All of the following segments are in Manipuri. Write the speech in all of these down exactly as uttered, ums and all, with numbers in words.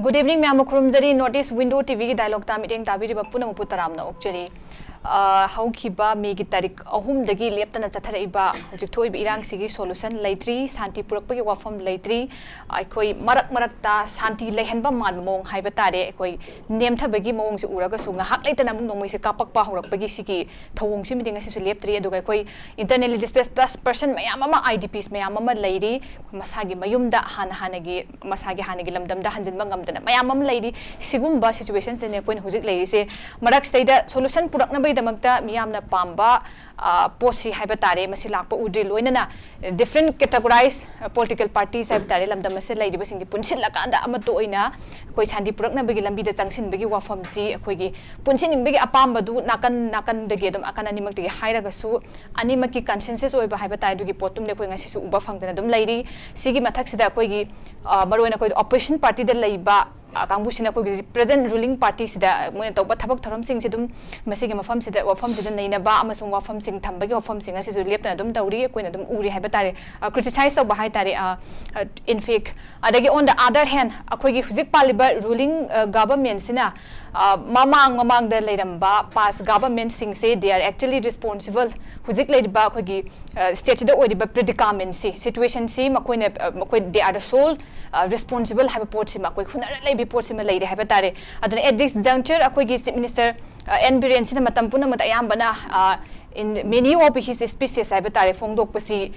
Good evening, ꯃꯌꯥꯝ ꯑꯃ ꯈꯨꯔꯨꯝꯖꯔꯤ꯫ North East Window T V ꯒꯤ dialogue ꯇ ꯃꯤꯠꯌꯦꯡ ꯇꯥꯕꯤꯔꯤꯕ ꯄꯨꯝꯅꯃꯛꯄꯨ ꯇꯔꯥꯝꯅ ꯑꯣꯛꯆꯔꯤ꯫ ꯑ, ꯍꯧꯈꯤꯕ May ꯒꯤ ꯇꯥꯔꯤꯛ ꯑꯍꯨꯝꯗꯒꯤ ꯂꯦꯞꯇꯅ ꯆꯠꯊꯔꯛꯏꯕ ꯍꯧꯖꯤꯛ ꯊꯣꯛꯏꯕ ꯏꯔꯥꯡꯁꯤꯒꯤ solution ꯂꯩꯇ꯭ꯔꯤ, ꯁꯥꯟꯇꯤ ꯄꯨꯔꯛꯄꯒꯤ ꯋꯥꯐꯝ ꯂꯩꯇ꯭ꯔꯤ꯫ ꯑꯩꯈꯣꯏ ꯃꯔꯛ ꯃꯔꯛꯇ ꯁꯥꯟꯇꯤ ꯂꯩꯍꯟꯕ ꯃꯥꯟꯕ ꯃꯑꯣꯡ ꯍꯥꯏꯕ ꯇꯥꯔꯦ, ꯑꯩꯈꯣꯏ ꯅꯦꯝꯊꯕꯒꯤ ꯃꯑꯣꯡꯁꯦ ꯎꯔꯒꯁꯨ ꯉꯥꯏꯍꯥꯛ ꯂꯩꯇꯅ ꯑꯃꯨꯛ ꯅꯣꯡꯃꯩꯁꯦ ꯀꯥꯞꯄꯛꯄ ꯍꯧꯔꯛꯄꯒꯤ ꯁꯤꯒꯤ ꯊꯧꯑꯣꯡꯁꯤꯃꯗꯤ ꯉꯁꯤꯁꯨ ꯂꯦꯞꯇ꯭ꯔꯤ꯫ ꯑꯗꯨꯒ ꯑꯩꯈꯣꯏ internally displaced plus person ꯃꯌꯥꯝ ꯑꯃ, I D Ps ꯃꯌꯥꯝ ꯑꯃ ꯂꯩꯔꯤ, ꯃꯁꯥꯒꯤ ꯃꯌꯨꯝꯗ ꯍꯥꯟꯅ ꯍꯥꯟꯅꯒꯤ, ꯃꯁꯥꯒꯤ ꯍꯥꯟꯅꯒꯤ ꯂꯝꯗꯝꯗ ꯍꯟꯖꯤꯟꯕ ꯉꯝꯗꯅ ꯃꯌꯥꯝ ꯑꯃ ꯂꯩꯔꯤ꯫ ꯁꯤꯒꯨꯝꯕ situation ꯁꯤꯅꯦ ꯑꯩꯈꯣꯏꯅ ꯍꯧꯖꯤꯛ ꯂꯩꯔꯤꯁꯦ꯫ ꯃꯔꯛꯁꯤꯗꯩꯗ solution ꯄꯨꯔꯛꯅꯕꯒꯤꯗꯃꯛꯇ ꯃꯤꯌꯥꯝꯅ ꯄꯥꯝꯕ, ꯑ, ꯄꯣꯠꯁꯤ ꯍꯥꯏꯕ ꯇꯥꯔꯦ, ꯃꯁꯤ ꯂꯥꯛꯄ ꯎꯗ꯭ꯔꯤ꯫ ꯂꯣꯏꯅꯅ different categorize, ꯑ, political parties ꯍꯥꯏꯕ ꯇꯥꯔꯦ, ꯂꯝꯗꯝ ꯑꯁꯤꯗ ꯂꯩꯔꯤꯕꯁꯤꯡꯒꯤ ꯄꯨꯟꯁꯤꯜꯂꯀꯥꯟꯗ ꯑꯃꯠꯇ ꯑꯣꯏꯅ ꯑꯩꯈꯣꯏ ꯁꯥꯟꯇꯤ ꯄꯨꯔꯛꯅꯕꯒꯤ ꯂꯝꯕꯤꯗ ꯆꯪꯁꯤꯟꯕꯒꯤ ꯋꯥꯐꯝꯁꯤ, ꯑꯩꯈꯣꯏꯒꯤ ꯄꯨꯟꯁꯤꯟꯅꯤꯡꯕꯒꯤ ꯑꯄꯥꯝꯕꯗꯨ ꯅꯥꯀꯟ ꯅꯥꯀꯟꯗꯒꯤ ꯑꯗꯨꯝ, ꯑꯀꯟ ꯑꯅꯤꯃꯛꯇꯒꯤ ꯍꯥꯏꯔꯒꯁꯨ, ꯑꯅꯤꯃꯛꯀꯤ consensus ꯑꯣꯏꯕ ꯍꯥꯏꯕ ꯇꯥꯔꯦ, ꯑꯗꯨꯒꯤ ꯄꯣꯠꯇꯨꯝꯗꯤ ꯑꯩꯈꯣꯏ ꯉꯁꯤꯁꯨ ꯎꯕ ꯐꯪꯗꯅ ꯑꯗꯨꯝ ꯂꯩꯔꯤ꯫ ꯁꯤꯒꯤ ꯃꯊꯛꯁꯤꯗ ꯑꯩꯈꯣꯏꯒꯤ, ꯑ, ꯃꯔꯨꯑꯣꯏꯅ ꯑꯩꯈꯣꯏ opposition party ꯗ ꯂꯩꯕ, ꯑ, ꯀꯥꯡꯕꯨꯁꯤꯅ ꯑꯩꯈꯣꯏꯒꯤ present ruling party ꯁꯤꯗ ꯃꯣꯏꯅ ꯇꯧꯕ ꯊꯕꯛ ꯊꯧꯔꯝꯁꯤꯡꯁꯤ ꯑꯗꯨꯝ ꯃꯁꯤꯒꯤ ꯃꯐꯝꯁꯤꯗ, ꯋꯥꯐꯝꯁꯤꯗ ꯅꯩꯅꯕ ꯑꯃꯁꯨꯡ ꯋꯥꯐꯝꯁꯤꯡ ꯊꯝꯕꯒꯤ ꯋꯥꯐꯝꯁꯤꯡ ꯑꯁꯤꯁꯨ ꯂꯦꯞꯇꯅ ꯑꯗꯨꯝ ꯇꯧꯔꯤ, ꯑꯩꯈꯣꯏꯅ ꯑꯗꯨꯝ ꯎꯔꯤ ꯍꯥꯏꯕ ꯇꯥꯔꯦ꯫ ꯑ, criticize ꯇꯧꯕ ꯍꯥꯏ ꯇꯥꯔꯦ, ꯑ, ꯑ, in fact꯫ ꯑꯗꯒꯤ on the other hand, ꯑꯩꯈꯣꯏꯒꯤ ꯍꯧꯖꯤꯛ ꯄꯥꯜꯂꯤꯕ ruling, ꯑ, government ꯁꯤꯅ, ꯑ, ꯃꯃꯥꯡ ꯃꯃꯥꯡꯗ ꯂꯩꯔꯝꯕ past government ꯁꯤꯡꯁꯦ, they are actually responsible, ꯍꯧꯖꯤꯛ ꯂꯩꯔꯤꯕ ꯑꯩꯈꯣꯏꯒꯤ, ꯑ, state ꯁꯤꯗ ꯑꯣꯏꯔꯤꯕ predicament ꯁꯤ, situation ꯁꯤ ꯃꯈꯣꯏꯅ, ꯑ, ꯃꯈꯣꯏ, they are the sole, ꯑ, responsible ꯍꯥꯏꯕ ꯄꯣꯠꯁꯤ ꯃꯈꯣꯏ ꯍꯨꯟꯅꯔ ꯂꯩꯕ ꯄꯣꯠꯁꯤꯃ ꯂꯩꯔꯦ ꯍꯥꯏꯕ ꯇꯥꯔꯦ꯫ ꯑꯗꯨꯅ at this juncture ꯑꯩꯈꯣꯏꯒꯤ Chief Minister, ꯑ, N ꯕꯤꯔꯦꯟ ꯁꯤꯅ ꯃꯇꯝ ꯄꯨꯝꯅꯃꯛꯇ ꯑꯌꯥꯝꯕꯅ, ꯑ, in many of his speeches ꯍꯥꯏꯕ ꯇꯥꯔꯦ, ꯐꯣꯡꯗꯣꯛꯄꯁꯤ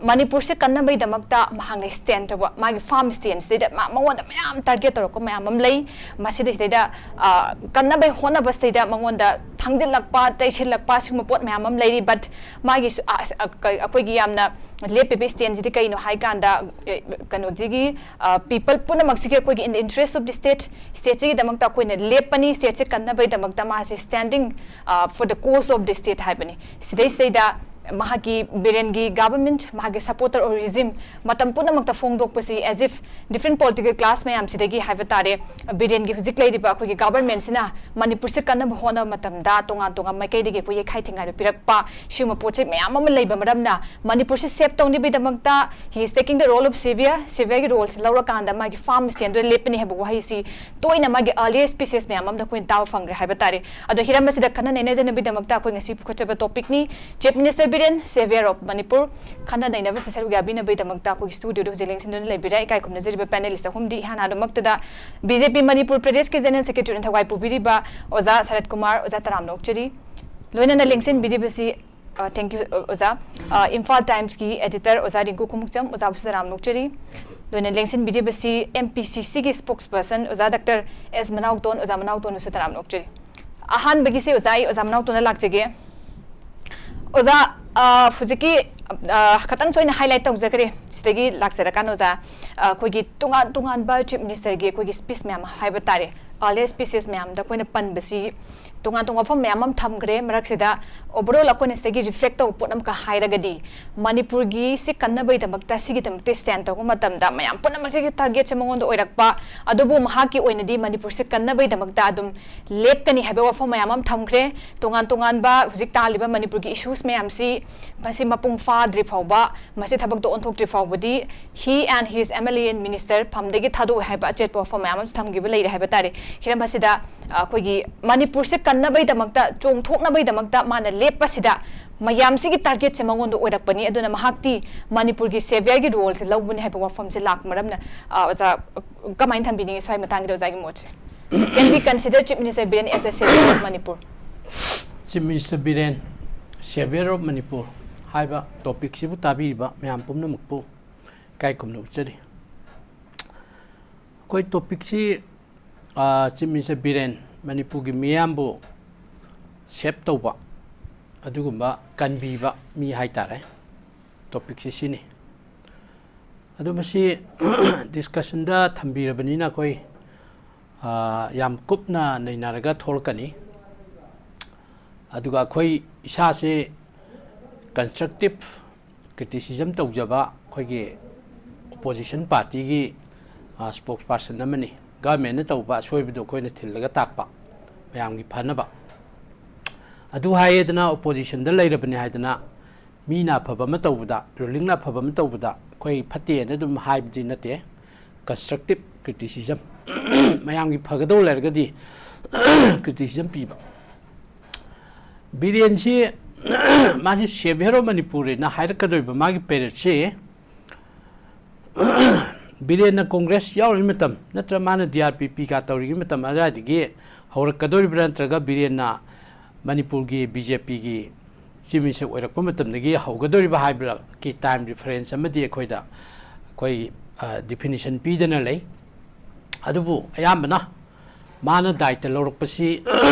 ꯃꯅꯤꯄꯨꯔꯁꯦ ꯀꯟꯅꯕꯒꯤꯗꯃꯛꯇ ꯃꯍꯥꯛꯅ stand ꯇꯧꯕ, ꯃꯥꯒꯤ farm stand ꯁꯤꯗꯩꯗ ꯃꯥ-, ꯃꯉꯣꯟꯗ ꯃꯌꯥꯝ target ꯇꯧꯔꯛꯄ ꯃꯌꯥꯝ ꯑꯃ ꯂꯩ꯫ ꯃꯁꯤꯗꯩꯁꯤꯗꯩꯗ, ꯑ, ꯀꯟꯅꯕꯩ ꯍꯣꯠꯅꯕꯁꯤꯗꯩꯗ ꯃꯉꯣꯟꯗ ꯊꯥꯡꯖꯤꯜꯂꯛꯄ, ꯆꯩꯁꯤꯜꯂꯛꯄ, ꯁꯤꯒꯨꯝꯕ ꯄꯣꯠ ꯃꯌꯥꯝ ꯑꯃ ꯂꯩꯔꯤ꯫ But ꯃꯥꯒꯤ ꯁꯨ-, ꯑ, ꯑ, ꯀ-, ꯑꯩꯈꯣꯏꯒꯤ ꯌꯥꯝꯅ ꯂꯦꯞꯄꯤꯕ stand ꯁꯤꯗꯤ ꯀꯩꯅꯣ ꯍꯥꯏ ꯀꯥꯟꯗ, ꯑꯦ, ꯀꯩꯅꯣꯁꯤꯒꯤ, ꯑ, people ꯄꯨꯝꯅꯃꯛꯁꯤꯒꯤ ꯑꯩꯈꯣꯏꯒꯤ in the interest of the state, state ꯁꯤꯒꯤꯗꯃꯛꯇ ꯑꯩꯈꯣꯏꯅ ꯂꯦꯞꯄꯅꯤ, state ꯁꯦ ꯀꯟꯅꯕꯒꯤꯗꯃꯛꯇ ꯃꯥꯁꯦ standing, ꯑ, for the cause of the state ꯍꯥꯏꯕꯅꯤ꯫ ꯁꯤꯗꯩꯁꯤꯗꯩꯗ ꯃꯍꯥꯛꯀꯤ ꯕꯤꯔꯦꯟꯒꯤ ꯒꯚꯔꯟꯃꯦꯟꯠ, ꯃꯍꯥꯛꯀꯤ ꯁꯄꯣꯔꯇꯔ ꯑꯣꯏ ꯔꯤꯖꯤꯝ ꯃꯇꯝ ꯄꯨꯝꯅꯃꯛꯇ ꯐꯣꯡꯗꯣꯛꯄꯁꯤ, as if different political class ꯃꯌꯥꯝꯁꯤꯗꯒꯤ ꯍꯥꯏꯕ ꯇꯥꯔꯦ, ꯕꯤꯔꯦꯟꯒꯤ ꯍꯧꯖꯤꯛ ꯂꯩꯔꯤꯕ ꯑꯩꯈꯣꯏꯒꯤ ꯒꯚꯔꯟꯃꯦꯟꯠꯁꯤꯅ ꯃꯅꯤꯄꯨꯔꯁꯤ ꯀꯟꯅꯕ ꯍꯣꯠꯅꯕ ꯃꯇꯝꯗ ꯇꯣꯉꯥꯟ ꯇꯣꯉꯥꯟꯕ ꯃꯥꯏꯀꯩꯗꯒꯤ ꯑꯩꯈꯣꯏ ꯌꯩꯈꯥꯏ ꯊꯤꯡꯒꯥꯏꯕ ꯄꯤꯔꯛꯄ, ꯁꯤꯒꯨꯝꯕ ꯄꯣꯠꯁꯦ ꯃꯌꯥꯝ ꯑꯃ ꯂꯩꯕ ꯃꯔꯝꯅ ꯃꯅꯤꯄꯨꯔꯁꯤ ꯁꯦꯞ ꯇꯧꯅꯕꯒꯤꯗꯃꯛꯇ he is taking the role of savior, saviorꯒꯤ ꯔꯣꯜꯁꯤ ꯂꯧꯔꯀꯥꯟꯗ ꯃꯥꯒꯤ ꯐꯥꯔꯝ ꯁ꯭ꯇꯦꯟꯗ ꯂꯦꯞꯄꯅꯤ ꯍꯥꯏꯕ ꯋꯥꯍꯩꯁꯤ ꯇꯣꯏꯅ ꯃꯥꯒꯤ ꯑꯥꯔꯂꯤꯌꯦꯁ ꯁ꯭ꯄꯤꯆꯦꯁ ꯃꯌꯥꯝ ꯑꯃꯗ ꯑꯩꯈꯣꯏꯅ ꯇꯥꯕ ꯐꯪꯈ꯭ꯔꯦ ꯍꯥꯏꯕ ꯇꯥꯔꯦ꯫ ꯑꯗꯣ ꯍꯤꯔꯝ ꯑꯁꯤꯗ ꯈꯟꯅ ꯅꯩꯅꯖꯅꯕꯒꯤꯗꯃꯛꯇ ꯑꯩꯈꯣꯏ ꯉꯁꯤ ꯄꯨꯈꯠꯆꯕ ꯇꯣꯄꯤꯛꯅꯤ꯫ Chief minister Biren, saviour of Manipur. ꯈꯟꯅ ꯅꯩꯅꯕꯁꯤꯗ ꯁꯔꯨꯛ ꯌꯥꯕꯤꯅꯕꯒꯤꯗꯃꯛꯇ ꯑꯩꯈꯣꯏꯒꯤ ꯁ꯭ꯇꯨꯗꯤꯑꯣꯗ ꯍꯧꯖꯤꯛ ꯂꯦꯡꯁꯤꯟꯗꯨꯅ ꯂꯩꯕꯤꯔꯦ ꯏꯀꯥꯏ ꯈꯨꯝꯅꯖꯔꯤꯕ ꯄꯦꯅꯦꯂꯤꯁ ꯑꯍꯨꯝꯗꯤ꯫ ꯏꯍꯥꯟ ꯍꯥꯟꯕꯃꯛꯇꯗ ꯕꯤ ꯖꯦ ꯄꯤ ꯃꯅꯤꯄꯨꯔ ꯄ꯭ꯔꯗꯦꯁꯀꯤ ꯖꯦꯅꯔꯦꯜ ꯁꯦꯀ꯭ꯔꯦꯇꯔꯤꯅ ꯊꯧꯒꯥꯏ ꯄꯨꯕꯤꯔꯤꯕ ꯑꯣꯖꯥ ꯁꯔꯠ ꯀꯨꯃꯥꯔ, ꯑꯣꯖꯥ ꯇꯔꯥꯝꯅ ꯑꯣꯛꯆꯔꯤ꯫ ꯂꯣꯏꯅꯅ ꯂꯦꯡꯁꯤꯟꯕꯤꯔꯤꯕꯁꯤ, ꯑ, thank you, ꯑ, ꯑꯣꯖꯥ꯫ ꯑ, ꯏꯝꯐꯥꯜ ꯇꯥꯏꯝꯁꯀꯤ ꯑꯦꯗꯤꯇꯔ ꯑꯣꯖꯥ ꯔꯤꯡꯀꯨ ꯈꯣꯡꯎꯞꯆꯝ, ꯑꯣꯖꯥꯕꯨꯁꯨ ꯇꯔꯥꯝꯅ ꯑꯣꯛꯆꯔꯤ꯫ ꯂꯣꯏꯅ ꯂꯦꯡꯁꯤꯟꯕꯤꯔꯤꯕꯁꯤ ꯑꯦꯝ ꯄꯤ ꯁꯤ ꯁꯤꯒꯤ ꯁ꯭ꯄꯣꯛꯁ ꯄꯔꯁꯟ ꯑꯣꯖꯥ ꯗꯥꯛꯇꯔ ꯑꯦꯁ ꯃꯅꯥꯎꯇꯣꯟ, ꯑꯣꯖꯥ ꯃꯅꯥꯎꯇꯣꯟꯕꯨꯁꯨ ꯇꯔꯥꯝꯅ ꯑꯣꯛꯆꯔꯤ꯫ ꯑꯍꯥꯟꯕꯒꯤꯁꯦ ꯑꯣꯖꯥ, ꯑꯩ ꯑꯣꯖꯥ ꯃꯅꯥꯎꯇꯣꯟꯗ ꯂꯥꯛꯆꯒꯦ꯫ ꯑꯣꯖꯥ, ꯑ, ꯍꯧꯖꯤꯛꯀꯤ, ꯑ, ꯈꯇꯪꯁꯨ ꯑꯩꯅ ꯍꯥꯏꯂꯥꯏꯠ ꯇꯧꯖꯈ꯭ꯔꯦ꯫ ꯁꯤꯗꯒꯤ ꯂꯥꯛꯆꯔꯀꯥꯟꯗ ꯑꯣꯖꯥ, ꯑ, ꯑꯩꯈꯣꯏꯒꯤ ꯇꯣꯉꯥꯟ ꯇꯣꯉꯥꯟꯕ ꯆꯤꯐ ꯃꯤꯅꯤꯁꯇꯔꯒꯤ ꯑꯩꯈꯣꯏꯒꯤ ꯁ꯭ꯄꯤꯆ ꯃꯌꯥꯝ ꯍꯥꯏꯕ ꯇꯥꯔꯦ, ꯑꯥꯔꯂꯤꯌꯦꯁ ꯁ꯭ꯄꯤꯆꯦꯁ ꯃꯌꯥꯝꯗ ꯑꯩꯈꯣꯏꯅ ꯄꯟꯕꯁꯤ ꯇꯣꯉꯥꯟ ꯇꯣꯉꯥꯟꯕ ꯋꯥꯐꯝ ꯃꯌꯥꯝ ꯑꯃ ꯊꯝꯈ꯭ꯔꯦ꯫ ꯃꯔꯛꯁꯤꯗ ꯑꯣꯚꯔꯑꯣꯜ ꯑꯩꯈꯣꯏꯅ ꯁꯤꯗꯒꯤ ꯔꯤꯐ꯭ꯂꯦꯛ ꯇꯧꯕ ꯄꯣꯠ ꯑꯃꯈꯛ ꯍꯥꯏꯔꯒꯗꯤ, ꯃꯅꯤꯄꯨꯔꯒꯤ ꯁꯤ ꯀꯟꯅꯕꯒꯤꯗꯃꯛꯇ, ꯁꯤꯒꯤꯗꯃꯛꯇ ꯁ꯭ꯇꯦꯟ ꯇꯧꯕ ꯃꯇꯝꯗ ꯃꯌꯥꯝ ꯄꯨꯝꯅꯃꯛꯁꯤꯒꯤ ꯇꯥꯔꯒꯦꯠꯁꯦ ꯃꯉꯣꯟꯗ ꯑꯣꯏꯔꯛꯄ, ꯑꯗꯨꯕꯨ ꯃꯍꯥꯛꯀꯤ ꯑꯣꯏꯅꯗꯤ ꯃꯅꯤꯄꯨꯔꯁꯦ ꯀꯟꯅꯕꯒꯤꯗꯃꯛꯇ ꯑꯗꯨꯝ ꯂꯦꯞꯀꯅꯤ ꯍꯥꯏꯕ ꯋꯥꯐꯝ ꯃꯌꯥꯝ ꯑꯃ ꯊꯝꯈ꯭ꯔꯦ꯫ ꯇꯣꯉꯥꯟ ꯇꯣꯉꯥꯟꯕ ꯍꯧꯖꯤꯛ ꯇꯥꯜꯂꯤꯕ ꯃꯅꯤꯄꯨꯔꯒꯤ ꯏꯁꯨꯁ ꯃꯌꯥꯝꯁꯤ, ꯃꯁꯤ ꯃꯄꯨꯡ ꯐꯥꯗ꯭ꯔꯤ ꯐꯥꯎꯕ, ꯃꯁꯤ ꯊꯕꯛꯇ ꯑꯣꯟꯊꯣꯛꯇ꯭ꯔꯤ ꯐꯥꯎꯕꯗꯤ he and his M L A and minister ꯐꯝꯗꯒꯤ ꯊꯥꯗꯣꯛꯑꯣꯏ ꯍꯥꯏꯕ ꯑꯆꯦꯠꯄ ꯋꯥꯐꯝ ꯃꯌꯥꯝ ꯑꯃꯁꯨ ꯊꯝꯈꯤꯕ ꯂꯩꯔꯦ ꯍꯥꯏꯕ ꯇꯥꯔꯦ꯫ ꯍꯤꯔꯝ ꯑꯁꯤꯗ, ꯑ, ꯑꯩꯈꯣꯏꯒꯤ ꯃꯅꯤꯄꯨꯔꯁꯦ ꯀꯟꯅꯕꯒꯤꯗꯃꯛꯇ, ꯆꯣꯡꯊꯣꯛꯅꯕꯒꯤꯗꯃꯛꯇ ꯃꯥꯅ ꯂꯦꯞꯄꯁꯤꯗ ꯃꯌꯥꯝꯁꯤꯒꯤ ꯇꯥꯔꯒꯦꯠꯁꯦ ꯃꯉꯣꯟꯗ ꯑꯣꯏꯔꯛꯄꯅꯤ꯫ ꯑꯗꯨꯅ ꯃꯍꯥꯛꯇꯤ ꯃꯅꯤꯄꯨꯔꯒꯤ ꯁꯦꯚꯤꯌꯔꯒꯤ ꯔꯣꯜꯁꯦ ꯂꯧꯕꯅꯤ ꯍꯥꯏꯕ ꯋꯥꯐꯝꯁꯦ ꯂꯥꯛꯄ ꯃꯔꯝꯅ, ꯑ, ꯑꯣꯖꯥ, ꯀꯃꯥꯏꯅ ꯊꯝꯕꯤꯅꯤꯡꯉꯤ ꯁ꯭ꯋꯥꯏ ꯃꯇꯥꯡꯒꯤꯗ ꯑꯣꯖꯥꯒꯤ ꯃꯣꯠꯁꯦ? Can we consider Chief Minister Biren as a savior of Manipur? Chief Minister Biren, savior of Manipur ꯍꯥꯏꯕ ꯇꯣꯄꯤꯛꯁꯤꯕꯨ ꯇꯥꯕꯤꯔꯤꯕ ꯃꯌꯥꯝ ꯄꯨꯝꯅꯃꯛꯄꯨ ꯏꯀꯥꯏ ꯈꯨꯝꯅ ꯎꯠꯆꯔꯤ꯫ ꯑꯩꯈꯣꯏ ꯇꯣꯄꯤꯛꯁꯤ, ꯑ, ꯆꯤꯐ ꯃꯤꯅꯤꯁꯇꯔ ꯕꯤꯔꯦꯟ, ꯃꯅꯤꯄꯨꯔꯒꯤ ꯃꯤꯌꯥꯝꯕꯨ ꯁꯦꯞ ꯇꯧꯕ, ꯑꯗꯨꯒꯨꯝꯕ ꯀꯟꯕꯤꯕ ꯃꯤ ꯍꯥꯏꯇꯥꯔꯦ꯫ ꯇꯣꯄꯤꯛꯁꯤ ꯁꯤꯅꯤ꯫ ꯑꯗꯨ ꯃꯁꯤ ꯗꯤꯁꯀꯁꯟꯗ ꯊꯝꯕꯤꯔꯕꯅꯤꯅ ꯑꯩꯈꯣꯏ, ꯑ, ꯌꯥꯝ ꯀꯨꯞꯅ ꯅꯩꯅꯔꯒ ꯊꯣꯛꯂꯛꯀꯅꯤ꯫ ꯑꯗꯨꯒ ꯑꯩꯈꯣꯏ ꯏꯁꯥꯁꯦ constructive criticism ꯇꯧꯖꯕ ꯑꯩꯈꯣꯏꯒꯤ opposition partyꯒꯤ spokesperson ꯑꯃꯅꯤ꯫ Governmentꯅ ꯇꯧꯕ ꯑꯁꯣꯏꯕꯗꯨ ꯑꯩꯈꯣꯏꯅ ꯊꯤꯜꯂꯒ ꯇꯥꯛꯄ, ꯃꯌꯥꯝꯒꯤ ꯐꯅꯕ꯫ ꯑꯗꯨ ꯍꯥꯏꯌꯦꯗꯅ oppositionꯗ ꯂꯩꯔꯕꯅꯤ ꯍꯥꯏꯗꯅ ꯃꯤꯅ ꯑꯐꯕ ꯑꯃ ꯇꯧꯕꯗ, rulingꯅ ꯑꯐꯕ ꯑꯃ ꯇꯧꯕꯗ ꯑꯩꯈꯣꯏ ꯐꯠꯇꯦꯅ ꯑꯗꯨꯝ ꯍꯥꯏꯕꯗꯤ ꯅꯠꯇꯦ꯫ Constructive criticism, ꯃꯌꯥꯝꯒꯤ ꯐꯒꯗꯧ ꯂꯩꯔꯒꯗꯤ criticism ꯄꯤꯕ꯫ ꯕꯤꯔꯦꯟꯁꯤ ꯃꯥꯁꯤ savior of ꯃꯅꯤꯄꯨꯔꯅ ꯍꯥꯏꯔꯛꯀꯗꯧꯔꯤꯕ ꯃꯥꯒꯤ periodꯁꯤ ꯕꯤꯔꯦꯟꯅ Congress ꯌꯥꯎꯔꯤꯉꯩ ꯃꯇꯝ ꯅꯠꯇ꯭ꯔ ꯃꯥꯅ DRPP ꯀ ꯇꯧꯔꯤꯉꯩ ꯃꯇꯝ ꯑꯗꯨꯋꯥꯏꯗꯒꯤ ꯍꯧꯔꯛꯀꯗꯧꯔꯤꯕ꯭ꯔꯥ ꯅꯠꯇ꯭ꯔꯒ ꯕꯤꯔꯦꯟꯅ ꯃꯅꯤꯄꯨꯔꯒꯤ BJPꯒꯤ Chief Minister ꯑꯣꯏꯔꯛꯄ ꯃꯇꯝꯗꯒꯤ ꯍꯧꯒꯗꯧꯔꯤꯕ ꯍꯥꯏꯕꯒꯤ time reference ꯑꯃꯗꯤ ꯑꯩꯈꯣꯏꯗ ꯑꯩꯈꯣꯏ definition ꯄꯤꯗꯅ ꯂꯩ꯫ ꯑꯗꯨꯕꯨ ꯑꯌꯥꯝꯕꯅ ꯃꯥꯅ ꯗꯥꯏꯇ ꯂꯧꯔꯛꯄꯁꯤ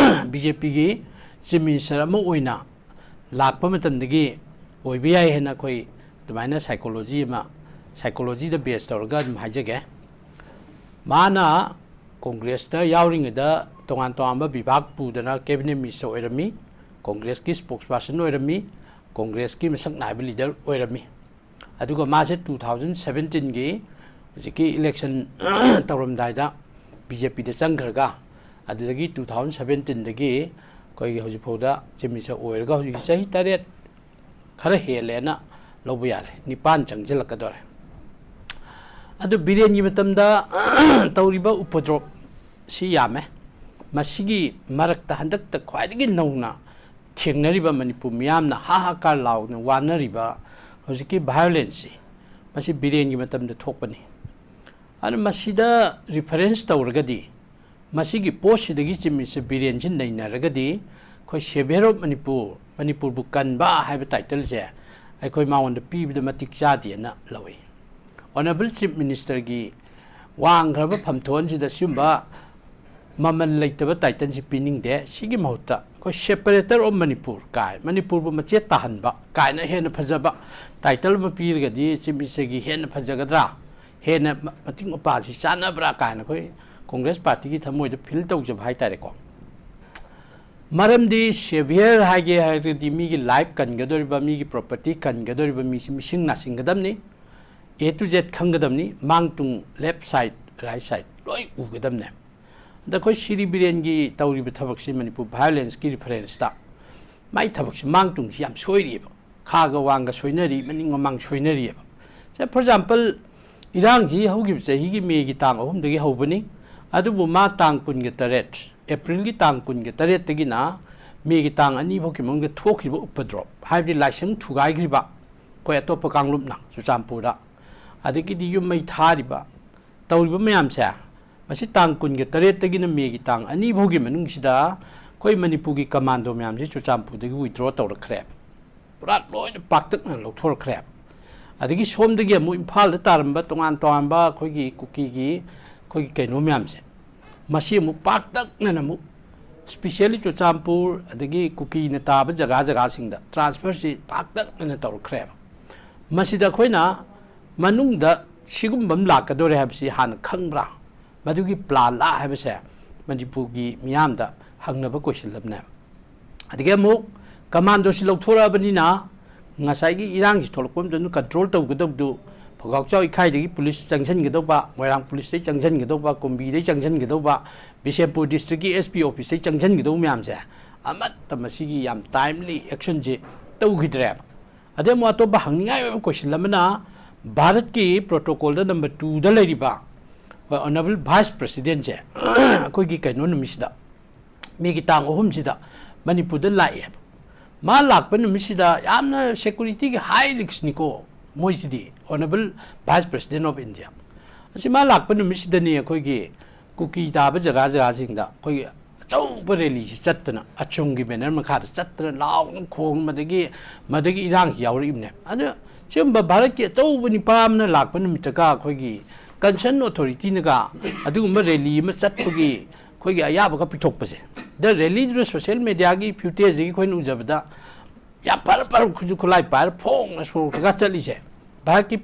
BJPꯒꯤ Chief Minister ꯑꯃ ꯑꯣꯏꯅ ꯂꯥꯛꯄ ꯃꯇꯝꯗꯒꯤ ꯑꯣꯏꯕ ꯌꯥꯏ ꯍꯥꯏꯅ ꯑꯩꯈꯣꯏ ꯑꯗꯨꯃꯥꯏꯅ psychology ꯑꯃ, psychologyꯗ base ꯇꯧꯔꯒ ꯑꯗꯨꯝ ꯍꯥꯏꯖꯒꯦ꯫ ꯃꯥꯅ Congressꯇ ꯌꯥꯎꯔꯤꯉꯩꯗ ꯇꯣꯉꯥꯟ ꯇꯣꯉꯥꯟꯕ ꯕꯤꯚꯥꯒ ꯄꯨꯗꯅ cabinet minister ꯑꯣꯏꯔꯝꯃꯤ, Congressꯀꯤ spokesperson ꯑꯣꯏꯔꯝꯃꯤ, Congressꯀꯤ ꯃꯁꯛ ꯅꯥꯏꯕ leader ꯑꯣꯏꯔꯝꯃꯤ꯫ ꯑꯗꯨꯒ ꯃꯥꯁꯦ two thousand seventeenꯒꯤ ꯍꯧꯖꯤꯛꯀꯤ election ꯇꯧꯔꯝꯗꯥꯏꯗ BJPꯗ ꯆꯪꯈ꯭ꯔꯒ, ꯑꯗꯨꯗꯒꯤ two thousand seventeenꯗꯒꯤ ꯑꯩꯈꯣꯏꯒꯤ ꯍꯧꯖꯤꯛꯐꯥꯎꯗ Chief Minister ꯑꯣꯏꯔꯒ ꯍꯧꯖꯤꯛ ꯆꯍꯤ ꯇꯔꯦꯠ ꯈꯔ ꯍꯦꯜꯂꯦꯅ ꯂꯧꯕ ꯌꯥꯔꯦ, ꯅꯤꯄꯥꯟ ꯆꯪꯁꯤꯜꯂꯛꯀꯗꯧꯔꯦ꯫ ꯑꯗꯨ ꯕꯤꯔꯦꯟꯒꯤ ꯃꯇꯝꯗ ꯇꯧꯔꯤꯕ ꯎꯄꯗ꯭ꯔꯣꯞꯁꯤ ꯌꯥꯝꯃꯦ꯫ ꯃꯁꯤꯒꯤ ꯃꯔꯛꯇ ꯍꯟꯗꯛꯇ ꯈ꯭ꯋꯥꯏꯗꯒꯤ ꯅꯧꯅ ꯊꯦꯡꯅꯔꯤꯕ ꯃꯅꯤꯄꯨꯔ ꯃꯤꯌꯥꯝꯅ ꯍꯥ ꯍꯥ ꯀꯥ ꯂꯥꯎꯅ ꯋꯥꯅꯔꯤꯕ ꯍꯧꯖꯤꯛꯀꯤ violenceꯁꯤ, ꯃꯁꯤ ꯕꯤꯔꯦꯟꯒꯤ ꯃꯇꯝꯗ ꯊꯣꯛꯄꯅꯤ꯫ ꯑꯗꯨꯅ ꯃꯁꯤꯗ reference ꯇꯧꯔꯒꯗꯤ, ꯃꯁꯤꯒꯤ ꯄꯣꯠꯁꯤꯗꯒꯤ Chief Minister ꯕꯤꯔꯦꯟꯁꯤ ꯅꯩꯅꯔꯒꯗꯤ, ꯑꯩꯈꯣꯏ savior of ꯃꯅꯤꯄꯨꯔ, ꯃꯅꯤꯄꯨꯔꯕꯨ ꯀꯟꯕ ꯍꯥꯏꯕ titleꯁꯦ ꯑꯩꯈꯣꯏ ꯃꯉꯣꯟꯗ ꯄꯤꯕꯗ ꯃꯇꯤꯛ ꯆꯥꯗꯦꯅ ꯂꯧꯏ꯫ Honourable Chief Ministerꯒꯤ ꯋꯥꯡꯈ꯭ꯔꯕ ꯐꯝꯊꯣꯟꯁꯤꯗ ꯁꯤꯒꯨꯝꯕ ꯃꯃꯜ ꯂꯩꯇꯕ titleꯁꯤ ꯄꯤꯅꯤꯡꯗꯦ꯫ ꯁꯤꯒꯤ ꯃꯍꯨꯠꯇ ꯑꯩꯈꯣꯏ separator of ꯃꯅꯤꯄꯨꯔ ꯀꯥꯏ, ꯃꯅꯤꯄꯨꯔꯕꯨ ꯃꯆꯦꯠ ꯇꯥꯍꯟꯕ ꯀꯥꯏꯅ ꯍꯦꯟꯅ ꯐꯖꯕ title ꯑꯃ ꯄꯤꯔꯒꯗꯤ Chief Ministerꯒꯤ ꯍꯦꯟꯅ ꯐꯖꯒꯗ꯭ꯔꯥ? ꯍꯦꯟꯅ ꯃ-, ꯃꯇꯤꯛ ꯃꯄꯥꯁꯤ ꯆꯥꯟꯅꯕ꯭ꯔꯥ ꯀꯥꯏꯅ ꯑꯩꯈꯣꯏ Congress partyꯒꯤ ꯊꯃꯣꯏꯗ feel ꯇꯧꯖꯕ ꯍꯥꯏꯇꯥꯔꯦꯀꯣ꯫ ꯃꯔꯝꯗꯤ severe ꯍꯥꯏꯒꯦ ꯍꯥꯏꯔꯒꯗꯤ ꯃꯤꯒꯤ life ꯀꯟꯒꯗꯧꯔꯤꯕ, ꯃꯤꯒꯤ property ꯀꯟꯒꯗꯧꯔꯤꯕ ꯃꯤꯁꯤ ꯃꯤꯁꯤꯡ ꯅꯥꯁꯤꯡꯒꯗꯕꯅꯤ, A to Z ꯈꯪꯒꯗꯕꯅꯤ, ꯃꯥꯡ ꯇꯨꯡ, left side, right side ꯂꯣꯏ ꯎꯒꯗꯕꯅꯦ꯫ ꯑꯗ ꯑꯩꯈꯣꯏ ꯁꯤꯔꯤ ꯕꯤꯔꯦꯟꯒꯤ ꯇꯧꯔꯤꯕ ꯊꯕꯛꯁꯤ ꯃꯅꯤꯄꯨꯔ violenceꯀꯤ referenceꯇ ꯃꯥꯏ ꯊꯕꯛꯁꯤ ꯃꯥꯡ ꯇꯨꯡꯁꯤ ꯌꯥꯝ ꯁꯣꯏꯔꯤꯑꯕ꯫ ꯈꯥꯒ ꯋꯥꯡꯒ ꯁꯣꯏꯅꯔꯤ, ꯃꯅꯤꯡ ꯃꯃꯥꯡ ꯁꯣꯏꯅꯔꯤꯑꯕ꯫ ꯁꯦ, for example, ꯏꯔꯥꯡꯁꯤ ꯍꯧꯈꯤꯕ ꯆꯍꯤꯒꯤ ꯃꯦꯒꯤ ꯇꯥꯡ ꯑꯍꯨꯝꯗꯒꯤ ꯍꯧꯕꯅꯤ, ꯑꯗꯨꯕꯨ ꯃꯥ ꯇꯥꯡ ꯀꯨꯟꯒ ꯇꯔꯦꯠ, ꯑꯦꯄ꯭ꯔꯤꯜꯒꯤ ꯇꯥꯡ ꯀꯨꯟꯒ ꯇꯔꯦꯠꯇꯒꯤꯅ ꯃꯦꯒꯤ ꯇꯥꯡ ꯑꯅꯤ ꯐꯥꯎꯒꯤ ꯃꯅꯨꯡꯗ ꯊꯣꯛꯈꯤꯕ ꯎꯄꯗ꯭ꯔꯣꯞ, ꯍꯥꯏꯕꯗꯤ ꯂꯥꯏꯁꯪ ꯊꯨꯒꯥꯏꯈ꯭ꯔꯤꯕ ꯑꯩꯈꯣꯏ ꯑꯇꯣꯞꯄ ꯀꯥꯡꯂꯨꯞꯅ ꯆꯨꯔꯆꯥꯟꯄꯨꯔꯗ, ꯑꯗꯒꯤꯗꯤ ꯌꯨꯝ ꯃꯩ ꯊꯥꯔꯤꯕ, ꯇꯧꯔꯤꯕ ꯃꯌꯥꯝꯁꯦ, ꯃꯁꯤ ꯇꯥꯡ ꯀꯨꯟꯒ ꯇꯔꯦꯠꯇꯒꯤꯅ ꯃꯦꯒꯤ ꯇꯥꯡ ꯑꯅꯤ ꯐꯥꯎꯒꯤ ꯃꯅꯨꯡꯁꯤꯗ ꯑꯩꯈꯣꯏ ꯃꯅꯤꯄꯨꯔꯒꯤ commando ꯃꯌꯥꯝꯁꯤ ꯆꯨꯔꯆꯥꯟꯄꯨꯔꯗꯒꯤ withdraw ꯇꯧꯔꯛꯈ꯭ꯔꯦꯕ꯫ ꯄꯨꯔꯥ ꯂꯣꯏꯅ ꯄꯥꯛꯇꯛꯅ ꯂꯧꯊꯣꯔꯛꯈ꯭ꯔꯦꯕ꯫ ꯑꯗꯒꯤ ꯁꯣꯝꯗꯒꯤ ꯑꯃꯨꯛ ꯏꯝꯐꯥꯜꯗ ꯇꯥꯔꯝꯕ ꯇꯣꯉꯥꯟ ꯇꯣꯉꯥꯟꯕ ꯑꯩꯈꯣꯏꯒꯤ ꯀꯨꯀꯤꯒꯤ ꯑꯩꯈꯣꯏꯒꯤ ꯀꯩꯅꯣ ꯃꯌꯥꯝꯁꯦ, ꯃꯁꯤ ꯑꯃꯨꯛ ꯄꯥꯛꯇꯛꯅꯅ ꯑꯃꯨꯛ, specially ꯆꯨꯔꯆꯥꯟꯄꯨꯔ ꯑꯗꯒꯤ ꯀꯨꯀꯤꯅ ꯇꯥꯕ ꯖꯒꯥ ꯖꯒꯥꯁꯤꯡꯗ transferꯁꯤ ꯄꯥꯛꯇꯛꯅꯅ ꯇꯧꯔꯛꯈ꯭ꯔꯦꯕ꯫ ꯃꯁꯤꯗ ꯑꯩꯈꯣꯏꯅ ꯃꯅꯨꯡꯗ ꯁꯤꯒꯨꯝꯕ ꯑꯃ ꯂꯥꯛꯀꯗꯧꯔꯦ ꯍꯥꯏꯕꯁꯤ ꯍꯥꯟꯅ ꯈꯪꯕ꯭ꯔꯥ? ꯃꯗꯨꯒꯤ plan ꯂꯥ ꯍꯥꯏꯕꯁꯦ ꯃꯅꯤꯄꯨꯔꯒꯤ ꯃꯤꯌꯥꯝꯗ ꯍꯪꯅꯕ question ꯑꯃꯅꯦꯕ꯫ ꯑꯗꯒꯤ ꯑꯃꯨꯛ commandoꯁꯤ ꯂꯧꯊꯣꯔꯛꯑꯕꯅꯤꯅ ꯉꯁꯥꯏꯒꯤ ꯏꯔꯥꯡꯁꯤ ꯊꯣꯛꯂꯛꯄ ꯃꯇꯝꯗ control ꯇꯧꯒꯗꯕꯗꯨ ꯐꯧꯒꯥꯎꯆꯥꯎ ꯏꯈꯥꯏꯗꯒꯤ police ꯆꯪꯁꯤꯟꯒꯗꯧꯕ, ꯃꯣꯏꯔꯥꯡ policeꯇꯩ ꯆꯪꯁꯤꯟꯒꯗꯧꯕ, ꯀꯨꯝꯕꯤꯗꯩ ꯆꯪꯁꯤꯟꯒꯗꯧꯕ, ꯕꯤꯁꯦꯝꯄꯨꯔ districtꯀꯤ S P officeꯇꯩ ꯆꯪꯁꯤꯟꯒꯗꯧꯕ ꯃꯌꯥꯝꯁꯦ ꯑꯃꯠꯇ ꯃꯁꯤꯒꯤ ꯌꯥꯝ timely actionꯁꯦ ꯇꯧꯈꯤꯗ꯭ꯔꯦꯕ꯫ ꯑꯗꯩ ꯑꯃꯨꯛ ꯑꯇꯣꯞꯄ ꯍꯪꯅꯤꯡꯉꯥꯏ ꯑꯣꯏꯕ question ꯑꯃꯅ, ꯚꯥꯔꯠꯀꯤ protocolꯗ number twoꯗ ꯂꯩꯔꯤꯕ Honourable Vice Presidentꯁꯦ ꯑꯩꯈꯣꯏꯒꯤ ꯀꯩꯅꯣ ꯅꯨꯃꯤꯠꯁꯤꯗ, ꯃꯦꯒꯤ ꯇꯥꯡ ꯑꯍꯨꯝꯁꯤꯗ ꯃꯅꯤꯄꯨꯔꯗ ꯂꯥꯛꯑꯦꯕ꯫ ꯃꯥ ꯂꯥꯛꯄ ꯅꯨꯃꯤꯠꯁꯤꯗ ꯌꯥꯝꯅ securityꯒꯤ high riskꯅꯤꯀꯣ ꯃꯣꯏꯁꯤꯗꯤ, Honourable Vice President of India꯫ ꯑꯁꯤ ꯃꯥ ꯂꯥꯛꯄ ꯅꯨꯃꯤꯠꯁꯤꯗꯅꯤ ꯑꯩꯈꯣꯏꯒꯤ ꯀꯨꯀꯤ ꯇꯥꯕ ꯖꯒꯥ ꯖꯒꯥꯁꯤꯡꯗ ꯑꯩꯈꯣꯏꯒꯤ ꯑꯆꯧꯕ rallyꯁꯤ ꯆꯠꯇꯅ, ꯑꯆꯨꯝꯒꯤ banner ꯃꯈꯥꯗ ꯆꯠꯇꯅ ꯂꯥꯎꯅ ꯈꯣꯡ, ꯃꯗꯒꯤ, ꯃꯗꯒꯤ ꯏꯔꯥꯡꯁꯤ ꯌꯥꯎꯔꯛꯏꯕꯅꯦ꯫ ꯑꯗꯨ ꯁꯤꯒꯨꯝꯕ ꯚꯥꯔꯠꯀꯤ ꯑꯆꯧꯕ ꯅꯤꯄꯥ ꯑꯃꯅ ꯂꯥꯛꯄ ꯅꯨꯃꯤꯠꯇꯒ ꯑꯩꯈꯣꯏꯒꯤ concern authorityꯅꯒ ꯑꯗꯨꯒꯨꯝꯕ rally ꯑꯃ ꯆꯠꯄꯒꯤ ꯑꯩꯈꯣꯏꯒꯤ ꯑꯌꯥꯕꯒ ꯄꯤꯊꯣꯛꯄꯁꯦ, ꯗ rallyꯗꯨꯗ social mediaꯒꯤ footageꯗꯒꯤ ꯑꯩꯈꯣꯏꯅ ꯎꯖꯕꯗ ꯌꯥꯝ ꯐꯔ ꯐꯔ ꯈꯨꯠꯁꯨ ꯈꯨꯠꯂꯥꯏ ꯄꯥꯏꯔ ꯐꯣꯡꯅ ꯁꯣꯔꯣꯛꯇꯒ ꯆꯠꯂꯤꯁꯦ, ꯚꯥꯔꯠꯀꯤ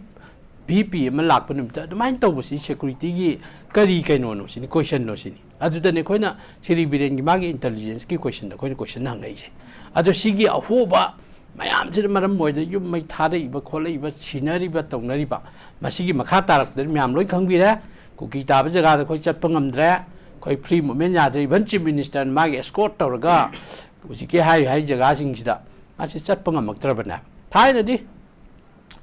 V P ꯑꯃ ꯂꯥꯛꯄ ꯅꯨꯃꯤꯠꯇ ꯑꯗꯨꯃꯥꯏꯅ ꯇꯧꯕꯁꯤ securityꯒꯤ ꯀꯔꯤ ꯀꯩꯅꯣꯅꯣ ꯁꯤꯅꯤ, questionꯅꯣ ꯁꯤꯅꯤ꯫ ꯑꯗꯨꯗꯅꯦ ꯑꯩꯈꯣꯏꯅ ꯁꯤꯔꯤ ꯕꯤꯔꯦꯟꯒꯤ ꯃꯥꯒꯤ intelligence ꯀꯤ question ꯗ ꯑꯩꯈꯣꯏꯅ question ꯍꯪꯉꯛꯏꯁꯦ꯫ ꯑꯗꯣ ꯁꯤꯒꯤ ꯑꯍꯣꯕ ꯃꯌꯥꯝꯁꯤꯅ ꯃꯔꯝ ꯑꯣꯏꯗꯅ ꯌꯨꯝ ꯃꯩ ꯊꯥꯔꯛꯏꯕ, ꯈꯣꯠꯂꯛꯏꯕ, ꯁꯤꯅꯔꯤꯕ, ꯇꯧꯅꯔꯤꯕ, ꯃꯁꯤꯒꯤ ꯃꯈꯥ ꯇꯥꯔꯛꯄꯗꯗꯤ ꯃꯌꯥꯝ ꯂꯣꯏ ꯈꯪꯕꯤꯔꯦ꯫ ꯀꯨꯀꯤ ꯇꯥꯕ ꯖꯒꯥꯗ ꯑꯩꯈꯣꯏ ꯆꯠꯄ ꯉꯝꯗ꯭ꯔꯦ, ꯑꯩꯈꯣꯏ free movement ꯌꯥꯗ꯭ꯔꯦ꯫ Even Chief Minister ꯅ ꯃꯥꯒꯤ escort ꯇꯧꯔꯒ ꯍꯧꯖꯤꯛꯀꯤ ꯍꯥꯏꯔꯤ ꯍꯥꯏꯔꯤ ꯖꯒꯥꯁꯤꯡꯁꯤꯗ ꯃꯥꯁꯤ ꯆꯠꯄ ꯉꯝꯃꯛꯇ꯭ꯔꯕꯅꯦ꯫ ꯊꯥꯏꯅꯗꯤ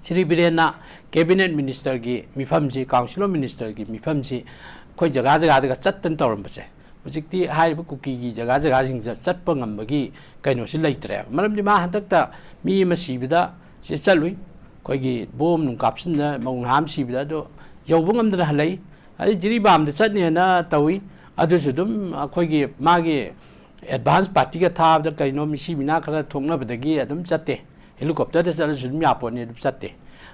ꯁꯤꯔꯤ ꯕꯤꯔꯦꯟꯅ cabinet minister ꯒꯤ ꯃꯤꯐꯝꯁꯤ, council of minister ꯒꯤ ꯃꯤꯐꯝꯁꯤ ꯑꯩꯈꯣꯏ ꯖꯒꯥ ꯖꯒꯥꯗꯒ ꯆꯠꯇꯅ ꯇꯧꯔꯝꯕꯁꯦ, ꯍꯧꯖꯤꯛꯇꯤ ꯍꯥꯏꯔꯤꯕ ꯀꯨꯀꯤꯒꯤ ꯖꯒꯥ ꯖꯒꯥꯁꯤꯡꯁꯤꯗ ꯆꯠꯄ ꯉꯝꯕꯒꯤ ꯀꯩꯅꯣꯁꯤ ꯂꯩꯇ꯭ꯔꯦꯕ꯫ ꯃꯔꯝꯗꯤ ꯃꯥ ꯍꯟꯗꯛꯇ ꯃꯤ ꯑꯃ ꯁꯤꯕꯗ ꯁꯤ ꯆꯠꯂꯨꯏ, ꯑꯩꯈꯣꯏꯒꯤ ꯕꯣꯝ ꯅꯨꯡ ꯀꯥꯞꯁꯤꯟꯗꯅ ꯃꯧ ꯅꯍꯥ ꯑꯃ ꯁꯤꯕꯗ ꯑꯗꯣ ꯌꯧꯕ ꯉꯝꯗꯅ ꯍꯜꯂꯛꯏ꯫ ꯑꯗꯩ ꯖꯤꯔꯤꯕꯥꯝꯗ ꯆꯠꯅꯦꯅ ꯇꯧꯏ, ꯑꯗꯨꯁꯨ ꯑꯗꯨꯝ ꯑꯩꯈꯣꯏꯒꯤ ꯃꯥꯒꯤ advance party ꯒ ꯊꯥꯕꯗ ꯀꯩꯅꯣ ꯃꯤꯁꯤ ꯃꯤꯅꯥ ꯈꯔ ꯊꯣꯛꯅꯕꯗꯒꯤ ꯑꯗꯨꯝ ꯆꯠꯇꯦ꯫ Helicopter ꯗ ꯆꯠꯂꯁꯨ ꯑꯗꯨꯝ ꯌꯥꯄꯣꯠꯅꯤ, ꯑꯗꯨꯝ ꯆꯠꯇꯦ꯫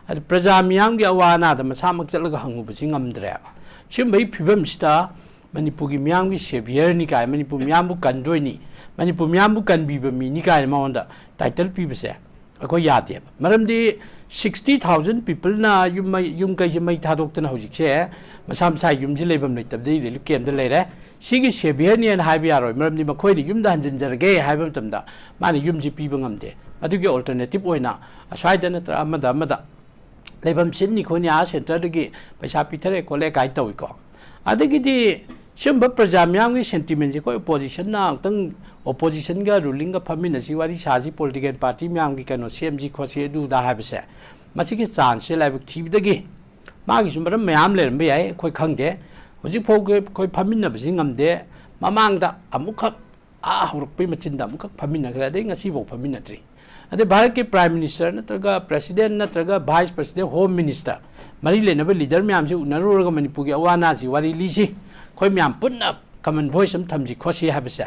ꯑꯗꯨ ꯄ꯭ꯔꯖꯥ ꯃꯤꯌꯥꯝꯒꯤ ꯑꯋꯥ ꯑꯅꯥꯗ ꯃꯁꯥꯃꯛ ꯆꯠꯂꯒ ꯍꯪꯉꯨꯕꯁꯤ ꯉꯝꯗ꯭ꯔꯦꯕ꯫ ꯁꯤꯒꯨꯝꯕꯒꯤ ꯐꯤꯕꯝꯁꯤꯗ ꯃꯅꯤꯄꯨꯔꯒꯤ ꯃꯤꯌꯥꯝꯒꯤ saviour ꯅꯤ ꯀꯥꯏ, ꯃꯅꯤꯄꯨꯔ ꯃꯤꯌꯥꯝꯕꯨ ꯀꯟꯗꯣꯏꯅꯤ, ꯃꯅꯤꯄꯨꯔ ꯃꯤꯌꯥꯝꯕꯨ ꯀꯟꯕꯤꯕ ꯃꯤꯅꯤ ꯀꯥꯏꯅ ꯃꯉꯣꯟꯗ title ꯄꯤꯕꯁꯦ ꯑꯩꯈꯣꯏ ꯌꯥꯗꯦꯕ꯫ ꯃꯔꯝꯗꯤ sixty thousand people ꯅ ꯌꯨꯝ ꯃꯩ, ꯌꯨꯝ ꯀꯩꯁꯦ ꯃꯩ ꯊꯥꯗꯣꯛꯇꯅ ꯍꯧꯖꯤꯛꯁꯦ ꯃꯁꯥ ꯃꯁꯥ ꯌꯨꯝꯁꯤ ꯂꯩꯐꯝ ꯂꯩꯇꯕꯗꯒꯤ relief camp ꯇ ꯂꯩꯔꯦ꯫ ꯁꯤꯒꯤ saviour ꯅꯦꯅ ꯍꯥꯏꯕ ꯌꯥꯔꯣꯏ, ꯃꯔꯝꯗꯤ ꯃꯈꯣꯏꯅ ꯌꯨꯝꯗ ꯍꯟꯖꯤꯟꯖꯔꯒꯦ ꯍꯥꯏꯕ ꯃꯇꯝꯗ ꯃꯥꯅ ꯌꯨꯝꯁꯤ ꯄꯤꯕ ꯉꯝꯗꯦ꯫ ꯑꯗꯨꯒꯤ alternative ꯑꯣꯏꯅ ꯑꯁ꯭ꯋꯥꯏꯗ ꯅꯠꯇ꯭ꯔꯒ ꯑꯃꯗ ꯑꯃꯗ ꯂꯩꯐꯝ ꯁꯤꯟꯅꯤ ꯈꯣꯠꯅꯤ, ꯑꯥ centre ꯗꯒꯤ ꯄꯩꯁꯥ ꯄꯤꯊꯔꯦ ꯈꯣꯠꯂꯦ ꯀꯥꯏꯅ ꯇꯧꯏꯀꯣ꯫ ꯑꯗꯒꯤꯗꯤ ꯁꯤꯒꯨꯝꯕ ꯄ꯭ꯔꯖꯥ ꯃꯤꯌꯥꯝꯒꯤ sentiment ꯁꯦ ꯑꯩꯈꯣꯏ opposition ꯅ ꯑꯃꯨꯛꯇꯪ opposition ꯒ ruling ꯒ ꯐꯝꯃꯤꯟꯅꯁꯤ, ꯋꯥꯔꯤ ꯁꯥꯁꯤ, political party ꯃꯌꯥꯝꯒꯤ ꯀꯩꯅꯣ ꯁꯦꯝꯁꯤ ꯈꯣꯠꯁꯤ ꯑꯗꯨ ꯑꯗꯥ ꯍꯥꯏꯕꯁꯦ, ꯃꯁꯤꯒꯤ chance ꯁꯦ ꯂꯥꯏꯕꯛ ꯊꯤꯕꯗꯒꯤ, ꯃꯥꯒꯤꯁꯨ ꯃꯔꯝ ꯃꯌꯥꯝ ꯂꯩꯔꯝꯕ ꯌꯥꯏ, ꯑꯩꯈꯣꯏ ꯈꯪꯗꯦ꯫ ꯍꯧꯖꯤꯛ ꯐꯥꯎꯒꯤ ꯑꯩꯈꯣꯏ ꯐꯝꯃꯤꯟꯅꯕꯁꯤ ꯉꯝꯗꯦ꯫ ꯃꯃꯥꯡꯗ ꯑꯃꯨꯛꯈꯛ ꯑꯥ ꯍꯧꯔꯛꯄꯩ ꯃꯆꯤꯟꯗ ꯑꯃꯨꯛꯈꯛ ꯐꯝꯃꯤꯟꯅꯈ꯭ꯔꯦ, ꯑꯗꯩ ꯉꯁꯤꯐꯥꯎ ꯐꯝꯃꯤꯟꯅꯗ꯭ꯔꯤ꯫ ꯑꯗꯩ ꯚꯥꯔꯠꯀꯤ Prime Minister ꯅꯠꯇ꯭ꯔꯒ President ꯅꯠꯇ꯭ꯔꯒ Vice President, Home Minister, ꯃꯔꯤ ꯂꯩꯅꯕ leader ꯃꯌꯥꯝꯁꯤ ꯎꯅꯔꯨꯔꯒ ꯃꯅꯤꯄꯨꯔꯒꯤ ꯑꯋꯥ ꯑꯅꯥꯁꯤ ꯋꯥꯔꯤ ꯂꯤꯁꯤ, ꯑꯩꯈꯣꯏ ꯃꯌꯥꯝ ꯄꯨꯟꯅ common voice ꯑꯃ ꯊꯝꯁꯤ ꯈꯣꯠꯁꯤ ꯍꯥꯏꯕꯁꯦ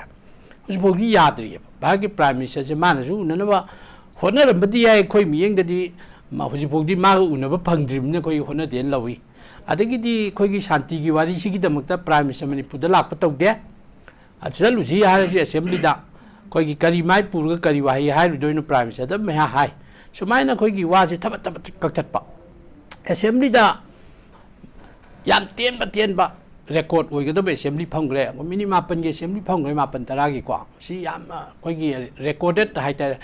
ꯍꯧꯖꯤꯛꯐꯥꯎꯗꯤ ꯌꯥꯗ꯭ꯔꯤꯑꯕ꯫ ꯚꯥꯔꯠꯀꯤ Prime Minister ꯁꯦ ꯃꯥꯅꯁꯨ ꯎꯅꯅꯕ ꯍꯣꯠꯅꯔꯝꯕꯗꯤ ꯌꯥꯏ, ꯑꯩꯈꯣꯏ ꯃꯤꯠꯌꯦꯡꯗꯗꯤ ꯃꯥ-, ꯍꯧꯖꯤꯛꯐꯥꯎꯗꯤ ꯃꯥꯒ ꯎꯅꯕ ꯐꯪꯗ꯭ꯔꯤꯕꯅꯤꯅ ꯑꯩꯈꯣꯏ ꯍꯣꯠꯅꯗꯦꯅ ꯂꯧꯏ꯫ ꯑꯗꯒꯤꯗꯤ ꯑꯩꯈꯣꯏꯒꯤ ꯁꯥꯟꯇꯤꯒꯤ ꯋꯥꯔꯤꯁꯤꯒꯤꯗꯃꯛꯇ Prime Minister ꯃꯅꯤꯄꯨꯔꯗ ꯂꯥꯛꯄ ꯇꯧꯗꯦ꯫ ꯑ, ꯆꯠꯂꯨꯁꯤ ꯍꯥꯏꯔꯁꯨ assembly ꯗ ꯑꯩꯈꯣꯏꯒꯤ ꯀꯔꯤ ꯃꯥꯏ ꯄꯨꯔꯒ ꯀꯔꯤ ꯋꯥꯍꯩ ꯍꯥꯏꯔꯨꯗꯣꯏꯅꯣ, Prime Minister ꯗ ꯃꯌꯥ ꯍꯥꯏ꯫ ꯁꯨꯃꯥꯏꯅ ꯑꯩꯈꯣꯏꯒꯤ ꯋꯥꯁꯦ ꯊꯕꯠ ꯊꯕꯠ ꯀꯛꯊꯠꯄ꯫ Assembly ꯗ ꯌꯥꯝ ꯇꯦꯟꯕ ꯇꯦꯟꯕ ꯔꯦꯀꯣꯔꯗ ꯑꯣꯏꯒꯗꯕ ꯑꯦꯁꯦꯝꯕ꯭ꯂꯤ ꯐꯝꯈ꯭ꯔꯦ, ꯃꯤꯅꯤꯠ ꯃꯥꯄꯟꯒꯤ ꯑꯦꯁꯦꯝꯕ꯭ꯂꯤ ꯐꯝꯈ꯭ꯔꯦ, ꯃꯥꯄꯟ ꯇꯔꯥꯒꯤꯀꯣ꯫ ꯁꯤ ꯌꯥꯝ ꯑꯩꯈꯣꯏꯒꯤ ꯔꯦꯀꯣꯔꯗꯦꯠ ꯍꯥꯏꯇꯥꯔꯦ,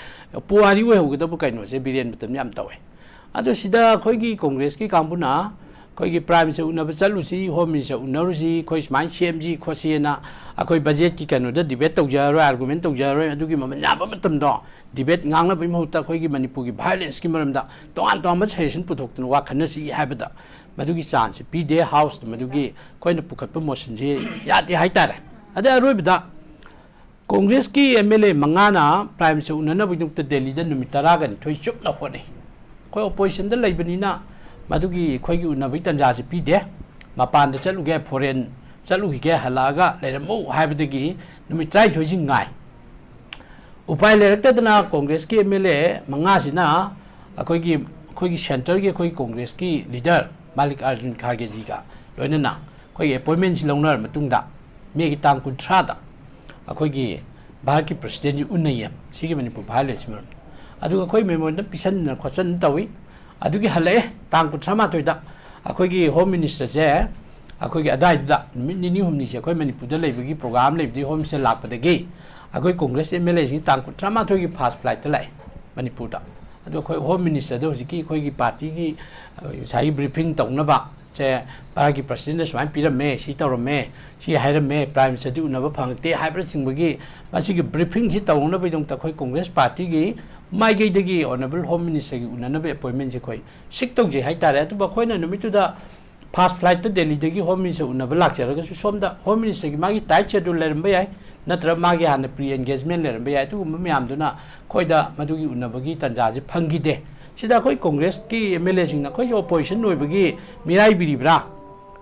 ꯄꯨꯋꯥꯔꯤ ꯑꯣꯏꯍꯧꯒꯗꯕ ꯀꯩꯅꯣꯁꯦ ꯕꯤꯔꯦꯟ ꯃꯇꯝꯗ ꯌꯥꯝ ꯇꯧꯋꯦ꯫ ꯑꯗꯣ ꯁꯤꯗ ꯑꯩꯈꯣꯏꯒꯤ ꯀꯣꯡꯒ꯭ꯔꯦꯁꯀꯤ ꯀꯥꯡꯕꯨꯅ ꯑꯩꯈꯣꯏꯒꯤ ꯄ꯭ꯔꯥꯏꯝ ꯃꯤꯅꯤꯁꯇꯔ ꯎꯅꯕ ꯆꯠꯂꯨꯁꯤ, ꯍꯣꯝ ꯃꯤꯅꯤꯁꯇꯔ ꯎꯅꯔꯨꯁꯤ, ꯑꯩꯈꯣꯏ ꯁꯨꯃꯥꯏꯅ ꯁꯦꯝꯁꯤ ꯈꯣꯠꯁꯤꯅ ꯑꯩꯈꯣꯏ ꯕꯖꯦꯠꯀꯤ ꯀꯩꯅꯣꯗ ꯗꯤꯕꯦꯠ ꯇꯧꯖꯔꯔꯣꯏ, ꯑꯥꯔꯒꯨꯃꯦꯟ ꯇꯧꯖꯔꯔꯣꯏ, ꯑꯗꯨꯒꯤ ꯃꯃꯜ ꯌꯥꯝꯕ ꯃꯇꯝꯗꯣ ꯗꯤꯕꯦꯠ ꯉꯥꯡꯅꯕꯒꯤ ꯃꯍꯨꯠꯇ ꯑꯩꯈꯣꯏꯒꯤ ꯃꯅꯤꯄꯨꯔꯒꯤ ꯚꯥꯏꯑꯣꯂꯦꯟꯁꯀꯤ ꯃꯔꯝꯗ ꯇꯣꯉꯥꯟ ꯇꯣꯉꯥꯟꯕ ꯁꯖꯦꯁꯟ ꯄꯨꯊꯣꯛꯇꯅ ꯋꯥ ꯈꯟꯅꯁꯤ ꯍꯥꯏꯕꯗ ꯃꯗꯨꯒꯤ ꯆꯥꯟꯁꯁꯦ ꯄꯤꯗꯦ꯫ ꯍꯥꯎꯁꯇ ꯃꯗꯨꯒꯤ ꯑꯩꯈꯣꯏꯅ ꯄꯨꯈꯠꯄ ꯃꯣꯁꯟꯁꯤ ꯌꯥꯗꯦ ꯍꯥꯏꯇꯥꯔꯦ꯫ ꯑꯗꯩ ꯑꯔꯣꯏꯕꯗ ꯀꯣꯡꯒ꯭ꯔꯦꯁꯀꯤ ꯑꯦꯝ ꯑꯦꯜ ꯑꯦ ꯃꯉꯥꯅ ꯄ꯭ꯔꯥꯏꯝ ꯃꯤꯅꯤꯁꯇꯔ ꯎꯅꯅꯕꯒꯤꯗꯃꯛꯇ ꯗꯦꯜꯂꯤꯗ ꯅꯨꯃꯤꯠ ꯇꯔꯥꯒꯅꯤꯊꯣꯏ ꯆꯨꯞꯅ ꯍꯣꯠꯅꯩ꯫ ꯑꯩꯈꯣꯏ ꯑꯣꯄꯣꯖꯤꯁꯟꯗ ꯂꯩꯕꯅꯤꯅ ꯃꯗꯨꯒꯤ ꯑꯩꯈꯣꯏꯒꯤ ꯎꯅꯕꯒꯤ ꯇꯥꯟꯖꯥꯁꯤ ꯄꯤꯗꯦ꯫ ꯃꯄꯥꯟꯗ ꯆꯠꯂꯨꯒꯦ, ꯐꯣꯔꯦꯟ ꯆꯠꯂꯨꯈꯤꯒꯦ, ꯍꯜꯂꯛꯑꯒ ꯂꯩꯔꯝꯃꯨ ꯍꯥꯏꯕꯗꯒꯤ ꯅꯨꯃꯤꯠ ꯇꯔꯥꯅꯤꯊꯣꯏꯁꯤ ꯉꯥꯏ꯫ ꯎꯄꯥꯏ ꯂꯩꯔꯛꯇꯗꯅ ꯀꯣꯡꯒ꯭ꯔꯦꯁꯀꯤ ꯑꯦꯝ ꯑꯦꯜ ꯑꯦ ꯃꯉꯥꯁꯤꯅ ꯑꯩꯈꯣꯏꯒꯤ, ꯑꯩꯈꯣꯏꯒꯤ ꯁꯦꯟꯇꯔꯒꯤ ꯑꯩꯈꯣꯏꯒꯤ ꯀꯣꯡꯒ꯭ꯔꯦꯁꯀꯤ ꯂꯤꯗꯔ ꯃꯥꯂꯤꯛ ꯑꯥꯔꯖꯨꯟ ꯈꯥꯔꯒꯦꯖꯤꯒ ꯂꯣꯏꯅꯅ ꯑꯩꯈꯣꯏꯒꯤ ꯑꯦꯄꯣꯏꯟꯃꯦꯟꯁꯤ ꯂꯧꯅꯔ ꯃꯇꯨꯡꯗ ꯃꯦꯒꯤ ꯇꯥꯡ ꯀꯨꯟꯊ꯭ꯔꯥꯗ ꯑꯩꯈꯣꯏꯒꯤ ꯚꯥꯔꯠꯀꯤ ꯄ꯭ꯔꯁꯤꯗꯦꯟꯁꯤ ꯎꯟꯅꯩꯌꯦ ꯁꯤꯒꯤ ꯃꯅꯤꯄꯨꯔ ꯚꯥꯏꯑꯣꯂꯦꯟꯁꯀꯤ ꯃꯔꯝꯗ꯫ ꯑꯗꯨꯒ ꯑꯩꯈꯣꯏ ꯃꯦꯃꯣꯔꯦꯟꯗꯝ ꯄꯤꯁꯟꯗꯅ ꯈꯣꯠꯆꯟꯗꯅ ꯇꯧꯏ꯫ ꯑꯗꯨꯒꯤ ꯍꯜꯂꯛꯑꯦ ꯇꯥꯡ ꯀꯨꯟꯊ꯭ꯔꯥ ꯃꯥꯊꯣꯏꯗ ꯑꯩꯈꯣꯏꯒꯤ ꯍꯣꯝ ꯃꯤꯅꯤꯁꯇꯔꯁꯦ ꯑꯩꯈꯣꯏꯒꯤ ꯑꯗꯥꯏꯗꯨꯗ ꯅꯨꯃꯤꯠ ꯅꯤꯅꯤ ꯍꯨꯝꯅꯤꯁꯦ ꯑꯩꯈꯣꯏ ꯃꯅꯤꯄꯨꯔꯗ ꯂꯩꯕꯒꯤ ꯄ꯭ꯔꯣꯒ꯭ꯔꯥꯝ ꯂꯩꯕꯗꯒꯤ ꯍꯣꯝ ꯃꯤꯅꯤꯁꯇꯔ ꯂꯥꯛꯄꯗꯒꯤ ꯑꯩꯈꯣꯏ ꯀꯣꯡꯒ꯭ꯔꯦꯁ ꯑꯦꯝ ꯑꯦꯜ ꯑꯦꯁꯤꯡ ꯇꯥꯡ ꯀꯨꯟꯊ꯭ꯔꯥ ꯃꯥꯊꯣꯏꯒꯤ ꯐꯥꯔꯁ ꯐ꯭ꯂꯥꯏꯠꯇ ꯂꯥꯛꯑꯦ ꯃꯅꯤꯄꯨꯔꯗ꯫ ꯑꯗꯣ ꯑꯩꯈꯣꯏ ꯍꯣꯝ ꯃꯤꯅꯤꯁꯇꯔꯗ ꯍꯧꯖꯤꯛꯀꯤ ꯑꯩꯈꯣꯏꯒꯤ ꯄꯥꯔꯇꯤꯒꯤ, ꯑ, ꯉꯁꯥꯏꯒꯤ ꯕ꯭ꯔꯤꯐꯤꯡ ꯇꯧꯅꯕ ꯁꯦ ꯚꯥꯔꯠꯀꯤ ꯄ꯭ꯔꯁꯤꯗꯦꯟꯅ ꯁꯨꯃꯥꯏꯅ ꯄꯤꯔꯝꯃꯦ, ꯁꯤ ꯇꯧꯔꯝꯃꯦ, ꯁꯤ ꯍꯥꯏꯔꯝꯃꯦ, ꯄ꯭ꯔꯥꯏꯝ ꯃꯤꯅꯤꯁꯇꯔꯗꯤ ꯎꯅꯕ ꯐꯪꯉꯛꯇꯦ ꯍꯥꯏꯕꯅꯆꯤꯡꯕꯒꯤ ꯃꯁꯤꯒꯤ ꯕ꯭ꯔꯤꯐꯤꯡꯁꯤ ꯇꯧꯅꯕꯒꯤꯗꯃꯛꯇ ꯑꯩꯈꯣꯏ ꯀꯣꯡꯒ꯭ꯔꯦꯁ ꯄꯥꯔꯇꯤꯒꯤ ꯃꯥꯏꯀꯩꯗꯒꯤ ꯑꯣꯅꯔꯦꯕꯜ ꯍꯣꯝ ꯃꯤꯅꯤꯁꯇꯔꯒꯤ ꯎꯅꯅꯕ ꯑꯦꯄꯣꯏꯟꯃꯦꯟꯁꯦ ꯑꯩꯈꯣꯏ ꯁꯤꯛ ꯇꯧꯖꯩ ꯍꯥꯏꯇꯥꯔꯦ꯫ ꯑꯗꯨꯕꯨ ꯑꯩꯈꯣꯏꯅ ꯅꯨꯃꯤꯠꯇꯨꯗ ꯐꯥꯔꯁ ꯐ꯭ꯂꯥꯏꯠꯇ ꯗꯦꯜꯂꯤꯗꯒꯤ ꯍꯣꯝ ꯃꯤꯅꯤꯁꯇꯔ ꯎꯅꯕ ꯂꯥꯛꯆꯔꯒꯁꯨ ꯁꯣꯝꯗ ꯍꯣꯝ ꯃꯤꯅꯤꯁꯇꯔꯒꯤ ꯃꯥꯒꯤ ꯇꯥꯏꯠ ꯁꯦꯗ꯭ꯌꯨꯜ ꯂꯩꯔꯝꯕ ꯌꯥꯏ, ꯅꯠꯇ꯭ꯔꯒ ꯃꯥꯒꯤ ꯍꯥꯟꯅ ꯄ꯭ꯔꯤ ꯑꯦꯟꯒꯦꯖꯃꯦꯟ ꯂꯩꯔꯝꯕ ꯌꯥꯏ꯫ ꯑꯗꯨꯒꯨꯝꯕ ꯃꯌꯥꯝꯗꯨꯅ ꯑꯩꯈꯣꯏꯗ ꯃꯗꯨꯒꯤ ꯎꯅꯕꯒꯤ ꯇꯥꯟꯖꯥꯁꯦ ꯐꯪꯈꯤꯗꯦ꯫ ꯁꯤꯗ ꯑꯩꯈꯣꯏ ꯀꯣꯡꯒ꯭ꯔꯦꯁꯀꯤ ꯑꯦꯝ ꯑꯦꯜ ꯑꯦꯁꯤꯡꯅ ꯑꯩꯈꯣꯏꯁꯨ ꯑꯣꯄꯣꯖꯤꯁꯟ ꯑꯣꯏꯕꯒꯤ ꯃꯤꯔꯥꯏꯕꯤꯔꯤꯕ꯭ꯔꯥ?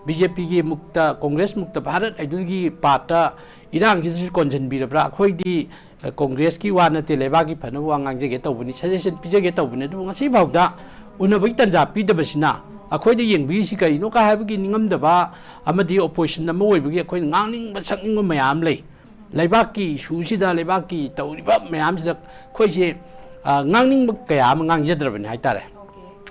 ꯕꯤ ꯖꯦ ꯄꯤꯒꯤ ꯃꯨꯛꯇ, ꯀꯣꯡꯒ꯭ꯔꯦꯁ ꯃꯨꯛꯇ ꯚꯥꯔꯠ ꯍꯥꯏꯗꯨꯒꯤ ꯄꯥꯔꯠꯇ ꯏꯔꯥꯡꯁꯤꯗꯁꯨ ꯀꯣꯟꯁꯤꯟꯕꯤꯔꯕ꯭ꯔꯥ? ꯑꯩꯈꯣꯏꯗꯤ, ꯑ, ꯀꯣꯡꯒ꯭ꯔꯦꯁꯀꯤ ꯋꯥ ꯅꯠꯇꯦ, ꯂꯩꯕꯥꯛꯀꯤ ꯐꯅꯕ ꯋꯥ ꯉꯥꯡꯖꯒꯦ ꯇꯧꯕꯅꯤ, ꯁꯖꯦꯁꯟ ꯄꯤꯖꯒꯦ ꯇꯧꯕꯅꯤ꯫ ꯑꯗꯨꯕꯨ ꯉꯁꯤ ꯐꯥꯎꯗ ꯎꯅꯕꯒꯤ ꯇꯥꯟꯖꯥ ꯄꯤꯗꯕꯁꯤꯅ ꯑꯩꯈꯣꯏꯗ ꯌꯦꯡꯕꯤꯔꯤꯁꯤ ꯀꯔꯤꯅꯣ ꯀꯥꯏ ꯍꯥꯏꯕꯒꯤ ꯅꯤꯡꯉꯝꯗꯕ ꯑꯃꯗꯤ ꯑꯣꯄꯣꯖꯤꯁꯟ ꯑꯃ ꯑꯣꯏꯕꯒꯤ ꯑꯩꯈꯣꯏꯅ ꯉꯥꯡꯅꯤꯡꯕ ꯁꯛꯅꯤꯡꯕ ꯃꯌꯥꯝ ꯂꯩ꯫ ꯂꯩꯕꯥꯛꯀꯤ ꯏꯁꯨꯁꯤꯗ, ꯂꯩꯕꯥꯛꯀꯤ ꯇꯧꯔꯤꯕ ꯃꯌꯥꯝꯁꯤꯗ ꯑꯩꯈꯣꯏꯁꯦ, ꯑ, ꯉꯥꯡꯅꯤꯡꯕ ꯀꯌꯥ ꯑꯃ ꯉꯥꯡꯖꯗ꯭ꯔꯕꯅꯤ ꯍꯥꯏꯇꯥꯔꯦ꯫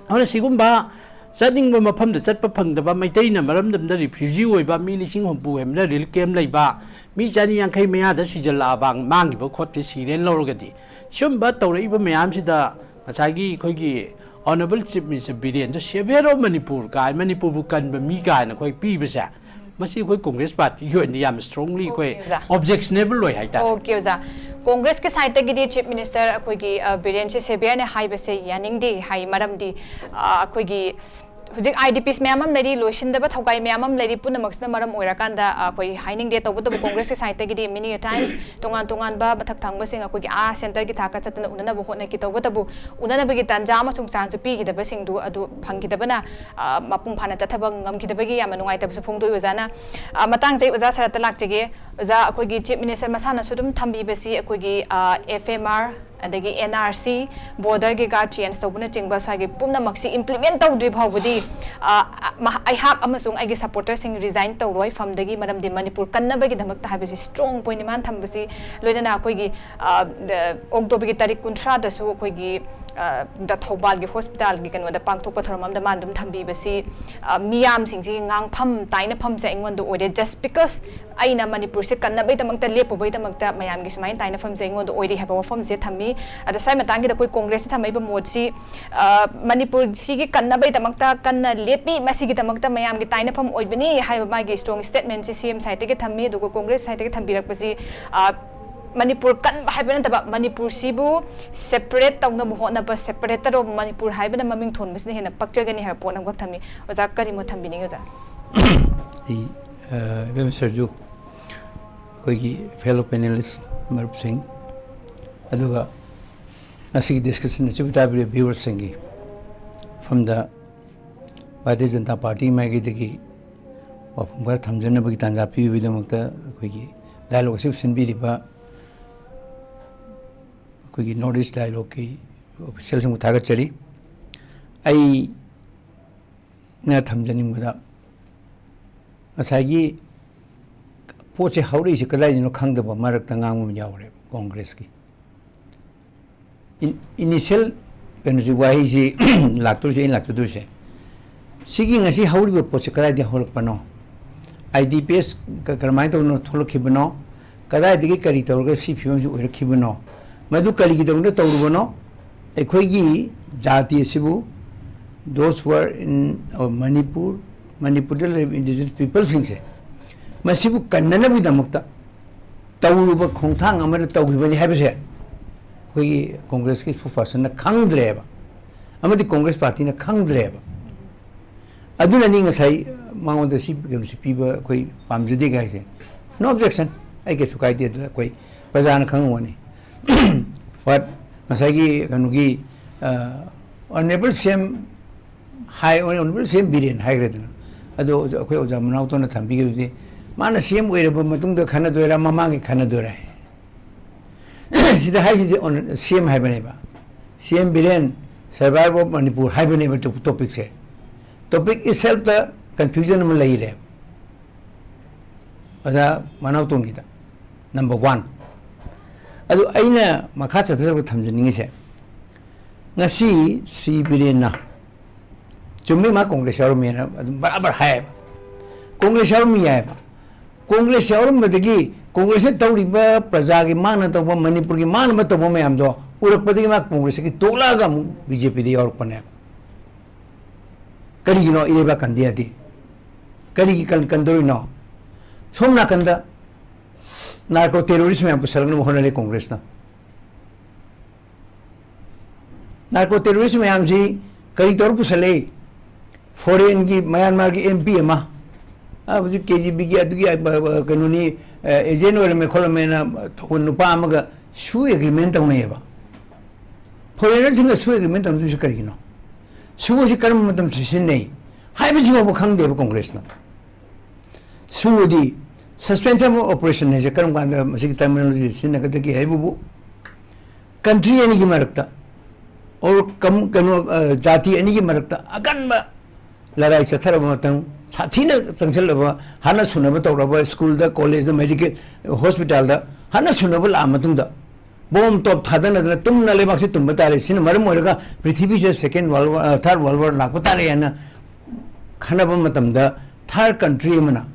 ꯑꯗꯨꯅ ꯁꯤꯒꯨꯝꯕ ꯆꯠꯅꯤꯡꯕ ꯃꯐꯝꯗ ꯆꯠꯄ ꯐꯪꯗꯕ, ꯃꯩꯇꯩꯅ ꯃꯔꯝꯗꯝꯗ ꯔꯤꯐ꯭ꯌꯨꯖꯤ ꯑꯣꯏꯕ ꯃꯤ ꯂꯤꯁꯤꯡ ꯍꯨꯝꯐꯨ ꯍꯦꯟꯕꯅ ꯔꯤꯂꯤꯐ ꯀꯦꯝ ꯂꯩꯕ, ꯃꯤ ꯆꯅꯤ ꯌꯥꯡꯈꯩ ꯃꯌꯥꯗ ꯁꯤꯖꯜꯂꯛꯑꯕ, ꯃꯥꯡꯈꯤꯕ ꯈꯣꯠꯄ ꯁꯤꯔꯦꯅ ꯂꯧꯔꯒꯗꯤ, ꯁꯤꯒꯨꯝꯕ ꯇꯧꯔꯛꯏꯕ ꯃꯌꯥꯝꯁꯤꯗ ꯉꯁꯥꯏꯒꯤ ꯑꯩꯈꯣꯏꯒꯤ Honourable Chief Minister ꯕꯤꯔꯦꯟꯗ Saviour of Manipur ꯀꯥꯏ, ꯃꯅꯤꯄꯨꯔꯕꯨ ꯀꯟꯕ ꯃꯤ ꯀꯥꯏꯅ ꯑꯩꯈꯣꯏ ꯄꯤꯕꯁꯦ, ꯃꯁꯤ ꯑꯩꯈꯣꯏ ꯀꯣꯡꯒ꯭ꯔꯦꯁ ꯄꯥꯔꯇꯤꯒꯤ ꯑꯣꯏꯅꯗꯤ ꯌꯥꯝ strongly ꯑꯩꯈꯣꯏ Okay, ꯑꯣꯖꯥ꯫ Objectionable ꯑꯣꯏ ꯍꯥꯏꯇꯥꯔꯦ꯫ Okay, ꯑꯣꯖꯥ꯫ ꯀꯣꯡꯒ꯭ꯔꯦꯁꯀꯤ ꯁꯥꯏꯠꯇꯒꯤꯗꯤ ꯆꯤꯐ ꯃꯤꯅꯤꯁꯇꯔ ꯑꯩꯈꯣꯏꯒꯤ, ꯑ, ꯕꯤꯔꯦꯟꯁꯦ ꯁꯦꯕꯤꯌꯔꯅꯦ ꯍꯥꯏꯕꯁꯦ ꯌꯥꯅꯤꯡꯗꯦ ꯍꯥꯏ꯫ ꯃꯔꯝꯗꯤ, ꯑ, ꯑꯩꯈꯣꯏꯒꯤ ꯍꯧꯖꯤꯛ ꯑꯥꯏ ꯗꯤ ꯄꯤꯁ ꯃꯌꯥꯝ ꯑꯃ ꯂꯩꯔꯤ, ꯂꯣꯏꯁꯤꯟꯗꯕ ꯊꯧꯒꯥꯏ ꯃꯌꯥꯝ ꯑꯃ ꯂꯩꯔꯤ, ꯄꯨꯝꯅꯃꯛꯁꯤꯅ ꯃꯔꯝ ꯑꯣꯏꯔꯀꯥꯟꯗ, ꯑ, ꯑꯩꯈꯣꯏ ꯍꯥꯏꯅꯤꯡꯗꯦ꯫ ꯇꯧꯕꯇꯕꯨ ꯀꯣꯡꯒ꯭ꯔꯦꯁꯀꯤ ꯁꯥꯏꯠꯇꯒꯤꯗꯤ many a times ꯇꯣꯉꯥꯟ ꯇꯣꯉꯥꯟꯕ ꯃꯊꯛ ꯊꯪꯕꯁꯤꯡ ꯑꯩꯈꯣꯏꯒꯤ ꯑꯥ ꯁꯦꯟꯇꯔꯒꯤ ꯊꯥꯛꯇ ꯆꯠꯇꯅ ꯎꯅꯅꯕ ꯍꯣꯠꯅꯈꯤ꯫ ꯇꯧꯕꯇꯕꯨ ꯎꯅꯅꯕꯒꯤ ꯇꯥꯟꯖꯥ ꯑꯃꯁꯨꯡ ꯆꯥꯟꯁꯁꯨ ꯄꯤꯈꯤꯗꯕꯁꯤꯡꯗꯨ ꯑꯗꯨ ꯐꯪꯈꯤꯗꯕꯅ, ꯑ, ꯃꯄꯨꯡ ꯐꯥꯅ ꯆꯠꯊꯕ ꯉꯝꯈꯤꯗꯕꯒꯤ ꯌꯥꯝꯅ ꯅꯨꯡꯉꯥꯏꯇꯕꯁꯨ ꯐꯣꯡꯗꯣꯛꯏ ꯑꯣꯖꯥꯅ꯫ ꯑ, ꯃꯇꯥꯡꯁꯦ ꯑꯩ ꯑꯣꯖꯥ ꯁꯔꯠꯇ ꯂꯥꯛꯆꯒꯦ꯫ ꯑꯣꯖꯥ, ꯑꯩꯈꯣꯏꯒꯤ ꯆꯤꯐ ꯃꯤꯅꯤꯁꯇꯔ ꯃꯁꯥꯅꯁꯨ ꯑꯗꯨꯝ ꯊꯝꯕꯤꯕꯁꯤ ꯑꯩꯈꯣꯏꯒꯤ, ꯑ, ꯑꯦꯐ ꯑꯦꯝ ꯑꯥꯔ, ꯑꯗꯒꯤ ꯑꯦꯟ ꯑꯥꯔ ꯁꯤ, ꯕꯣꯔꯗꯔꯒꯤ ꯒꯥꯔꯗ ꯆꯦꯟꯖ ꯇꯧꯕꯅꯆꯤꯡꯕ ꯁ꯭ꯋꯥꯏꯒꯤ ꯄꯨꯝꯅꯃꯛꯁꯤ implement ꯇꯧꯗ꯭ꯔꯤ ꯐꯥꯎꯕꯗꯤ, ꯑ, ꯃꯍ-, ꯑꯩꯍꯥꯛ ꯑꯃꯁꯨꯡ ꯑꯩꯒꯤ ꯁꯄꯣꯔꯇꯔꯁꯤꯡ ꯔꯤꯖꯥꯏꯟ ꯇꯧꯔꯣꯏ ꯐꯝꯗꯒꯤ, ꯃꯔꯝꯗꯤ ꯃꯅꯤꯄꯨꯔ ꯀꯟꯅꯕꯒꯤꯗꯃꯛꯇ ꯍꯥꯏꯕꯁꯤ ꯁ꯭ꯇꯔꯣꯡ ꯄꯣꯏꯟ ꯃꯥꯅ ꯊꯝꯕꯁꯤ, ꯂꯣꯏꯅꯅ ꯑꯩꯈꯣꯏꯒꯤ, ꯑ, ꯗ-, ꯑꯣꯛꯇꯣꯕꯔꯒꯤ ꯇꯥꯔꯤꯛ ꯀꯨꯟꯊ꯭ꯔꯥꯗꯁꯨ ꯑꯩꯈꯣꯏꯒꯤ, ꯑ, ꯗ ꯊꯧꯕꯥꯜꯒꯤ ꯍꯣꯁꯄꯤꯇꯥꯜꯒꯤ ꯀꯩꯅꯣꯗ ꯄꯥꯡꯊꯣꯛꯄ ꯊꯧꯔꯝ ꯑꯃꯗ ꯃꯥꯅ ꯑꯗꯨꯝ ꯊꯝꯕꯤꯕꯁꯤ, ꯑ, ꯃꯤꯌꯥꯝꯁꯤꯡꯁꯤꯒꯤ ꯉꯥꯡꯐꯝ ꯇꯥꯏꯅꯐꯝꯁꯦ ꯑꯩꯉꯣꯟꯗ ꯑꯣꯏꯔꯦ꯫ Just because ꯑꯩꯅ ꯃꯅꯤꯄꯨꯔꯁꯦ ꯀꯟꯅꯕꯒꯤꯗꯃꯛꯇ ꯂꯦꯞꯄꯨꯕꯒꯤꯗꯃꯛꯇ ꯃꯌꯥꯝꯒꯤ ꯁꯨꯃꯥꯏꯅ ꯇꯥꯏꯅꯐꯝꯁꯦ ꯑꯩꯉꯣꯟꯗ ꯑꯣꯏꯔꯤ ꯍꯥꯏꯕ ꯋꯥꯐꯝꯁꯦ ꯊꯝꯃꯤ꯫ ꯑꯗꯣ ꯁ꯭ꯋꯥꯏ ꯃꯇꯥꯡꯒꯤꯗ ꯑꯩꯈꯣꯏ ꯀꯣꯡꯒ꯭ꯔꯦꯁꯇ ꯊꯝꯃꯛꯏꯕ ꯃꯣꯠꯁꯤ, ꯑ, ꯃꯅꯤꯄꯨꯔꯁꯤꯒꯤ ꯀꯟꯅꯕꯒꯤꯗꯃꯛꯇ ꯀꯟꯅ ꯂꯦꯞꯄꯤ, ꯃꯁꯤꯒꯤꯗꯃꯛꯇ ꯃꯌꯥꯝꯒꯤ ꯇꯥꯏꯅꯐꯝ ꯑꯣꯏꯕꯅꯤ ꯍꯥꯏꯕ ꯃꯥꯒꯤ ꯁ꯭ꯇꯔꯣꯡ ꯁ꯭ꯇꯦꯠꯃꯦꯟꯁꯦ ꯁꯤ ꯑꯦꯝ ꯁꯥꯏꯠꯇꯒꯤ ꯊꯝꯃꯤ꯫ ꯑꯗꯨꯒ ꯀꯣꯡꯒ꯭ꯔꯦꯁ ꯁꯥꯏꯠꯇꯒꯤ ꯊꯝꯕꯤꯔꯛꯄꯁꯤ, ꯑ, ꯃꯅꯤꯄꯨꯔ ꯀꯟꯕ ꯍꯥꯏꯕ ꯅꯠꯇꯕ, ꯃꯅꯤꯄꯨꯔꯁꯤꯕꯨ separate ꯇꯧꯅꯕ ꯍꯣꯠꯅꯕ, separator of ꯃꯅꯤꯄꯨꯔ ꯍꯥꯏꯕꯅ ꯃꯃꯤꯡ ꯊꯣꯟꯕꯁꯤꯅ ꯍꯦꯟꯅ ꯄꯛꯆꯒꯅꯤ ꯍꯥꯏꯕ ꯄꯣꯠ ꯑꯃꯈꯛ ꯊꯝꯃꯤ꯫ ꯑꯣꯖꯥ, ꯀꯔꯤ ꯃꯣꯠ ꯊꯝꯕꯤꯅꯤꯡꯉꯤ, ꯑꯣꯖꯥ? ꯑꯩ, ꯑ, ꯏꯕꯦꯝ ꯁꯔꯖꯨ, ꯑꯩꯈꯣꯏꯒꯤ fellow panelist ꯃꯔꯨꯞꯁꯤꯡ, ꯑꯗꯨꯒ ꯉꯁꯤꯒꯤ ꯗꯤꯁꯀꯁꯟ ꯑꯁꯤꯕꯨ ꯇꯥꯕꯤꯔꯤꯕ ꯚ꯭ꯌꯨꯋꯔꯁꯤꯡꯒꯤ ꯃꯐꯝꯗ ꯚꯥꯔꯇꯤꯌ ꯖꯅꯇꯥ ꯄꯥꯔꯇꯤ ꯃꯥꯏꯀꯩꯗꯒꯤ ꯋꯥꯐꯝ ꯈꯔ ꯊꯝꯖꯅꯕꯒꯤ ꯇꯥꯟꯖꯥ ꯄꯤꯕꯒꯤꯗꯃꯛꯇ ꯑꯩꯈꯣꯏꯒꯤ ꯗꯥꯏꯂꯣꯒ ꯑꯁꯤꯕꯨ ꯁꯤꯟꯕꯤꯔꯤꯕ ꯑꯩꯈꯣꯏꯒꯤ ꯅꯣꯔꯠ ꯏꯁ ꯗꯥꯏꯂꯣꯒꯀꯤ ꯑꯣꯐꯤꯁꯤꯌꯦꯜꯁꯤꯡꯕꯨ ꯊꯥꯒꯠꯆꯔꯤ꯫ ꯑꯩꯅ ꯊꯝꯖꯅꯤꯡꯕꯗ, ꯉꯁꯥꯏꯒꯤ ꯄꯣꯠꯁꯦ ꯍꯧꯔꯛꯏꯁꯦ ꯀꯗꯥꯏꯗꯅꯣ ꯈꯪꯗꯕ ꯃꯔꯛꯇ ꯉꯥꯡꯕ ꯑꯃ ꯌꯥꯎꯔꯦꯕ ꯀꯣꯡꯒ꯭ꯔꯦꯁꯀꯤ꯫ ꯏꯟ-, ꯏꯅꯤꯁꯤꯌꯦꯜ ꯀꯩꯅꯣꯁꯤ, ꯋꯥꯍꯩꯁꯤ ꯂꯥꯛꯇꯣꯏꯁꯦ, ꯑꯩꯅ ꯂꯥꯛꯆꯗꯣꯏꯁꯦ, ꯁꯤꯒꯤ ꯉꯁꯤ ꯍꯧꯔꯤꯕ ꯄꯣꯠꯁꯦ ꯀꯗꯥꯏꯗꯒꯤ ꯍꯧꯔꯛꯄꯅꯣ? ꯑꯥꯏ ꯗꯤ ꯄꯤ ꯑꯦꯁ ꯀ-, ꯀꯔꯝꯍꯥꯏꯅ ꯇꯧꯗꯅ ꯊꯣꯛꯂꯛꯈꯤꯕꯅꯣ? ꯀꯗꯥꯏꯗꯒꯤ ꯀꯔꯤ ꯇꯧꯔꯒ ꯁꯤ ꯐꯤꯕꯝꯁꯤ ꯑꯣꯏꯔꯛꯈꯤꯕꯅꯣ? ꯃꯗꯨ ꯀꯔꯤꯒꯤꯗꯃꯛꯇ ꯇꯧꯔꯨꯕꯅꯣ? ꯑꯩꯈꯣꯏꯒꯤ ꯖꯥꯇꯤ ꯑꯁꯤꯕꯨ, those who are in, uh, Manipur, ꯃꯅꯤꯄꯨꯔꯗ ꯂꯩꯔꯤꯕ indigenous peopleꯁꯤꯡꯁꯦ, ꯃꯁꯤꯕꯨ ꯀꯟꯅꯅꯕꯒꯤꯗꯃꯛꯇ ꯇꯧꯔꯨꯕ ꯈꯣꯡꯊꯥꯡ ꯑꯃꯗ ꯇꯧꯈꯤꯕꯅꯤ ꯍꯥꯏꯕꯁꯦ ꯑꯩꯈꯣꯏꯒꯤ ꯀꯣꯡꯒ꯭ꯔꯦꯁꯀꯤ spokespersonꯅ ꯈꯪꯗ꯭ꯔꯦꯕ, ꯑꯃꯗꯤ ꯀꯣꯡꯒ꯭ꯔꯦꯁ ꯄꯥꯔꯇꯤꯅ ꯈꯪꯗ꯭ꯔꯦꯕ꯫ ꯑꯗꯨꯅꯅꯤ ꯉꯁꯥꯏ ꯃꯉꯣꯟꯗ ꯁꯤ ꯀꯩꯅꯣꯁꯤ ꯄꯤꯕ ꯑꯩꯈꯣꯏ ꯄꯥꯝꯖꯗꯦ ꯍꯥꯏꯁꯦ꯫ No objection, ꯑꯩ ꯀꯩꯁꯨ ꯀꯥꯏꯗꯦ꯫ ꯑꯗꯨ ꯑꯩꯈꯣꯏ ꯄ꯭ꯔꯖꯥꯅ ꯈꯪꯉꯝꯒꯅꯤ꯫ But ꯉꯁꯥꯏꯒꯤ ꯀꯩꯅꯣꯒꯤ, ꯑ, Honourable ꯁꯤ ꯑꯦꯝ ꯍꯥꯏ, Honourable ꯁꯤ ꯑꯦꯝ ꯕꯤꯔꯦꯟ ꯍꯥꯏꯈ꯭ꯔꯦꯗꯅ, ꯑꯗꯣ ꯑꯩꯈꯣꯏ ꯑꯣꯖꯥ ꯃꯅꯥꯎꯇꯣꯟꯅ ꯊꯝꯕꯤꯈꯤꯕꯗꯨꯗꯤ, ꯃꯥꯅ ꯁꯤ ꯑꯦꯝ ꯑꯣꯏꯔꯕ ꯃꯇꯨꯡꯗ ꯈꯟꯅꯗꯣꯏꯔꯥ, ꯃꯃꯥꯡꯒꯤ ꯈꯟꯅꯗꯣꯏꯔꯥ? ꯁꯤꯗ ꯍꯥꯏꯁꯤꯁꯦ ꯑꯣꯟ-, ꯁꯤ ꯑꯦꯝ ꯍꯥꯏꯕꯅꯦꯕ, ꯁꯤ M Biren, Survival of Manipur ꯍꯥꯏꯕꯅꯦꯕ ꯇꯣ-, topicꯁꯦ꯫ Topic itselfꯇ confusion ꯑꯃ ꯂꯩꯔꯦ ꯑꯣꯖꯥ ꯃꯅꯥꯎꯇꯣꯟꯒꯤꯗ, number one꯫ ꯑꯗꯨ ꯑꯩꯅ ꯃꯈꯥ ꯆꯠꯊꯖꯔꯛꯄ ꯊꯝꯖꯅꯤꯡꯉꯤꯁꯦ, ꯉꯁꯤ ꯁ꯭ꯔꯤ ꯕꯤꯔꯦꯟꯅ, ꯆꯨꯝꯃꯤ, ꯃꯥ ꯀꯣꯡꯒ꯭ꯔꯦꯁ ꯌꯥꯎꯔꯝꯃꯦꯅ ꯑꯗꯨꯝ ꯕꯔꯥꯕꯔ ꯍꯥꯏꯌꯦꯕ, ꯀꯣꯡꯒ꯭ꯔꯦꯁ ꯌꯥꯎꯔꯝꯃꯤ ꯍꯥꯏꯌꯦꯕ꯫ ꯀꯣꯡꯒ꯭ꯔꯦꯁ ꯌꯥꯎꯔꯝꯕꯗꯒꯤ ꯀꯣꯡꯒ꯭ꯔꯦꯁꯅ ꯇꯧꯔꯤꯕ ꯄ꯭ꯔꯖꯥꯒꯤ ꯃꯥꯡꯅ ꯇꯧꯕ, ꯃꯅꯤꯄꯨꯔꯒꯤ ꯃꯥꯡꯅꯕ ꯇꯧꯕ ꯃꯌꯥꯝꯗꯣ ꯎꯔꯛꯄꯗꯒꯤ ꯃꯥ ꯀꯣꯡꯒ꯭ꯔꯦꯁꯇꯒꯤ ꯇꯣꯛꯂꯛꯑꯒ ꯑꯃꯨꯛ ꯕꯤ ꯖꯦ ꯄꯤꯗ ꯌꯥꯎꯔꯛꯄꯅꯦꯕ꯫ ꯀꯔꯤꯒꯤꯅꯣ ꯏꯔꯩꯕꯥꯛ ꯀꯟꯗꯦ ꯍꯥꯏꯗꯤ? ꯀꯔꯤꯒꯤ ꯀꯟ-, ꯀꯟꯗꯧꯔꯤꯅꯣ? ꯁꯣꯝ ꯅꯥꯀꯟꯗ narco terrorist ꯃꯌꯥꯝ ꯄꯨꯁꯜꯂꯛꯅꯕ ꯍꯣꯠꯅꯔꯦ ꯀꯣꯡꯒ꯭ꯔꯦꯁꯅ꯫ Narco terrorist ꯃꯌꯥꯝꯁꯤ ꯀꯔꯤ ꯇꯧꯔ ꯄꯨꯁꯜꯂꯛꯏ? Foreignꯒꯤ, ꯃꯌꯥꯟꯃꯥꯔꯒꯤ ꯑꯦꯝ ꯄꯤ ꯑꯃ, ꯑ, ꯍꯧꯖꯤꯛ ꯀꯦ ꯖꯤ ꯕꯤꯒꯤ ꯑꯗꯨꯒꯤ, ꯑ, ꯑ, ꯀꯩꯅꯣꯅꯤ, ꯑ, agent ꯑꯣꯏꯔꯝꯃꯦ ꯈꯣꯠꯂꯝꯃꯦꯅ ꯇꯧꯕ ꯅꯨꯄꯥ ꯑꯃꯒ ꯁꯨ agreement ꯇꯧꯅꯩꯌꯦꯕ꯫ Foreignerꯁꯤꯡꯒ ꯁꯨ agreement ꯇꯧꯅꯗꯣꯏꯁꯤ ꯀꯔꯤꯒꯤꯅꯣ? ꯁꯨ ꯑꯁꯤ ꯀꯔꯝꯕ ꯃꯇꯝꯗ ꯁꯤꯖꯤꯟꯅꯩ ꯍꯥꯏꯕꯁꯤ ꯐꯥꯎꯕ ꯈꯪꯗꯦꯕ ꯀꯣꯡꯒ꯭ꯔꯦꯁꯅ꯫ ꯁꯨ ꯑꯗꯤ suspension of operation ꯍꯥꯏꯁꯦ ꯀꯔꯝ ꯀꯥꯟꯗ ꯃꯁꯤꯒꯤ terminology ꯁꯤꯖꯤꯟꯅꯒꯗꯒꯦ ꯍꯥꯏꯕꯕꯨ, country ꯑꯅꯤꯒꯤ ꯃꯔꯛꯇ, or ꯀꯝ-, ꯀꯩꯅꯣ, ꯑ, ꯖꯥꯇꯤ ꯑꯅꯤꯒꯤ ꯃꯔꯛꯇ ꯑꯀꯟꯕ ꯂꯔꯥꯏ ꯆꯠꯊꯔꯕ ꯃꯇꯝ, ꯁꯥꯊꯤꯅ ꯆꯪꯁꯤꯜꯂꯕ, ꯍꯥꯠꯅ ꯁꯨꯅꯕ ꯇꯧꯔꯕ, ꯁ꯭ꯀꯨꯜꯗ, ꯀꯣꯂꯦꯖꯇ, ꯃꯦꯗꯤꯀꯦꯜ ꯍꯣꯁꯄꯤꯇꯥꯜꯗ ꯍꯥꯠꯅ ꯁꯨꯅꯕ ꯂꯥꯛꯑ ꯃꯇꯨꯡꯗ, ꯕꯣꯝ ꯇꯣꯞ ꯊꯥꯗꯅꯗꯅ ꯇꯨꯝꯅ ꯂꯩꯕꯥꯛꯁꯤ ꯇꯨꯝꯕ ꯇꯥꯔꯦ꯫ ꯁꯤꯅ ꯃꯔꯝ ꯑꯣꯏꯔꯒ ꯄ꯭ꯔꯤꯊꯤꯕꯤꯁꯤꯗ second world war, ꯑ, third world war ꯂꯥꯛꯄ ꯇꯥꯔꯦ ꯍꯥꯏꯅ ꯈꯟꯅꯕ ꯃꯇꯝꯗ third country ꯑꯃꯅ,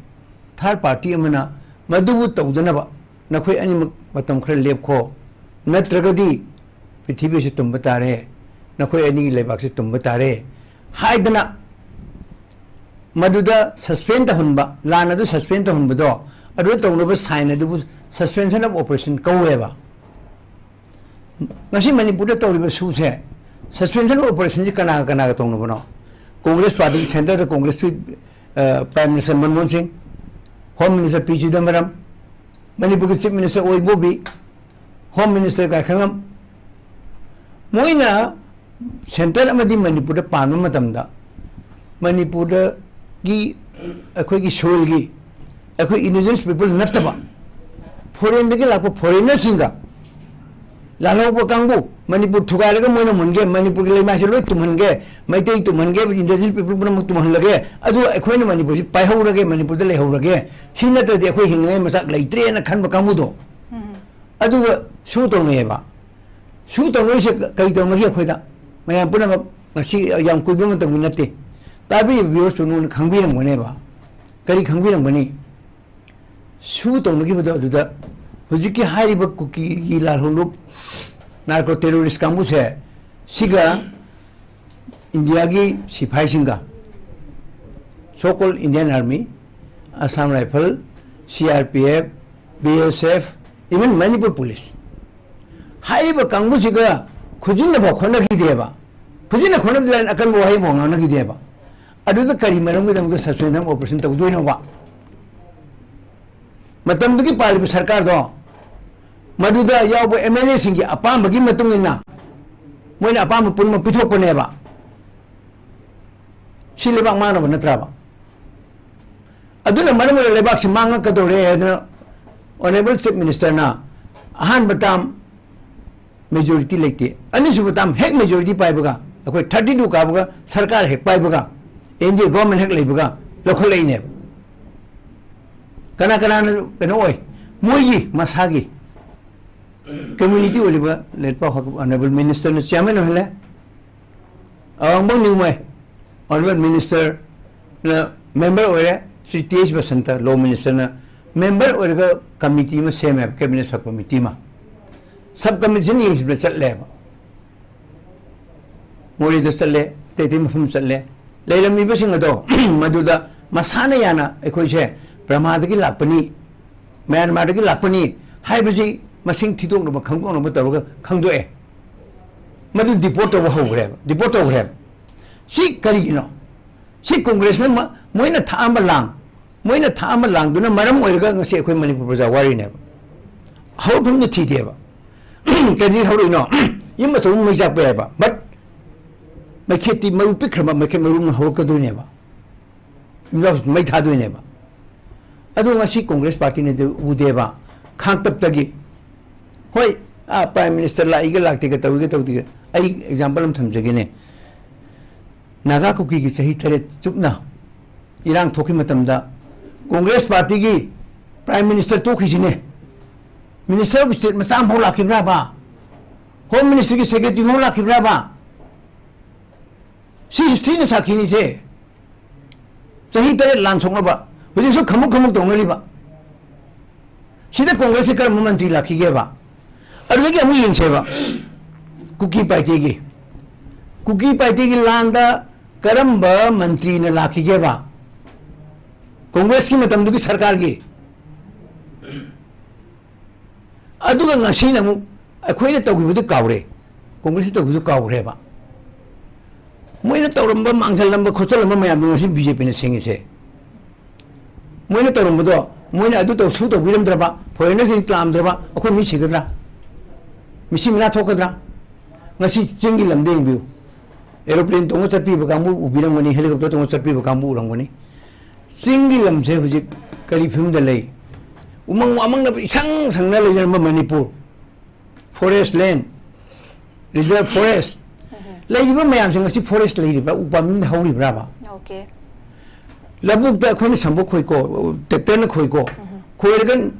third party ꯑꯃꯅ ꯃꯗꯨꯕꯨ ꯇꯧꯗꯅꯕ ꯅꯈꯣꯏ ꯑꯅꯤꯃꯛ ꯃꯇꯝ ꯈꯔ ꯂꯦꯞꯈꯣ, ꯅꯠꯇ꯭ꯔꯒꯗꯤ ꯄ꯭ꯔꯤꯊꯤꯕꯤꯁꯤ ꯇꯨꯝꯕ ꯇꯥꯔꯦ, ꯅꯈꯣꯏ ꯑꯅꯤꯒꯤ ꯂꯩꯕꯥꯛꯁꯤ ꯇꯨꯝꯕ ꯇꯥꯔꯦ ꯍꯥꯏꯗꯅ ꯃꯗꯨꯗ suspend ꯇꯧꯍꯟꯕ, ꯂꯥꯟ ꯑꯗꯨ suspend ꯇꯧꯍꯟꯕꯗꯣ, ꯑꯗꯨ ꯇꯧꯅꯕ sign ꯑꯗꯨꯕꯨ suspension of operation ꯀꯧꯋꯦꯕ꯫ ꯉꯁꯤ ꯃꯅꯤꯄꯨꯔꯗ ꯇꯧꯔꯤꯕ ꯁꯨꯁꯦ, suspension of operationꯁꯤ ꯀꯅꯥꯒ ꯀꯅꯥꯒ ꯇꯧꯅꯕꯅꯣ? ꯀꯣꯡꯒ꯭ꯔꯦꯁ ꯄꯥꯔꯇꯤ, centreꯗ ꯀꯣꯡꯒ꯭ꯔꯦꯁꯀꯤ, ꯑ, Prime Minister ꯃꯟꯃꯣꯍꯟ ꯁꯤꯡ, Home Minister ꯄꯤ ꯆꯤꯗꯝꯕꯔꯝ, ꯃꯅꯤꯄꯨꯔꯒꯤ Chief Minister ꯑꯣꯏ ꯕꯣꯕꯤ, Home Minister ꯒꯥꯏꯈꯉꯝ, ꯃꯣꯏꯅ centre ꯑꯃꯗꯤ ꯃꯅꯤꯄꯨꯔꯗ ꯄꯥꯟꯕ ꯃꯇꯝꯗ ꯃꯅꯤꯄꯨꯔꯗꯒꯤ, ꯑꯩꯈꯣꯏꯒꯤ soilꯒꯤ, ꯑꯩꯈꯣꯏ indigenous people ꯅꯠꯇꯕ foreignꯗꯒꯤ ꯂꯥꯛꯄ foreignerꯁꯤꯡꯒ ꯂꯥꯜꯍꯧꯕ ꯀꯥꯡꯕꯨ, ꯃꯅꯤꯄꯨꯔ ꯊꯨꯒꯥꯏꯔꯒ ꯃꯣꯏꯅ ꯃꯨꯟꯒꯦ, ꯃꯅꯤꯄꯨꯔꯒꯤ ꯂꯩꯃꯥꯏꯁꯦ ꯂꯣꯏ ꯇꯨꯝꯍꯟꯒꯦ, ꯃꯩꯇꯩ ꯇꯨꯝꯍꯟꯒꯦ, indigenous people ꯄꯨꯝꯅꯃꯛ ꯇꯨꯝꯍꯜꯂꯒꯦ, ꯑꯗꯨꯒ ꯑꯩꯈꯣꯏꯅ ꯃꯅꯤꯄꯨꯔꯁꯤ ꯄꯥꯏꯍꯧꯔꯒꯦ, ꯃꯅꯤꯄꯨꯔꯗ ꯂꯩꯍꯧꯔꯒꯦ, ꯁꯤ ꯅꯠꯇ꯭ꯔꯗꯤ ꯑꯩꯈꯣꯏ ꯍꯤꯡꯅꯤꯡꯉꯥꯏ ꯃꯆꯥꯛ ꯂꯩꯇ꯭ꯔꯦꯅ ꯈꯟꯕ ꯀꯥꯡꯕꯨꯗꯣ, ꯑꯗꯨꯒ ꯁꯨ ꯇꯧꯅꯩꯌꯦꯕ꯫ ꯁꯨ ꯇꯧꯅꯔꯤꯁꯦ ꯀꯔꯤ ꯇꯧꯅꯈꯤ ꯑꯩꯈꯣꯏꯗ? ꯃꯌꯥꯝ ꯄꯨꯝꯅꯃꯛ ꯉꯁꯤ ꯌꯥꯝ ꯀꯨꯏꯕ ꯃꯇꯝꯒꯤ ꯅꯠꯇꯦ꯫ ꯇꯥꯕꯤꯔꯤꯕ viewersꯇꯨ ꯅꯉꯣꯟꯗ ꯈꯪꯕꯤꯔꯝꯒꯅꯦꯕ꯫ ꯀꯔꯤ ꯈꯪꯕꯤꯔꯝꯒꯅꯤ? ꯁꯨ ꯇꯧꯅꯈꯤꯕꯗꯣ ꯑꯗꯨꯗ ꯍꯧꯖꯤꯛꯀꯤ ꯍꯥꯏꯔꯤꯕ ꯀꯨꯀꯤꯒꯤ ꯂꯥꯜꯍꯧꯂꯨꯞ narco terrorist ꯀꯥꯡꯕꯨꯁꯦ ꯁꯤꯒ ꯏꯟꯗꯤꯌꯥꯒꯤ ꯁꯤꯐꯥꯏꯁꯤꯡꯒ, so called Indian Army, Assam Rifle, C R P F, B S F, even Manipur Police, ꯍꯥꯏꯔꯤꯕ ꯀꯥꯡꯕꯨꯁꯤꯒ ꯈꯨꯖꯤꯟꯅ ꯐꯥꯎ ꯈꯣꯠꯅꯈꯤꯗꯦꯕ꯫ ꯈꯨꯖꯤꯟꯅ ꯈꯣꯠꯅꯕꯗꯤ ꯂꯥꯏꯔꯅ ꯑꯀꯟꯕ ꯋꯥꯍꯩ ꯐꯥꯎ ꯉꯥꯡꯅꯈꯤꯗꯦꯕ꯫ ꯑꯗꯨꯗ ꯀꯔꯤ ꯃꯔꯝꯒꯤꯗꯃꯛꯇ suspension of operation ꯇꯧꯗꯣꯏꯅꯣꯕ? ꯃꯇꯝꯗꯨꯒꯤ ꯄꯥꯜꯂꯤꯕ ꯁꯔꯀꯥꯔꯗꯣ ꯃꯗꯨꯗ ꯌꯥꯎꯕ M L Aꯁꯤꯡꯒꯤ ꯑꯄꯥꯝꯕꯒꯤ ꯃꯇꯨꯡ ꯏꯟꯅ ꯃꯣꯏꯅ ꯑꯄꯥꯝꯕ ꯄꯨꯝꯅꯃꯛ ꯄꯤꯊꯣꯛꯄꯅꯦꯕ꯫ ꯁꯤ ꯂꯩꯕꯥꯛ ꯃꯥꯡꯅꯕ ꯅꯠꯇ꯭ꯔꯕ? ꯑꯗꯨꯅ ꯃꯔꯝ ꯑꯣꯏꯔꯒ ꯂꯩꯕꯥꯛꯁꯤ ꯃꯥꯡꯉꯛꯀꯗꯧꯔꯦ ꯍꯥꯏꯗꯅ Honourable Chief Ministerꯅ ꯑꯍꯥꯟꯕ term majority ꯂꯩꯇꯦ, ꯑꯅꯤꯁꯨꯕ term ꯍꯦꯛ majority ꯄꯥꯏꯕꯒ, ꯑꯩꯈꯣꯏ thirty two ꯀꯥꯕꯒ, ꯁꯔꯀꯥꯔ ꯍꯦꯛ ꯄꯥꯏꯕꯒ, N D A government ꯍꯦꯛ ꯂꯩꯕꯒ ꯂꯧꯈꯠꯂꯛꯏꯅꯦꯕ꯫ ꯀꯅꯥ ꯀꯅꯥꯅ ꯀꯩꯅꯣ ꯑꯣꯏ? ꯃꯣꯏꯒꯤ ꯃꯁꯥꯒꯤ community ꯑꯣꯏꯔꯤꯕ ꯂꯩꯄꯥꯛ Honourable Ministerꯅ chairman ꯑꯣꯏꯍꯜꯂꯦ꯫ ꯑꯋꯥꯡꯕꯝ ꯅ꯭ꯌꯨꯃꯥꯏ Honourable Minister ꯃꯦꯝꯕꯔ ꯑꯣꯏꯔꯦ꯫ ꯁ꯭ꯔꯤ ꯇꯤ ꯑꯩꯆ ꯕꯁꯟꯇ, ꯂꯣ ꯃꯤꯅꯤꯁꯇꯔꯅ ꯃꯦꯝꯕꯔ ꯑꯣꯏꯔꯒ ꯀꯃꯤꯇꯤ ꯑꯃ ꯁꯦꯝꯃꯦꯕ, ꯀꯦꯕꯤꯅꯦꯠ ꯁꯕ ꯀꯃꯤꯇꯤ ꯑꯃ꯫ ꯁꯕ ꯀꯃꯤꯇꯤꯁꯤꯅ ꯌꯦꯡꯁꯤꯟꯕ ꯆꯠꯂꯦꯕ꯫ ꯃꯣꯔꯦꯗ ꯆꯠꯂꯦ, ꯑꯇꯩ ꯑꯇꯩ ꯃꯐꯝ ꯆꯠꯂꯦ꯫ ꯂꯩꯔꯝꯃꯤꯕꯁꯤꯡ ꯑꯗꯣ ꯃꯗꯨꯗ ꯃꯁꯥꯅ ꯌꯥꯅ ꯑꯩꯈꯣꯏꯁꯦ ꯕꯔꯃꯥꯗꯒꯤ ꯂꯥꯛꯄꯅꯤ, ꯃꯌꯥꯟꯃꯥꯔꯗꯒꯤ ꯂꯥꯛꯄꯅꯤ ꯍꯥꯏꯕꯁꯤ ꯃꯁꯤꯡ ꯊꯤꯗꯣꯛꯅꯕ ꯈꯪꯗꯣꯛꯅꯕ ꯇꯧꯔꯒ ꯈꯪꯗꯣꯛꯑꯦ꯫ ꯃꯗꯨ ꯗꯤꯄꯣꯔꯠ ꯇꯧꯕ ꯍꯧꯈ꯭ꯔꯦꯕ, ꯗꯤꯄꯣꯔꯠ ꯇꯧꯈ꯭ꯔꯦꯕ꯫ ꯁꯤ ꯀꯔꯤꯒꯤꯅꯣ? ꯁꯤ ꯀꯣꯡꯒ꯭ꯔꯦꯁꯅ ꯃ-, ꯃꯣꯏꯅ ꯊꯥꯛꯑꯝꯕ ꯂꯥꯡ, ꯃꯣꯏꯅ ꯊꯥꯛꯑꯝꯕ ꯂꯥꯡꯗꯨꯅ ꯃꯔꯝ ꯑꯣꯏꯔꯒ ꯉꯁꯤ ꯑꯩꯈꯣꯏ ꯃꯅꯤꯄꯨꯔ ꯄ꯭ꯔꯖꯥ ꯋꯥꯔꯤꯅꯦꯕ꯫ ꯍꯧꯔꯛꯐꯝꯗꯨ ꯊꯤꯗꯦꯕ꯫ ꯀꯔꯤ ꯍꯧꯔꯛꯏꯅꯣ? ꯌꯨꯝ ꯑꯆꯧꯕ ꯃꯩ ꯆꯥꯛꯄ ꯌꯥꯏꯕ, but ꯃꯩꯈꯦꯠꯇꯤ ꯃꯔꯨ ꯄꯤꯛꯈ꯭ꯔꯕ ꯃꯩꯈꯦꯠ ꯃꯔꯨꯝꯅ ꯍꯧꯔꯛꯀꯗꯣꯏꯅꯦꯕ꯫ ꯌꯨꯝꯖꯥꯎꯁꯤ ꯃꯩ ꯊꯥꯗꯣꯏꯅꯦꯕ꯫ ꯑꯗꯣ ꯉꯁꯤ ꯀꯣꯡꯒ꯭ꯔꯦꯁ ꯄꯥꯔꯇꯤꯅꯗꯤ ꯎꯗꯦꯕ꯫ ꯈꯥꯡꯇꯞꯇꯒꯤ, ꯍꯣꯏ, ꯑꯥ, ꯄ꯭ꯔꯥꯏꯝ ꯃꯤꯅꯤꯁꯇꯔ ꯂꯥꯛꯏꯒ ꯂꯥꯛꯇꯦꯒ, ꯇꯧꯏꯒ ꯇꯧꯗꯦꯒ, ꯑꯩ ꯑꯦꯛꯖꯥꯝꯄꯜ ꯑꯃ ꯊꯝꯖꯒꯦꯅꯦ꯫ ꯅꯥꯒꯥ ꯀꯨꯀꯤꯒꯤ ꯆꯍꯤ ꯇꯔꯦꯠ ꯆꯨꯞꯅ ꯏꯔꯥꯡ ꯊꯣꯛꯈꯤ ꯃꯇꯝꯗ ꯀꯣꯡꯒ꯭ꯔꯦꯁ ꯄꯥꯔꯇꯤꯒꯤ ꯄ꯭ꯔꯥꯏꯝ ꯃꯤꯅꯤꯁꯇꯔ ꯇꯣꯛꯈꯤꯁꯤꯅꯦ꯫ ꯃꯤꯅꯤꯁꯇꯔ ꯑꯣꯐ ꯁ꯭ꯇꯦꯠ ꯃꯆꯥ ꯑꯃꯐꯥꯎ ꯂꯥꯛꯈꯤꯕ꯭ꯔꯥꯕ? ꯍꯣꯝ ꯃꯤꯅꯤꯁꯇꯔꯒꯤ ꯁꯦꯀ꯭ꯔꯦꯇꯔꯤ ꯑꯃꯐꯥꯎ ꯂꯥꯛꯈꯤꯕ꯭ꯔꯥꯕ? ꯁꯤ ꯍꯤꯁꯇ꯭ꯔꯤꯅ ꯁꯥꯈꯤꯅꯤꯁꯦ꯫ ꯆꯍꯤ ꯇꯔꯦꯠ ꯂꯥꯟ ꯁꯣꯛꯅꯕ, ꯍꯧꯖꯤꯛꯁꯨ ꯈꯃꯨꯛ ꯈꯃꯨꯛ ꯇꯧꯅꯔꯤꯕ꯫ ꯁꯤꯗ ꯀꯣꯡꯒ꯭ꯔꯦꯁꯁꯤ ꯀꯔꯝꯕ ꯃꯟꯇ꯭ꯔꯤ ꯂꯥꯛꯈꯤꯒꯦꯕ? ꯑꯗꯨꯗꯒꯤ ꯑꯃꯨꯛ ꯌꯦꯡꯁꯦꯕ꯫ ꯀꯨꯀꯤ ꯄꯥꯔꯇꯤꯒꯤ, ꯀꯨꯀꯤ ꯄꯥꯔꯇꯤꯒꯤ ꯂꯥꯟꯗ ꯀꯔꯝꯕ ꯃꯟꯇ꯭ꯔꯤꯅ ꯂꯥꯛꯈꯤꯒꯦꯕ? ꯀꯣꯡꯒ꯭ꯔꯦꯁꯀꯤ ꯃꯇꯝꯗꯨꯒꯤ ꯁꯔꯀꯥꯔꯒꯤ꯫ ꯑꯗꯨꯒ ꯉꯁꯤꯅ ꯑꯃꯨꯛ ꯑꯩꯈꯣꯏꯅ ꯇꯧꯈꯤꯕꯗꯨ ꯀꯥꯎꯔꯦ, ꯀꯣꯡꯒ꯭ꯔꯦꯁꯅ ꯇꯧꯈꯤꯕꯗꯨ ꯀꯥꯎꯔꯦꯕ꯫ ꯃꯣꯏꯅ ꯇꯧꯔꯝꯕ, ꯃꯥꯡꯖꯜꯂꯝꯕ, ꯈꯣꯠꯆꯜꯂꯝꯕ ꯃꯌꯥꯝꯗꯣ ꯉꯁꯤ ꯕꯤ ꯖꯦ ꯄꯤꯅ ꯁꯦꯡꯉꯤꯁꯦ꯫ ꯃꯣꯏꯅ ꯇꯧꯔꯝꯕꯗꯣ, ꯃꯣꯏꯅ ꯑꯗꯨ ꯇꯧ, ꯁꯨ ꯇꯧꯕꯤꯔꯝꯗ꯭ꯔꯕ, ꯐꯣꯔꯦꯅꯔꯁꯤꯡ ꯂꯥꯛꯑꯝꯗ꯭ꯔꯕ, ꯑꯩꯈꯣꯏ ꯃꯤ ꯁꯤꯒꯗ꯭ꯔꯥ? ꯃꯤꯁꯤ ꯃꯤꯅꯥ ꯊꯣꯛꯀꯗ꯭ꯔꯥ? ꯉꯁꯤ ꯆꯤꯡꯒꯤ ꯂꯝꯗ ꯌꯦꯡꯕꯤꯌꯨ꯫ ꯑꯦꯔꯣꯄ꯭ꯂꯦꯟ ꯇꯣꯡꯉ ꯆꯠꯄꯤꯕ ꯀꯥꯡꯕꯨ ꯎꯕꯤꯔꯝꯒꯅꯤ, ꯍꯦꯂꯤꯀꯣꯞꯇꯔ ꯇꯣꯡꯉ ꯆꯠꯄꯤꯕ ꯀꯥꯡꯕꯨ ꯎꯔꯝꯒꯅꯤ꯫ ꯆꯤꯡꯒꯤ ꯂꯝꯁꯦ ꯍꯧꯖꯤꯛ ꯀꯔꯤ ꯐꯤꯕꯝꯗ ꯂꯩ? ꯎꯃꯪ ꯋꯥꯃꯪꯅ ꯏꯁꯪ ꯁꯪꯅ ꯂꯩꯖꯔꯝꯕ ꯃꯅꯤꯄꯨꯔ, ꯐꯣꯔꯦꯁ ꯂꯦꯟ, ꯔꯤꯖꯔꯚ ꯐꯣꯔꯦꯁ, ꯂꯩꯔꯤꯕ ꯃꯌꯥꯝꯁꯦ ꯉꯁꯤ ꯐꯣꯔꯦꯁ ꯂꯩꯔꯤꯕ꯭ꯔꯥ? ꯎ ꯄꯥꯝꯕꯤ ꯑꯃꯗ ꯍꯧꯔꯤꯕ꯭ꯔꯥꯕ? ꯑꯣꯀꯦ꯫ ꯂꯧꯕꯨꯛꯇ ꯑꯩꯈꯣꯏꯅ ꯁꯝꯕ ꯈꯣꯏꯀꯣ, ꯇ꯭ꯔꯦꯛꯇꯔꯅ ꯈꯣꯏꯀꯣ, ꯈꯣꯏꯔꯒ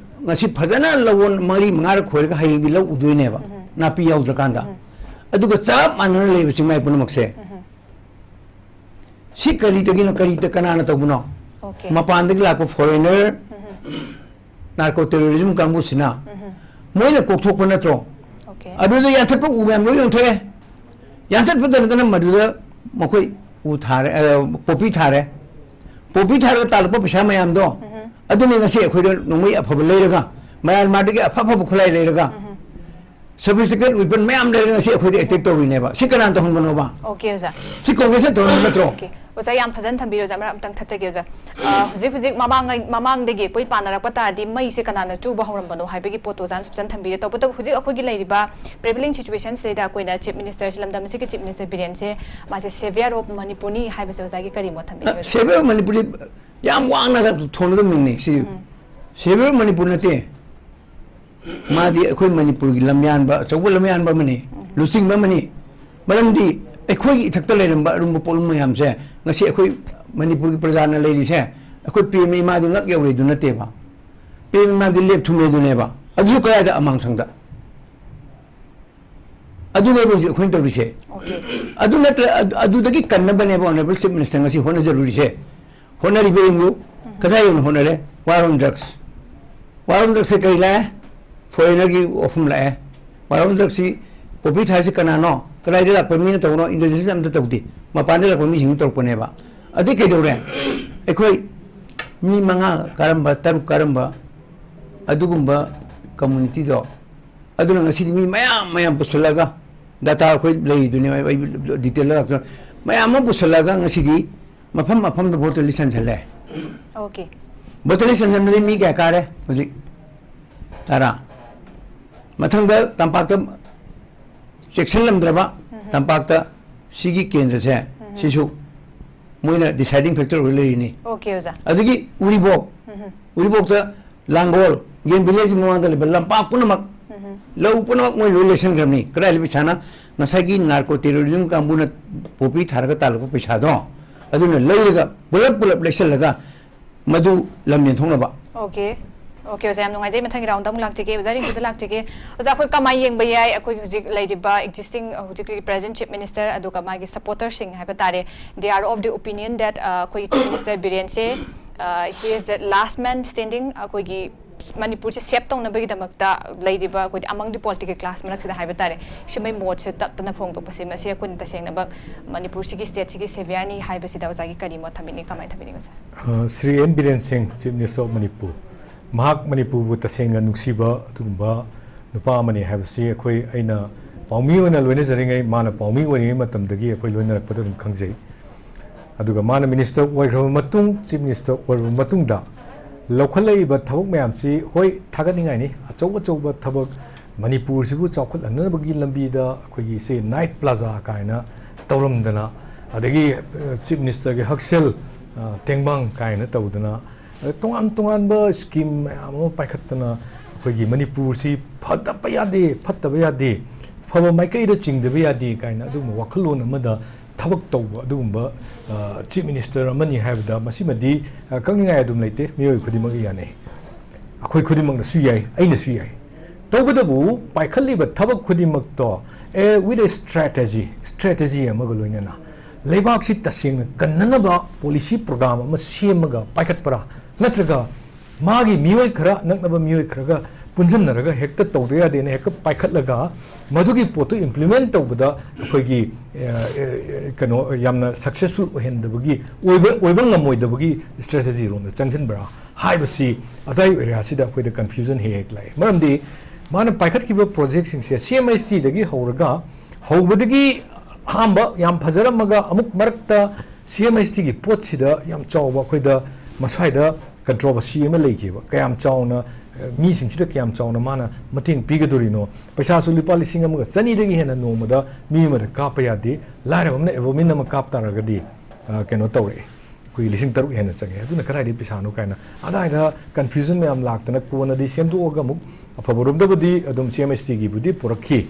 ꯉꯁꯤ ꯐꯖꯅ ꯂꯧꯍꯣꯟ ꯃꯔꯤ ꯃꯉꯥꯔꯛ ꯈꯣꯏꯔꯒ ꯍꯌꯦꯡꯗꯤ ꯂꯧ ꯎꯗꯣꯏꯅꯦꯕ, ꯅꯥꯄꯤ ꯌꯥꯎꯗ꯭ꯔꯀꯥꯟꯗ꯫ ꯑꯗꯨꯒ ꯆꯞ ꯃꯥꯟꯅꯅ ꯂꯩꯕ ꯆꯤꯡꯃꯥꯏ ꯄꯨꯝꯅꯃꯛꯁꯦ꯫ ꯁꯤ ꯀꯔꯤꯗꯒꯤꯅꯣ? ꯀꯔꯤꯗ, ꯀꯅꯥꯅ ꯇꯧꯕꯅꯣ? Okay. ꯃꯄꯥꯟꯗꯒꯤ ꯂꯥꯛꯄ foreigner narco terrorism ꯀꯥꯡꯕꯨꯁꯤꯅ ꯃꯣꯏꯅ ꯀꯣꯛꯊꯣꯛꯄ ꯅꯠꯇ꯭ꯔꯣ? Okay. ꯑꯗꯨꯗ ꯌꯥꯟꯊꯠꯄ ꯎ ꯃꯌꯥꯝ ꯂꯣꯏ ꯌꯣꯟꯊꯣꯛꯑꯦ꯫ ꯌꯥꯟꯊꯠꯄꯗ ꯅꯠꯇꯅ ꯃꯗꯨꯗ ꯃꯈꯣꯏ ꯎ ꯊꯥꯔꯦ, ꯑ, poppy ꯊꯥꯔꯦ꯫ Poppy ꯊꯥꯔꯒ ꯇꯥꯜꯂꯛꯄ ꯄꯩꯁꯥ ꯃꯌꯥꯝꯗꯣ, ꯑꯗꯨꯅꯤ ꯉꯁꯤ ꯑꯩꯈꯣꯏꯗ ꯅꯣꯡꯃꯩ ꯑꯐꯕ ꯂꯩꯔꯒ, ꯃꯌꯥꯟꯃꯥꯔꯗꯒꯤ ꯑꯐ ꯑꯐꯕ ꯈꯨꯠꯂꯥꯏ ꯂꯩꯔꯒ, sophisticated weapon ꯃꯌꯥꯝ ꯂꯩꯔꯒ ꯉꯁꯤ ꯑꯩꯈꯣꯏꯗ attack ꯇꯧꯔꯤꯅꯦꯕ꯫ ꯁꯤ ꯀꯅꯥꯅ ꯇꯧꯍꯟꯕꯅꯣꯕ? Okay, ꯑꯣꯖꯥ꯫ ꯁꯤ ꯀꯣꯡꯒ꯭ꯔꯦꯁꯅ ꯇꯧꯍꯟꯕ ꯅꯠꯇ꯭ꯔꯣ? Okay. ꯑꯣꯖꯥ, ꯌꯥꯝ ꯐꯖꯅ ꯊꯝꯕꯤꯔꯦ ꯑꯣꯖꯥ꯫ ꯃꯔꯛ ꯑꯝꯇꯪ ꯊꯠꯆꯒꯦ ꯑꯣꯖꯥ꯫ ꯑ, ꯍꯧꯖꯤꯛ ꯍꯧꯖꯤꯛ ꯃꯃꯥꯡꯉꯩ-, ꯃꯃꯥꯡꯗꯒꯤ ꯑꯩꯈꯣꯏ ꯄꯥꯟꯅꯔꯛꯄ ꯇꯥꯔꯗꯤ ꯃꯩꯁꯦ ꯀꯅꯥꯅ ꯆꯨꯕ ꯍꯧꯔꯝꯕꯅꯣ ꯍꯥꯏꯕꯒꯤ ꯄꯣꯠꯇꯣ ꯑꯣꯖꯥꯅꯁꯨ ꯐꯖꯅ ꯊꯝꯕꯤꯔꯦ꯫ ꯇꯧꯕꯇꯕꯨ ꯍꯧꯖꯤꯛ ꯑꯩꯈꯣꯏꯒꯤ ꯂꯩꯔꯤꯕ prevailing situationꯁꯤꯗꯩꯗ ꯑꯩꯈꯣꯏꯅ Chief Ministerꯁꯦ, ꯂꯝꯗꯝ ꯑꯁꯤꯒꯤ Chief Minister ꯕꯤꯔꯦꯟꯁꯦ ꯃꯥꯁꯦ savior of ꯃꯅꯤꯄꯨꯔꯅꯤ ꯍꯥꯏꯕꯁꯦ ꯑꯣꯖꯥꯒꯤ ꯀꯔꯤ ꯃꯣꯠ ꯊꯝꯕꯤꯒꯦ ꯑꯣꯖꯥ? Savior of ꯃꯅꯤꯄꯨꯔꯗꯤ ꯌꯥꯝ ꯋꯥꯡꯅ ꯊꯣꯟꯒꯗꯕ ꯃꯤꯡꯅꯤ꯫ ꯁꯤ savior of ꯃꯅꯤꯄꯨꯔ ꯅꯠꯇꯦ꯫ ꯃꯥꯗꯤ ꯑꯩꯈꯣꯏ ꯃꯅꯤꯄꯨꯔꯒꯤ ꯂꯝꯌꯥꯟꯕ, ꯑꯆꯧꯕ ꯂꯝꯌꯥꯟꯕ ꯑꯃꯅꯤ, ꯂꯨꯆꯤꯡꯕ ꯑꯃꯅꯤ꯫ ꯃꯔꯝꯗꯤ ꯑꯩꯈꯣꯏꯒꯤ ꯏꯊꯛꯇ ꯂꯩꯔꯝꯕ ꯑꯔꯨꯝꯕ ꯄꯣꯠꯂꯨꯝ ꯃꯌꯥꯝꯁꯦ ꯉꯁꯤ ꯑꯩꯈꯣꯏ ꯃꯅꯤꯄꯨꯔꯒꯤ ꯄ꯭ꯔꯖꯥꯅ ꯂꯩꯔꯤꯁꯦ, ꯑꯩꯈꯣꯏ ꯄꯤ ꯑꯦꯝ ꯏꯃꯥꯗꯤ ꯉꯛ ꯌꯧꯔꯦꯗꯨ ꯅꯠꯇꯦꯕ꯫ ꯄꯤ ꯑꯦꯝ ꯏꯃꯥꯗꯤ ꯂꯦꯞ ꯊꯨꯝꯃꯦꯗꯨꯅꯦꯕ꯫ ꯑꯗꯨꯁꯨ ꯀꯗꯥꯏꯗ? ꯑꯃꯥꯡꯁꯪꯗ꯫ ꯑꯗꯨꯅꯦꯕ ꯍꯧꯖꯤꯛ ꯑꯩꯈꯣꯏꯅ ꯇꯧꯔꯤꯁꯦ꯫ Okay. ꯑꯗꯨ ꯅꯠꯇ꯭ꯔ-, ꯑꯗꯨ, ꯑꯗꯨꯗꯒꯤ ꯀꯟꯅꯕꯅꯦꯕ Honourable Chief Minister ꯉꯁꯤ ꯍꯣꯠꯅꯖꯔꯨꯔꯤꯁꯦ꯫ ꯍꯣꯠꯅꯔꯤꯕ ꯌꯦꯡꯉꯨ, ꯀꯗꯥꯏ ꯌꯧꯅ ꯍꯣꯠꯅꯔꯦ? War on drugs꯫ War on drugsꯁꯦ ꯀꯔꯤ ꯂꯥꯛꯑꯦ? Foreignerꯒꯤ ꯋꯥꯐꯝ ꯂꯥꯛꯑꯦ꯫ War on drugsꯁꯤ poppy ꯊꯥꯔꯤꯁꯤ ꯀꯅꯥꯅꯣ? ꯀꯗꯥꯏꯗ ꯂꯥꯛꯄ ꯃꯤꯅ ꯇꯧꯕꯅꯣ? Intelligence ꯑꯝꯇ ꯇꯧꯗꯦ꯫ ꯃꯄꯥꯟꯗ ꯂꯥꯛꯄ ꯃꯤꯁꯤꯡꯅ ꯇꯧꯔꯛꯄꯅꯦꯕ꯫ ꯑꯗꯩ ꯀꯩꯗꯧꯔꯦ? ꯑꯩꯈꯣꯏ ꯃꯤ ꯃꯉꯥ ꯀꯥꯔꯝꯕ, ꯇꯔꯨꯛ ꯀꯥꯔꯝꯕ ꯑꯗꯨꯒꯨꯝꯕ communityꯗꯣ, ꯑꯗꯨꯅ ꯉꯁꯤꯗꯤ ꯃꯤ ꯃꯌꯥꯝ ꯃꯌꯥꯝ ꯄꯨꯁꯜꯂꯒ, data ꯑꯩꯈꯣꯏ ꯂꯩꯔꯤꯗꯨꯅꯦ, ꯑꯩ detail ꯂꯥꯛꯇꯅ, ꯃꯌꯥꯝ ꯑꯃ ꯄꯨꯁꯜꯂꯒ ꯉꯁꯤꯗꯤ ꯃꯐꯝ ꯃꯐꯝꯗ voter list ꯆꯟꯁꯜꯂꯦ꯫ Okay. Voter list ꯆꯟꯁꯟꯕꯗꯒꯤ ꯃꯤ ꯀꯌꯥ ꯀꯥꯔꯦ ꯍꯧꯖꯤꯛ? ꯇꯔꯥ꯫ ꯃꯊꯪꯗ ꯇꯝꯄꯥꯛꯇ ꯆꯦꯛꯁꯤꯜꯂꯝꯗ꯭ꯔꯕ, ꯇꯝꯄꯥꯛꯇ ꯁꯤꯒꯤ ꯀꯦꯟꯗ꯭ꯔꯁꯦ, ꯁꯤꯁꯨ ꯃꯣꯏꯅ deciding factor ꯑꯣꯏ ꯂꯩꯔꯤꯅꯤ꯫ Okay, ꯑꯣꯖꯥ꯫ ꯑꯗꯒꯤ ꯎꯔꯤꯕꯣꯛ, ꯎꯔꯤꯕꯣꯛꯇ ꯂꯥꯡꯒꯣꯜ, game village ꯃꯃꯥꯡꯗ ꯂꯩꯕ ꯂꯝꯄꯥꯛ ꯄꯨꯝꯅꯃꯛ, ꯂꯧ ꯄꯨꯝꯅꯃꯛ ꯃꯣꯏ ꯂꯣꯏ ꯂꯩꯁꯟꯈ꯭ꯔꯕꯅꯤ꯫ ꯀꯗꯥꯏꯗ ꯄꯩꯁꯥꯅ? ꯉꯁꯥꯏꯒꯤ narco terrorism ꯀꯥꯡꯕꯨꯅ poppy ꯊꯥꯔꯒ ꯇꯥꯜꯂꯛꯄ ꯄꯩꯁꯥꯗꯣ, ꯑꯗꯨꯅ ꯂꯩꯔꯒ ꯄꯨꯂꯞ ꯄꯨꯂꯞ ꯂꯩꯁꯜꯂꯒ ꯃꯗꯨ ꯂꯝ ꯌꯦꯟꯊꯣꯛꯅꯕ꯫ Okay. ꯑꯣꯀꯦ ꯑꯣꯖꯥ, ꯌꯥꯝ ꯅꯨꯡꯉꯥꯏꯖꯩ꯫ ꯃꯊꯪꯒꯤ ꯔꯥꯎꯟꯗ ꯑꯃꯨꯛ ꯂꯥꯛꯆꯒꯦ꯫ ꯑꯣꯖꯥ ꯔꯤꯡꯀꯨꯗ ꯂꯥꯛꯆꯒꯦ꯫ ꯑꯣꯖꯥ, ꯑꯩꯈꯣꯏ ꯀꯃꯥꯏꯅ ꯌꯦꯡꯕ ꯌꯥꯏ? ꯑꯩꯈꯣꯏ ꯍꯧꯖꯤꯛ ꯂꯩꯔꯤꯕ ꯑꯦꯛꯖꯤꯁꯇꯤꯡ, ꯍꯧꯖꯤꯛꯀꯤ ꯄ꯭ꯔꯦꯖꯦꯟ ꯆꯤꯐ ꯃꯤꯅꯤꯁꯇꯔ ꯑꯗꯨꯒ ꯃꯥꯒꯤ ꯁꯄꯣꯔꯇꯔꯁꯤꯡ ꯍꯥꯏꯕ ꯇꯥꯔꯦ, they are of the opinion that, ꯑ, ꯑꯩꯈꯣꯏꯒꯤ ꯆꯤꯐ ꯃꯤꯅꯤꯁꯇꯔ ꯕꯤꯔꯦꯟꯁꯦ, ꯑ, he is the last man standing꯫ ꯑꯩꯈꯣꯏꯒꯤ ꯃꯅꯤꯄꯨꯔꯁꯦ ꯁꯦꯞ ꯇꯧꯅꯕꯒꯤꯗꯃꯛꯇ ꯂꯩꯔꯤꯕ ꯑꯩꯈꯣꯏꯗꯤ among the political class ꯃꯔꯛꯁꯤꯗ ꯍꯥꯏꯕ ꯇꯥꯔꯦ, ꯁꯤꯃꯩ ꯃꯣꯠꯁꯦ ꯇꯞꯇꯅ ꯐꯣꯡꯗꯣꯛꯄꯁꯤ, ꯃꯁꯤ ꯑꯩꯈꯣꯏꯅ ꯇꯁꯦꯡꯅꯃꯛ ꯃꯅꯤꯄꯨꯔꯁꯤꯒꯤ ꯁ꯭ꯇꯦꯠꯁꯤꯒꯤ ꯁꯦꯚꯤꯌꯔꯅꯤ ꯍꯥꯏꯕꯁꯤꯗ ꯑꯣꯖꯥꯒꯤ ꯀꯔꯤ ꯃꯣꯠ ꯊꯝꯕꯤꯅꯤꯡꯉꯤ, ꯀꯃꯥꯏꯅ ꯊꯝꯕꯤꯅꯤꯡꯉꯤ ꯑꯣꯖꯥ? ꯑ, ꯁ꯭ꯔꯤ ꯑꯦꯟ ꯕꯤꯔꯦꯟ ꯁꯤꯡ, ꯆꯤꯐ ꯃꯤꯅꯤꯁꯇꯔ ꯑꯣꯐ ꯃꯅꯤꯄꯨꯔ, ꯃꯍꯥꯛ ꯃꯅꯤꯄꯨꯔꯕꯨ ꯇꯁꯦꯡꯅ ꯅꯨꯡꯁꯤꯕ ꯑꯗꯨꯒꯨꯝꯕ ꯅꯨꯄꯥ ꯑꯃꯅꯤ ꯍꯥꯏꯕꯁꯤ ꯑꯩꯈꯣꯏ, ꯑꯩꯅ ꯄꯥꯎꯃꯤ ꯑꯣꯏꯅ ꯂꯣꯏꯅꯖꯔꯤꯉꯩ, ꯃꯥꯅ ꯄꯥꯎꯃꯤ ꯑꯣꯏꯔꯤꯉꯩ ꯃꯇꯝꯗꯒꯤ ꯑꯩꯈꯣꯏ ꯂꯣꯏꯅꯔꯛꯄꯗ ꯑꯗꯨꯝ ꯈꯪꯖꯩ꯫ ꯑꯗꯨꯒ ꯃꯥꯅ ꯃꯤꯅꯤꯁꯇꯔ ꯑꯣꯏꯈ꯭ꯔꯕ ꯃꯇꯨꯡ, ꯆꯤꯐ ꯃꯤꯅꯤꯁꯇꯔ ꯑꯣꯏꯔꯕ ꯃꯇꯨꯡꯗ ꯂꯧꯈꯠꯂꯛꯏꯕ ꯊꯕꯛ ꯃꯌꯥꯝꯁꯤ, ꯍꯣꯏ, ꯊꯥꯒꯠꯅꯤꯡꯉꯥꯏꯅꯤ꯫ ꯑꯆꯧ ꯑꯆꯧꯕ ꯊꯕꯛ, ꯃꯅꯤꯄꯨꯔꯁꯤꯕꯨ ꯆꯥꯎꯈꯠꯍꯟꯅꯕꯒꯤ ꯂꯝꯕꯤꯗ ꯑꯩꯈꯣꯏꯒꯤ ꯁꯤ ꯅꯥꯏꯠ ꯄ꯭ꯂꯥꯖꯥ ꯀꯥꯏꯅ ꯇꯧꯔꯝꯗꯅ, ꯑꯗꯒꯤ, ꯑ, ꯆꯤꯐ ꯃꯤꯅꯤꯁꯇꯔꯒꯤ ꯍꯛꯁꯦꯜ, ꯑ, ꯇꯦꯡꯕꯥꯡ ꯀꯥꯏꯅ ꯇꯧꯗꯅ, ꯑꯗ ꯇꯣꯉꯥꯟ ꯇꯣꯉꯥꯟꯕ ꯁ꯭ꯀꯤꯝ ꯃꯌꯥꯝ ꯑꯃ ꯄꯥꯏꯈꯠꯇꯅ ꯑꯩꯈꯣꯏꯒꯤ ꯃꯅꯤꯄꯨꯔꯁꯤ ꯐꯠꯇꯕ ꯌꯥꯗꯦ, ꯐꯠꯇꯕ ꯌꯥꯗꯦ, ꯐꯕ ꯃꯥꯏꯀꯩꯗ ꯆꯤꯡꯗꯕ ꯌꯥꯗꯦ ꯀꯥꯏꯅ ꯑꯗꯨꯒꯨꯝꯕ ꯋꯥꯈꯜꯂꯣꯟ ꯑꯃꯗ ꯊꯕꯛ ꯇꯧꯕ ꯑꯗꯨꯒꯨꯝꯕ, ꯑ, ꯆꯤꯐ ꯃꯤꯅꯤꯁꯇꯔ ꯑꯃꯅꯤ ꯍꯥꯏꯕꯗ ꯃꯁꯤꯃꯗꯤ, ꯑ, ꯀꯛꯅꯤꯡꯉꯥꯏ ꯑꯗꯨꯝ ꯂꯩꯇꯦ꯫ ꯃꯤꯑꯣꯏ ꯈꯨꯗꯤꯡꯃꯛ ꯌꯥꯅꯩ, ꯑꯩꯈꯣꯏ ꯈꯨꯗꯤꯡꯃꯛꯅꯁꯨ ꯌꯥꯏ, ꯑꯩꯅꯁꯨ ꯌꯥꯏ꯫ ꯇꯧꯕꯇꯕꯨ ꯄꯥꯏꯈꯠꯂꯤꯕ ꯊꯕꯛ ꯈꯨꯗꯤꯡꯃꯛꯇꯣ, ꯑꯦ, with a strategy, strategy ꯑꯃꯒ ꯂꯣꯏꯅꯅ ꯂꯩꯕꯥꯛꯁꯤ ꯇꯁꯦꯡꯅ ꯀꯟꯅꯅꯕ ꯄꯣꯂꯤꯁꯤ ꯄ꯭ꯔꯣꯒ꯭ꯔꯥꯝ ꯑꯃ ꯁꯦꯝꯃꯒ ꯄꯥꯏꯈꯠꯄ꯭ꯔꯥ, ꯅꯠꯇ꯭ꯔꯒ ꯃꯥꯒꯤ ꯃꯤꯑꯣꯏ ꯈꯔ, ꯅꯛꯅꯕ ꯃꯤꯑꯣꯏ ꯈꯔꯒ ꯄꯨꯟꯁꯤꯟꯅꯔꯒ ꯍꯦꯛꯇ ꯇꯧꯗ ꯌꯥꯗꯦꯅ ꯍꯦꯛꯇ ꯄꯥꯏꯈꯠꯂꯒ ꯃꯗꯨꯒꯤ ꯄꯣꯠꯇꯨ ꯏꯝꯄ꯭ꯂꯤꯃꯦꯟ ꯇꯧꯕꯗ ꯑꯩꯈꯣꯏꯒꯤ, ꯑ, ꯑ, ꯀꯩꯅꯣ, ꯌꯥꯝꯅ ꯁꯛꯁꯦꯁꯐꯨꯜ ꯑꯣꯏꯍꯟꯗꯕꯒꯤ, ꯑꯣꯏꯕ, ꯑꯣꯏꯕ ꯉꯝꯃꯣꯏꯗꯕꯒꯤ ꯁ꯭ꯇ꯭ꯔꯦꯇꯦꯖꯤꯔꯣꯝꯗ ꯆꯪꯁꯤꯟꯕ꯭ꯔꯥ ꯍꯥꯏꯕꯁꯤ ꯑꯗꯥꯏ ꯑꯦꯔꯤꯌꯥꯁꯤꯗ ꯑꯩꯈꯣꯏꯗ ꯀꯟꯐ꯭ꯌꯨꯖꯟ ꯍꯦꯛ ꯍꯦꯛ ꯂꯥꯛꯑꯦ꯫ ꯃꯔꯝꯗꯤ ꯃꯥꯅ ꯄꯥꯏꯈꯠꯈꯤꯕ ꯄ꯭ꯔꯣꯖꯦꯛꯁꯤꯡꯁꯦ ꯁꯤ ꯑꯦꯝ ꯑꯩꯆ ꯇꯤꯗꯒꯤ ꯍꯧꯔꯒ, ꯍꯧꯕꯗꯒꯤ ꯑꯍꯥꯟꯕ ꯌꯥꯝ ꯐꯖꯔꯝꯃꯒ ꯑꯃꯨꯛ ꯃꯔꯛꯇ ꯁꯤ ꯑꯦꯝ ꯑꯩꯆ ꯇꯤꯒꯤ ꯄꯣꯠꯁꯤꯗ ꯌꯥꯝ ꯆꯥꯎꯕ ꯑꯩꯈꯣꯏꯗ ꯃꯁ꯭ꯋꯥꯏꯗ ꯀꯟꯇ꯭ꯔꯣꯚꯔꯁꯤ ꯑꯃ ꯂꯩꯈꯤꯕ꯫ ꯀꯌꯥꯝ ꯆꯥꯎꯅ, ꯑ, ꯃꯤꯁꯤꯡꯁꯤꯗ ꯀꯌꯥꯝ ꯆꯥꯎꯅ ꯃꯥꯅ ꯃꯇꯦꯡ ꯄꯤꯒꯗꯣꯔꯤꯅꯣ? ꯄꯩꯁꯥꯁꯨ ꯂꯨꯄꯥ ꯂꯤꯁꯤꯡ ꯑꯃꯒ ꯆꯅꯤꯗꯒꯤ ꯍꯦꯟꯅ ꯅꯣꯡꯃꯗ ꯃꯤ ꯑꯃꯗ ꯀꯥꯞꯄ ꯌꯥꯗꯦ꯫ ꯂꯥꯏꯔꯕ ꯑꯃꯅ ꯑꯦꯕꯣꯃꯤꯟ ꯑꯃ ꯀꯥꯞ ꯇꯥꯔꯒꯗꯤ, ꯑ, ꯀꯩꯅꯣ ꯇꯧꯔꯛꯑꯦ, ꯑꯩꯈꯣꯏꯒꯤ ꯂꯤꯁꯤꯡ ꯇꯔꯨꯛ ꯍꯦꯟꯅ ꯆꯪꯉꯦ꯫ ꯑꯗꯨꯅ ꯀꯗꯥꯏꯗꯒꯤ ꯄꯩꯁꯥꯅꯣ ꯀꯥꯏꯅ ꯑꯗꯥꯏꯗ ꯀꯟꯐ꯭ꯌꯨꯖꯟ ꯃꯌꯥꯝ ꯂꯥꯛꯇꯅ ꯀꯣꯟꯅꯗꯤ ꯁꯦꯝꯗꯣꯛꯑꯒ ꯑꯃꯨꯛ ꯑꯐꯕꯔꯣꯝꯗꯕꯨꯗꯤ ꯑꯗꯨꯝ ꯁꯤ ꯑꯦꯝ ꯑꯩꯆ ꯇꯤꯒꯤꯕꯨꯗꯤ ꯄꯨꯔꯛꯈꯤ꯫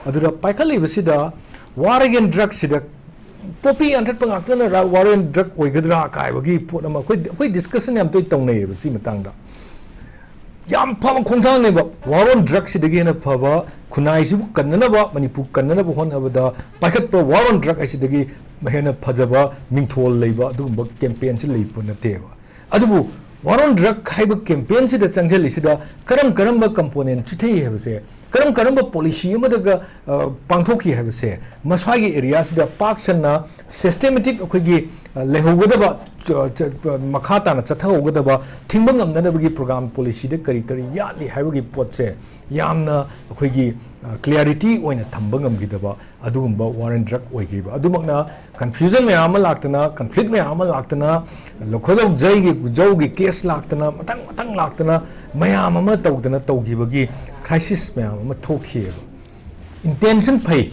ꯑꯗꯨꯗ ꯄꯥꯏꯈꯠꯂꯤꯕꯁꯤꯗ war against drugꯁꯤꯗ ꯄꯣꯄꯤ ꯌꯥꯟꯊꯠꯄ ꯉꯥꯛꯇꯅ ꯔ-, war against drug ꯑꯣꯏꯒꯗ꯭ꯔꯥ ꯀꯥꯏꯕꯒꯤ ꯄꯣꯠ ꯑꯃ ꯑꯩꯈꯣꯏ, ꯑꯩꯈꯣꯏ ꯗꯤꯁꯀꯁꯟ ꯌꯥꯝ ꯇꯣꯏ ꯇꯧꯅꯩꯌꯦꯕ ꯁꯤ ꯃꯇꯥꯡꯗ꯫ ꯌꯥꯝ ꯐꯕ ꯈꯣꯡꯊꯥꯡꯅꯦꯕ꯫ War on Drug ꯁꯤꯗꯒꯤ ꯍꯦꯟꯅ ꯐꯕ, ꯈꯨꯟꯅꯥꯏꯁꯤꯕꯨ ꯀꯟꯅꯅꯕ, ꯃꯅꯤꯄꯨꯔ ꯀꯟꯅꯅꯕ ꯍꯣꯠꯅꯕꯗ ꯄꯥꯏꯈꯠꯄ War on Drug ꯍꯥꯏꯁꯤꯗꯒꯤ ꯍꯦꯟꯅ ꯐꯖꯕ, ꯃꯤꯡꯊꯣꯜ ꯂꯩꯕ ꯑꯗꯨꯒꯨꯝꯕ campaign ꯁꯤ ꯂꯩꯕ ꯅꯠꯇꯦꯕ꯫ ꯑꯗꯨꯕꯨ War on Drug ꯍꯥꯏꯕ campaign ꯁꯤꯗ ꯆꯪꯁꯤꯜꯂꯤꯁꯤꯗ ꯀꯔꯝ ꯀꯔꯝꯕ component ꯆꯤꯊꯩ ꯍꯥꯏꯕꯁꯦ, ꯀꯔꯝ ꯀꯔꯝꯕ policy ꯑꯃꯗꯒ, ꯑ, ꯄꯥꯡꯊꯣꯛꯈꯤ ꯍꯥꯏꯕꯁꯦ, ꯃꯁ꯭ꯋꯥꯏꯒꯤ area ꯁꯤꯗ ꯄꯥꯛ ꯁꯟꯅ systematic ꯑꯩꯈꯣꯏꯒꯤ, ꯑ, ꯂꯩꯍꯧꯒꯗꯕ, ꯆ-, ꯆ-, ꯃꯈꯥ ꯇꯥꯅ ꯆꯠꯊꯍꯧꯒꯗꯕ, ꯊꯤꯡꯕ ꯉꯝꯅꯅꯕꯒꯤ program policy ꯗ ꯀꯔꯤ ꯀꯔꯤ ꯌꯥꯠꯂꯤ ꯍꯥꯏꯕꯒꯤ ꯄꯣꯠꯁꯦ ꯌꯥꯝꯅ ꯑꯩꯈꯣꯏꯒꯤ, ꯑ, clarity ꯑꯣꯏꯅ ꯊꯝꯕ ꯉꯝꯈꯤꯗꯕ ꯑꯗꯨꯒꯨꯝꯕ War on Drug ꯑꯣꯏꯈꯤꯕ꯫ ꯑꯗꯨꯃꯛꯅ confusion ꯃꯌꯥꯝ ꯑꯃ ꯂꯥꯛꯇꯅ, conflict ꯃꯌꯥꯝ ꯑꯃ ꯂꯥꯛꯇꯅ, ꯂꯧꯈꯣꯖꯧ ꯖꯩꯒꯤ, ꯖꯧꯒꯤ case ꯂꯥꯛꯇꯅ, ꯃꯊꯪ ꯃꯊꯪ ꯂꯥꯛꯇꯅ, ꯃꯌꯥꯝ ꯑꯃ ꯇꯧꯗꯅ ꯇꯧꯈꯤꯕꯒꯤ crisis ꯃꯌꯥꯝ ꯑꯃ ꯊꯣꯛꯈꯤꯑꯕ꯫ Intention ꯐꯩ꯫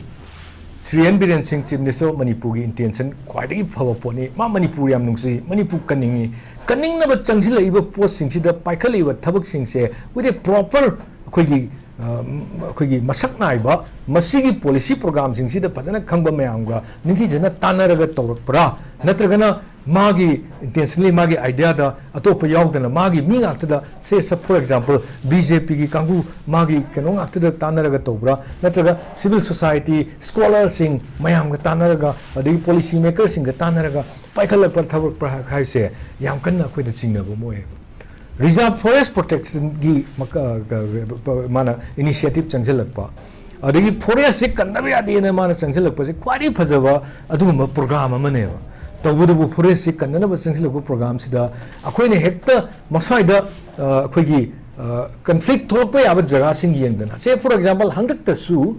ꯁ꯭ꯔꯤ ꯑꯦꯟ ꯕꯤꯔꯦꯟ ꯁꯤꯡ, Chief Minister of ꯃꯅꯤꯄꯨꯔꯒꯤ intention ꯈ꯭ꯋꯥꯏꯗꯒꯤ ꯐꯕ ꯄꯣꯠꯅꯤ꯫ ꯃꯥ ꯃꯅꯤꯄꯨꯔ ꯌꯥꯝ ꯅꯨꯡꯁꯤ, ꯃꯅꯤꯄꯨꯔ ꯀꯟꯅꯤꯡꯉꯤ꯫ ꯀꯟꯅꯤꯡꯅꯕ ꯆꯪꯁꯤꯜꯂꯛꯏꯕ ꯄꯣꯠꯁꯤꯡꯁꯤꯗ ꯄꯥꯏꯈꯠꯂꯛꯏꯕ ꯊꯕꯛꯁꯤꯡꯁꯦ with a proper ꯑꯩꯈꯣꯏꯒꯤ, ꯑ, ꯑꯩꯈꯣꯏꯒꯤ ꯃꯁꯛ ꯅꯥꯏꯕ, ꯃꯁꯤꯒꯤ policy program ꯁꯤꯡꯁꯤꯗ ꯐꯖꯅ ꯈꯪꯕ ꯃꯌꯥꯝꯒ ꯅꯤꯡꯊꯤꯖꯅ ꯇꯥꯟꯅꯔꯒ ꯇꯧꯔꯛꯄ꯭ꯔꯥ, ꯅꯠꯇ꯭ꯔꯒꯅ ꯃꯥꯒꯤ intentionally ꯃꯥꯒꯤ idea ꯗ ꯑꯇꯣꯞꯄ ꯌꯥꯎꯗꯅ ꯃꯥꯒꯤ ꯃꯤ ꯉꯥꯛꯇꯗ, say, for example, B J P ꯒꯤ ꯀꯥꯡꯕꯨ ꯃꯥꯒꯤ ꯀꯩꯅꯣ ꯉꯥꯛꯇꯗ ꯇꯥꯟꯅꯔꯒ ꯇꯧꯕ꯭ꯔꯥ, ꯅꯠꯇ꯭ꯔꯒ civil society, scholar ꯁꯤꯡ ꯃꯌꯥꯝꯒ ꯇꯥꯟꯅꯔꯒ, ꯑꯗꯒꯤ policy maker ꯁꯤꯡꯒ ꯇꯥꯟꯅꯔꯒ ꯄꯥꯏꯈꯠꯂꯛꯄ ꯊꯕꯛ ꯍꯥꯏꯁꯦ ꯌꯥꯝ ꯀꯟꯅ ꯑꯩꯈꯣꯏꯗ ꯆꯤꯡꯅꯕ ꯑꯃ ꯑꯣꯏꯌꯦꯕ꯫ Reserve Forest Protection ꯒꯤ ꯃꯥꯅ initiative ꯆꯪꯁꯤꯜꯂꯛꯄ, ꯑꯗꯒꯤ forest ꯁꯦ ꯀꯟꯗꯕ ꯌꯥꯗꯦꯅ ꯃꯥꯅ ꯆꯪꯁꯤꯜꯂꯛꯄꯁꯦ ꯈ꯭ꯋꯥꯏꯗꯒꯤ ꯐꯖꯕ ꯑꯗꯨꯒꯨꯝꯕ program ꯑꯃꯅꯦꯕ꯫ ꯇꯧꯕꯇꯕꯨ forest ꯁꯦ ꯀꯟꯅꯅꯕ ꯆꯪꯁꯤꯜꯂꯛꯄ program ꯁꯤꯗ ꯑꯩꯈꯣꯏꯅ ꯍꯦꯛꯇ ꯃꯁ꯭ꯋꯥꯏꯗ, ꯑ, ꯑꯩꯈꯣꯏꯒꯤ, ꯑ, conflict ꯊꯣꯛꯂꯛꯄ ꯌꯥꯕ ꯖꯒꯥꯁꯤꯡ ꯌꯦꯡꯗꯅ, say, for example, ꯍꯟꯗꯛꯇꯁꯨ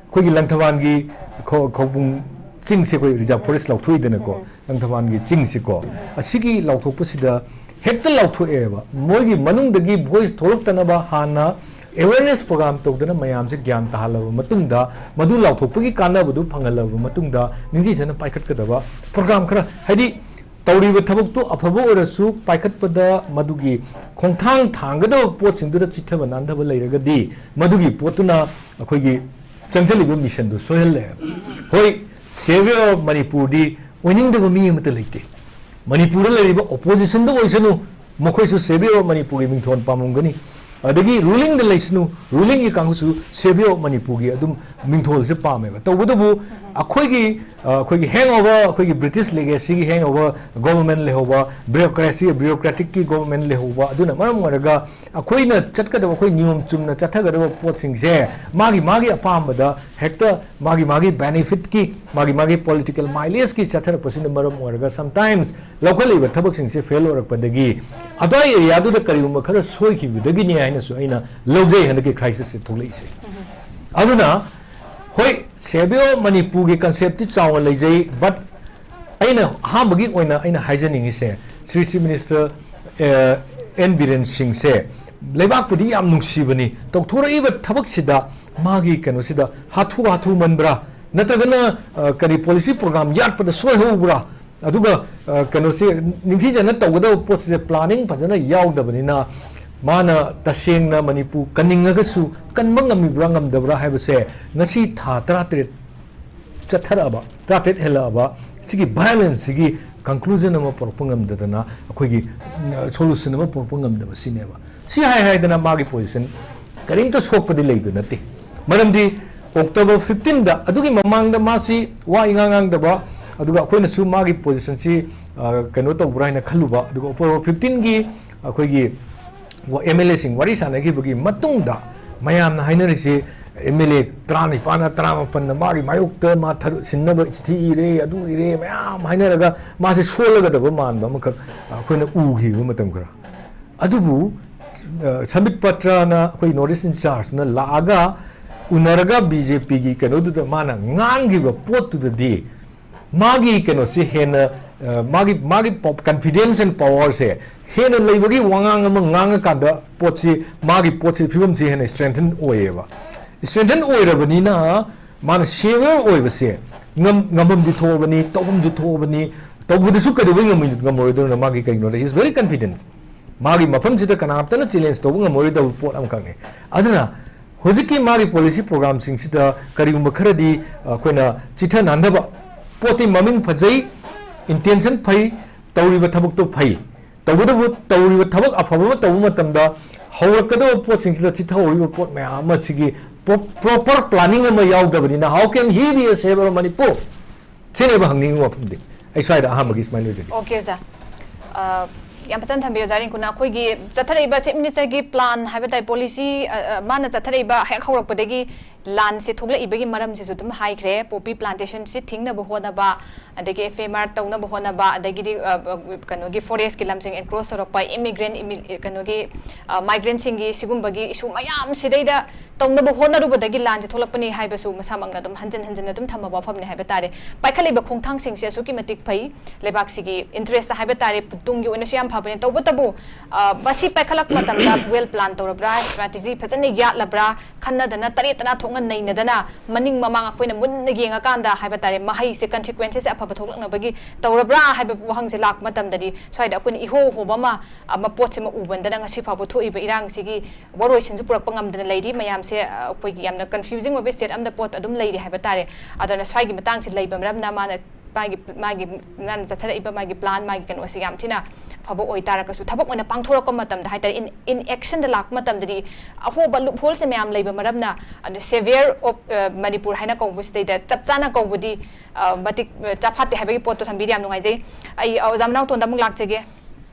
ꯑꯩꯈꯣꯏꯒꯤ ꯂꯪꯊꯕꯥꯜꯒꯤ ꯈꯧ-, ꯈꯧꯄꯨꯝ ꯆꯤꯡꯁꯦ ꯑꯩꯈꯣꯏ Reserve Forest ꯂꯥꯎꯊꯣꯛꯏꯗꯅꯀꯣ, ꯂꯪꯊꯕꯥꯜꯒꯤ ꯆꯤꯡꯁꯤꯀꯣ, ꯑꯁꯤꯒꯤ ꯂꯥꯎꯊꯣꯛꯄꯁꯤꯗ ꯍꯦꯛꯇ ꯂꯥꯎꯊꯣꯛꯑꯦꯕ꯫ ꯃꯣꯏꯒꯤ ꯃꯅꯨꯡꯗꯒꯤ voice ꯊꯣꯛꯂꯛꯇꯅꯕ ꯍꯥꯟꯅ awareness program ꯇꯧꯗꯅ ꯃꯌꯥꯝꯁꯦ ꯒ꯭ꯌꯥꯟ ꯇꯥꯍꯜꯂꯕ ꯃꯇꯨꯡꯗ, ꯃꯗꯨ ꯂꯥꯎꯊꯣꯛꯄꯒꯤ ꯀꯥꯟꯅꯕꯗꯨ ꯐꯪꯍꯜꯂꯕ ꯃꯇꯨꯡꯗ, ꯅꯤꯡꯊꯤꯖꯅ ꯄꯥꯏꯈꯠꯀꯗꯕ program ꯈꯔ, ꯍꯥꯏꯗꯤ ꯇꯧꯔꯤꯕ ꯊꯕꯛꯇꯨ ꯑꯐꯕ ꯑꯣꯏꯔꯁꯨ ꯄꯥꯏꯈꯠꯄꯗ ꯃꯗꯨꯒꯤ ꯈꯣꯡꯊꯥꯡ ꯊꯥꯡꯒꯗꯕ ꯄꯣꯠꯁꯤꯡꯗꯨꯗ ꯆꯤꯠꯊꯕ ꯅꯥꯟꯊꯕ ꯂꯩꯔꯒꯗꯤ ꯃꯗꯨꯒꯤ ꯄꯣꯠꯇꯨꯅ ꯑꯩꯈꯣꯏꯒꯤ ꯆꯪꯁꯤꯜꯂꯤꯕ mission ꯗꯨ ꯁꯣꯏꯍꯜꯂꯦ꯫ ꯍꯣꯏ, savior of ꯃꯅꯤꯄꯨꯔꯗꯤ ꯑꯣꯏꯅꯤꯡꯗꯕ ꯃꯤ ꯑꯃꯠꯇ ꯂꯩꯇꯦ꯫ ꯃꯅꯤꯄꯨꯔꯗ ꯂꯩꯔꯤꯕ opposition ꯗ ꯑꯣꯏꯁꯅꯨ, ꯃꯈꯣꯏꯁꯨ Saviour of Manipurꯒꯤ ꯃꯤꯡꯊꯣꯟ ꯄꯥꯝꯃꯝꯒꯅꯤ꯫ ꯑꯗꯒꯤ rulingꯗ ꯂꯩꯁꯅꯨ, rulingꯒꯤ ꯀꯥꯡꯕꯨꯁꯨ Saviour of Manipurꯒꯤ ꯑꯗꯨꯝ ꯃꯤꯡꯊꯣꯜꯁꯦ ꯄꯥꯝꯃꯦꯕ꯫ ꯇꯧꯕꯇꯕꯨ ꯑꯩꯈꯣꯏꯒꯤ, ꯑ, ꯑꯩꯈꯣꯏꯒꯤ hangover, ꯑꯩꯈꯣꯏꯒꯤ British legacyꯒꯤ hangover government ꯂꯩꯍꯧꯕ, bureaucracy, bureaucraticꯀꯤ government ꯂꯩꯍꯧꯕ, ꯑꯗꯨꯅ ꯃꯔꯝ ꯑꯣꯏꯔꯒ ꯑꯩꯈꯣꯏꯅ ꯆꯠꯀꯗꯕ, ꯑꯩꯈꯣꯏ ꯅꯤꯌꯣꯝ ꯆꯨꯝꯅ ꯆꯠꯊꯒꯗꯕ ꯄꯣꯠꯁꯤꯡꯁꯦ ꯃꯥꯒꯤ ꯃꯥꯒꯤ ꯑꯄꯥꯝꯕꯗ ꯍꯦꯛꯇ ꯃꯥꯒꯤ ꯃꯥꯒꯤ benefitꯀꯤ, ꯃꯥꯒꯤ ꯃꯥꯒꯤ political mileageꯀꯤ ꯆꯠꯊꯔꯛꯄꯁꯤꯅ ꯃꯔꯝ ꯑꯣꯏꯔꯒ sometimes ꯂꯧꯈꯠꯂꯛꯏꯕ ꯊꯕꯛꯁꯤꯡꯁꯦ fail ꯑꯣꯏꯔꯛꯄꯗꯒꯤ ꯑꯗ꯭ꯋꯥꯏ areaꯗꯨꯗ ꯀꯔꯤꯒꯨꯝꯕ ꯈꯔ ꯁꯣꯏꯈꯤꯕꯗꯒꯤꯅꯦ ꯍꯥꯏꯅꯁꯨ ꯑꯩꯅ ꯂꯧꯖꯩ ꯍꯟꯗꯛꯀꯤ crisisꯁꯦ ꯊꯣꯛꯂꯛꯏꯁꯦ꯫ ꯑꯗꯨꯅ ꯍꯣꯏ, Saviour of Manipurꯒꯤ conceptꯇꯤ ꯆꯥꯎꯅ ꯂꯩꯖꯩ, but ꯑꯩꯅ ꯑꯍꯥꯟꯕꯒꯤ ꯑꯣꯏꯅ ꯑꯩꯅ ꯍꯥꯏꯖꯅꯤꯡꯉꯤꯁꯦ, ꯁ꯭ꯔꯤ Chief Minister, ꯑꯦ, ꯑꯦꯟ ꯕꯤꯔꯦꯟ ꯁꯤꯡꯁꯦ ꯂꯩꯕꯥꯛꯄꯨꯗꯤ ꯌꯥꯝ ꯅꯨꯡꯁꯤꯕꯅꯤ, ꯇꯧꯊꯣꯔꯛꯏꯕ ꯊꯕꯛꯁꯤꯗ ꯃꯥꯒꯤ ꯀꯩꯅꯣꯁꯤꯗ ꯍꯥꯊꯨ ꯍꯥꯊꯨ ꯃꯟꯕ꯭ꯔꯥ, ꯅꯠꯇ꯭ꯔꯒꯅ, ꯑ, ꯀꯔꯤ policy program ꯌꯥꯠꯄꯗ ꯁꯣꯏꯍꯧꯕ꯭ꯔꯥ, ꯑꯗꯨꯒ, ꯑ, ꯀꯩꯅꯣꯁꯦ ꯅꯤꯡꯊꯤꯖꯅ ꯇꯧꯒꯗꯕ ꯄꯣꯠꯁꯤꯁꯦ planning ꯐꯖꯅ ꯌꯥꯎꯗꯕꯅꯤꯅ ꯃꯥꯅ ꯇꯁꯦꯡꯅ ꯃꯅꯤꯄꯨꯔ ꯀꯟꯅꯤꯡꯉꯒꯁꯨ ꯀꯟꯕ ꯉꯝꯃꯤꯕ꯭ꯔꯥ ꯉꯝꯗꯕ꯭ꯔꯥ ꯍꯥꯏꯕꯁꯦ ꯉꯁꯤ ꯊꯥ ꯇꯔꯥꯇꯔꯦꯠ ꯆꯠꯊꯔꯛꯑꯕ, ꯇꯔꯥꯇꯔꯦꯠ ꯍꯦꯜꯂꯛꯑꯕ ꯁꯤꯒꯤ violenceꯁꯤꯒꯤ conclusion ꯑꯃ ꯄꯨꯔꯛꯄ ꯉꯝꯗꯗꯅ ꯑꯩꯈꯣꯏꯒꯤ, ꯎꯝ, solution ꯑꯃ ꯄꯨꯔꯛꯄ ꯉꯝꯗꯕ ꯁꯤꯅꯦꯕ꯫ ꯁꯤ ꯍꯥꯏ ꯍꯥꯏꯗꯅ ꯃꯥꯒꯤ position ꯀꯔꯤꯝꯇ ꯁꯣꯛꯄꯗꯤ ꯂꯩꯕ ꯅꯠꯇꯦ꯫ ꯃꯔꯝꯗꯤ October fifteenꯗ, ꯑꯗꯨꯒꯤ ꯃꯃꯥꯡꯗ ꯃꯥꯁꯤ ꯋꯥ ꯏꯉꯥꯡ ꯉꯥꯡꯗꯕ, ꯑꯗꯨꯒ ꯑꯩꯈꯣꯏꯅꯁꯨ ꯃꯥꯒꯤ positionꯁꯤ, ꯑ, ꯀꯩꯅꯣ ꯇꯧꯕ꯭ꯔꯥ ꯍꯥꯏꯅ ꯈꯜꯂꯨꯕ, ꯑꯗꯨꯒ October fifteenꯒꯤ ꯑꯩꯈꯣꯏꯒꯤ ꯋꯥ-, MLAꯁꯤꯡ ꯋꯥꯔꯤ ꯁꯥꯟꯅꯈꯤꯕꯒꯤ ꯃꯇꯨꯡꯗ ꯃꯌꯥꯝꯅ ꯍꯥꯏꯅꯔꯤꯁꯤ MLA ꯇꯔꯥꯅꯤꯄꯥꯟꯅ ꯇꯔꯥꯃꯥꯄꯟꯅ ꯃꯥꯒꯤ ꯃꯥꯌꯣꯛꯇ ꯃꯥ ꯊꯔꯨ-, ꯁꯤꯟꯅꯕ ꯆꯤꯊꯤ ꯏꯔꯦ, ꯑꯗꯨ ꯏꯔꯦ, ꯃꯌꯥꯝ ꯍꯥꯏꯅꯔꯒ ꯃꯥꯁꯦ ꯁꯣꯜꯂꯒꯗꯕ ꯃꯥꯟꯕ ꯑꯃꯈꯛ ꯑꯩꯈꯣꯏꯅ ꯎꯈꯤꯕ ꯃꯇꯝ ꯈꯔ꯫ ꯑꯗꯨꯕꯨ, ꯑ, ꯁꯝꯕꯤꯠ ꯄꯇ꯭ꯔꯅ ꯑꯩꯈꯣꯏ North East in Chargeꯅ ꯂꯥꯛꯑꯒ ꯎꯅꯔꯒ BJPꯒꯤ ꯀꯩꯅꯣꯗꯨꯗ ꯃꯥꯅ ꯉꯥꯡꯈꯤꯕ ꯄꯣꯠꯇꯨꯗꯗꯤ ꯃꯥꯒꯤ ꯀꯩꯅꯣꯁꯦ ꯍꯦꯟꯅ, ꯑ, ꯃꯥꯒꯤ, ꯃꯥꯒꯤ ꯄ-, confidence and powerꯁꯦ ꯍꯦꯟꯅ ꯂꯩꯕꯒꯤ ꯋꯥꯉꯥꯡ ꯑꯃ ꯉꯥꯡꯉꯀꯥꯟꯗ ꯄꯣꯠꯁꯤ, ꯃꯥꯒꯤ ꯄꯣꯠꯁꯤ ꯐꯤꯕꯝꯁꯤ ꯍꯦꯟꯅ strengthen ꯑꯣꯏꯌꯦꯕ꯫ Strengthen ꯑꯣꯏꯔꯕꯅꯤꯅ ꯃꯥꯅ Saviour ꯑꯣꯏꯕꯁꯦ ꯉꯝ-, ꯉꯝꯐꯝꯗꯤ ꯊꯣꯛꯑꯕꯅꯤ, ꯇꯧꯐꯝꯁꯨ ꯊꯣꯛꯑꯕꯅꯤ, ꯇꯧꯕꯗꯁꯨ ꯀꯩꯗꯧꯕꯩ ꯉꯝꯃꯣꯏ-, ꯉꯝꯃꯔꯣꯏꯗꯣꯏꯅꯣ? ꯃꯥꯒꯤ ꯀꯩꯅꯣꯗ he is very confident꯫ ꯃꯥꯒꯤ ꯃꯐꯝꯁꯤꯗ ꯀꯅꯥꯝꯇꯅ challenge ꯇꯧꯕ ꯉꯝꯃꯔꯣꯏꯗꯕ ꯄꯣꯠ ꯑꯃꯈꯛꯅꯤ꯫ ꯑꯗꯨꯅ ꯍꯧꯖꯤꯛꯀꯤ ꯃꯥꯒꯤ policy programꯁꯤꯡꯁꯤꯗ ꯀꯔꯤꯒꯨꯝꯕ ꯈꯔꯗꯤ ꯑꯩꯈꯣꯏꯅ ꯆꯤꯊ ꯅꯥꯟꯗꯕ ꯄꯣꯠꯇꯤ ꯃꯃꯤꯡ ꯐꯖꯩ, intention ꯐꯩ, ꯇꯧꯔꯤꯕ ꯊꯕꯛꯇꯣ ꯐꯩ, ꯇꯧꯕꯇꯕꯨ ꯇꯧꯔꯤꯕ ꯊꯕꯛ ꯑꯐꯕ ꯑꯃ ꯇꯧꯕ ꯃꯇꯝꯗ ꯍꯧꯔꯛꯀꯗꯕ ꯄꯣꯠꯁꯤꯡꯁꯤꯗ ꯆꯤꯊꯍꯧꯔꯤꯕ ꯄꯣꯠ ꯃꯌꯥꯝ ꯑꯃꯁꯤꯒꯤ proper planning ꯑꯃ ꯌꯥꯎꯗꯕꯅꯤꯅ how can he be a saver of Manipur? ꯁꯤꯅꯦꯕ ꯍꯪꯅꯤꯡꯉꯤꯕ ꯋꯥꯐꯝꯗꯤ꯫ ꯑꯩ ꯁ꯭ꯋꯥꯏꯗ ꯑꯍꯥꯟꯕꯒꯤ ꯁꯨꯃꯥꯏꯅ ꯂꯣꯏꯖꯒꯦ꯫ ꯑꯣꯀꯦ ꯑꯣꯖꯥ꯫ ꯑ, ꯌꯥꯝ ꯐꯖꯅ ꯊꯝꯕꯤꯌꯨ ꯑꯣꯖꯥ ꯔꯤꯡꯀꯨꯟꯅ꯫ ꯑꯩꯈꯣꯏꯒꯤ ꯆꯠꯊꯔꯛꯏꯕ Chief Minister ꯒꯤ plan ꯍꯥꯏꯕ ꯇꯥꯏ, policy, ꯑ, ꯑ, ꯃꯥꯅ ꯆꯠꯊꯔꯛꯏꯕ ꯍꯦꯛ ꯍꯧꯔꯛꯄꯗꯒꯤ ꯂꯥꯟꯁꯦ ꯊꯣꯛꯂꯛꯏꯕꯒꯤ ꯃꯔꯝꯁꯤꯁꯨ ꯑꯗꯨꯝ ꯍꯥꯏꯈ꯭ꯔꯦ꯫ Poppy plantation ꯁꯤ ꯊꯤꯡꯅꯕ ꯍꯣꯠꯅꯕ, ꯑꯗꯒꯤ F M R ꯇꯧꯅꯕ ꯍꯣꯠꯅꯕ, ꯑꯗꯒꯤꯗꯤ, ꯑ, ꯑ, ꯀꯩꯅꯣꯒꯤ forest ꯀꯤ ꯂꯝꯁꯤꯡ encroach ꯇꯧꯔꯛꯄ, immigrant, ꯏꯃꯤ-, ꯀꯩꯅꯣꯒꯤ, ꯑ, migrant ꯁꯤꯡꯒꯤ ꯁꯤꯒꯨꯝꯕꯒꯤ issue ꯃꯌꯥꯝꯁꯤꯗꯩꯗ ꯇꯧꯅꯕ ꯍꯣꯠꯅꯔꯨꯕꯗꯒꯤ ꯂꯥꯟꯁꯦ ꯊꯣꯛꯂꯛꯄꯅꯤ ꯍꯥꯏꯕꯁꯨ ꯃꯁꯥꯃꯛꯅ ꯑꯗꯨꯝ ꯍꯟꯖꯤꯟ ꯍꯟꯖꯤꯟ ꯑꯗꯨꯝ ꯊꯝꯃꯕ ꯋꯥꯐꯝꯅꯤ ꯍꯥꯏꯕ ꯇꯥꯔꯦ꯫ ꯄꯥꯏꯈꯠꯂꯤꯕ ꯈꯣꯡꯊꯥꯡꯁꯤꯡꯁꯦ ꯑꯁꯨꯛꯀꯤ ꯃꯇꯤꯛ ꯐꯩ, ꯂꯩꯕꯥꯛꯁꯤꯒꯤ interest ꯍꯥꯏꯕ ꯇꯥꯔꯦ, ꯇꯨꯡꯒꯤ ꯑꯣꯏꯅꯁꯨ ꯌꯥꯝ ꯐꯕꯅꯤ꯫ ꯇꯧꯕꯇꯕꯨ, ꯑ, ꯃꯁꯤ ꯄꯥꯏꯈꯠꯂꯛꯄ ꯃꯇꯝꯗ well plan ꯇꯧꯔꯕ꯭ꯔꯥ, strategy ꯐꯖꯅ ꯌꯥꯠꯂꯕ꯭ꯔꯥ, ꯈꯟꯅꯗꯅ ꯇꯔꯦꯠ ꯇꯅꯥ ꯊꯣꯛꯅ ꯅꯩꯅꯗꯅ ꯃꯅꯤꯡ ꯃꯃꯥꯡ ꯑꯩꯈꯣꯏꯅ ꯃꯨꯟꯅ ꯌꯦꯡꯉꯀꯥꯟꯗ ꯍꯥꯏꯕ ꯇꯥꯔꯦ, ꯃꯍꯩꯁꯦ, consequences ꯁꯦ ꯑꯐꯕ ꯊꯣꯛꯂꯛꯅꯕꯒꯤ ꯇꯧꯔꯕ꯭ꯔꯥ ꯍꯥꯏꯕ ꯋꯥꯍꯪꯁꯦ ꯂꯥꯛꯄ ꯃꯇꯝꯗꯗꯤ ꯁ꯭ꯋꯥꯏꯗ ꯑꯩꯈꯣꯏꯅ ꯏꯍꯣ ꯍꯣꯕ ꯑꯃ, ꯑꯃ ꯄꯣꯠꯁꯤꯃ ꯎꯕꯟꯗꯅ ꯉꯁꯤ ꯐꯥꯎꯕ ꯊꯣꯛꯏꯕ ꯏꯔꯥꯡꯁꯤꯒꯤ ꯋꯥꯔꯣꯏꯁꯤꯟꯁꯨ ꯄꯨꯔꯛꯄ ꯉꯝꯗꯅ ꯂꯩꯔꯤ꯫ ꯃꯌꯥꯝꯁꯦ, ꯑ, ꯑꯩꯈꯣꯏꯒꯤ ꯌꯥꯝꯅ confusing ꯑꯣꯏꯕ state ꯑꯃꯗ ꯄꯣꯠ ꯑꯗꯨꯝ ꯂꯩꯔꯤ ꯍꯥꯏꯕ ꯇꯥꯔꯦ꯫ ꯑꯗꯨꯅ ꯁ꯭ꯋꯥꯏꯒꯤ ꯃꯇꯥꯡꯁꯤ ꯂꯩꯕ ꯃꯔꯝꯅ ꯃꯥꯅ ꯃꯥꯒꯤ, ꯃꯥꯒꯤ, ꯃꯥꯅ ꯆꯠꯊꯔꯛꯏꯕ ꯃꯥꯒꯤ plan, ꯃꯥꯒꯤ ꯀꯩꯅꯣꯁꯦ ꯌꯥꯝ ꯊꯤꯅ ꯑꯐꯕ ꯑꯣꯏꯇꯥꯔꯒꯁꯨ, ꯊꯕꯛ ꯑꯣꯏꯅ ꯄꯥꯡꯊꯣꯔꯛꯄ ꯃꯇꯝꯗ ꯍꯥꯏ ꯇꯥꯔꯦ, in, in action ꯗ ꯂꯥꯛꯄ ꯃꯇꯝꯗꯗꯤ ꯑꯍꯣꯕ loophole ꯁꯦ ꯃꯌꯥꯝ ꯂꯩꯕ ꯃꯔꯝꯅ, ꯑꯗꯨ savior of, ꯑ, Manipur ꯍꯥꯏꯅ ꯀꯧꯕꯁꯤꯗꯩꯗ ꯆꯞ ꯆꯥꯅ ꯀꯧꯕꯗꯤ, ꯑ, ꯃꯇꯤꯛ, ꯑ, ꯆꯥꯐꯥꯠꯇꯦ ꯍꯥꯏꯕꯒꯤ ꯄꯣꯠꯇꯣ ꯊꯝꯕꯤꯔꯤ꯫ ꯌꯥꯝ ꯅꯨꯡꯉꯥꯏꯖꯩ꯫ ꯑꯩ, ꯑ, ꯑꯣꯖꯥ ꯃꯅꯥꯎꯇꯣꯟꯗ ꯑꯃꯨꯛ ꯂꯥꯛꯆꯒꯦ꯫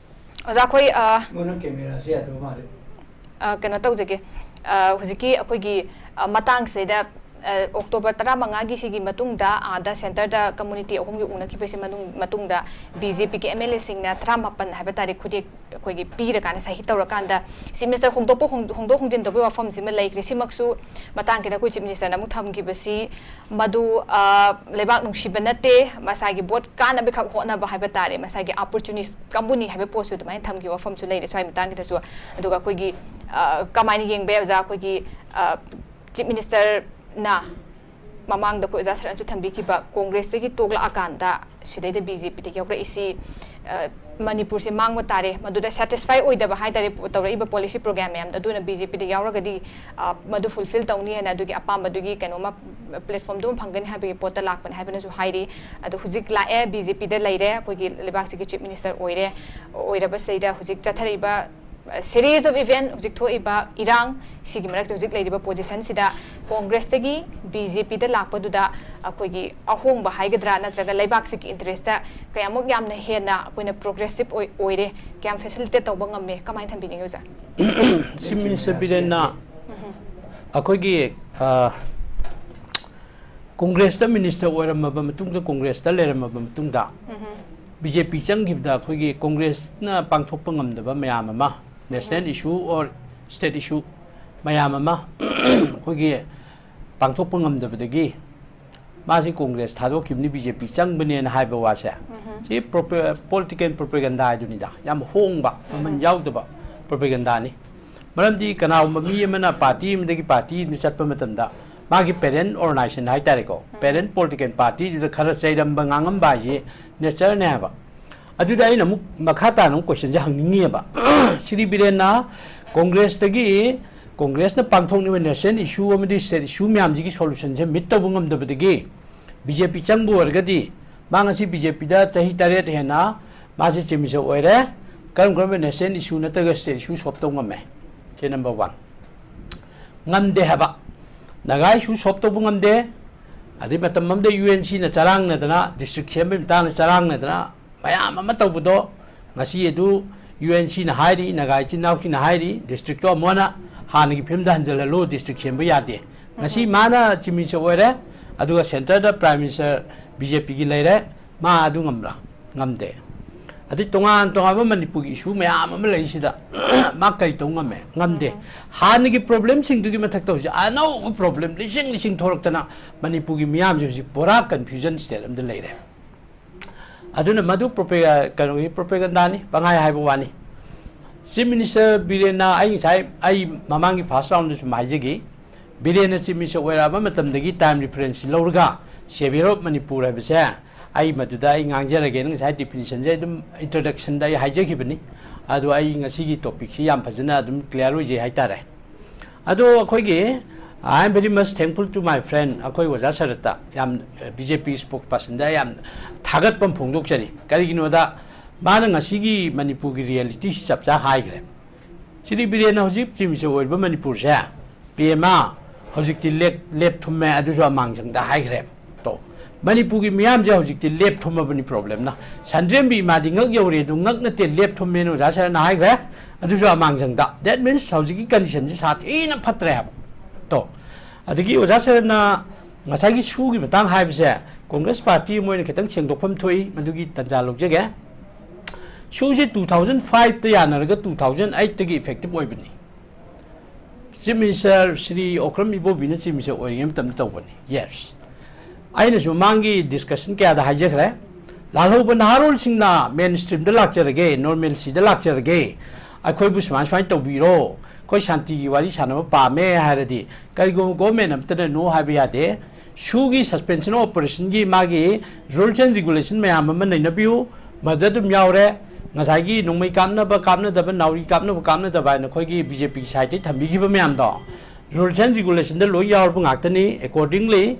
ꯑꯣꯖꯥ, ꯑꯩꯈꯣꯏ, ꯑ, ꯃꯣꯏꯅ camera ꯁꯦ ꯌꯥꯗꯕ ꯃꯥꯜꯂꯦ꯫ ꯑ, ꯀꯩꯅꯣ ꯇꯧꯖꯒꯦ꯫ ꯑ, ꯍꯧꯖꯤꯛꯀꯤ ꯑꯩꯈꯣꯏꯒꯤ, ꯑ, ꯃꯇꯥꯡꯁꯤꯗꯩꯗ, ꯑ, October ꯇꯔꯥꯃꯉꯥꯒꯤ ꯁꯤꯒꯤ ꯃꯇꯨꯡꯗ ꯑꯥꯗ centre ꯗ community ꯑꯍꯨꯝꯒꯤ ꯎꯅꯈꯤꯕꯁꯤ ꯃꯅꯨꯡ, ꯃꯇꯨꯡꯗ B J P ꯒꯤ M L A ꯁꯤꯡꯅ ꯇꯔꯥꯃꯥꯄꯟ ꯍꯥꯏꯕ ꯇꯥꯔꯦ, ꯈꯨꯗꯦꯛ ꯑꯩꯈꯣꯏꯒꯤ ꯄꯤꯔꯀꯥꯟꯗ, ꯁꯍꯤ ꯇꯧꯔꯀꯥꯟꯗ Chief Minister ꯍꯣꯡꯗꯣꯛꯄ, ꯍꯣꯡ-, ꯍꯣꯡꯗꯣꯛ ꯍꯣꯡꯖꯤꯟ ꯇꯧꯕꯒꯤ ꯋꯥꯐꯝꯁꯤꯃ ꯂꯩꯈ꯭ꯔꯦ꯫ ꯁꯤꯃꯛꯁꯨ ꯃꯇꯥꯡ ꯈꯤꯇꯪ ꯑꯩꯈꯣꯏ Chief Minister ꯅ ꯑꯃꯨꯛ ꯊꯝꯈꯤꯕꯁꯤ ꯃꯗꯨ, ꯑ, ꯂꯩꯕꯥꯛ ꯅꯨꯡꯁꯤꯕ ꯅꯠꯇꯦ, ꯃꯁꯥꯒꯤ vote ꯀꯥꯅꯕꯈꯛ ꯍꯣꯠꯅꯕ ꯍꯥꯏꯕ ꯇꯥꯔꯦ, ꯃꯁꯥꯒꯤ opportunist ꯀꯥꯡꯕꯨꯅꯤ ꯍꯥꯏꯕ ꯄꯣꯠꯁꯨ ꯑꯗꯨꯃꯥꯏꯅ ꯊꯝꯈꯤꯕ ꯋꯥꯐꯝꯁꯨ ꯂꯩꯔꯦ ꯁ꯭ꯋꯥꯏ ꯃꯇꯥꯡꯒꯤꯗꯁꯨ꯫ ꯑꯗꯨꯒ ꯑꯩꯈꯣꯏꯒꯤ, ꯑ, ꯀꯃꯥꯏꯅ ꯌꯦꯡꯕ ꯌꯥꯏ ꯑꯣꯖꯥ, ꯑꯩꯈꯣꯏꯒꯤ, ꯑ, Chief Minister ꯅ ꯃꯃꯥꯡꯗ ꯑꯩꯈꯣꯏ ꯑꯣꯖꯥ ꯁꯔꯠꯅꯁꯨ ꯊꯝꯕꯤꯈꯤꯕ Congress ꯇꯒꯤ ꯇꯣꯛꯂꯛꯑꯀꯥꯟꯗ ꯁꯤꯗꯩꯗ B J P ꯗ ꯌꯥꯎꯔꯛꯏꯁꯤ, ꯑ, ꯃꯅꯤꯄꯨꯔꯁꯦ ꯃꯥꯡꯕ ꯇꯥꯔꯦ, ꯃꯗꯨꯗ satisfy ꯑꯣꯏꯗꯕ ꯍꯥꯏ ꯇꯥꯔꯦ ꯇꯧꯔꯛꯏꯕ policy program ꯃꯌꯥꯝꯗꯣ꯫ ꯑꯗꯨꯅ B J P ꯗ ꯌꯥꯎꯔꯒꯗꯤ, ꯑ, ꯃꯗꯨ fulfill ꯇꯧꯅꯤ ꯍꯥꯏꯅ ꯑꯗꯨꯒꯤ ꯑꯄꯥꯝꯕꯗꯨꯒꯤ ꯀꯩꯅꯣꯃ ꯄ꯭ꯂꯦꯠꯐꯣꯝꯗꯨ ꯑꯃ ꯐꯪꯒꯅꯤ ꯍꯥꯏꯕꯒꯤ ꯄꯣꯠꯇ ꯂꯥꯛꯄꯅꯤ ꯍꯥꯏꯕꯅꯁꯨ ꯍꯥꯏꯔꯤ꯫ ꯑꯗꯣ ꯍꯧꯖꯤꯛ ꯂꯥꯛꯑꯦ, ꯕꯤ ꯖꯦ ꯄꯤꯗ ꯂꯩꯔꯦ, ꯑꯩꯈꯣꯏꯒꯤ ꯂꯩꯕꯥꯛꯁꯤꯒꯤ ꯆꯤꯐ ꯃꯤꯅꯤꯁꯇꯔ ꯑꯣꯏꯔꯦ꯫ ꯑꯣꯏꯔꯕꯁꯤꯗꯩꯗ ꯍꯧꯖꯤꯛ ꯆꯠꯊꯔꯛꯏꯕ series of event, ꯍꯧꯖꯤꯛ ꯊꯣꯛꯏꯕ ꯏꯔꯥꯡ, ꯁꯤꯒꯤ ꯃꯔꯛꯇ ꯍꯧꯖꯤꯛ ꯂꯩꯔꯤꯕ ꯄꯣꯖꯤꯁꯟꯁꯤꯗ ꯀꯣꯡꯒ꯭ꯔꯦꯁꯇꯒꯤ ꯕꯤ ꯖꯦ ꯄꯤꯗ ꯂꯥꯛꯄꯗꯨꯗ ꯑꯩꯈꯣꯏꯒꯤ ꯑꯍꯣꯡꯕ ꯍꯥꯏꯒꯗ꯭ꯔꯥ, ꯅꯠꯇ꯭ꯔꯒ ꯂꯩꯕꯥꯛꯁꯤꯒꯤ ꯏꯟꯇꯔꯦꯁꯇ ꯀꯌꯥꯃꯨꯛ ꯌꯥꯝꯅ ꯍꯦꯟꯅ ꯑꯩꯈꯣꯏꯅ ꯄ꯭ꯔꯣꯒ꯭ꯔꯦꯁꯤꯞ ꯑꯣꯏ-, ꯑꯣꯏꯔꯦ, ꯀꯌꯥꯝ ꯐꯦꯁꯤꯂꯤꯇꯦꯠ ꯇꯧꯕ ꯉꯝꯃꯦ, ꯀꯃꯥꯏꯅ ꯊꯝꯕꯤꯅꯤꯡꯉꯤ ꯑꯣꯖꯥ? ꯆꯤꯐ ꯃꯤꯅꯤꯁꯇꯔ ꯕꯤꯔꯦꯟꯅ ꯑꯩꯈꯣꯏꯒꯤ, ꯑ, ꯀꯣꯡꯒ꯭ꯔꯦꯁꯇ ꯃꯤꯅꯤꯁꯇꯔ ꯑꯣꯏꯔꯝꯃꯕ ꯃꯇꯨꯡꯗ, ꯀꯣꯡꯒ꯭ꯔꯦꯁꯇ ꯂꯩꯔꯝꯃꯕ ꯃꯇꯨꯡꯗ, ꯕꯤ ꯖꯦ ꯄꯤ ꯆꯪꯈꯤꯕꯗ ꯑꯩꯈꯣꯏꯒꯤ ꯀꯣꯡꯒ꯭ꯔꯦꯁꯅ ꯄꯥꯡꯊꯣꯛꯄ ꯉꯝꯗꯕ ꯃꯌꯥꯝ ꯑꯃ, ꯅꯦꯁꯅꯦꯜ ꯏꯁꯨ ꯑꯣꯔ ꯁ꯭ꯇꯦꯠ ꯏꯁꯨ ꯃꯌꯥꯝ ꯑꯃ ꯑꯩꯈꯣꯏꯒꯤ ꯄꯥꯡꯊꯣꯛꯄ ꯉꯝꯗꯕꯗꯒꯤ ꯃꯥꯁꯤ ꯀꯣꯡꯒ꯭ꯔꯦꯁ ꯊꯥꯗꯣꯛꯈꯤꯕꯅꯤ, ꯕꯤ ꯖꯦ ꯄꯤ ꯆꯪꯕꯅꯦꯅ ꯍꯥꯏꯕ ꯋꯥꯁꯦ, ꯁꯤ ꯄ꯭ꯔꯣꯄꯦ-, ꯄꯣꯂꯤꯇꯤꯀꯦꯜ ꯄ꯭ꯔꯣꯄꯦꯒꯟꯗꯥ ꯍꯥꯏꯗꯨꯅꯤꯗ, ꯌꯥꯝ ꯍꯣꯡꯕ, ꯃꯃꯜ ꯌꯥꯎꯗꯕ ꯄ꯭ꯔꯣꯄꯦꯒꯟꯗꯥꯅꯤ꯫ ꯃꯔꯝꯗꯤ ꯀꯅꯥꯒꯨꯝꯕ ꯃꯤ ꯑꯃꯅ ꯄꯥꯔꯇꯤ ꯑꯃꯗꯒꯤ ꯄꯥꯔꯇꯤ ꯑꯃꯗ ꯆꯠꯄ ꯃꯇꯝꯗ ꯃꯥꯒꯤ ꯄꯦꯔꯦꯟ ꯑꯣꯔꯒꯅꯥꯏꯖꯦꯁꯟ ꯍꯥꯏꯇꯥꯔꯦꯀꯣ, ꯄꯦꯔꯦꯟ ꯄꯣꯂꯤꯇꯤꯀꯦꯜ ꯄꯥꯔꯇꯤꯗꯨꯗ ꯈꯔ ꯆꯩꯔꯝꯕ ꯉꯥꯡꯉꯝꯕ ꯍꯥꯏꯁꯤ ꯅꯦꯆꯔꯅꯦ ꯍꯥꯏꯕ꯫ ꯑꯗꯨꯗ ꯑꯩꯅ ꯑꯃꯨꯛ ꯃꯈꯥ ꯇꯥꯅ ꯑꯃꯨꯛ ꯀꯣꯏꯁꯟꯁꯦ ꯍꯪꯅꯤꯡꯉꯤꯑꯕ꯫ ꯁ꯭ꯔꯤ ꯕꯤꯔꯦꯟꯅ ꯀꯣꯡꯒ꯭ꯔꯦꯁꯇꯒꯤ, ꯀꯣꯡꯒ꯭ꯔꯦꯁꯅ ꯄꯥꯡꯊꯣꯛꯅꯤꯡꯕ ꯅꯦꯁꯅꯦꯜ ꯏꯁꯨ ꯑꯃꯗꯤ ꯁ꯭ꯇꯦꯠ ꯏꯁꯨ ꯃꯌꯥꯝꯁꯤꯒꯤ ꯁꯣꯂꯨꯁꯟꯁꯦ ꯃꯤꯠ ꯇꯧꯕ ꯉꯝꯗꯕꯗꯒꯤ ꯕꯤ ꯖꯦ ꯄꯤ ꯆꯪꯕ ꯑꯣꯏꯔꯒꯗꯤ ꯃꯥ ꯉꯁꯤ ꯕꯤ ꯖꯦ ꯄꯤꯗ ꯆꯍꯤ ꯇꯔꯦꯠ ꯍꯦꯟꯅ ꯃꯥꯁꯦ ꯆꯤꯐ ꯃꯤꯅꯤꯁꯇꯔ ꯑꯣꯏꯔꯦ꯫ ꯀꯔꯝ ꯀꯔꯝꯕ ꯅꯦꯁꯅꯦꯜ ꯏꯁꯨ ꯅꯠꯇ꯭ꯔꯒ ꯁ꯭ꯇꯦꯠ ꯏꯁꯨ ꯁꯣꯜꯕ ꯇꯧ ꯉꯝꯃꯦ? ꯁꯤ ꯅꯝꯕꯔ ꯋꯥꯟ꯫ ꯉꯝꯗꯦ ꯍꯥꯏꯕ꯫ ꯅꯥꯒꯥ ꯏꯁꯨ ꯁꯣꯜꯕ ꯇꯧꯕ ꯉꯝꯗꯦ꯫ ꯑꯗꯩ ꯃꯇꯝ ꯑꯃꯗ ꯌꯨ ꯑꯦꯟ ꯁꯤꯅ ꯆꯔꯥꯡꯅꯗꯅ, ꯗꯤꯁꯇ꯭ꯔꯤꯛ ꯁꯦꯝꯕꯒꯤ ꯃꯇꯥꯡꯗ ꯆꯔꯥꯡꯅꯗꯅ ꯃꯌꯥꯝ ꯑꯃ ꯇꯧꯕꯗꯣ, ꯉꯁꯤ ꯑꯗꯨ ꯌꯨ ꯑꯦꯟ ꯁꯤꯅ ꯍꯥꯏꯔꯤ, ꯅꯥꯒꯥ ꯏꯆꯤꯟ ꯏꯅꯥꯎꯁꯤꯡꯅ ꯍꯥꯏꯔꯤ, ꯗꯤꯁꯇ꯭ꯔꯤꯛꯇꯣ ꯑꯃꯨꯛ ꯍꯟꯅ ꯍꯥꯟꯅꯒꯤ ꯐꯤꯕꯝꯗ ꯍꯟꯖꯤꯜꯍꯜꯂꯨ, ꯗꯤꯁꯇ꯭ꯔꯤꯛ ꯁꯦꯝꯕ ꯌꯥꯗꯦ꯫ ꯉꯁꯤ ꯃꯥꯅ ꯆꯤꯐ ꯃꯤꯅꯤꯁꯇꯔ ꯑꯣꯏꯔꯦ, ꯑꯗꯨꯒ ꯁꯦꯟꯇꯔꯗ ꯄ꯭ꯔꯥꯏꯝ ꯃꯤꯅꯤꯁꯇꯔ ꯕꯤ ꯖꯦ ꯄꯤꯒꯤ ꯂꯩꯔꯦ, ꯃꯥ ꯑꯗꯨ ꯉꯝꯕ꯭ꯔꯥ? ꯉꯝꯗꯦ꯫ ꯑꯗꯩ ꯇꯣꯉꯥꯟ ꯇꯣꯉꯥꯟꯕ ꯃꯅꯤꯄꯨꯔꯒꯤ ꯏꯁꯨ ꯃꯌꯥꯝ ꯑꯃ ꯂꯩꯔꯤꯁꯤꯗ ꯃꯥ ꯀꯔꯤ ꯇꯧ ꯉꯝꯃꯦ? ꯉꯝꯗꯦ꯫ ꯍꯥꯟꯅꯒꯤ ꯄ꯭ꯔꯣꯕ꯭ꯂꯦꯝꯁꯤꯡꯗꯨꯒꯤ ꯃꯊꯛꯇ ꯍꯧꯖꯤꯛ ꯑꯅꯧꯕ ꯄ꯭ꯔꯣꯕ꯭ꯂꯦꯝ ꯂꯤꯁꯤꯡ ꯂꯤꯁꯤꯡ ꯊꯣꯔꯛꯇꯅ ꯃꯅꯤꯄꯨꯔꯒꯤ ꯃꯤꯌꯥꯝꯁꯦ ꯍꯧꯖꯤꯛ ꯄꯨꯔꯥ ꯀꯟꯐ꯭ꯌꯨꯖꯟ ꯁ꯭ꯇꯦꯠ ꯑꯃꯗ ꯂꯩꯔꯦ꯫ ꯑꯗꯨꯅ ꯃꯗꯨ ꯄ꯭ꯔꯣꯄꯦ-, ꯀꯩꯅꯣꯒꯤ ꯄ꯭ꯔꯣꯄꯦꯒꯟꯗꯥꯅꯤ, ꯄꯪꯍꯥꯏ ꯍꯥꯏꯕ ꯋꯥꯅꯤ꯫ ꯆꯤꯐ ꯃꯤꯅꯤꯁꯇꯔ ꯕꯤꯔꯦꯟꯅ, ꯑꯩ ꯉꯁꯥꯏ ꯑꯩ ꯃꯃꯥꯡꯒꯤ ꯐꯥꯔꯁ ꯔꯥꯎꯟꯗꯁꯨ ꯍꯥꯏꯖꯈꯤ, ꯕꯤꯔꯦꯟꯅ ꯆꯤꯐ ꯃꯤꯅꯤꯁꯇꯔ ꯑꯣꯏꯔꯛꯑꯕ ꯃꯇꯝꯗꯒꯤ ꯇꯥꯏꯝ ꯔꯤꯐꯔꯦꯟꯁ ꯂꯧꯔꯒ ꯁꯦꯚꯤꯌꯔ ꯑꯣꯐ ꯃꯅꯤꯄꯨꯔ ꯍꯥꯏꯕꯁꯦ ꯑꯩ ꯃꯗꯨꯗ ꯑꯩ ꯉꯥꯡꯖꯔꯒꯦꯅ ꯉꯁꯥꯏ ꯗꯤꯐꯤꯅꯤꯁꯟꯁꯦ ꯑꯗꯨꯝ ꯏꯟꯇ꯭ꯔꯗꯛꯁꯟꯗ ꯑꯩ ꯍꯥꯏꯖꯈꯤꯕꯅꯤ꯫ ꯑꯗꯣ ꯑꯩ ꯉꯁꯤꯒꯤ ꯇꯣꯄꯤꯛꯁꯤ ꯌꯥꯝ ꯐꯖꯅ ꯑꯗꯨꯝ ꯀ꯭ꯂꯤꯌꯥꯔ ꯑꯣꯏꯖꯩ ꯍꯥꯏꯇꯥꯔꯦ꯫ ꯑꯗꯣ ꯑꯩꯈꯣꯏꯒꯤ, I am very much thankful to my friend ꯑꯩꯈꯣꯏ ꯑꯣꯖꯥ ꯁꯔꯠꯇ, ꯌꯥꯝ ꯕꯤ ꯖꯦ ꯄꯤ ꯁ꯭ꯄꯣꯛꯁ ꯄꯥꯔꯁꯟꯗ ꯌꯥꯝ ꯊꯥꯒꯠꯄ ꯑꯃ ꯐꯣꯡꯗꯣꯛꯆꯔꯤ꯫ ꯀꯔꯤꯒꯤꯅꯣꯗ ꯃꯥꯅ ꯉꯁꯤꯒꯤ ꯃꯅꯤꯄꯨꯔꯒꯤ ꯔꯤꯌꯦꯂꯤꯇꯤꯁꯤ ꯆꯞ ꯆꯥ ꯍꯥꯏꯈ꯭ꯔꯦ꯫ ꯁ꯭ꯔꯤ ꯕꯤꯔꯦꯟꯅ ꯍꯧꯖꯤꯛ ꯆꯤꯐ ꯃꯤꯅꯤꯁꯇꯔ ꯑꯣꯏꯔꯤꯕ ꯃꯅꯤꯄꯨꯔꯁꯦ, ꯄꯤ ꯑꯦꯝ ꯑꯥ, ꯍꯧꯖꯤꯛꯇꯤ ꯂꯦꯞ ꯂꯦꯞ ꯊꯨꯝꯃꯦ, ꯑꯗꯨꯁꯨ ꯑꯃꯥꯡꯖꯪꯗ ꯍꯥꯏꯈ꯭ꯔꯦꯕ꯫ ꯇꯣ, ꯃꯅꯤꯄꯨꯔꯒꯤ ꯃꯤꯌꯥꯝꯁꯦ ꯍꯧꯖꯤꯛꯇꯤ ꯂꯦꯞ ꯊꯨꯝꯃꯕꯅꯤ ꯄ꯭ꯔꯣꯕ꯭ꯂꯦꯝꯅ꯫ ꯁꯟꯗ꯭ꯔꯦꯝꯕꯤ ꯏꯃꯥꯗꯤ ꯉꯛ ꯌꯧꯔꯦ, ꯑꯗꯨ ꯉꯛ ꯅꯠꯇꯦ, ꯂꯦꯞ ꯊꯨꯝꯃꯦꯅ ꯑꯣꯖꯥ ꯁꯔꯅ ꯍꯥꯏꯈ꯭ꯔꯦ꯫ ꯑꯗꯨꯁꯨ ꯑꯃꯥꯡꯖꯪꯗ꯫ That means ꯍꯧꯖꯤꯛꯀꯤ ꯀꯟꯗꯤꯁꯟꯁꯤ ꯁꯥꯊꯤꯅ ꯐꯠꯇ꯭ꯔꯦ ꯍꯥꯏꯕ꯫ ꯇꯣ, ꯑꯗꯒꯤ ꯑꯣꯖꯥ ꯁꯔꯅ ꯉꯁꯥꯏꯒꯤ ꯁꯨꯒꯤ ꯃꯇꯥꯡ ꯍꯥꯏꯕꯁꯦ, ꯀꯣꯡꯒ꯭ꯔꯦꯁ ꯄꯥꯔꯇꯤ ꯑꯃ ꯑꯣꯏꯅ ꯈꯤꯇꯪ ꯁꯦꯡꯗꯣꯛꯐꯝ ꯊꯣꯛꯏ, ꯃꯗꯨꯒꯤ ꯇꯥꯟꯖꯥ ꯂꯧꯖꯒꯦ꯫ ꯁꯨꯁꯦ two thousand five ꯇ ꯌꯥꯅꯔꯒ two thousand eight ꯇꯒꯤ effective ꯑꯣꯏꯕꯅꯤ꯫ ꯆꯤꯐ ꯃꯤꯅꯤꯁꯇꯔ ꯁ꯭ꯔꯤ ꯑꯣꯀ꯭ꯔꯝ ꯏꯕꯣꯕꯤꯅ ꯆꯤꯐ ꯃꯤꯅꯤꯁꯇꯔ ꯑꯣꯏꯔꯤꯉꯩ ꯃꯇꯝꯗ ꯇꯧꯕꯅꯤ꯫ Yes, ꯑꯩꯅꯁꯨ ꯃꯃꯥꯡꯒꯤ ꯗꯤꯁꯀꯁꯟ ꯀꯌꯥꯗ ꯍꯥꯏꯖꯈ꯭ꯔꯦ, ꯂꯥꯜꯍꯧꯕ ꯅꯍꯥꯔꯣꯜꯁꯤꯡꯅ ꯃꯦꯟ ꯁ꯭ꯇ꯭ꯔꯤꯝꯗ ꯂꯥꯛꯆꯔꯒꯦ, ꯅꯣꯔꯃꯦꯜꯁꯤꯗ ꯂꯥꯛꯆꯔꯒꯦ, ꯑꯩꯈꯣꯏꯕꯨ ꯁꯨꯃꯥꯏ ꯁꯨꯃꯥꯏꯅ ꯇꯧꯕꯤꯔꯣ, ꯑꯩꯈꯣꯏ ꯁꯥꯟꯇꯤꯒꯤ ꯋꯥꯔꯤ ꯁꯥꯟꯅꯕ ꯄꯥꯝꯃꯦ ꯍꯥꯏꯔꯗꯤ ꯀꯔꯤꯒꯨꯝꯕ ꯒꯣꯔꯃꯦꯟ ꯑꯃꯠꯇꯅ ꯅꯣ ꯍꯥꯏꯕ ꯌꯥꯗꯦ꯫ ꯁꯨꯒꯤ suspension of operation ꯒꯤ ꯃꯥꯒꯤ rules and regulation ꯃꯌꯥꯝ ꯑꯃ ꯅꯩꯅꯕꯤꯌꯨ, ꯃꯗꯨꯗ ꯑꯗꯨꯝ ꯌꯥꯎꯔꯦ꯫ ꯉꯁꯥꯏꯒꯤ ꯅꯣꯡꯃꯩ ꯀꯥꯞꯅꯕ ꯀꯥꯞꯅꯗꯕ, ꯅꯥꯎꯔꯤ ꯀꯥꯞꯅꯕ ꯀꯥꯞꯅꯗꯕ ꯍꯥꯏꯅ ꯑꯩꯈꯣꯏꯒꯤ ꯕꯤ ꯖꯦ ꯄꯤꯒꯤ ꯁꯥꯏꯠꯇꯒꯤ ꯊꯝꯕꯤꯈꯤꯕ ꯃꯌꯥꯝꯗꯣ, rules and regulation ꯗ ꯂꯣꯏ ꯌꯥꯎꯔꯕ ꯉꯥꯛꯇꯅꯤ꯫ Accordingly,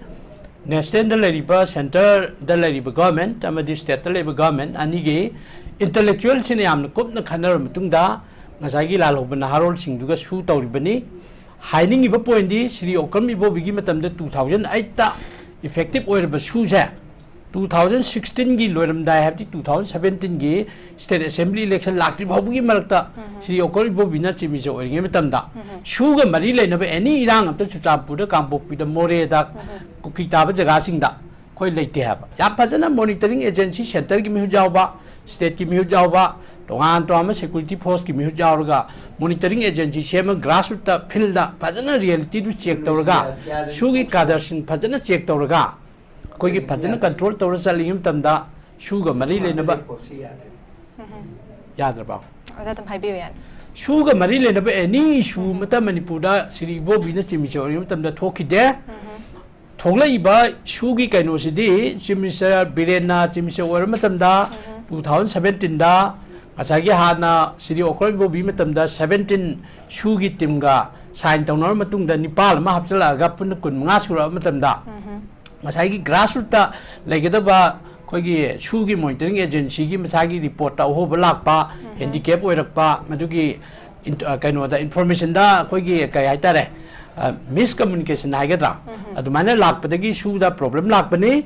ꯅꯦꯁꯅꯦꯜꯗ ꯂꯩꯔꯤꯕ, ꯁꯦꯟꯇꯔꯗ ꯂꯩꯔꯤꯕ ꯒꯚꯔꯟꯃꯦꯟꯠ ꯑꯃꯗꯤ ꯁ꯭ꯇꯦꯠꯇ ꯂꯩꯕ ꯒꯚꯔꯟꯃꯦꯟꯠ ꯑꯅꯤꯒꯤ ꯏꯟꯇꯂꯦꯛꯆꯨꯋꯦꯜꯁꯤꯡꯅ ꯌꯥꯝꯅ ꯀꯨꯞꯅ ꯈꯟꯅꯔꯕ ꯃꯇꯨꯡꯗ ꯉꯁꯥꯏꯒꯤ ꯂꯥꯜꯍꯧꯕ ꯅꯍꯥꯔꯣꯜꯁꯤꯡꯗꯨꯒ ꯁꯨ ꯇꯧꯔꯤꯕꯅꯤ꯫ ꯍꯥꯏꯅꯤꯡꯉꯤꯕ ꯄꯣꯏꯟꯠꯗꯤ ꯁ꯭ꯔꯤ ꯑꯣꯀ꯭ꯔꯝ ꯏꯕꯣꯕꯤꯒꯤ ꯃꯇꯝꯗ two thousand eight ꯇ effective ꯑꯣꯏꯔꯕ ꯁꯨꯁꯦ two thousand sixteen ꯒꯤ ꯂꯣꯏꯔꯝꯗꯥꯏ, ꯍꯥꯏꯕꯗꯤ two thousand seventeen ꯒꯤ state assembly election ꯂꯥꯛꯇ꯭ꯔꯤ ꯐꯥꯎꯕꯒꯤ ꯃꯔꯛꯇ ꯁ꯭ꯔꯤ ꯑꯣꯀ꯭ꯔꯝ ꯏꯕꯣꯕꯤꯅ ꯆꯤꯐ ꯃꯤꯅꯤꯁꯇꯔ ꯑꯣꯏꯔꯤꯉꯩ ꯃꯇꯝꯗ ꯁꯨꯒ ꯃꯔꯤ ꯂꯩꯅꯕ ꯑꯦꯅꯤ ꯏꯔꯥꯡ ꯑꯝꯇ ꯆꯨꯔꯆꯥꯟꯄꯨꯔꯗ, ꯀꯥꯡꯄꯣꯛꯄꯤꯗ, ꯃꯣꯔꯦꯗ, ꯀꯨꯀꯤ ꯇꯥꯕ ꯖꯒꯥꯁꯤꯡꯗ ꯑꯩꯈꯣꯏ ꯂꯩꯇꯦ ꯍꯥꯏꯕ꯫ ꯌꯥꯝ ꯐꯖꯅ ꯃꯣꯅꯤꯇꯔꯤꯡ ꯑꯦꯖꯦꯟꯁꯤ, ꯁꯦꯟꯇꯔꯒꯤ ꯃꯤꯍꯨꯠ ꯌꯥꯎꯕ, ꯁ꯭ꯇꯦꯠꯀꯤ ꯃꯤꯍꯨꯠ ꯌꯥꯎꯕ, ꯇꯣꯉꯥꯟ ꯇꯣꯉꯥꯟꯕ ꯁꯦꯀ꯭ꯌꯨꯔꯤꯇꯤ ꯐꯣꯔꯁꯀꯤ ꯃꯤꯍꯨꯠ ꯌꯥꯎꯔꯒ ꯃꯣꯅꯤꯇꯔꯤꯡ ꯑꯦꯖꯦꯟꯁꯤ ꯁꯦꯝꯃ, ꯒ꯭ꯔꯥꯁꯔꯨꯠꯇ, ꯐꯤꯜꯗ ꯐꯖꯅ ꯔꯤꯌꯦꯂꯤꯇꯤꯗꯨ ꯆꯦꯛ ꯇꯧꯔꯒ, ꯁꯨꯒꯤ ꯀꯥꯗꯔꯁꯤꯡ ꯐꯖꯅ ꯆꯦꯛ ꯇꯧꯔꯒ, ꯑꯩꯈꯣꯏꯒꯤ ꯐꯖꯅ ꯀꯟꯇ꯭ꯔꯣꯜ ꯇꯧꯔ ꯆꯠꯂꯤꯉꯩ ꯃꯇꯝꯗ ꯁꯨꯒ ꯃꯔꯤ ꯂꯩꯅꯕ ꯌꯥꯗ꯭ꯔꯕ? ꯑꯣꯖꯥ ꯑꯗꯨꯝ ꯍꯥꯏꯕꯤꯌꯨ ꯌꯥꯅꯤ꯫ ꯁꯨꯒ ꯃꯔꯤ ꯂꯩꯅꯕ ꯑꯦꯅꯤ ꯏꯁꯨ ꯑꯃꯠꯇ ꯃꯅꯤꯄꯨꯔꯗ ꯁ꯭ꯔꯤ ꯏꯕꯣꯕꯤꯅ ꯆꯤꯐ ꯃꯤꯅꯤꯁꯇꯔ ꯑꯣꯏꯔꯤꯉꯩ ꯃꯇꯝꯗ ꯊꯣꯛꯈꯤꯗꯦ꯫ ꯊꯣꯛꯂꯛꯏꯕ ꯁꯨꯒꯤ ꯀꯩꯅꯣꯁꯤꯗꯤ ꯆꯤꯐ ꯃꯤꯅꯤꯁꯇꯔ ꯕꯤꯔꯦꯟꯅ ꯆꯤꯐ ꯃꯤꯅꯤꯁꯇꯔ ꯑꯣꯏꯔ ꯃꯇꯝꯗ two thousand seventeen ꯗ ꯉꯁꯥꯏꯒꯤ ꯍꯥꯟꯅ ꯁ꯭ꯔꯤ ꯑꯣꯀ꯭ꯔꯝ ꯏꯕꯣꯕꯤ ꯃꯇꯝꯗ seventeen ꯁꯨꯒꯤ ꯇꯤꯝꯒ ꯁꯥꯏꯟ ꯇꯧꯅꯔ ꯃꯇꯨꯡꯗ ꯅꯤꯄꯥꯜ ꯑꯃ ꯍꯥꯞꯆꯤꯜꯂꯛꯑꯒ ꯄꯨꯟꯅ ꯀꯨꯟ ꯃꯉꯥ ꯁꯨꯔꯛꯑꯕ ꯃꯇꯝꯗ, ꯉꯁꯥꯏꯒꯤ ꯒ꯭ꯔꯥꯁꯔꯨꯠꯇ ꯂꯩꯒꯗꯕ ꯑꯩꯈꯣꯏꯒꯤ ꯁꯨꯒꯤ ꯃꯣꯅꯤꯇꯔꯤꯡ ꯑꯦꯖꯦꯟꯁꯤꯒꯤ ꯃꯁꯥꯒꯤ ꯔꯤꯄꯣꯔꯠꯇ ꯑꯍꯣꯕ ꯂꯥꯛꯄ, ꯍꯦꯟꯗꯤꯀꯦꯞ ꯑꯣꯏꯔꯛꯄ, ꯃꯗꯨꯒꯤ ꯏꯟ-, ꯑ, ꯀꯩꯅꯣꯗ, ꯏꯟꯐꯣꯔꯃꯦꯁꯟꯗ ꯑꯩꯈꯣꯏꯒꯤ ꯀꯩ ꯍꯥꯏꯇꯥꯔꯦ, ꯃꯤꯁꯀꯝꯃꯨꯅꯤꯀꯦꯁꯟ ꯍꯥꯏꯒꯗ꯭ꯔꯥ, ꯑꯗꯨꯃꯥꯏꯅ ꯂꯥꯛꯄꯗꯒꯤ ꯁꯨꯗ ꯄ꯭ꯔꯣꯕ꯭ꯂꯦꯝ ꯂꯥꯛꯄꯅꯤ꯫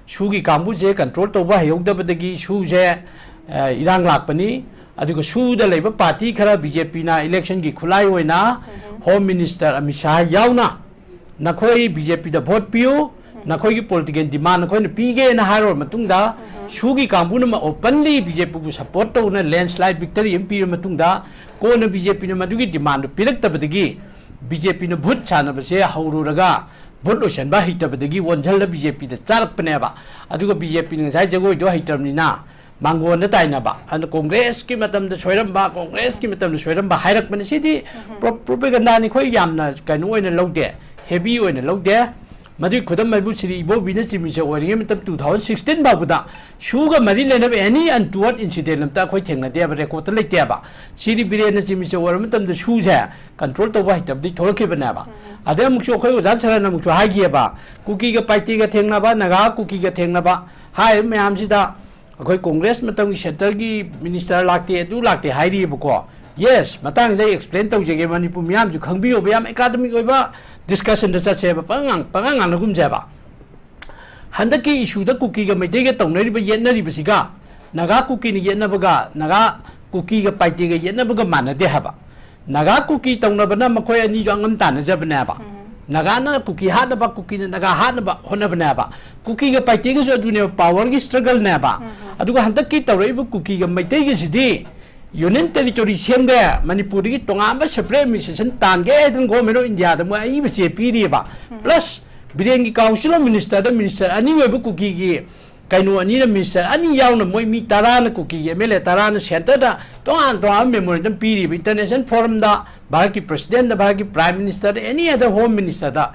ꯁꯨꯒꯤ ꯀꯥꯡꯕꯨꯁꯦ ꯀꯟꯇ꯭ꯔꯣꯜ ꯇꯧꯕ ꯍꯩꯍꯧꯗꯕꯗꯒꯤ ꯁꯨꯁꯦ, ꯑ, ꯏꯔꯥꯡ ꯂꯥꯛꯄꯅꯤ꯫ ꯑꯗꯨꯒ ꯁꯨꯗ ꯂꯩꯕ ꯄꯥꯔꯇꯤ ꯈꯔ ꯕꯤ ꯖꯦ ꯄꯤꯅ ꯏꯂꯦꯛꯁꯟꯒꯤ ꯈꯨꯠꯂꯥꯏ ꯑꯣꯏꯅ ꯍꯣꯝ ꯃꯤꯅꯤꯁꯇꯔ ꯑꯃꯤꯠ ꯁꯥꯍ ꯌꯥꯎꯅ ꯅꯈꯣꯏ ꯕꯤ ꯖꯦ ꯄꯤꯗ ꯚꯣꯠ ꯄꯤꯌꯨ, ꯅꯈꯣꯏꯒꯤ ꯄꯣꯂꯤꯇꯤꯀꯦꯜ ꯗꯤꯃꯥꯟ ꯅꯈꯣꯏꯅ ꯄꯤꯒꯦꯅ ꯍꯥꯏꯔꯕ ꯃꯇꯨꯡꯗ, ꯁꯨꯒꯤ ꯀꯥꯡꯕꯨꯅ ꯑꯃ ꯑꯣꯄꯟꯂꯤ ꯕꯤ ꯖꯦ ꯄꯤꯕꯨ ꯁꯄꯣꯔꯠ ꯇꯧꯅ ꯂꯦꯟꯁꯂꯥꯏꯠ ꯚꯤꯛꯇꯔꯤ ꯑꯃ ꯄꯤꯔꯕ ꯃꯇꯨꯡꯗ, ꯀꯣꯟꯅ ꯕꯤ ꯖꯦ ꯄꯤꯅ ꯃꯗꯨꯒꯤ ꯗꯤꯃꯥꯟꯗꯨ ꯄꯤꯔꯛꯇꯕꯗꯒꯤ, ꯕꯤ ꯖꯦ ꯄꯤꯅ ꯚꯨꯠ ꯁꯥꯟꯅꯕꯁꯦ ꯍꯧꯔꯨꯔꯒ, ꯚꯨꯠ ꯂꯣꯏꯁꯟꯕ ꯍꯩꯇꯕꯗꯒꯤ ꯑꯣꯟꯁꯤꯜꯂ ꯕꯤ ꯖꯦ ꯄꯤꯗ ꯆꯥꯔꯛꯄꯅꯦꯕ꯫ ꯑꯗꯨꯒ ꯕꯤ ꯖꯦ ꯄꯤꯅ ꯉꯁꯥꯏ ꯖꯒꯣꯏꯗꯣ ꯍꯩꯇ꯭ꯔꯕꯅꯤꯅ, ꯃꯥꯡꯒꯣꯟꯗ ꯇꯥꯏꯅꯕ, ꯑꯗꯨꯅ ꯀꯣꯡꯒ꯭ꯔꯦꯁꯀꯤ ꯃꯇꯝꯗ ꯁꯣꯏꯔꯝꯕ, ꯀꯣꯡꯒ꯭ꯔꯦꯁꯀꯤ ꯃꯇꯝꯗ ꯁꯣꯏꯔꯝꯕ ꯍꯥꯏꯔꯛꯄꯅꯤ꯫ ꯁꯤꯗꯤ ꯄ꯭ꯔꯣ-, ꯄ꯭ꯔꯣꯄꯦꯒꯟꯗꯥꯅꯤ, ꯑꯩꯈꯣꯏ ꯌꯥꯝꯅ ꯀꯩꯅꯣ ꯑꯣꯏꯅ ꯂꯧꯗꯦ, ꯍꯦꯚꯤ ꯑꯣꯏꯅ ꯂꯧꯗꯦ꯫ ꯃꯗꯨꯒꯤ ꯈꯨꯗꯝ ꯑꯩꯕꯨ ꯁ꯭ꯔꯤ ꯏꯕꯣꯕꯤꯅ ꯆꯤꯞ ꯃꯤꯅꯤꯁꯇꯔ ꯑꯣꯏꯔꯤꯉꯩ ꯃꯇꯝ two thousand sixteen ꯐꯥꯎꯕꯗ ꯁꯨꯒ ꯃꯔꯤ ꯂꯩꯅꯕ ꯑꯦꯅꯤ ꯑꯟꯇꯨꯋꯥꯔꯗ ꯏꯟꯁꯤꯗꯦꯟ ꯑꯝꯇ ꯑꯩꯈꯣꯏ ꯊꯦꯡꯅꯗꯦꯕ, ꯔꯦꯀꯣꯔꯠꯇ ꯂꯩꯇꯦꯕ꯫ ꯁ꯭ꯔꯤ ꯕꯤꯔꯦꯟꯅ ꯆꯤꯞ ꯃꯤꯅꯤꯁꯇꯔ ꯑꯣꯏꯔꯕ ꯃꯇꯝꯗ ꯁꯨꯁꯦ ꯀꯟꯇ꯭ꯔꯣꯜ ꯇꯧꯕ ꯍꯩꯇꯕꯗꯒꯤ ꯊꯣꯛꯂꯛꯈꯤꯕꯅꯦꯕ꯫ ꯑꯗꯩ ꯑꯃꯨꯛꯁꯨ ꯑꯩꯈꯣꯏ ꯑꯣꯖꯥ ꯁꯔꯅ ꯑꯃꯨꯛꯁꯨ ꯍꯥꯏꯈꯤꯑꯕ, ꯀꯨꯀꯤꯒ ꯄꯥꯏꯇꯦꯒ ꯊꯦꯡꯅꯕ, ꯅꯥꯒꯥ ꯀꯨꯀꯤꯒ ꯊꯦꯡꯅꯕ ꯍꯥꯏꯔꯤꯕ ꯃꯌꯥꯝꯁꯤꯗ ꯑꯩꯈꯣꯏ ꯀꯣꯡꯒ꯭ꯔꯦꯁ ꯃꯇꯝꯒꯤ ꯁꯦꯟꯇꯔꯒꯤ ꯃꯤꯅꯤꯁꯇꯔ ꯂꯥꯛꯇꯦ, ꯑꯗꯨ ꯂꯥꯛꯇꯦ ꯍꯥꯏꯔꯤꯑꯕꯀꯣ꯫ ꯌꯦꯁ, ꯃꯇꯥꯡꯁꯤꯗ ꯑꯩ ꯑꯦꯛꯁꯄ꯭ꯂꯦꯟ ꯇꯧꯖꯒꯦ, ꯃꯅꯤꯄꯨꯔ ꯃꯤꯌꯥꯝꯁꯨ ꯈꯪꯕꯤꯌꯣꯕ, ꯌꯥꯝ ꯑꯦꯀꯥꯗꯃꯤꯛ ꯑꯣꯏꯕ ꯗꯤꯁꯀꯁꯟꯗ ꯆꯠꯁꯦꯕ, ꯄꯉꯥꯡ, ꯄꯉꯥꯡ ꯉꯥꯡꯅꯒꯨꯝꯁꯦꯕ꯫ ꯍꯟꯗꯛꯀꯤ ꯏꯁꯨꯗ ꯀꯨꯀꯤꯒ ꯃꯩꯇꯩꯒ ꯇꯧꯅꯔꯤꯕ, ꯌꯦꯠꯅꯔꯤꯕꯁꯤꯒ, ꯅꯥꯒꯥ ꯀꯨꯀꯤꯅ ꯌꯦꯠꯅꯕꯒ, ꯅꯥꯒꯥ ꯀꯨꯀꯤꯒ ꯄꯥꯏꯇꯦꯒ ꯌꯦꯠꯅꯕꯒ ꯃꯥꯟꯅꯗꯦ ꯍꯥꯏꯕ꯫ ꯅꯥꯒꯥ ꯀꯨꯀꯤ ꯇꯧꯅꯕꯅ ꯃꯈꯣꯏ ꯑꯅꯤꯁꯨ ꯑꯉꯝ ꯇꯥꯟꯅꯖꯕꯅꯦꯕ꯫ ꯅꯥꯒꯥꯅ ꯀꯨꯀꯤ ꯍꯥꯠꯅꯕ, ꯀꯨꯀꯤꯅ ꯅꯥꯒꯥ ꯍꯥꯠꯅꯕ ꯍꯣꯠꯅꯕꯅꯦꯕ꯫ ꯀꯨꯀꯤꯒ ꯄꯥꯏꯇꯦꯒꯁꯨ ꯑꯗꯨꯅꯦꯕ, ꯄꯥꯋꯔꯒꯤ ꯁ꯭ꯇ꯭ꯔꯒꯜꯅꯦꯕ꯫ ꯑꯗꯨꯒ ꯍꯟꯗꯛꯀꯤ ꯇꯧꯔꯛꯏꯕ ꯀꯨꯀꯤꯒ ꯃꯩꯇꯩꯒꯁꯤꯗꯤ ꯌꯨꯅꯤꯌꯟ ꯇꯦꯔꯤꯇꯣꯔꯤ ꯁꯦꯝꯒꯦ, ꯃꯅꯤꯄꯨꯔꯗꯒꯤ ꯇꯣꯉꯥꯟꯕ ꯁꯦꯄꯔꯦꯠ ꯑꯦꯗꯃꯤꯅꯤꯁꯇ꯭ꯔꯦꯁꯟ ꯇꯥꯟꯒꯦ ꯍꯥꯏꯗꯅ ꯒꯣꯔꯃꯦꯟ ꯑꯣꯐ ꯏꯟꯗꯤꯌꯥꯗ ꯃꯣꯏ ꯑꯏꯕ ꯆꯦ ꯄꯤꯔꯤꯑꯕ꯫ ꯄ꯭ꯂꯁ ꯕꯤꯔꯦꯟꯒꯤ ꯀꯥꯎꯟꯁꯤꯜ ꯑꯣꯐ ꯃꯤꯅꯤꯁꯇꯔꯗ ꯃꯤꯅꯤꯁꯇꯔ ꯑꯅꯤ ꯑꯣꯏꯕ ꯀꯨꯀꯤꯒꯤ ꯀꯩꯅꯣ ꯑꯅꯤꯅ, ꯃꯤꯅꯤꯁꯇꯔ ꯑꯅꯤ ꯌꯥꯎꯅ ꯃꯣꯏ ꯃꯤ ꯇꯔꯥꯅ, ꯀꯨꯀꯤꯒꯤ ꯑꯦꯝ ꯑꯦꯜ ꯑꯦ ꯇꯔꯥꯅ ꯁꯦꯟꯇꯔꯗ ꯇꯣꯉꯥꯟ ꯇꯣꯉꯥꯟꯕ ꯃꯦꯃꯣꯔꯦꯟꯗꯝ ꯄꯤꯔꯤꯕ, ꯏꯟꯇꯔꯅꯦꯁꯅꯦꯜ ꯐꯣꯔꯝꯗ, ꯚꯥꯔꯠꯀꯤ ꯄ꯭ꯔꯁꯤꯗꯦꯟꯗ, ꯚꯥꯔꯠꯀꯤ ꯄ꯭ꯔꯥꯏꯝ ꯃꯤꯅꯤꯁꯇꯔꯗ, ꯑꯦꯅꯤ ꯑꯗꯔ ꯍꯣꯝ ꯃꯤꯅꯤꯁꯇꯔꯗ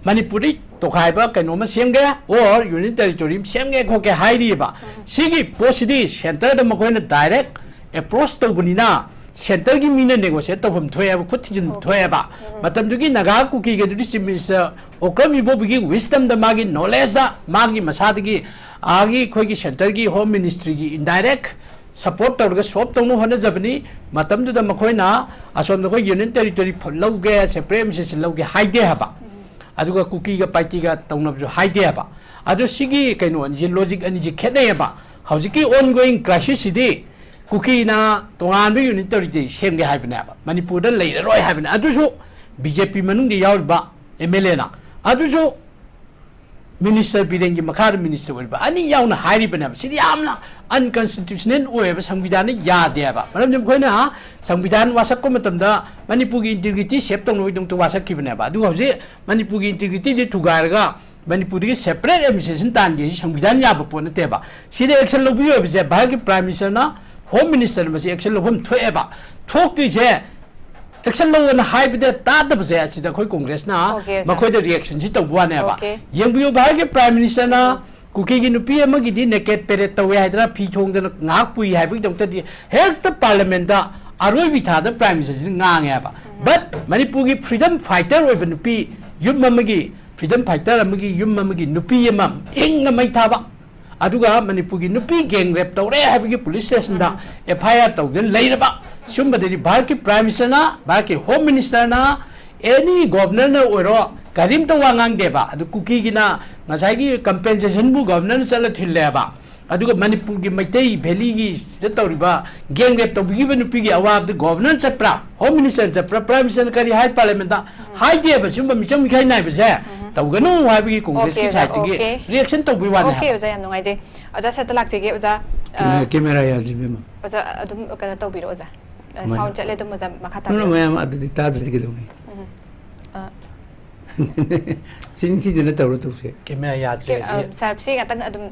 ꯃꯅꯤꯄꯨꯔꯗꯒꯤ ꯇꯣꯈꯥꯏꯕ ꯀꯩꯅꯣꯝꯃ ꯁꯦꯝꯒꯦ, ꯑꯣꯔ ꯌꯨꯅꯤꯌꯟ ꯇꯦꯔꯤꯇꯣꯔꯤ ꯑꯃ ꯁꯦꯝꯒꯦ ꯈꯣꯠꯀꯦ ꯍꯥꯏꯔꯤꯑꯕ꯫ ꯁꯤꯒꯤ ꯄꯣꯠꯁꯤꯗꯤ ꯁꯦꯟꯇꯔꯗ ꯃꯈꯣꯏꯅ ꯗꯥꯏꯔꯦꯛ ꯑꯦꯄ꯭ꯔꯣꯁ ꯇꯧꯕꯅꯤꯅ, ꯁꯦꯟꯇꯔꯒꯤ ꯃꯤꯅ ꯅꯦꯒꯣꯁꯤꯌꯦꯠ ꯇꯧꯐꯝ ꯊꯣꯛꯑꯦꯕ, ꯈꯨꯠ ꯊꯤꯖꯤꯟꯐꯝ ꯊꯣꯛꯑꯦꯕ꯫ ꯃꯇꯝꯗꯨꯒꯤ ꯅꯥꯒꯥ ꯀꯨꯀꯤꯒꯤ ꯑꯗꯨꯗꯤ ꯆꯤꯐ ꯃꯤꯅꯤꯁꯇꯔ ꯑꯣꯀ꯭ꯔꯝ ꯏꯕꯣꯕꯤꯒꯤ ꯋꯤꯁꯗꯝꯗ, ꯃꯥꯒꯤ ꯅꯣꯂꯦꯖꯇ, ꯃꯥꯒꯤ ꯃꯁꯥꯗꯒꯤ ꯑꯥꯒꯤ ꯑꯩꯈꯣꯏꯒꯤ ꯁꯦꯟꯇꯔꯒꯤ ꯍꯣꯝ ꯃꯤꯅꯤꯁꯇ꯭ꯔꯤꯒꯤ ꯏꯟꯗꯥꯏꯔꯦꯛ ꯁꯄꯣꯔꯠ ꯇꯧꯔꯒ ꯁꯣꯜꯕ ꯇꯧꯅꯕ ꯍꯣꯠꯅꯖꯕꯅꯤ꯫ ꯃꯇꯝꯗꯨꯗ ꯃꯈꯣꯏꯅ ꯑꯁꯣꯝꯗ ꯑꯩꯈꯣꯏ ꯌꯨꯅꯤꯌꯟ ꯇꯦꯔꯤꯇꯣꯔꯤ ꯂꯧꯒꯦ, ꯁꯦꯄꯔꯦꯠ ꯑꯦꯗꯃꯤꯅꯤꯁꯇ꯭ꯔꯦꯁꯟ ꯂꯧꯒꯦ ꯍꯥꯏꯗꯦ ꯍꯥꯏꯕ꯫ ꯑꯗꯨꯒ ꯀꯨꯀꯤꯒ ꯄꯥꯏꯇꯤꯒ ꯇꯧꯅꯕꯁꯨ ꯍꯥꯏꯗꯦ ꯍꯥꯏꯕ꯫ ꯑꯗꯣ ꯁꯤꯒꯤ ꯀꯩꯅꯣ ꯑꯅꯤꯁꯦ, ꯂꯣꯖꯤꯛ ꯑꯅꯤꯁꯦ ꯈꯦꯠꯅꯩꯌꯦꯕ꯫ ꯍꯧꯖꯤꯛꯀꯤ ꯑꯣꯟꯒꯣꯌꯤꯡ ꯀ꯭ꯔꯥꯏꯁꯤꯁꯁꯤꯗꯤ ꯀꯨꯀꯤꯅ ꯇꯣꯉꯥꯟꯕ ꯌꯨꯅꯤꯌꯟ ꯇꯦꯔꯤꯇꯣꯔꯤ ꯁꯦꯝꯒꯦ ꯍꯥꯏꯕꯅꯦꯕ, ꯃꯅꯤꯄꯨꯔꯗ ꯂꯩꯔꯔꯣꯏ ꯍꯥꯏꯕꯅꯦ꯫ ꯑꯗꯨꯁꯨ ꯕꯤ ꯖꯦ ꯄꯤ ꯃꯅꯨꯡꯗ ꯌꯥꯎꯔꯤꯕ ꯑꯦꯝ ꯑꯦꯜ ꯑꯦꯅ, ꯑꯗꯨꯁꯨ ꯃꯤꯅꯤꯁꯇꯔ ꯕꯤꯔꯦꯟꯒꯤ ꯃꯈꯥꯗ ꯃꯤꯅꯤꯁꯇꯔ ꯑꯣꯏꯔꯤꯕ ꯑꯅꯤ ꯌꯥꯎꯅ ꯍꯥꯏꯔꯤꯕꯅꯦꯕ꯫ ꯁꯤꯗꯤ ꯌꯥꯝꯅ ꯑꯟꯀꯟꯁꯇꯤꯇ꯭ꯌꯨꯁꯅꯦꯜ ꯑꯣꯏꯌꯦꯕ, ꯁꯪꯕꯤꯙꯥꯟꯅ ꯌꯥꯗꯦꯕ꯫ ꯃꯔꯝꯗꯤ ꯑꯩꯈꯣꯏꯅ ꯁꯪꯕꯤꯙꯥꯟ ꯋꯥꯁꯛꯄ ꯃꯇꯝꯗ ꯃꯅꯤꯄꯨꯔꯒꯤ ꯏꯟꯇꯤꯒ꯭ꯔꯤꯇꯤ ꯁꯦꯞ ꯇꯧꯅꯕꯒꯤꯗꯃꯛꯇ ꯋꯥꯁꯛꯈꯤꯕꯅꯦꯕ꯫ ꯑꯗꯨꯒ ꯍꯧꯖꯤꯛ ꯃꯅꯤꯄꯨꯔꯒꯤ ꯏꯟꯇꯤꯒ꯭ꯔꯤꯇꯤꯗꯤ ꯊꯨꯒꯥꯏꯔꯒ ꯃꯅꯤꯄꯨꯔꯗꯒꯤ ꯁꯦꯄꯔꯦꯠ ꯑꯦꯗꯃꯤꯅꯤꯁꯇ꯭ꯔꯦꯁꯟ ꯇꯥꯟꯒꯦ ꯍꯥꯏꯁꯤ ꯁꯪꯕꯤꯙꯥꯟ ꯌꯥꯕ ꯄꯣꯠ ꯅꯠꯇꯦꯕ꯫ ꯁꯤꯗ ꯑꯦꯛꯁꯟ ꯂꯧꯕꯤꯌꯨ ꯍꯥꯏꯕꯁꯦ ꯚꯥꯔꯠꯀꯤ ꯄ꯭ꯔꯥꯏꯝ ꯃꯤꯅꯤꯁꯇꯔꯅ, ꯍꯣꯝ ꯃꯤꯅꯤꯁꯇꯔꯅ ꯃꯁꯤ ꯑꯦꯛꯁꯟ ꯂꯧꯐꯝ ꯊꯣꯛꯑꯦꯕ꯫ ꯊꯣꯛꯇ꯭ꯔꯤꯁꯦ, ꯑꯦꯛꯁꯟ ꯂꯧꯑꯣꯅ ꯍꯥꯏꯕꯗ ꯇꯥꯗꯕꯁꯦ, ꯑꯁꯤꯗ ꯑꯩꯈꯣꯏ ꯀꯣꯡꯒ꯭ꯔꯦꯁꯅ OK, sir꯫ ꯃꯈꯣꯏꯗ ꯔꯤꯌꯦꯛꯁꯟꯁꯤ ꯇꯧꯕ ꯋꯥꯅꯦꯕ꯫ OK꯫ ꯌꯦꯡꯕꯤꯌꯨ, ꯚꯥꯔꯠꯀꯤ ꯄ꯭ꯔꯥꯏꯝ ꯃꯤꯅꯤꯁꯇꯔꯅ ꯀꯨꯀꯤꯒꯤ ꯅꯨꯄꯤ ꯑꯃꯒꯤꯗꯤ ꯅꯦꯀꯦꯠ ꯄꯦꯔꯦꯠ ꯇꯧꯋꯦ ꯍꯥꯏꯗꯅ, ꯐꯤ ꯊꯣꯡꯗꯅ ꯉꯥꯏꯍꯥꯛ ꯄꯨꯏ ꯍꯥꯏꯕꯒꯤꯗꯃꯛꯇꯗꯤ ꯍꯦꯛꯇ ꯄꯥꯔꯂꯤꯌꯥꯃꯦꯟꯠꯇ ꯑꯔꯣꯏꯕꯤ ꯊꯥꯗ ꯄ꯭ꯔꯥꯏꯝ ꯃꯤꯅꯤꯁꯇꯔꯁꯤꯅ ꯉꯥꯡꯉꯦ ꯍꯥꯏꯕ꯫ But ꯃꯅꯤꯄꯨꯔꯒꯤ ꯐ꯭ꯔꯤꯗꯝ ꯐꯥꯏꯇꯔ ꯑꯣꯏꯕ ꯅꯨꯄꯤ, ꯌꯨꯝ ꯑꯃꯒꯤ ꯐ꯭ꯔꯤꯗꯝ ꯐꯥꯏꯇꯔ ꯑꯃꯒꯤ ꯌꯨꯝ ꯑꯃꯒꯤ ꯅꯨꯄꯤ ꯑꯃ ꯍꯤꯡꯅ ꯃꯩ ꯊꯥꯕ, ꯑꯗꯨꯒ ꯃꯅꯤꯄꯨꯔꯒꯤ ꯅꯨꯄꯤ ꯒꯦꯡ ꯔꯦꯞ ꯇꯧꯔꯦ ꯍꯥꯏꯕꯒꯤ ꯄꯨꯂꯤꯁ ꯁ꯭ꯇꯦꯁꯟꯗ ꯎꯝ꯫ ꯑꯦꯐ ꯑꯥꯏ ꯑꯥꯔ ꯇꯧꯗꯨꯅ ꯂꯩꯔꯕ ꯁꯤꯒꯨꯝꯕꯗꯗꯤ ꯚꯥꯔꯠꯀꯤ ꯄ꯭ꯔꯥꯏꯝ ꯃꯤꯅꯤꯁꯇꯔꯅ, ꯚꯥꯔꯠꯀꯤ ꯍꯣꯝ ꯃꯤꯅꯤꯁꯇꯔꯅ, ꯑꯦꯅꯤ ꯒꯣꯚꯔꯅꯔꯅ ꯑꯣꯏꯔꯣ, ꯀꯔꯤꯝꯇ ꯋꯥ ꯉꯥꯡꯗꯦꯕ꯫ ꯑꯗꯨ ꯀꯨꯀꯤꯒꯤꯅ ꯉꯁꯥꯏꯒꯤ ꯀꯝꯄꯦꯟꯁꯦꯁꯟꯕꯨ ꯒꯣꯚꯔꯅꯔꯅ ꯆꯠꯂ ꯊꯤꯜꯂꯦꯕ꯫ ꯑꯗꯨꯒ ꯃꯅꯤꯄꯨꯔꯒꯤ ꯃꯩꯇꯩ ꯚꯦꯂꯤꯒꯤ ꯁꯤꯗ ꯇꯧꯔꯤꯕ ꯒꯦꯡ ꯔꯦꯞ ꯇꯧꯕꯤꯈꯤꯕ ꯅꯨꯄꯤꯒꯤ ꯑꯋꯥꯕꯗ ꯒꯣꯚꯔꯅꯔ ꯆꯠꯄ꯭ꯔꯥ, ꯍꯣꯝ ꯃꯤꯅꯤꯁꯇꯔ ꯆꯠꯄ꯭ꯔꯥ, ꯄ꯭ꯔꯥꯏꯝ ꯃꯤꯅꯤꯁꯇꯔꯅ ꯀꯔꯤ ꯍꯥꯏ ꯄꯥꯔꯂꯤꯌꯥꯃꯦꯟꯠꯇ? ꯍꯥꯏꯗꯦꯕ꯫ ꯁꯤꯒꯨꯝꯕ ꯃꯤꯆꯪ ꯃꯤꯈꯥꯏ ꯅꯥꯏꯕꯁꯦ ꯇꯧꯒꯅꯨ ꯍꯥꯏꯕꯒꯤ ꯀꯣꯡꯒ꯭ꯔꯦꯁꯀꯤ OK, ꯑꯣꯖꯥ, ꯁꯥꯏꯠꯇꯒꯤ OK꯫ ꯔꯤꯌꯦꯛꯁꯟ ꯇꯧꯕꯒꯤ ꯋꯥꯅꯦ OK, ꯍꯥꯏꯕ꯫ ꯑꯣꯖꯥ, ꯌꯥꯝ ꯅꯨꯡꯉꯥꯏꯖꯩ꯫ ꯑꯣꯖꯥ, ꯁꯠꯇ ꯂꯥꯛꯆꯒꯦ, ꯑꯣꯖꯥ꯫ ꯑ, ꯀꯦꯃꯦ-, ꯀꯦꯃꯦꯔꯥ ꯌꯥꯗ꯭ꯔꯤ, ꯏꯕꯦꯝꯃ꯫ ꯑꯣꯖꯥ, ꯑꯗꯨꯝ ꯀꯩꯅꯣ ꯇꯧꯕꯤꯔꯣ, ꯑꯣꯖꯥ꯫ ꯑ, ꯀꯃꯥꯏꯅ? Sound ꯆꯠꯂꯦ ꯑꯗꯨꯝ, ꯑꯣꯖꯥ, ꯃꯈꯥ ꯅꯣ, ꯅꯣ, ꯇꯥꯕꯤꯌꯨ꯫ ꯃꯌꯥꯝ ꯑꯗꯨꯗꯤ ꯇꯥꯗ꯭ꯔꯗꯤ ꯀꯩꯗꯧꯅꯤ? ꯎꯝ꯫ ꯑ꯫ ꯁꯤꯅꯤ ꯊꯤꯗꯨꯅ ꯇꯧꯔꯣ ꯇꯧꯁꯦ꯫ ꯀꯦꯃꯦꯔꯥ ꯌꯥꯗ꯭ꯔꯦ ꯀꯦ-, ꯑ, ꯁꯤ꯫ ꯁꯥꯔ, ꯁꯤ ꯉꯥꯛꯇꯪ ꯑꯗꯨꯝ,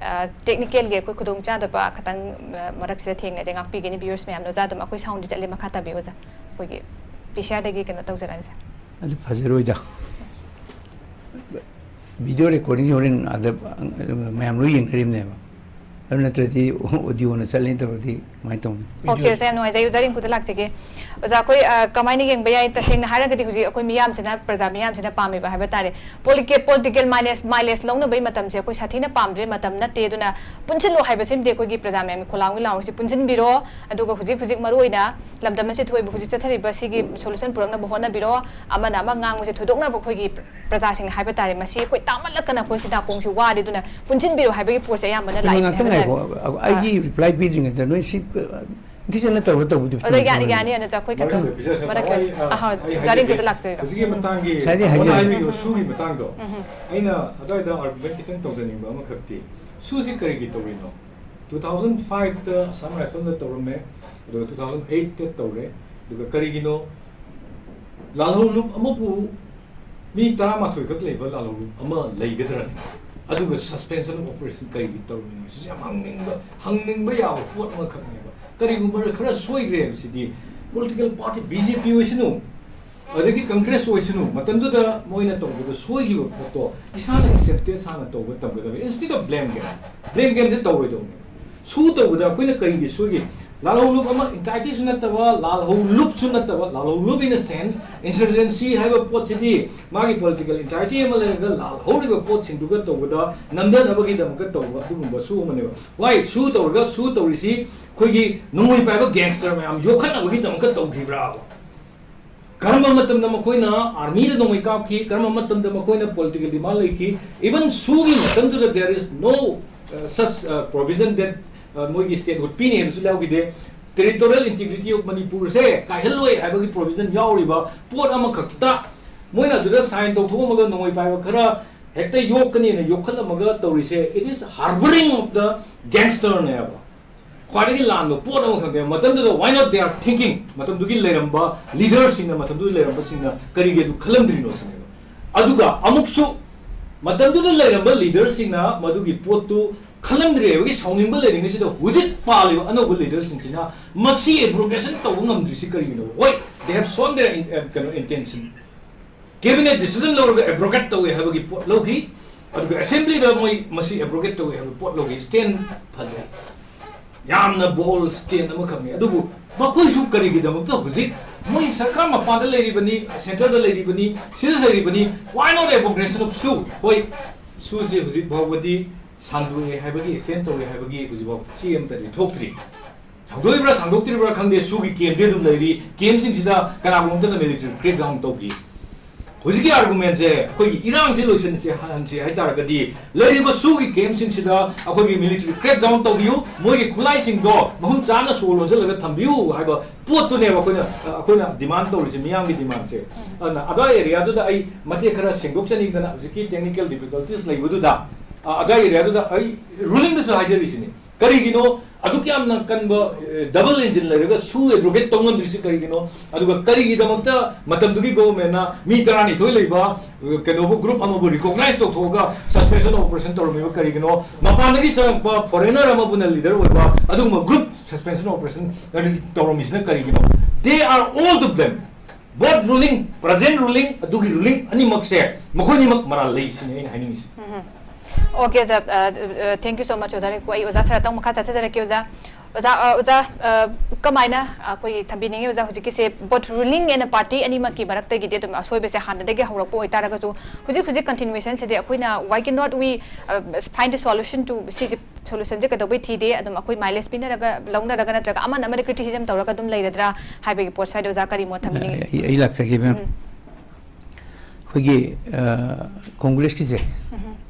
ꯑ, ꯇꯦꯛꯅꯤꯀꯦꯜꯒꯤ ꯑꯩꯈꯣꯏ ꯈꯨꯗꯣꯡ ꯆꯥꯗꯕ ꯈꯇꯪ, ꯑ, ꯃꯔꯛꯁꯤꯗ ꯊꯦꯡꯅꯗꯦ, ꯉꯥꯛꯄꯤꯒꯅꯤ ꯚ꯭ꯌꯨꯋꯔꯁ ꯃꯌꯥꯝꯅ꯫ ꯑꯣꯖꯥ, ꯑꯗꯨꯝ ꯑꯩꯈꯣꯏ ꯁꯥꯎꯟꯗꯤ ꯆꯠꯂꯦ, ꯃꯈꯥ ꯇꯥꯕꯤꯌꯨ, ꯑꯣꯖꯥ꯫ ꯑꯩꯈꯣꯏꯒꯤ ꯇꯤ ꯁꯤ ꯑꯥꯔꯗꯒꯤ ꯀꯩꯅꯣ ꯇꯧꯖꯔꯛꯑꯒꯦ, ꯁꯥꯔ꯫ ꯑꯗꯨ ꯐꯖꯔꯣꯏꯗ꯫ ꯚꯤꯗꯤꯑꯣ ꯔꯦꯀꯣꯔꯗꯤꯡꯁꯦ ꯍꯣꯔꯦꯟ ꯑꯥꯗ ꯃꯌꯥꯝ ꯂꯣꯏ ꯌꯦꯡꯅꯔꯤꯕꯅꯦꯕ꯫ ꯑꯗꯨ ꯅꯠꯇ꯭ꯔꯗꯤ ꯑꯣꯗꯤꯑꯣꯅ ꯆꯠꯂꯦꯅ ꯇꯧꯔꯗꯤ ꯀꯃꯥꯏꯅ ꯇꯧꯅꯤ? ꯑꯣꯀꯦ, ꯑꯣꯖꯥ, ꯌꯥꯝ ꯅꯨꯡꯉꯥꯏꯖꯩ꯫ ꯑꯣꯖꯥ ꯔꯤꯡꯀꯨꯗ ꯂꯥꯛꯆꯒꯦ꯫ ꯑꯣꯖꯥ, ꯑꯩꯈꯣꯏ, ꯑ, ꯀꯃꯥꯏꯅ ꯌꯦꯡꯕ ꯌꯥꯏ? ꯇꯁꯦꯡꯅ ꯍꯥꯏꯔꯒꯗꯤ ꯍꯧꯖꯤꯛ ꯑꯩꯈꯣꯏ ꯃꯤꯌꯥꯝꯁꯤꯅ, ꯄ꯭ꯔꯖꯥ ꯃꯤꯌꯥꯝꯁꯤꯅ ꯄꯥꯝꯃꯤꯕ ꯍꯥꯏꯕ ꯇꯥꯔꯦ, ꯄꯣꯂꯤꯇꯤꯀꯦꯜ, ꯄꯣꯂꯤꯇꯤꯀꯦꯜ ꯃꯥꯏꯂꯦꯖ, ꯃꯥꯏꯂꯦꯖ ꯂꯧꯅꯕꯒꯤ ꯃꯇꯝꯁꯦ ꯑꯩꯈꯣꯏ ꯁꯥꯊꯤꯅ ꯄꯥꯝꯗ꯭ꯔꯦ, ꯃꯇꯝ ꯅꯠꯇꯦ꯫ ꯑꯗꯨꯅ ꯄꯨꯟꯁꯤꯜꯂꯣ ꯍꯥꯏꯕꯁꯤꯃꯗꯤ ꯑꯩꯈꯣꯏꯒꯤ ꯄ꯭ꯔꯖꯥ ꯃꯌꯥꯝꯒꯤ ꯈꯣꯜꯂꯥꯎꯒꯤ ꯂꯥꯎꯔꯤꯁꯤ ꯄꯨꯟꯁꯤꯟꯕꯤꯔꯣ꯫ ꯑꯗꯨꯒ ꯍꯧꯖꯤꯛ, ꯍꯧꯖꯤꯛ ꯃꯔꯨ ꯑꯣꯏꯅ ꯂꯝꯗꯝ ꯑꯁꯤ ꯊꯣꯛꯏꯕ ꯍꯧꯖꯤꯛ ꯆꯠꯊꯔꯤꯕ ꯁꯤꯒꯤ ꯁꯣꯂꯨꯁꯟ ꯄꯨꯔꯛꯅꯕ ꯍꯣꯠꯅꯕꯤꯔꯣ꯫ ꯑꯃꯅ ꯑꯃ ꯉꯥꯡꯕꯁꯦ ꯊꯣꯏꯗꯣꯛꯅ ꯑꯩꯈꯣꯏꯒꯤ ꯄ꯭ꯔꯖꯥꯁꯤꯡꯅ ꯍꯥꯏꯕ ꯇꯥꯔꯦ, ꯃꯁꯤ ꯑꯩꯈꯣꯏ ꯇꯥꯃꯜꯂꯛꯇꯅ ꯑꯩꯈꯣꯏ ꯁꯤꯗꯥꯀꯣꯡꯁꯤ ꯋꯥꯔꯦ, ꯑꯗꯨꯅ ꯄꯨꯟꯁꯤꯟꯕꯤꯔꯣ ꯍꯥꯏꯕꯒꯤ ꯄꯣꯠꯁꯦ ꯑꯌꯥꯝꯕꯅ ꯀꯩꯅꯣ, ꯂꯥꯛꯏ ꯉꯥꯛꯇꯪ ꯍꯥꯏꯕ ꯇꯥꯔꯦ꯫ ꯉꯥꯏꯈꯣ꯫ ꯑ-, ꯑꯩꯒꯤ ꯔꯤꯄ꯭ꯂꯥꯏ ꯄꯤꯗ꯭ꯔꯤꯉꯩꯗ ꯅꯣꯏ ꯁꯤ, ꯑ, ꯅꯤꯡꯊꯤꯖꯅ ꯇꯧꯔ ꯇꯧꯕꯗꯤ ꯑꯣꯖꯥ, ꯌꯥꯅꯤ, ꯌꯥꯅꯤ, ꯑꯣꯖꯥ, ꯑꯩꯈꯣꯏ ꯈꯤꯇꯪ ꯃꯔꯛꯇ ꯄꯤꯖꯔꯁꯨ ꯃꯔꯛ ꯇꯥꯃꯣ, ꯑꯩ, ꯑ, ꯑꯍꯣꯏ, ꯑꯩ ꯖꯥꯔꯤꯡ ꯍꯥꯏꯖꯒꯦ꯫ ꯈꯨꯗ ꯂꯥꯛꯄꯤꯔꯣ꯫ ꯍꯧꯖꯤꯛꯀꯤ ꯃꯇꯥꯡꯒꯤ ꯉꯁꯥꯏꯗꯤ ꯇꯥꯃꯣꯅ ꯍꯥꯏꯖꯔꯦ꯫ ꯍꯥꯏꯕꯤꯈꯤꯕ ꯁꯨꯒꯤ ꯃꯇꯥꯡꯗꯣ, ꯑꯩꯅ ꯑꯗꯨꯋꯥꯏꯗ ꯑꯥꯔꯒꯨꯃꯦꯟ ꯈꯤꯇꯪ ꯇꯧꯖꯅꯤꯡꯕ ꯑꯃꯈꯛꯇꯤ, ꯁꯨꯁꯤ ꯀꯔꯤꯒꯤ ꯇꯧꯔꯤꯅꯣ? Two thousand five ꯇ ꯑꯁꯥꯝ ꯔꯥꯏꯐꯜꯗ ꯇꯧꯔꯝꯃꯦ, ꯑꯗꯨꯒ two thousand eight ꯇ ꯇꯧꯔꯦ, ꯑꯗꯨꯒ ꯀꯔꯤꯒꯤꯅꯣ ꯂꯥꯜꯍꯧꯂꯨꯞ ꯑꯃꯕꯨ ꯃꯤ ꯇꯔꯥꯃꯥꯊꯣꯏ ꯈꯛ ꯂꯩꯕ ꯂꯥꯜꯍꯧꯂꯨꯞ ꯑꯃ ꯂꯩꯒꯗ꯭ꯔꯅꯦ? ꯑꯗꯨꯒ suspension of operation ꯀꯔꯤꯒꯤ ꯇꯧꯔꯤꯅꯣ? ꯁꯤꯁꯨ ꯌꯥꯝ ꯍꯪꯅꯤꯡꯕ, ꯍꯪꯅꯤꯡꯕ ꯌꯥꯕ ꯄꯣꯠ ꯑꯃꯈꯛꯅꯦꯕ꯫ ꯀꯔꯤꯒꯨꯝꯕ ꯈꯔ ꯁꯣꯏꯈ꯭ꯔꯦ ꯍꯥꯏꯕꯁꯤꯗꯤ, political party, B J P ꯑꯣꯏꯁꯅꯨ, ꯑꯗꯒꯤ Congress ꯑꯣꯏꯁꯅꯨ, ꯃꯇꯝꯗꯨꯗ ꯃꯣꯏꯅ ꯇꯧꯕꯗ ꯁꯣꯏꯈꯤꯕ ꯄꯣꯠꯇꯣ ꯏꯁꯥꯅ acceptance ꯍꯥꯟꯅ ꯇꯧꯕ ꯇꯝꯒꯗꯕꯅꯤ, instead of blame game꯫ Blame game ꯁꯦ ꯇꯧꯔꯣꯏꯗꯧꯅꯦ꯫ ꯁꯨ ꯇꯧꯕꯗ ꯑꯩꯈꯣꯏꯅ ꯀꯔꯤꯒꯤ ꯁꯣꯏꯒꯦ? ꯂꯥꯜꯍꯧꯂꯨꯞ ꯑꯃ, entiretyꯁꯨ ꯅꯠꯇꯕ, ꯂꯥꯜꯍꯧꯂꯨꯞꯁꯨ ꯅꯠꯇꯕ, ꯂꯥꯜꯍꯧꯂꯨꯞ in a sense, insurgency ꯍꯥꯏꯕ ꯄꯣꯠꯁꯤꯗꯤ ꯃꯥꯒꯤ political entirety ꯑꯃ ꯂꯩꯔꯒ ꯂꯥꯜꯍꯧꯔꯤꯕ ꯄꯣꯠꯁꯤꯡꯗꯨꯒ ꯇꯧꯕꯗ ꯅꯝꯊꯅꯕꯒꯤꯗꯃꯛꯇ ꯇꯧꯕ ꯑꯗꯨꯒꯨꯝꯕ ꯁꯨ ꯑꯃꯅꯦꯕ꯫ Why? ꯁꯨ ꯇꯧꯔꯒ, ꯁꯨ ꯇꯧꯔꯤꯁꯤ ꯑꯩꯈꯣꯏꯒꯤ ꯅꯣꯡꯃꯩ ꯄꯥꯏꯕ gangster ꯃꯌꯥꯝ ꯌꯣꯛꯈꯠꯅꯕꯒꯤꯗꯃꯛꯇ ꯇꯧꯈꯤꯕ꯭ꯔꯥꯕ? ꯀꯔꯝꯕ ꯃꯇꯝꯗ ꯃꯈꯣꯏꯅ armyꯗ ꯅꯣꯡꯃꯩ ꯀꯥꯞꯈꯤ? ꯀꯔꯝꯕ ꯃꯇꯝꯗ ꯃꯈꯣꯏꯅ political demand ꯂꯩꯈꯤ? Even ꯁꯨꯒꯤ ꯃꯇꯝꯗꯨꯗ there is no, uh, such, uh, provision that, uh, ꯃꯣꯏꯒꯤ statehood ꯄꯤꯅꯤ ꯍꯥꯏꯕꯁꯨ ꯌꯥꯎꯈꯤꯗꯦ꯫ Territorial integrity of ꯃꯅꯤꯄꯨꯔꯁꯦ ꯀꯥꯏꯍꯜꯂꯣꯏ ꯍꯥꯏꯕꯒꯤ provision ꯌꯥꯎꯔꯤꯕ ꯄꯣꯠ ꯑꯃꯈꯛꯇ ꯃꯣꯏꯅ ꯑꯗꯨꯗ sign ꯇꯧꯊꯣꯛꯑꯝꯃꯒ ꯅꯣꯡꯃꯩ ꯄꯥꯏꯕ ꯈꯔ ꯍꯦꯛꯇ ꯌꯣꯛꯀꯅꯤꯅ ꯌꯣꯛꯈꯠꯂꯝꯃꯒ ꯇꯧꯔꯤꯁꯦ, it is harboring of the gangster ꯅꯦꯕ꯫ ꯈ꯭ꯋꯥꯏꯗꯒꯤ ꯂꯥꯟꯕ ꯄꯣꯠ ꯑꯃꯈꯛꯅꯦꯕ꯫ ꯃꯇꯝꯗꯨꯗ why not they are thinking, ꯃꯇꯝꯗꯨꯒꯤ ꯂꯩꯔꯝꯕ leaderꯁꯤꯡꯅ, ꯃꯇꯝꯗꯨꯗ ꯂꯩꯔꯝꯕꯁꯤꯡꯅ ꯀꯔꯤꯒꯤ ꯑꯗꯨ ꯈꯜꯂꯝꯗ꯭ꯔꯤꯅꯣ ꯁꯤꯅꯦꯕ꯫ ꯑꯗꯨꯒ ꯑꯃꯨꯛꯁꯨ ꯃꯇꯝꯗꯨꯗ ꯂꯩꯔꯝꯕ leaderꯁꯤꯡꯅ ꯃꯗꯨꯒꯤ ꯄꯣꯠꯇꯨ ꯈꯜꯂꯝꯗ꯭ꯔꯤ ꯍꯥꯏꯕꯒꯤ ꯁꯥꯎꯅꯤꯡꯕ ꯂꯩꯔꯤꯉꯩꯁꯤꯗ, ꯍꯧꯖꯤꯛ ꯄꯥꯜꯂꯤꯕ ꯑꯅꯧꯕ leaderꯁꯤꯡꯁꯤꯅ ꯃꯁꯤ abrogation ꯇꯧꯕ ꯉꯝꯗ꯭ꯔꯤꯁꯤ ꯀꯔꯤꯒꯤꯅꯣ? ꯍꯣꯏ, they have shown their in-, uh, ꯀꯩꯅꯣ, intention꯫ Cabinet decision ꯂꯧꯔꯒ abrogate ꯇꯧꯋꯦ ꯍꯥꯏꯕꯒꯤ ꯄꯣꯠ ꯂꯧꯈꯤ, ꯑꯗꯨꯒ assemblyꯗ ꯃꯣꯏ ꯃꯁꯤ abrogate ꯇꯧꯋꯦ ꯍꯥꯏꯕ ꯄꯣꯠ ꯂꯧꯈꯤ, stand ꯐꯖꯩ꯫ ꯌꯥꯝꯅ ꯕꯣꯜ ꯁ꯭ꯇꯦꯟ ꯑꯃꯈꯛꯅꯤ꯫ ꯑꯗꯨꯕꯨ ꯃꯈꯣꯏꯁꯨ ꯀꯔꯤꯒꯤꯗꯃꯛꯇ ꯍꯧꯖꯤꯛ ꯃꯣꯏ ꯁꯔꯀꯥꯔ ꯃꯄꯥꯟꯗ ꯂꯩꯔꯤꯕꯅꯤ, ꯁꯦꯟꯇꯔꯗ ꯂꯩꯔꯤꯕꯅꯤ, ꯁꯤꯗ ꯂꯩꯔꯤꯕꯅꯤ, why not a progression of ꯁꯨ? ꯍꯣꯏ, ꯁꯨꯁꯦ ꯍꯧꯖꯤꯛ ꯐꯥꯎꯕꯗꯤ ꯁꯥꯡꯗꯣꯛꯑꯦ ꯍꯥꯏꯕꯒꯤ, ꯑꯦꯛꯁꯇꯦꯟ ꯇꯧꯔꯦ ꯍꯥꯏꯕꯒꯤ ꯍꯧꯖꯤꯛꯐꯥꯎ ꯆꯦ ꯑꯃꯠꯇꯗꯤ ꯊꯣꯛꯇ꯭ꯔꯤ꯫ ꯁꯥꯡꯗꯣꯛꯏꯕ꯭ꯔꯥ ꯁꯥꯡꯗꯣꯛꯇ꯭ꯔꯤꯕ꯭ꯔꯥ ꯈꯪꯗꯦ, ꯁꯨꯒꯤ ꯀꯦꯝꯗꯤ ꯑꯗꯨꯝ ꯂꯩꯔꯤ꯫ ꯀꯦꯝꯁꯤꯡꯁꯤꯗ ꯀꯅꯥꯒꯨꯝꯕ ꯑꯃꯠꯇꯅ ꯃꯤꯂꯤꯇꯔꯤ ꯀ꯭ꯔꯦꯛ ꯗꯥꯎꯟ ꯇꯧꯈꯤ꯫ ꯍꯧꯖꯤꯛꯀꯤ ꯑꯥꯔꯒꯨꯃꯦꯟꯁꯦ, ꯑꯩꯈꯣꯏꯒꯤ ꯏꯔꯥꯡꯁꯦ ꯂꯣꯏꯁꯤꯟꯁꯦ ꯍꯟꯁꯦ ꯍꯥꯏ ꯇꯥꯔꯒꯗꯤ, ꯂꯩꯔꯤꯕ ꯁꯨꯒꯤ ꯀꯦꯝꯁꯤꯡꯁꯤꯗ ꯑꯩꯈꯣꯏꯒꯤ ꯃꯤꯂꯤꯇꯔꯤ ꯀ꯭ꯔꯦꯛ ꯗꯥꯎꯟ ꯇꯧꯕꯤꯌꯨ, ꯃꯣꯏꯒꯤ ꯈꯨꯠꯂꯥꯏꯁꯤꯡꯗꯣ ꯃꯐꯝ ꯆꯥꯅ ꯁꯣ ꯂꯣꯟꯁꯤꯜꯂꯒ ꯊꯝꯕꯤꯌꯨ ꯍꯥꯏꯕ ꯄꯣꯠꯇꯨꯅꯦꯕ ꯑꯩꯈꯣꯏꯅ, ꯑꯩꯈꯣꯏꯅ ꯗꯤꯃꯥꯟ ꯇꯧꯔꯤꯁꯦ, ꯃꯤꯌꯥꯝꯒꯤ ꯗꯤꯃꯥꯟꯁꯦ꯫ ꯑꯗꯨꯅ ꯑꯗꯥꯏ ꯑꯦꯔꯤꯌꯥꯗꯨꯗ ꯑꯩ ꯃꯇꯦꯛ ꯈꯔ ꯁꯦꯡꯗꯣꯛꯆꯅꯤꯡꯗꯅ, ꯍꯧꯖꯤꯛꯀꯤ ꯇꯦꯛꯅꯤꯀꯦꯜ ꯗꯤꯐꯤꯀꯜꯇꯤꯁ ꯂꯩꯕꯗꯨꯗ, ꯑ, ꯑꯗꯥꯏ ꯑꯦꯔꯤꯌꯥꯗꯨꯗ ꯑꯩ ꯔꯨꯂꯤꯡꯗꯁꯨ ꯍꯥꯏꯖꯔꯤꯁꯤꯅꯤ꯫ ꯀꯔꯤꯒꯤꯅꯣ ꯑꯗꯨꯛ ꯌꯥꯝꯅ ꯀꯟꯕ, ꯑ, ꯗꯕꯜ ꯏꯟꯖꯤꯟ ꯂꯩꯔꯒ ꯁꯨ ꯑꯦꯕ꯭ꯔꯣꯒꯦꯠ ꯇꯧ ꯉꯝꯗ꯭ꯔꯤꯁꯤ ꯀꯔꯤꯒꯤꯅꯣ? ꯑꯗꯨꯒ ꯀꯔꯤꯒꯤꯗꯃꯛꯇ ꯃꯇꯝꯗꯨꯒꯤ ꯒꯣꯚꯔꯟꯃꯦꯟꯠꯅ ꯃꯤ ꯇꯔꯥꯅꯤꯊꯣꯏ ꯂꯩꯕ, ꯑ, ꯀꯩꯅꯣꯕꯨ, ꯒ꯭ꯔꯨꯞ ꯑꯃꯕꯨ ꯔꯤꯀꯣꯒꯅꯥꯏꯖ ꯇꯧꯊꯣꯛꯑꯒ ꯁꯁꯄꯦꯟꯁꯟ ꯑꯣꯄꯔꯦꯁꯟ ꯇꯧꯔꯝꯃꯤꯕ ꯀꯔꯤꯒꯤꯅꯣ? ꯃꯄꯥꯟꯗꯒꯤ ꯆꯪꯉꯛꯄ ꯐꯣꯔꯦꯅꯔ ꯑꯃꯕꯨꯅ ꯂꯤꯗꯔ ꯑꯣꯏꯕ ꯑꯗꯨꯒꯨꯝꯕ ꯒ꯭ꯔꯨꯞ ꯁꯁꯄꯦꯟꯁꯟ ꯑꯣꯄꯔꯦꯁꯟ ꯇꯧꯔꯝꯃꯤꯁꯤꯅ ꯀꯔꯤꯒꯤꯅꯣ? They are all to blame. Both ruling, present ruling, ꯑꯗꯨꯒꯤ ꯔꯨꯂꯤꯡ ꯑꯅꯤꯃꯛꯁꯦ, ꯃꯈꯣꯏ ꯑꯅꯤꯃꯛ ꯃꯔꯥꯜ ꯂꯩ ꯁꯤꯅꯤ ꯑꯩꯅ ꯍꯥꯏꯅꯤꯡꯉꯤꯁꯦ꯫ Okay, ꯑꯣꯖꯥ, uh, uh, thank you so much, ꯑꯣꯖꯥ ꯔꯤꯀꯨ꯫ ꯑꯩ ꯑꯣꯖꯥ ꯁꯔꯇꯪ ꯃꯈꯥ ꯆꯠꯊꯖꯔꯛꯀꯦ, ꯑꯣꯖꯥ꯫ ꯑꯣꯖꯥ, uh, ꯑꯣꯖꯥ, uh, ꯀꯃꯥꯏꯅ ꯑꯩꯈꯣꯏꯒꯤ ꯊꯝꯕꯤꯅꯤꯡꯉꯤ, ꯑꯣꯖꯥ, ꯍꯧꯖꯤꯛꯀꯤꯁꯦ both ruling and party ꯑꯅꯤꯃꯛꯀꯤ ꯃꯔꯛꯇꯒꯤꯗꯤ ꯑꯗꯨꯝ ꯑꯁꯣꯏꯕꯁꯦ ꯍꯥꯟꯅꯗꯒꯤ ꯍꯧꯔꯛꯄ ꯑꯣꯏꯇꯥꯔꯒꯁꯨ, ꯍꯧꯖꯤꯛ ꯍꯧꯖꯤꯛ continuation ꯁꯤꯗꯤ ꯑꯩꯈꯣꯏꯅ why cannot we, uh, find a solution to ꯁꯤꯁꯦ, solution ꯁꯦ ꯀꯩꯗꯧꯕꯩ ꯊꯤꯗꯦ? ꯑꯗꯨꯝ ꯑꯩꯈꯣꯏ ꯃꯥꯏꯂꯦꯖ ꯄꯤꯅꯔꯒ ꯂꯧꯅꯔꯒ ꯅꯠꯇ꯭ꯔꯒ ꯑꯃꯅ ꯑꯃꯗ ꯀ꯭ꯔꯤꯇꯤꯁꯤꯖꯝ ꯇꯧꯔꯒ ꯑꯗꯨꯝ ꯂꯩꯔꯗ꯭ꯔꯥ ꯍꯥꯏꯕꯒꯤ ꯄꯣꯠ ꯁ꯭ꯋꯥꯏꯗ ꯑꯣꯖꯥ ꯀꯔꯤ ꯃꯣꯠ ꯊꯝꯕꯤꯅꯤꯡꯉꯤ? ꯑꯩ ꯑꯩ ꯂꯥꯛꯆꯒꯦ ꯃꯦꯝ꯫ ꯑꯩꯈꯣꯏꯒꯤ ꯑ, ꯀꯣꯡꯒ꯭ꯔꯦꯁꯀꯤꯁꯦ,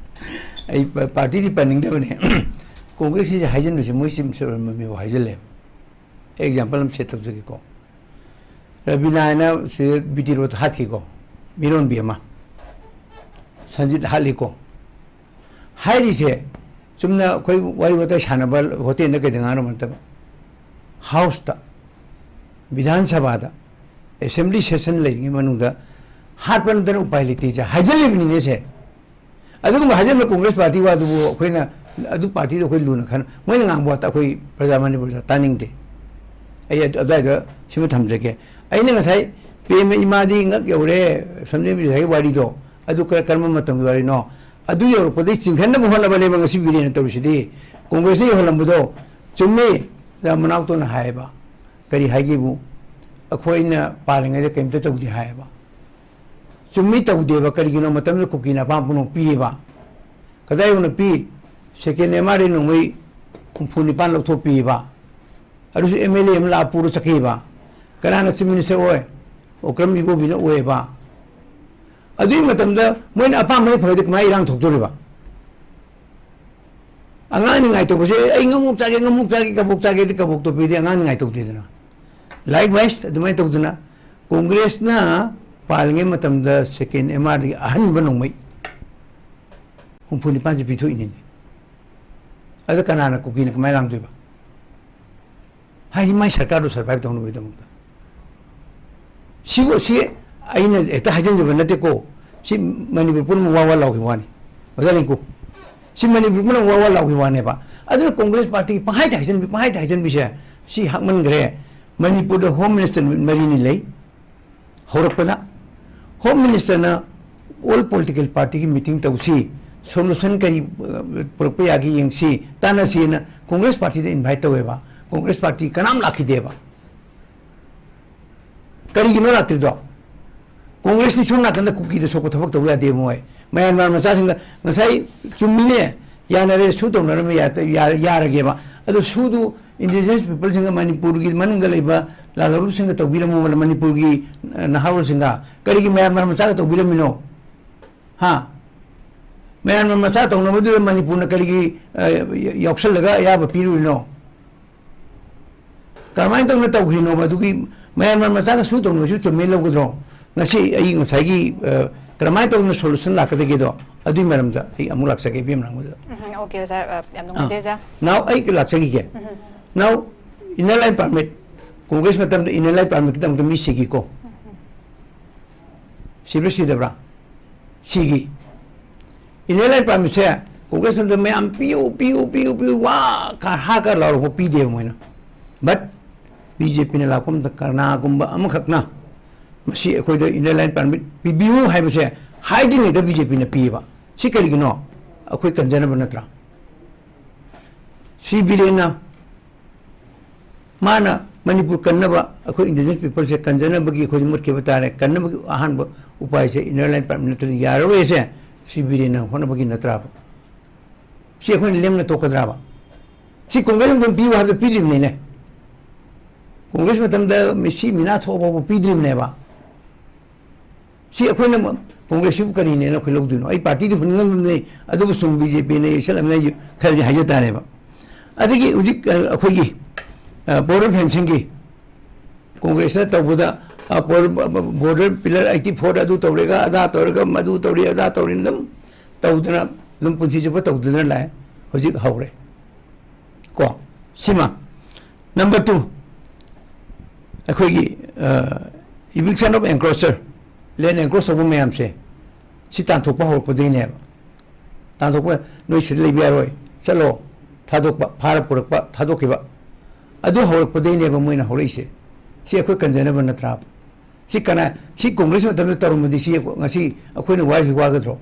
ꯑꯩ ꯄꯥꯔꯇꯤꯗꯤ ꯄꯟꯅꯤꯡꯗꯕꯅꯦ꯫ ꯀꯣꯡꯒ꯭ꯔꯦꯁꯀꯤꯁꯦ ꯍꯥꯏꯖꯤꯟꯕꯁꯦ ꯃꯣꯏ ꯁꯤ ꯃꯤꯁꯣꯔ ꯃꯃꯤꯕꯨ ꯍꯥꯏꯖꯤꯜꯂꯦ꯫ ꯑꯦꯛꯖꯥꯝꯄꯜ ꯑꯃ ꯁꯦꯠ ꯇꯧꯖꯒꯦꯀꯣ꯫ ꯔꯕꯤꯅꯥ ꯍꯥꯏꯅ ꯁꯤꯗ ꯕꯤ ꯇꯤ ꯔꯣꯗ ꯍꯥꯠꯈꯤꯀꯣ, ꯃꯤꯔꯣꯟꯕꯤ ꯑꯃ꯫ ꯁꯟꯖꯤꯠ ꯍꯥꯠꯂꯤꯀꯣ꯫ ꯍꯥꯏꯔꯤꯁꯦ ꯆꯨꯝꯅ ꯑꯩꯈꯣꯏ ꯋꯥꯔꯤ ꯋꯥꯇꯥꯏ ꯁꯥꯟꯅꯕ ꯍꯣꯇꯦꯜꯗ ꯀꯩꯗ ꯉꯥꯡꯅꯕ ꯅꯠꯇꯕ, ꯍꯥꯎꯁꯇ, ꯕꯤꯙꯥꯟ ꯁꯚꯥꯗ, ꯑꯦꯁꯦꯝꯕ꯭ꯂꯤ ꯁꯦꯁꯟ ꯂꯩꯔꯤꯉꯩ ꯃꯅꯨꯡꯗ ꯍꯥꯠꯄ ꯅꯠꯇꯅ ꯎꯄꯥꯏ ꯂꯩꯇꯦꯁꯦ ꯍꯥꯏꯖꯜꯂꯤꯕꯅꯤꯅꯦ ꯁꯦ꯫ ꯑꯗꯨꯒꯨꯝꯕ ꯍꯥꯏꯖꯟꯕ ꯀꯣꯡꯒ꯭ꯔꯦꯁ ꯄꯥꯔꯇꯤ ꯋꯥꯗꯨꯕꯨ ꯑꯩꯈꯣꯏꯅ, ꯑꯗꯨ ꯄꯥꯔꯇꯤꯗꯣ ꯑꯩꯈꯣꯏ ꯂꯨꯅ ꯈꯟ-, ꯃꯣꯏꯅ ꯉꯥꯡꯕ ꯋꯥꯇ ꯑꯩꯈꯣꯏ ꯄ꯭ꯔꯖꯥ, ꯃꯅꯤꯄꯨꯔꯗ ꯇꯥꯅꯤꯡꯗꯦ꯫ ꯑꯩ ꯑꯗꯨ-, ꯑꯗꯨꯋꯥꯏꯗ ꯁꯤꯃ ꯊꯝꯖꯒꯦ꯫ ꯑꯩꯅ ꯉꯁꯥꯏ ꯄꯦꯝꯃ ꯏꯃꯥꯗꯤ ꯉꯛ ꯌꯧꯔꯦ, ꯁꯝꯖꯦꯝꯕꯤ ꯉꯁꯥꯏꯒꯤ ꯋꯥꯔꯤꯗꯣ, ꯑꯗꯨ ꯀꯔ-, ꯀꯔꯝꯕ ꯃꯇꯝꯒꯤ ꯋꯥꯔꯤꯅꯣ? ꯑꯗꯨ ꯌꯧꯔꯛꯄꯗꯒꯤ ꯆꯤꯡꯈꯠꯅꯕ ꯍꯣꯠꯅꯕꯅꯦꯕ ꯉꯁꯤ ꯕꯤꯔꯦꯟꯅ ꯇꯧꯔꯤꯁꯤꯗꯤ꯫ ꯀꯣꯡꯒ꯭ꯔꯦꯁꯅ ꯌꯧꯍꯜꯂꯝꯕꯗꯣ ꯆꯨꯝꯃꯤ꯫ ꯑꯣꯖꯥ ꯃꯅꯥꯎꯇꯣꯟꯅ ꯍꯥꯏꯌꯦꯕ, ꯀꯔꯤ ꯍꯥꯏꯒꯦꯕꯨ, ꯑꯩꯈꯣꯏꯅ ꯄꯥꯜꯂꯤꯉꯩꯗ ꯀꯔꯤꯝꯇ ꯇꯧꯗꯦ ꯍꯥꯏꯌꯦꯕ꯫ ꯆꯨꯝꯃꯤ, ꯇꯧꯗꯦꯕ꯫ ꯀꯔꯤꯒꯤꯅꯣ ꯃꯇꯝꯗꯨꯗ ꯀꯨꯀꯤꯅ ꯑꯄꯥꯝꯕ ꯄꯨꯝꯅꯃꯛ ꯄꯤꯌꯦꯕ꯫ ꯀꯗꯥꯏ ꯌꯧꯅ ꯄꯤ? ꯁꯦꯀꯦꯟ ꯑꯦꯝ ꯑꯥꯔ ꯗꯤ ꯅꯣꯡꯃꯩ ꯍꯨꯝꯐꯨ ꯅꯤꯄꯥꯟ ꯂꯧꯊꯣꯛꯄꯤꯌꯦꯕ꯫ ꯑꯗꯨꯁꯨ ꯑꯦꯝ ꯑꯦꯜ ꯑꯦ ꯑꯃ ꯂꯥꯛꯑ ꯄꯨꯔ ꯆꯠꯈꯤꯕ꯫ ꯀꯅꯥꯅ ꯆꯤꯐ ꯃꯤꯅꯤꯁꯇꯔ ꯑꯣꯏ? ꯑꯣꯀ꯭ꯔꯝ ꯏꯕꯣꯕꯤꯅ ꯑꯣꯏꯌꯦꯕ꯫ ꯑꯗꯨꯒꯤ ꯃꯇꯝꯗ ꯃꯣꯏꯅ ꯑꯄꯥꯝꯕ ꯍꯦꯛ ꯐꯪꯉꯗꯤ ꯀꯃꯥꯏꯅ ꯏꯔꯥꯡ ꯊꯣꯛꯇꯣꯔꯤꯕ? ꯑꯉꯥꯡ ꯅꯤꯡꯉꯥꯏ ꯇꯧꯕꯁꯦ, "ꯑꯩ ꯉꯥꯃꯣꯛ ꯆꯥꯒꯦ, ꯉꯥꯃꯣꯛ ꯆꯥꯒꯦ, ꯀꯕꯣꯛ ꯆꯥꯒꯦꯗꯤ ꯀꯕꯣꯛꯇꯣ ꯄꯤꯗꯦ", ꯑꯉꯥꯡ ꯅꯤꯡꯉꯥꯏ ꯇꯧꯗꯦꯗꯅ꯫ Likewise ꯑꯗꯨꯃꯥꯏꯅ ꯇꯧꯗꯅ ꯀꯣꯡꯒ꯭ꯔꯦꯁꯅ ꯄꯥꯜꯂꯤꯉꯩ ꯃꯇꯝꯗ ꯁꯦꯀꯦꯟ ꯑꯦꯝ ꯑꯥꯔꯗꯒꯤ ꯑꯍꯟꯕ ꯅꯣꯡꯃꯩ ꯍꯨꯝꯐꯨ ꯅꯤꯄꯥꯟꯁꯦ ꯄꯤꯊꯣꯛꯏꯅꯤꯅꯦ꯫ ꯑꯗ ꯀꯅꯥꯅ, ꯀꯨꯀꯤꯅ ꯀꯃꯥꯏꯅ ꯂꯥꯡꯗꯣꯏꯕ? ꯍꯥꯏꯗꯤ ꯃꯥꯏ ꯁꯔꯀꯥꯔꯗꯨ ꯁꯔꯚꯥꯏꯚ ꯇꯧꯅꯕꯒꯤꯗꯃꯛꯇ꯫ ꯁꯤꯕꯨ, ꯁꯤ ꯑꯩꯅ ꯍꯦꯛꯇ ꯍꯥꯏꯖꯤꯟꯖꯕ ꯅꯠꯇꯦꯀꯣ꯫ ꯁꯤ ꯃꯅꯤꯄꯨꯔ ꯄꯨꯝꯅꯃꯛ ꯋꯥ ꯋꯥ ꯂꯥꯎꯈꯤꯕ ꯋꯥꯅꯤ꯫ ꯑꯣꯖꯥ ꯂꯦꯡꯀꯨ, ꯁꯤ ꯃꯅꯤꯄꯨꯔ ꯄꯨꯝꯅꯃꯛ ꯋꯥ ꯋꯥ ꯂꯥꯎꯈꯤꯕ ꯋꯥꯅꯦꯕ꯫ ꯑꯗꯨꯅ ꯀꯣꯡꯒ꯭ꯔꯦꯁ ꯄꯥꯔꯇꯤꯒꯤ ꯄꯪꯍꯥꯏꯗ ꯍꯥꯏꯖꯤꯟꯕꯤ, ꯄꯪꯍꯥꯏꯗ ꯍꯥꯏꯖꯤꯟꯕꯤꯁꯦ, ꯁꯤ ꯍꯥꯞꯃꯟꯈ꯭ꯔꯦ꯫ ꯃꯅꯤꯄꯨꯔꯗ ꯍꯣꯝ ꯃꯤꯅꯤꯁꯇꯔ ꯅꯨꯃꯤꯠ ꯃꯔꯤꯅꯤ ꯂꯩ꯫ ꯍꯧꯔꯛꯄꯗ ꯍꯣꯝ ꯃꯤꯅꯤꯁꯇꯔꯅ ꯑꯣꯜ ꯄꯣꯂꯤꯇꯤꯀꯦꯜ ꯄꯥꯔꯇꯤꯒꯤ ꯃꯤꯇꯤꯡ ꯇꯧꯁꯤ, ꯁꯣꯂꯨꯁꯟ ꯀꯔꯤ, ꯑ, ꯄꯨꯔꯛꯄ ꯌꯥꯒꯦ ꯌꯦꯡꯁꯤ, ꯇꯥꯟꯅꯁꯤꯅ ꯀꯣꯡꯒ꯭ꯔꯦꯁ ꯄꯥꯔꯇꯤꯗ ꯏꯟꯚꯥꯏꯠ ꯇꯧꯋꯦꯕ꯫ ꯀꯣꯡꯒ꯭ꯔꯦꯁ ꯄꯥꯔꯇꯤ ꯀꯅꯥꯝ ꯂꯥꯛꯈꯤꯗꯦꯕ꯫ ꯀꯔꯤꯒꯤꯅꯣ ꯂꯥꯛꯇ꯭ꯔꯤꯗꯣ? ꯀꯣꯡꯒ꯭ꯔꯦꯁꯇꯤ ꯁꯣꯝ ꯅꯥꯀꯟꯗ ꯀꯨꯀꯤꯗ ꯁꯣꯛꯄ ꯊꯕꯛ ꯇꯧꯕ ꯌꯥꯗꯦ ꯃꯣꯏ꯫ ꯃꯌꯥꯟꯃꯥꯔ ꯃꯆꯥꯁꯤꯡꯗ ꯉꯁꯥꯏ ꯆꯨꯝꯃꯤꯅꯦ, ꯌꯥꯅꯔꯦ, ꯁꯨ ꯇꯧꯅꯔꯝꯃꯦ, ꯌꯥ-, ꯌꯥ-, ꯌꯥꯔꯒꯦꯕ꯫ ꯑꯗꯣ ꯁꯨꯗꯨ ꯏꯟꯗꯤꯖꯤꯅꯁ ꯄꯤꯄꯜꯁꯤꯡꯒ, ꯃꯅꯤꯄꯨꯔꯒꯤ ꯃꯅꯨꯡꯗ ꯂꯩꯕ ꯂꯥꯜꯍꯧꯂꯨꯞꯁꯤꯡꯒ ꯇꯧꯕꯤꯔꯝꯃꯣ, ꯃꯅꯤꯄꯨꯔꯒꯤ, ꯑ, ꯅꯍꯥꯔꯣꯜꯁꯤꯡꯒ꯫ ꯀꯔꯤꯒꯤ ꯃꯌꯥꯟꯃꯥꯔ ꯃꯆꯥꯒ ꯇꯧꯕꯤꯔꯝꯃꯤꯅꯣ? ꯍꯥ? ꯃꯌꯥꯟꯃꯥꯔ ꯃꯆꯥ ꯇꯧꯅꯕꯗꯨꯗ ꯃꯅꯤꯄꯨꯔꯅ ꯀꯔꯤꯒꯤ, ꯑ, ꯌꯥꯎꯁꯜꯂꯒ ꯑꯌꯥꯕ ꯄꯤꯔꯨꯔꯤꯅꯣ? ꯀꯔꯝꯍꯥꯏꯅ ꯇꯧꯅ ꯇꯧꯈ꯭ꯔꯤꯅꯣꯕ? ꯑꯗꯨꯒꯤ ꯃꯌꯥꯟꯃꯥꯔ ꯃꯆꯥꯒ ꯁꯨ ꯇꯧꯅꯕꯁꯨ ꯆꯨꯝꯃꯦ ꯂꯧꯒꯗ꯭ꯔꯣ? ꯉꯁꯤ ꯑꯩ ꯉꯁꯥꯏꯒꯤ, ꯑ, ꯀꯔꯝꯍꯥꯏꯅ ꯇꯧꯅ ꯁꯣꯂꯨꯁꯟ ꯂꯥꯛꯀꯗꯒꯦꯗꯣ, ꯑꯗꯨꯒꯤ ꯃꯔꯝꯗ ꯑꯩ ꯑꯃꯨꯛ ꯂꯥꯛꯆꯒꯦ, ꯏꯕꯦꯝ ꯅꯪꯕꯗ꯫ ꯎꯝ, ꯑꯣꯀꯦ, ꯑꯣꯖꯥ, ꯑ, ꯌꯥꯝ ꯅꯨꯡꯉꯥꯏꯖꯩ, ꯑꯥ꯫ ꯑꯣꯖꯥ꯫ Now ꯑꯩ ꯂꯥꯛꯆꯈꯤꯒꯦ꯫ ꯎꯝ꯫ Now, inner line permit, Congress ꯃꯇꯝꯗ inner line permitꯀꯤꯗꯃꯛꯇ ꯃꯤ ꯁꯤꯈꯤꯀꯣ꯫ ꯎꯝ꯫ ꯁꯤꯕ꯭ꯔꯥ ꯁꯤꯗꯕ꯭ꯔꯥ? ꯁꯤꯒꯤ inner line permitꯁꯦ ꯀꯣꯡꯒ꯭ꯔꯦꯁꯅ ꯃꯌꯥꯝ ꯄꯤꯌꯨ, ꯄꯤꯌꯨ, ꯄꯤꯌꯨ, ꯄꯤꯌꯨ, ꯋꯥ ꯀ-, ꯍꯥ ꯀ ꯂꯥꯎꯔꯛꯄ ꯄꯤꯗꯦꯕ ꯃꯣꯏꯅ꯫ But ꯕꯤ ꯖꯦ ꯄꯤꯅ ꯂꯥꯛꯄ ꯃꯇꯝꯗ ꯀꯅꯥꯒꯨꯝꯕ ꯑꯃꯈꯛꯅ ꯃꯁꯤ ꯑꯩꯈꯣꯏꯗ inner line permit ꯄꯤꯕꯤꯌꯨ ꯍꯥꯏꯕꯁꯦ ꯍꯥꯏꯗ꯭ꯔꯤꯉꯩꯗ ꯕꯤ ꯖꯦ ꯄꯤꯅ ꯄꯤꯌꯦꯕ꯫ ꯁꯤ ꯀꯔꯤꯒꯤꯅꯣ? ꯑꯩꯈꯣꯏ ꯀꯟꯖꯅꯕ ꯅꯠꯇ꯭ꯔꯥ? ꯁꯤ ꯕꯤꯔꯦꯟꯅ ꯃꯥꯅ ꯃꯅꯤꯄꯨꯔ ꯀꯟꯅꯕ, ꯑꯩꯈꯣꯏ indigenous peopleꯁꯦ ꯀꯟꯖꯅꯕꯒꯤ ꯑꯩꯈꯣꯏꯁꯦ ꯃꯨꯠꯈꯤꯕ ꯇꯥꯔꯦ, ꯀꯟꯅꯕꯒꯤ ꯑꯍꯥꯟꯕ ꯎꯄꯥꯏꯁꯦ inner line permit ꯅꯠꯇ꯭ꯔꯗꯤ ꯌꯥꯔꯔꯣꯏꯁꯦ, ꯁꯤ ꯕꯤꯔꯦꯟꯅ ꯍꯣꯠꯅꯕꯒꯤ ꯅꯠꯇ꯭ꯔꯥꯕ? ꯁꯤ ꯑꯩꯈꯣꯏꯅ ꯂꯦꯝꯅ ꯇꯣꯛꯀꯗ꯭ꯔꯥꯕ? ꯁꯤ ꯀꯣꯡꯒ꯭ꯔꯦꯁ ꯃꯇꯝ ꯄꯤꯌꯨ ꯍꯥꯏꯕꯗ ꯄꯤꯗ꯭ꯔꯤꯕꯅꯤꯅꯦ꯫ ꯀꯣꯡꯒ꯭ꯔꯦꯁ ꯃꯇꯝꯗ ꯃꯤꯁꯤ ꯃꯤꯅꯥ ꯊꯣꯛꯑ ꯐꯥꯎꯕ ꯄꯤꯗ꯭ꯔꯤꯕꯅꯦꯕ꯫ ꯁꯤ ꯑꯩꯈꯣꯏꯅ ꯀꯣꯡꯒ꯭ꯔꯦꯁꯁꯤꯕꯨ ꯀꯔꯤꯅꯦꯅ ꯑꯩꯈꯣꯏ ꯂꯧꯗꯣꯏꯅꯣ? ꯑꯩ ꯄꯥꯔꯇꯤꯗꯤ ꯍꯨꯟꯅꯤꯡꯉꯝꯗꯕꯅꯤ, ꯑꯗꯨꯕꯨ ꯁꯨꯝ ꯕꯤ ꯖꯦ ꯄꯤꯅ ꯌꯩꯁꯜꯂꯝꯃꯦ ꯍꯥꯏꯁꯤ ꯈꯔꯗꯤ ꯍꯥꯏꯖ ꯇꯥꯔꯦꯕ꯫ ꯑꯗꯒꯤ ꯍꯧꯖꯤꯛ, ꯑ, ꯑꯩꯈꯣꯏꯒꯤ, ꯑ, border fencingꯒꯤ ꯀꯣꯡꯒ꯭ꯔꯦꯁꯅ ꯇꯧꯕꯗ, ꯑ, border, border pillar eighty four ꯑꯗꯨ ꯇꯧꯔꯦꯒ, ꯑꯗꯥ ꯇꯧꯔꯦꯒ, ꯃꯗꯨ ꯇꯧꯔꯦ, ꯑꯗꯥ ꯇꯧꯔꯦ, ꯑꯗꯨꯝ ꯇꯧꯗꯅ, ꯑꯗꯨꯝ ꯄꯨꯟꯁꯤ ꯆꯨꯞꯄ ꯇꯧꯗꯨꯅ ꯂꯥꯛꯑꯦ꯫ ꯍꯧꯖꯤꯛ ꯍꯧꯔꯦ꯫ ꯀꯣ? ꯁꯤꯃ꯫ Number two, ꯑꯩꯈꯣꯏꯒꯤ, ꯑ, eviction of encroacher, land encroach ꯇꯧꯕ ꯃꯌꯥꯝꯁꯦ, ꯁꯤ ꯇꯥꯟꯊꯣꯛꯄ ꯍꯧꯔꯛꯄꯗꯒꯤꯅꯦꯕ꯫ ꯇꯥꯟꯊꯣꯛꯄ, "ꯅꯣꯏ ꯁꯤꯗ ꯂꯩꯕ ꯌꯥꯔꯣꯏ, ꯆꯠꯂꯣ", ꯊꯥꯗꯣꯛꯄ, ꯐꯥꯔ ꯄꯨꯔꯛꯄ, ꯊꯥꯗꯣꯛꯈꯤꯕ꯫ ꯑꯗꯨ ꯍꯧꯔꯛꯄꯗꯒꯤꯅꯦꯕ ꯃꯣꯏꯅ ꯍꯧꯔꯛꯏꯁꯦ꯫ ꯁꯤ ꯑꯩꯈꯣꯏ ꯀꯟꯖꯅꯕ ꯅꯠꯇ꯭ꯔꯥ? ꯁꯤ ꯀꯅꯥ, ꯁꯤ ꯀꯣꯡꯒ꯭ꯔꯦꯁ ꯃꯇꯝꯗ ꯇꯧꯔꯝꯃꯗꯤ ꯁꯤ ꯉꯁꯤ ꯑꯩꯈꯣꯏꯅ ꯋꯥꯔꯤꯁꯤ ꯋꯥꯒꯗ꯭ꯔꯣ?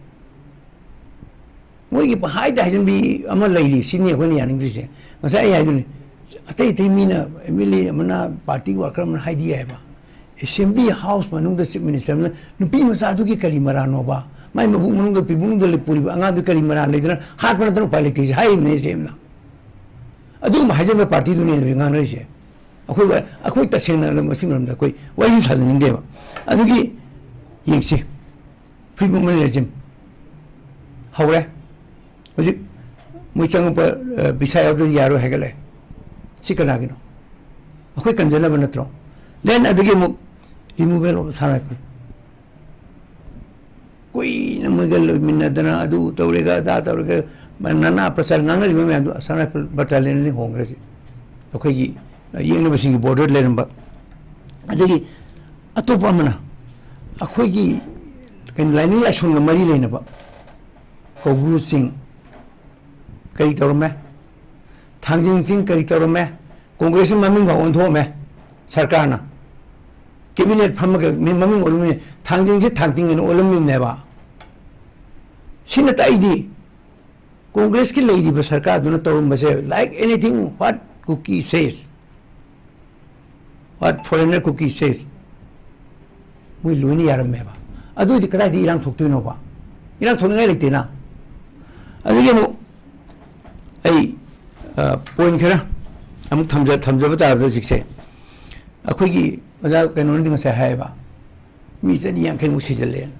ꯃꯣꯏꯒꯤ ꯄꯪꯍꯥꯏꯗ ꯍꯥꯏꯖꯟꯕꯤ ꯑꯃ ꯂꯩꯔꯤ, ꯁꯤꯅꯤ ꯑꯩꯈꯣꯏꯅ ꯌꯥꯅꯤꯡꯗ꯭ꯔꯤꯁꯦ꯫ ꯉꯁꯥꯏ ꯑꯩ ꯍꯥꯏꯗꯨꯅꯤ, ꯑꯇꯩ ꯑꯇꯩ ꯃꯤꯅ, M L A ꯑꯃꯅ, party worker ꯑꯃꯅ ꯍꯥꯏꯗꯤ ꯌꯥꯏꯕ, Assembly House ꯃꯅꯨꯡꯗ Chief Minister ꯑꯃꯅ ꯅꯨꯄꯤ ꯃꯆꯥꯗꯨꯒꯤ ꯀꯔꯤ ꯃꯔꯥꯜꯅꯣꯕ? ꯃꯥꯏ ꯃꯕꯨꯛ ꯃꯅꯨꯡꯗ, ꯄꯤꯕꯨꯡꯗ ꯄꯨꯔꯤꯕ ꯑꯉꯥꯡꯗꯨ ꯀꯔꯤ ꯃꯔꯥꯜ ꯂꯩꯗꯅ ꯍꯥꯠꯄ ꯅꯠꯇꯅ ꯎꯄꯥꯏ ꯂꯩꯇꯦꯁꯦ ꯍꯥꯏꯔꯤꯕꯅꯦ ꯁꯤ ꯑꯃꯅ꯫ ꯑꯗꯨꯒꯨꯝꯕ ꯍꯥꯏꯖꯟꯕ partyꯗꯨꯅꯦ ꯍꯧꯖꯤꯛ ꯉꯥꯡꯅꯔꯤꯁꯦ꯫ ꯑꯩꯈꯣꯏ ꯋꯥ-, ꯑꯩꯈꯣꯏ ꯇꯁꯦꯡꯅ ꯃꯁꯤ ꯃꯔꯝꯗ ꯑꯩꯈꯣꯏ ꯋꯥꯔꯤ ꯁꯥꯖꯅꯤꯡꯗꯦꯕ꯫ ꯑꯗꯨꯒꯤ ꯌꯦꯡꯁꯤ, Free Movement Regime ꯍꯧꯔꯦ꯫ ꯍꯧꯖꯤꯛ ꯃꯣꯏ ꯆꯪꯉꯛꯄ, ꯑ, visa ꯌꯥꯎꯗ꯭ꯔꯗꯤ ꯌꯥꯔꯣꯏ ꯍꯥꯏꯒꯠꯂꯦ꯫ ꯁꯤ ꯀꯅꯥꯒꯤꯅꯣ? ꯑꯩꯈꯣꯏ ꯀꯟꯖꯅꯕ ꯅꯠꯇ꯭ꯔꯣ? Then ꯑꯗꯨꯒꯤ ꯑꯃꯨꯛ removal of Assam Rifle꯫ ꯀꯨꯏꯅ ꯃꯣꯏꯒ ꯂꯩꯃꯤꯟꯅꯗꯅ ꯑꯗꯨ ꯇꯧꯔꯦꯒ ꯑꯗꯥ ꯇꯧꯔꯦꯒ ꯅꯅꯥ ꯄ꯭ꯔꯆꯥꯔ ꯉꯥꯡꯅꯔꯤꯕ ꯃꯌꯥꯝꯗꯣ Assam Rifle Battalion ꯑꯅꯤ ꯍꯣꯡꯈ꯭ꯔꯁꯤ꯫ ꯑꯩꯈꯣꯏꯒꯤ ꯌꯦꯛꯅꯕꯁꯤꯡꯒꯤ border ꯂꯩꯔꯝꯕ꯫ ꯑꯗꯒꯤ ꯑꯇꯣꯞꯄ ꯑꯃꯅ ꯑꯩꯈꯣꯏꯒꯤ ꯀꯩꯅꯣ ꯂꯥꯏꯅꯤꯡ ꯂꯥꯏꯁꯣꯟꯒ ꯃꯔꯤ ꯂꯩꯅꯕ ꯀꯧꯕ꯭ꯔꯨ ꯆꯤꯡ ꯀꯔꯤ ꯇꯧꯔꯝꯃꯦ? ꯊꯥꯡꯖꯤꯡ ꯆꯤꯡ ꯀꯔꯤ ꯇꯧꯔꯝꯃꯦ? ꯀꯣꯡꯒ꯭ꯔꯦꯁꯅ ꯃꯃꯤꯡ ꯐꯥꯎ ꯑꯣꯟꯊꯣꯛꯑꯝꯃꯦ ꯁꯔꯀꯥꯔꯅ꯫ Cabinet ꯐꯝꯃꯒ ꯃꯤ ꯃꯃꯤꯡ ꯑꯣꯟꯊꯣꯛꯑꯝꯃꯤ꯫ ꯊꯥꯡꯖꯤꯡꯁꯦ ꯊꯥꯡꯇꯤꯡ ꯑꯅ ꯑꯣꯜꯂꯝꯃꯤꯕꯅꯦꯕ꯫ ꯁꯤꯅ ꯇꯥꯛꯏꯗꯤ ꯀꯣꯡꯒ꯭ꯔꯦꯁꯀꯤ ꯂꯩꯔꯤꯕ ꯁꯔꯀꯥꯔꯗꯨꯅ ꯇꯧꯔꯝꯕꯁꯦ, like anything what Kuki says, What foreigner Kuki says, ꯃꯣꯏ ꯂꯣꯏꯅ ꯌꯥꯔꯝꯃꯦꯕ꯫ ꯑꯗꯨ ꯑꯣꯏꯗꯤ ꯀꯗꯥꯏꯗ ꯏꯔꯥꯡ ꯊꯣꯛꯇꯣꯏꯅꯣꯕ? ꯏꯔꯥꯡ ꯊꯣꯛꯅꯤꯡꯉꯥꯏ ꯂꯩꯇꯦꯅ꯫ ꯑꯗꯒꯤ ꯑꯃꯨꯛ ꯑꯩ ꯄꯣꯏꯟ ꯈꯔ ꯑꯃꯨꯛ ꯊꯝꯖ ꯊꯝꯖꯕ ꯇꯥꯔꯕꯗ, ꯍꯧꯖꯤꯛꯁꯦ ꯑꯩꯈꯣꯏꯒꯤ ꯑꯣꯖꯥ ꯀꯩꯅꯣꯅꯗꯤ ꯉꯁꯥꯏ ꯍꯥꯏꯌꯦꯕ, ꯃꯤ ꯆꯅꯤ ꯌꯥꯡꯈꯩꯃꯨꯛ ꯁꯤꯖꯜꯂꯦꯅ꯫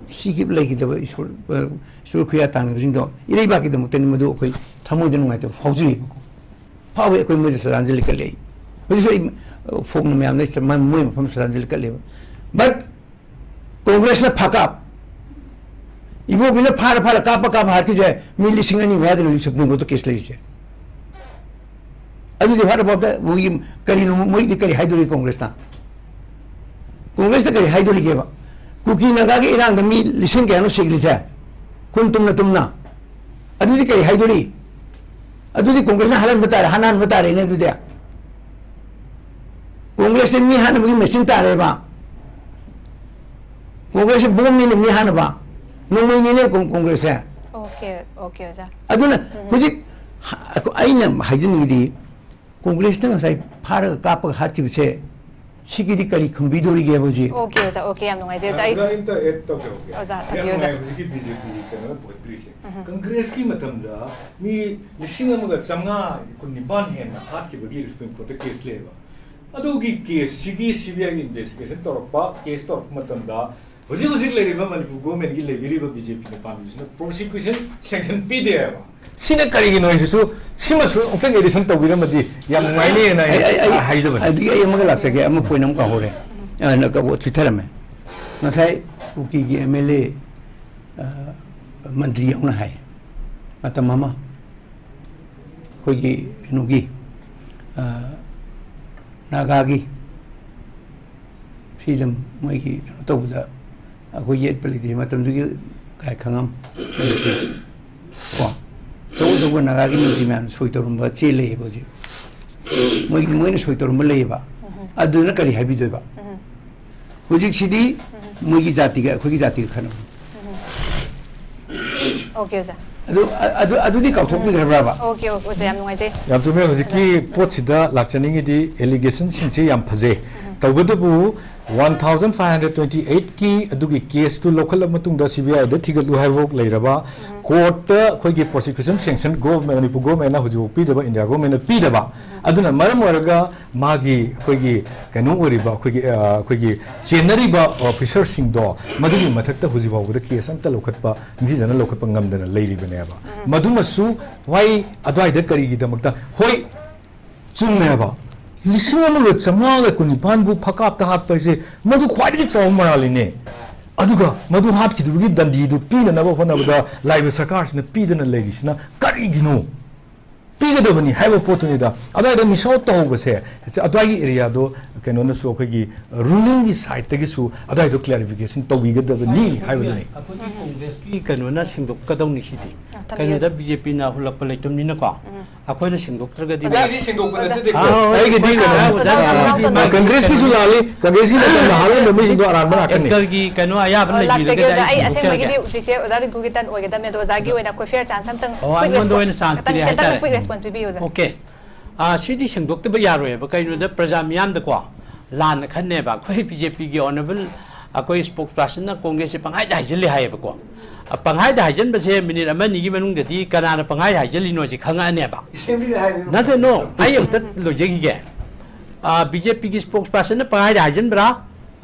ꯁꯤꯈꯤꯕ ꯂꯩꯈꯤꯗꯕ ꯏꯁꯣꯔ, ꯑ, ꯏꯁꯣꯔ ꯈꯨꯌꯥ ꯇꯥꯡꯅꯕꯁꯤꯡꯗꯣ ꯏꯔꯩꯕꯥꯛꯀꯤꯗꯃꯛꯇꯅꯤ, ꯃꯗꯨ ꯑꯩꯈꯣꯏ ꯊꯃꯣꯏꯗ ꯅꯨꯡꯉꯥꯏꯇꯕ ꯐꯥꯎꯖꯩꯌꯦꯕꯀꯣ꯫ ꯐꯥꯎꯋꯦ, ꯑꯩꯈꯣꯏ ꯃꯣꯏꯗ ꯁꯔꯥꯟꯖꯜꯂꯤ ꯀꯜꯂꯤ ꯑꯩ꯫ ꯍꯧꯖꯤꯛꯁꯨ ꯑꯩ, ꯑ, ꯐꯣꯡꯅ ꯃꯌꯥꯝ ꯂꯩꯁꯤꯗ ꯃ-, ꯃꯣꯏ ꯃꯐꯝ ꯁꯔꯥꯟꯖꯜꯂꯤ ꯀꯜꯂꯦꯕ꯫ But ꯀꯣꯡꯒ꯭ꯔꯦꯁꯅ ꯐꯥꯀꯥꯞ, ꯏꯕꯣꯕꯤꯅ ꯐꯥꯔ ꯐꯥꯔ ꯀꯥꯞꯄ ꯀꯥꯞꯄ ꯍꯥꯠꯈꯤꯁꯦ ꯃꯤ ꯂꯤꯁꯤꯡ ꯑꯅꯤ ꯃꯌꯥꯗꯅꯤ ꯍꯧꯖꯤꯛ ꯁꯨꯄ꯭ꯔꯤꯝ ꯀꯣꯔꯠꯇ ꯀꯦꯁ ꯂꯩꯔꯤꯁꯦ꯫ ꯑꯗꯨꯗꯤ what about the, ꯃꯣꯏꯒꯤ ꯀꯔꯤꯅꯣ, ꯃꯣꯏꯗꯤ ꯀꯔꯤ ꯍꯥꯏꯗꯣꯔꯤ ꯀꯣꯡꯒ꯭ꯔꯦꯁꯅ? ꯀꯣꯡꯒ꯭ꯔꯦꯁꯇ ꯀꯔꯤ ꯍꯥꯏꯗꯣꯔꯤꯒꯦꯕ? ꯀꯨꯀꯤ ꯅꯥꯒꯥꯒꯤ ꯏꯔꯥꯡꯗ ꯃꯤ ꯂꯤꯁꯤꯡ ꯀꯌꯥꯅꯣ ꯁꯤꯈ꯭ꯔꯤꯁꯦ? ꯈꯨꯟ ꯇꯨꯝꯅ ꯇꯨꯝꯅ꯫ ꯑꯗꯨꯗꯤ ꯀꯔꯤ ꯍꯥꯏꯗꯣꯔꯤ? ꯑꯗꯨꯗꯤ ꯀꯣꯡꯒ꯭ꯔꯦꯁꯅ ꯍꯥꯠꯍꯟꯕ ꯇꯥꯔꯦ, ꯍꯥꯠꯍꯟꯕ ꯇꯥꯔꯦꯅꯦ ꯑꯗꯨꯗꯤ꯫ ꯀꯣꯡꯒ꯭ꯔꯦꯁꯁꯦ ꯃꯤ ꯍꯥꯠꯅꯕꯒꯤ ꯃꯦꯆꯤꯟ ꯇꯥꯔꯦꯕ꯫ ꯀꯣꯡꯒ꯭ꯔꯦꯁꯁꯦ ꯕꯣꯝꯅꯤꯅꯦ ꯃꯤ ꯍꯥꯠꯅꯕ꯫ ꯅꯣꯡꯃꯩꯅꯤꯅꯦ ꯀꯣꯡ-, ꯀꯣꯡꯒ꯭ꯔꯦꯁꯁꯦ꯫ ꯑꯣꯀꯦ, ꯑꯣꯀꯦ, ꯑꯣꯖꯥ꯫ ꯑꯗꯨꯅ ꯍꯧꯖꯤꯛ ꯍ-, ꯑꯩꯅ ꯍꯥꯏꯖꯅꯤꯡꯉꯤꯗꯤ, ꯀꯣꯡꯒ꯭ꯔꯦꯁꯅ ꯉꯁꯥꯏ ꯐꯥꯔꯒ ꯀꯥꯞꯄꯒ ꯍꯥꯠꯈꯤꯕꯁꯦ, ꯁꯤꯒꯤꯗꯤ ꯀꯔꯤ ꯈꯨꯝꯕꯤꯗꯣꯔꯤꯒꯦꯕ ꯍꯧꯖꯤꯛ? ꯑꯣꯀꯦ, ꯑꯣꯖꯥ, ꯑꯣꯀꯦ, ꯌꯥꯝ ꯅꯨꯡꯉꯥꯏꯖꯔꯦ, ꯑꯣꯖꯥ꯫ ꯑꯩ ꯑꯣꯖꯥ, ꯑꯝꯇ add ꯇꯧꯖꯍꯧꯒꯦ꯫ ꯑꯣꯖꯥ, ꯌꯥꯝ ꯇꯥꯛꯄꯤꯌꯨ, ꯑꯣꯖꯥ꯫ ꯅꯨꯡꯉꯥꯏ, ꯍꯧꯖꯤꯛꯀꯤ ꯕꯤ ꯖꯦ ꯄꯤꯒꯤ ꯀꯩꯅꯣꯅ ꯄꯨꯈꯠꯄꯤꯔꯤꯁꯦ꯫ ꯎꯝ꯫ ꯀꯪꯒ꯭ꯔꯦꯁꯀꯤ ꯃꯇꯝꯗ ꯃꯤ ꯂꯤꯁꯤꯡ ꯑꯃꯒ ꯆꯥꯝꯃꯉꯥ ꯀꯨꯟꯅꯤꯄꯥꯟ ꯍꯦꯟꯅ ꯍꯥꯠꯈꯤꯕꯒꯤ ꯁꯨꯄ꯭ꯔꯤꯝ ꯀꯣꯔꯠꯇ ꯀꯦꯁ ꯂꯩꯌꯦꯕ꯫ ꯑꯗꯨꯒꯤ ꯀꯦꯁꯁꯤꯒꯤ ꯁꯤ ꯕꯤ ꯑꯥꯏꯒꯤ ꯏꯟꯚꯦꯁꯇꯤꯒꯦꯁꯟ ꯇꯧꯔꯛꯄ, ꯀꯦꯁ ꯇꯧꯔꯛꯄ ꯃꯇꯝꯗ ꯍꯧꯖꯤꯛ ꯍꯧꯖꯤꯛ ꯂꯩꯔꯤꯕ ꯃꯅꯤꯄꯨꯔ ꯒꯣꯔꯃꯦꯟꯒꯤ ꯂꯩꯕꯤꯔꯤꯕ ꯕꯤ ꯖꯦ ꯄꯤꯅ ꯄꯥꯟꯕꯤꯁꯤꯅ ꯄ꯭ꯔꯣꯁꯤꯀ꯭ꯌꯨꯁꯟ ꯁꯦꯡꯁꯟ ꯄꯤꯗꯦ ꯍꯥꯏꯕ꯫ ꯁꯤꯅ ꯀꯔꯤꯒꯤꯅꯣ ꯍꯥꯏꯁꯤꯁꯨ, ꯁꯤꯃꯁꯨ ꯑꯃꯨꯛꯇꯪ ꯑꯦꯗꯤꯁꯟ ꯇꯧꯕꯤꯔꯝꯃꯗꯤ ꯌꯥꯝ ꯅꯨꯡꯉꯥꯏꯅꯤ ꯍꯥꯏꯅ ꯑꯩ, ꯑꯩ, ꯑꯩ, ꯍꯥꯏꯖꯕꯅꯤ꯫ ꯑꯗꯨꯒꯤ ꯑꯩ ꯑꯃꯒ ꯂꯥꯛꯆꯒꯦ, ꯑꯃ ꯄꯣꯏꯟ ꯑꯃ ꯀꯥꯎꯍꯧꯔꯦ꯫ ꯑ, ꯅ-, ꯀ-, ꯆꯤꯊꯔꯝꯃꯦ꯫ ꯉꯁꯥꯏ ꯀꯨꯀꯤꯒꯤ ꯑꯦꯝ ꯑꯦꯜ ꯑꯦ, ꯑ, ꯃꯟꯇ꯭ꯔꯤ ꯑꯃꯅ ꯍꯥꯏ, ꯃꯇꯝ ꯑꯃ ꯑꯩꯈꯣꯏꯒꯤ ꯀꯩꯅꯣꯒꯤ, ꯑ, ꯅꯥꯒꯥꯒꯤ ꯐ꯭ꯔꯤꯗꯝ ꯃꯣꯏꯒꯤ ꯀꯩꯅꯣ ꯇꯧꯕꯗ ꯑꯩꯈꯣꯏ ꯌꯦꯠꯄ ꯂꯩꯇꯦ꯫ ꯃꯇꯝꯗꯨꯒꯤ ꯀꯥꯏ ꯈꯪꯉꯝ ꯂꯩꯇꯦ꯫ ꯀꯣ, ꯑꯆꯧ ꯑꯆꯧꯕ ꯅꯥꯒꯥꯒꯤ ꯃꯟꯇ꯭ꯔꯤ ꯃꯌꯥꯝꯅ ꯁꯣꯏ ꯇꯧꯔꯝꯕ ꯆꯦ ꯂꯩꯌꯦꯕ ꯍꯧꯖꯤꯛ꯫ ꯃꯣꯏꯒꯤ, ꯃꯣꯏꯅ ꯁꯣꯏ ꯇꯧꯔꯝꯕ ꯂꯩꯌꯦꯕ꯫ ꯑꯗꯨꯅ ꯀꯔꯤ ꯍꯥꯏꯕꯤꯗꯣꯏꯕ? ꯍꯧꯖꯤꯛꯁꯤꯗꯤ ꯃꯣꯏꯒꯤ ꯖꯥꯇꯤꯒ ꯑꯩꯈꯣꯏꯒꯤ ꯖꯥꯇꯤꯒ ꯈꯠꯅꯕ꯫ ꯑꯣꯀꯦ, ꯑꯣꯖꯥ꯫ ꯑꯗꯨ ꯑꯗꯨ ꯑꯗꯨꯗꯤ ꯀꯥꯎꯊꯣꯛꯄꯤꯈ꯭ꯔꯕ꯭ꯔꯕ? ꯑꯣꯀꯦ ꯑꯣꯀꯦ ꯑꯣꯖꯥ, ꯌꯥꯝ ꯅꯨꯡꯉꯥꯏꯖꯩ꯫ ꯌꯥꯝ ꯆꯨꯝꯃꯦ꯫ ꯍꯧꯖꯤꯛꯀꯤ ꯄꯣꯠꯁꯤꯗ ꯂꯥꯛꯆꯅꯤꯡꯉꯤꯗꯤ, ꯑꯦꯂꯤꯒꯦꯁꯟꯁꯤꯡꯁꯦ ꯌꯥꯝ ꯐꯖꯩ, ꯇꯧꯕꯇꯕꯨ one thousand five hundred twenty ꯑꯩꯠꯀꯤ ꯑꯗꯨꯒꯤ ꯀꯦꯁꯇꯨ ꯂꯧꯈꯠꯂꯕ ꯃꯇꯨꯡꯗ ꯁꯤ ꯕꯤ ꯑꯥꯏꯗ ꯊꯤꯒꯠꯂꯨ ꯍꯥꯏꯕꯐꯥꯎ ꯂꯩꯔꯕ, ꯀꯣꯔꯠꯇ ꯑꯩꯈꯣꯏꯒꯤ ꯄ꯭ꯔꯣꯁꯤꯀ꯭ꯌꯨꯁꯟ ꯁꯦꯡꯁꯟ ꯒꯣꯚꯔꯟꯃꯦꯟ, ꯃꯅꯤꯄꯨꯔ ꯒꯣꯚꯔꯟꯃꯦꯟꯅ ꯍꯧꯖꯤꯛꯐꯥꯎ ꯄꯤꯗꯕ, ꯏꯟꯗꯤꯌꯥ ꯒꯣꯚꯔꯟꯃꯦꯟꯅ ꯄꯤꯗꯕ, ꯑꯗꯨꯅ ꯃꯔꯝ ꯑꯣꯏꯔꯒ ꯃꯥꯒꯤ ꯑꯩꯈꯣꯏꯒꯤ ꯀꯩꯅꯣ ꯑꯣꯏꯔꯤꯕ ꯑꯩꯈꯣꯏꯒꯤ ꯑ, ꯑꯩꯈꯣꯏꯒꯤ ꯆꯦꯟꯅꯔꯤꯕ ꯑꯣꯐꯤꯁꯔꯁꯤꯡꯗꯣ ꯃꯗꯨꯒꯤ ꯃꯊꯛꯇ ꯍꯧꯖꯤꯛ ꯐꯥꯎꯕꯗ ꯀꯦꯁ ꯑꯝꯇ ꯂꯧꯈꯠꯄ, ꯅꯤꯡꯊꯤꯖꯅ ꯂꯧꯈꯠꯄ ꯉꯝꯗꯅ ꯂꯩꯔꯤꯕꯅꯦꯕ꯫ ꯃꯗꯨꯃꯁꯨ ꯋꯥꯏ ꯑꯗꯨꯋꯥꯏꯗ ꯀꯔꯤꯒꯤꯗꯃꯛꯇ? ꯍꯣꯏ, ꯆꯨꯝꯃꯦꯕ, ꯂꯤꯁꯤꯡ ꯑꯃꯒ ꯆꯥꯝꯃꯉꯥꯒ ꯀꯨꯟꯅꯤꯄꯥꯟꯕꯨ ꯐꯀꯥꯞꯇ ꯍꯥꯠꯄ ꯍꯥꯏꯁꯦ ꯃꯗꯨ ꯈ꯭ꯋꯥꯏꯗꯒꯤ ꯆꯥꯎꯕ ꯃꯔꯥꯜꯅꯤꯅꯦ꯫ ꯑꯗꯨꯒ ꯃꯗꯨ ꯍꯥꯠꯈꯤꯗꯕꯒꯤ ꯗꯟꯗꯤꯗꯨ ꯄꯤꯅꯅꯕ ꯍꯣꯠꯅꯕꯗ ꯂꯥꯛꯏꯕ ꯁꯔꯀꯥꯔꯁꯤꯅ ꯄꯤꯗꯅ ꯂꯩꯔꯤꯁꯤꯅ ꯀꯔꯤꯒꯤꯅꯣ? ꯄꯤꯒꯗꯕꯅꯤ ꯍꯥꯏꯕ ꯄꯣꯠꯇꯨꯅꯤꯗ꯫ ꯑꯗꯨꯋꯥꯏꯗ ꯃꯤꯁ ꯑꯥꯎꯠ ꯇꯧꯍꯧꯕꯁꯦ, ꯑꯗꯨꯋꯥꯏꯒꯤ ꯑꯦꯔꯤꯌꯥꯗꯣ ꯀꯩꯅꯣꯅꯁꯨ, ꯑꯩꯈꯣꯏꯒꯤ ꯔꯨꯂꯤꯡꯒꯤ ꯁꯥꯏꯠꯇꯒꯤꯁꯨ ꯑꯗꯨꯋꯥꯏꯗꯣ ꯀ꯭ꯂꯦꯔꯤꯐꯤꯀꯦꯁꯟ ꯇꯧꯕꯤꯒꯗꯕꯅꯤ ꯍꯥꯏꯕꯗꯨꯅꯤ꯫ ꯑꯩꯈꯣꯏꯒꯤ ꯀꯣꯡꯒ꯭ꯔꯦꯁꯀꯤ ꯀꯩꯅꯣꯅ ꯁꯦꯡꯗꯣꯛꯀꯗꯧꯅꯤ ꯁꯤꯗꯤ꯫ ꯊꯝꯕꯤꯌꯨ꯫ ꯀꯩꯅꯣꯗ ꯕꯤ ꯖꯦ ꯄꯤꯅ ꯍꯨꯜꯂꯛꯄ ꯂꯩꯇꯨꯝꯅꯤꯅꯀꯣ, ꯑꯩꯈꯣꯏꯅ ꯁꯦꯡꯗꯣꯛꯇ꯭ꯔꯒꯗꯤ ꯑꯣꯖꯥ, ꯑꯩꯗꯤ ꯁꯦꯡꯗꯣꯛꯄ ꯑꯣꯖꯥ, ꯅꯠꯆꯗꯦꯀꯣ꯫ ꯑꯥ, ꯍꯣꯏ, ꯑꯩꯒꯤꯗꯤ ꯑꯣꯖꯥ, ꯀꯩꯅꯣ, ꯑꯣꯖꯥ, ꯑ, ꯑꯣꯖꯥ, ꯀꯪꯒ꯭ꯔꯦꯁꯀꯤꯁꯨ ꯂꯥꯜꯂꯤ, ꯀꯪꯒ꯭ꯔꯦꯁꯀꯤ ꯃꯇꯝꯗ ꯍꯥꯠꯂꯝꯕ ꯃꯤꯁꯤꯡꯗꯣ ꯑꯔꯥꯟꯕ ꯉꯥꯛꯇꯅꯤ꯫ ꯑꯦꯡꯀꯔꯒꯤ ꯀꯩꯅꯣ ꯑꯌꯥꯕ ꯑꯣ, ꯂꯩꯕꯤꯔꯒꯗꯤ ꯂꯥꯛꯆꯒꯦ ꯑꯣꯖꯥ꯫ ꯑꯩ ꯑꯩ ꯁꯦꯡꯗꯣꯛꯆꯔꯒꯦ꯫ ꯑꯁꯦꯡꯕꯒꯤꯗꯤ ꯍꯧꯖꯤꯛꯁꯦ ꯑꯣꯖꯥ ꯔꯤꯡꯀꯨꯒꯤ ꯇꯔꯟ ꯑꯣꯏꯒꯗꯕꯅꯦ, ꯑꯗꯣ ꯑꯣꯖꯥꯒꯤ ꯑꯣꯏꯅ ꯑꯩꯈꯣꯏ ꯐꯤꯌꯔ ꯆꯥꯟꯁ ꯑꯝꯇꯪ, ꯑꯣ, ꯑꯩꯉꯣꯟꯗ ꯑꯣꯏꯅ ꯆꯥꯟꯁ ꯄꯤꯔꯦ ꯍꯥꯏꯇꯥꯔꯦ꯫ ꯀ꯭ꯋꯦꯁꯄꯣꯟ ꯄꯤꯕꯤꯌꯨ ꯑꯣꯖꯥ꯫ ꯑꯣꯀꯦ꯫ ꯑꯥ, ꯁꯤꯗꯤ ꯁꯦꯡꯗꯣꯛꯇꯕ ꯌꯥꯔꯣꯏꯕ꯫ ꯀꯩꯅꯣꯗ ꯄ꯭ꯔꯖꯥ ꯃꯤꯌꯥꯝꯗꯀꯣ ꯂꯥꯟꯅ ꯈꯟꯅꯦꯕ꯫ ꯑꯩꯈꯣꯏ ꯕꯤ ꯖꯦ ꯄꯤꯒꯤ ꯑꯣꯅꯔꯦꯕꯜ ꯑꯩꯈꯣꯏ ꯁ꯭ꯄꯣꯛꯁ ꯄꯥꯔꯁꯟꯅ ꯀꯣꯡꯒ꯭ꯔꯦꯁꯁꯦ ꯄꯪꯍꯥꯏꯗ ꯍꯥꯏꯖꯤꯜꯂꯤ ꯍꯥꯏꯌꯦꯕꯀꯣ꯫ ꯑ, ꯄꯪꯍꯥꯏꯗ ꯍꯥꯏꯖꯤꯟꯕꯁꯦ ꯃꯤꯅꯤꯠ ꯑꯃ ꯑꯅꯤꯒꯤ ꯃꯅꯨꯡꯗꯗꯤ ꯀꯅꯥꯅ ꯄꯪꯍꯥꯏꯗ ꯍꯥꯏꯖꯤꯜꯂꯤꯅꯣꯁꯦ ꯈꯪꯉꯛꯑꯅꯦꯕ꯫ ꯑꯦꯁꯦꯝꯕ꯭ꯂꯤꯗ ꯍꯥꯏꯕ ꯅꯠꯇꯦ, ꯅꯣ, ꯑꯩ ꯑꯝꯇ ꯂꯣꯏꯖꯈꯤꯒꯦ꯫ ꯕꯤ ꯖꯦ ꯄꯤꯒꯤ ꯁ꯭ꯄꯣꯛꯁ ꯄꯥꯔꯁꯟꯅ ꯄꯪꯍꯥꯏꯗ ꯍꯥꯏꯖꯤꯟꯕ꯭ꯔꯥ,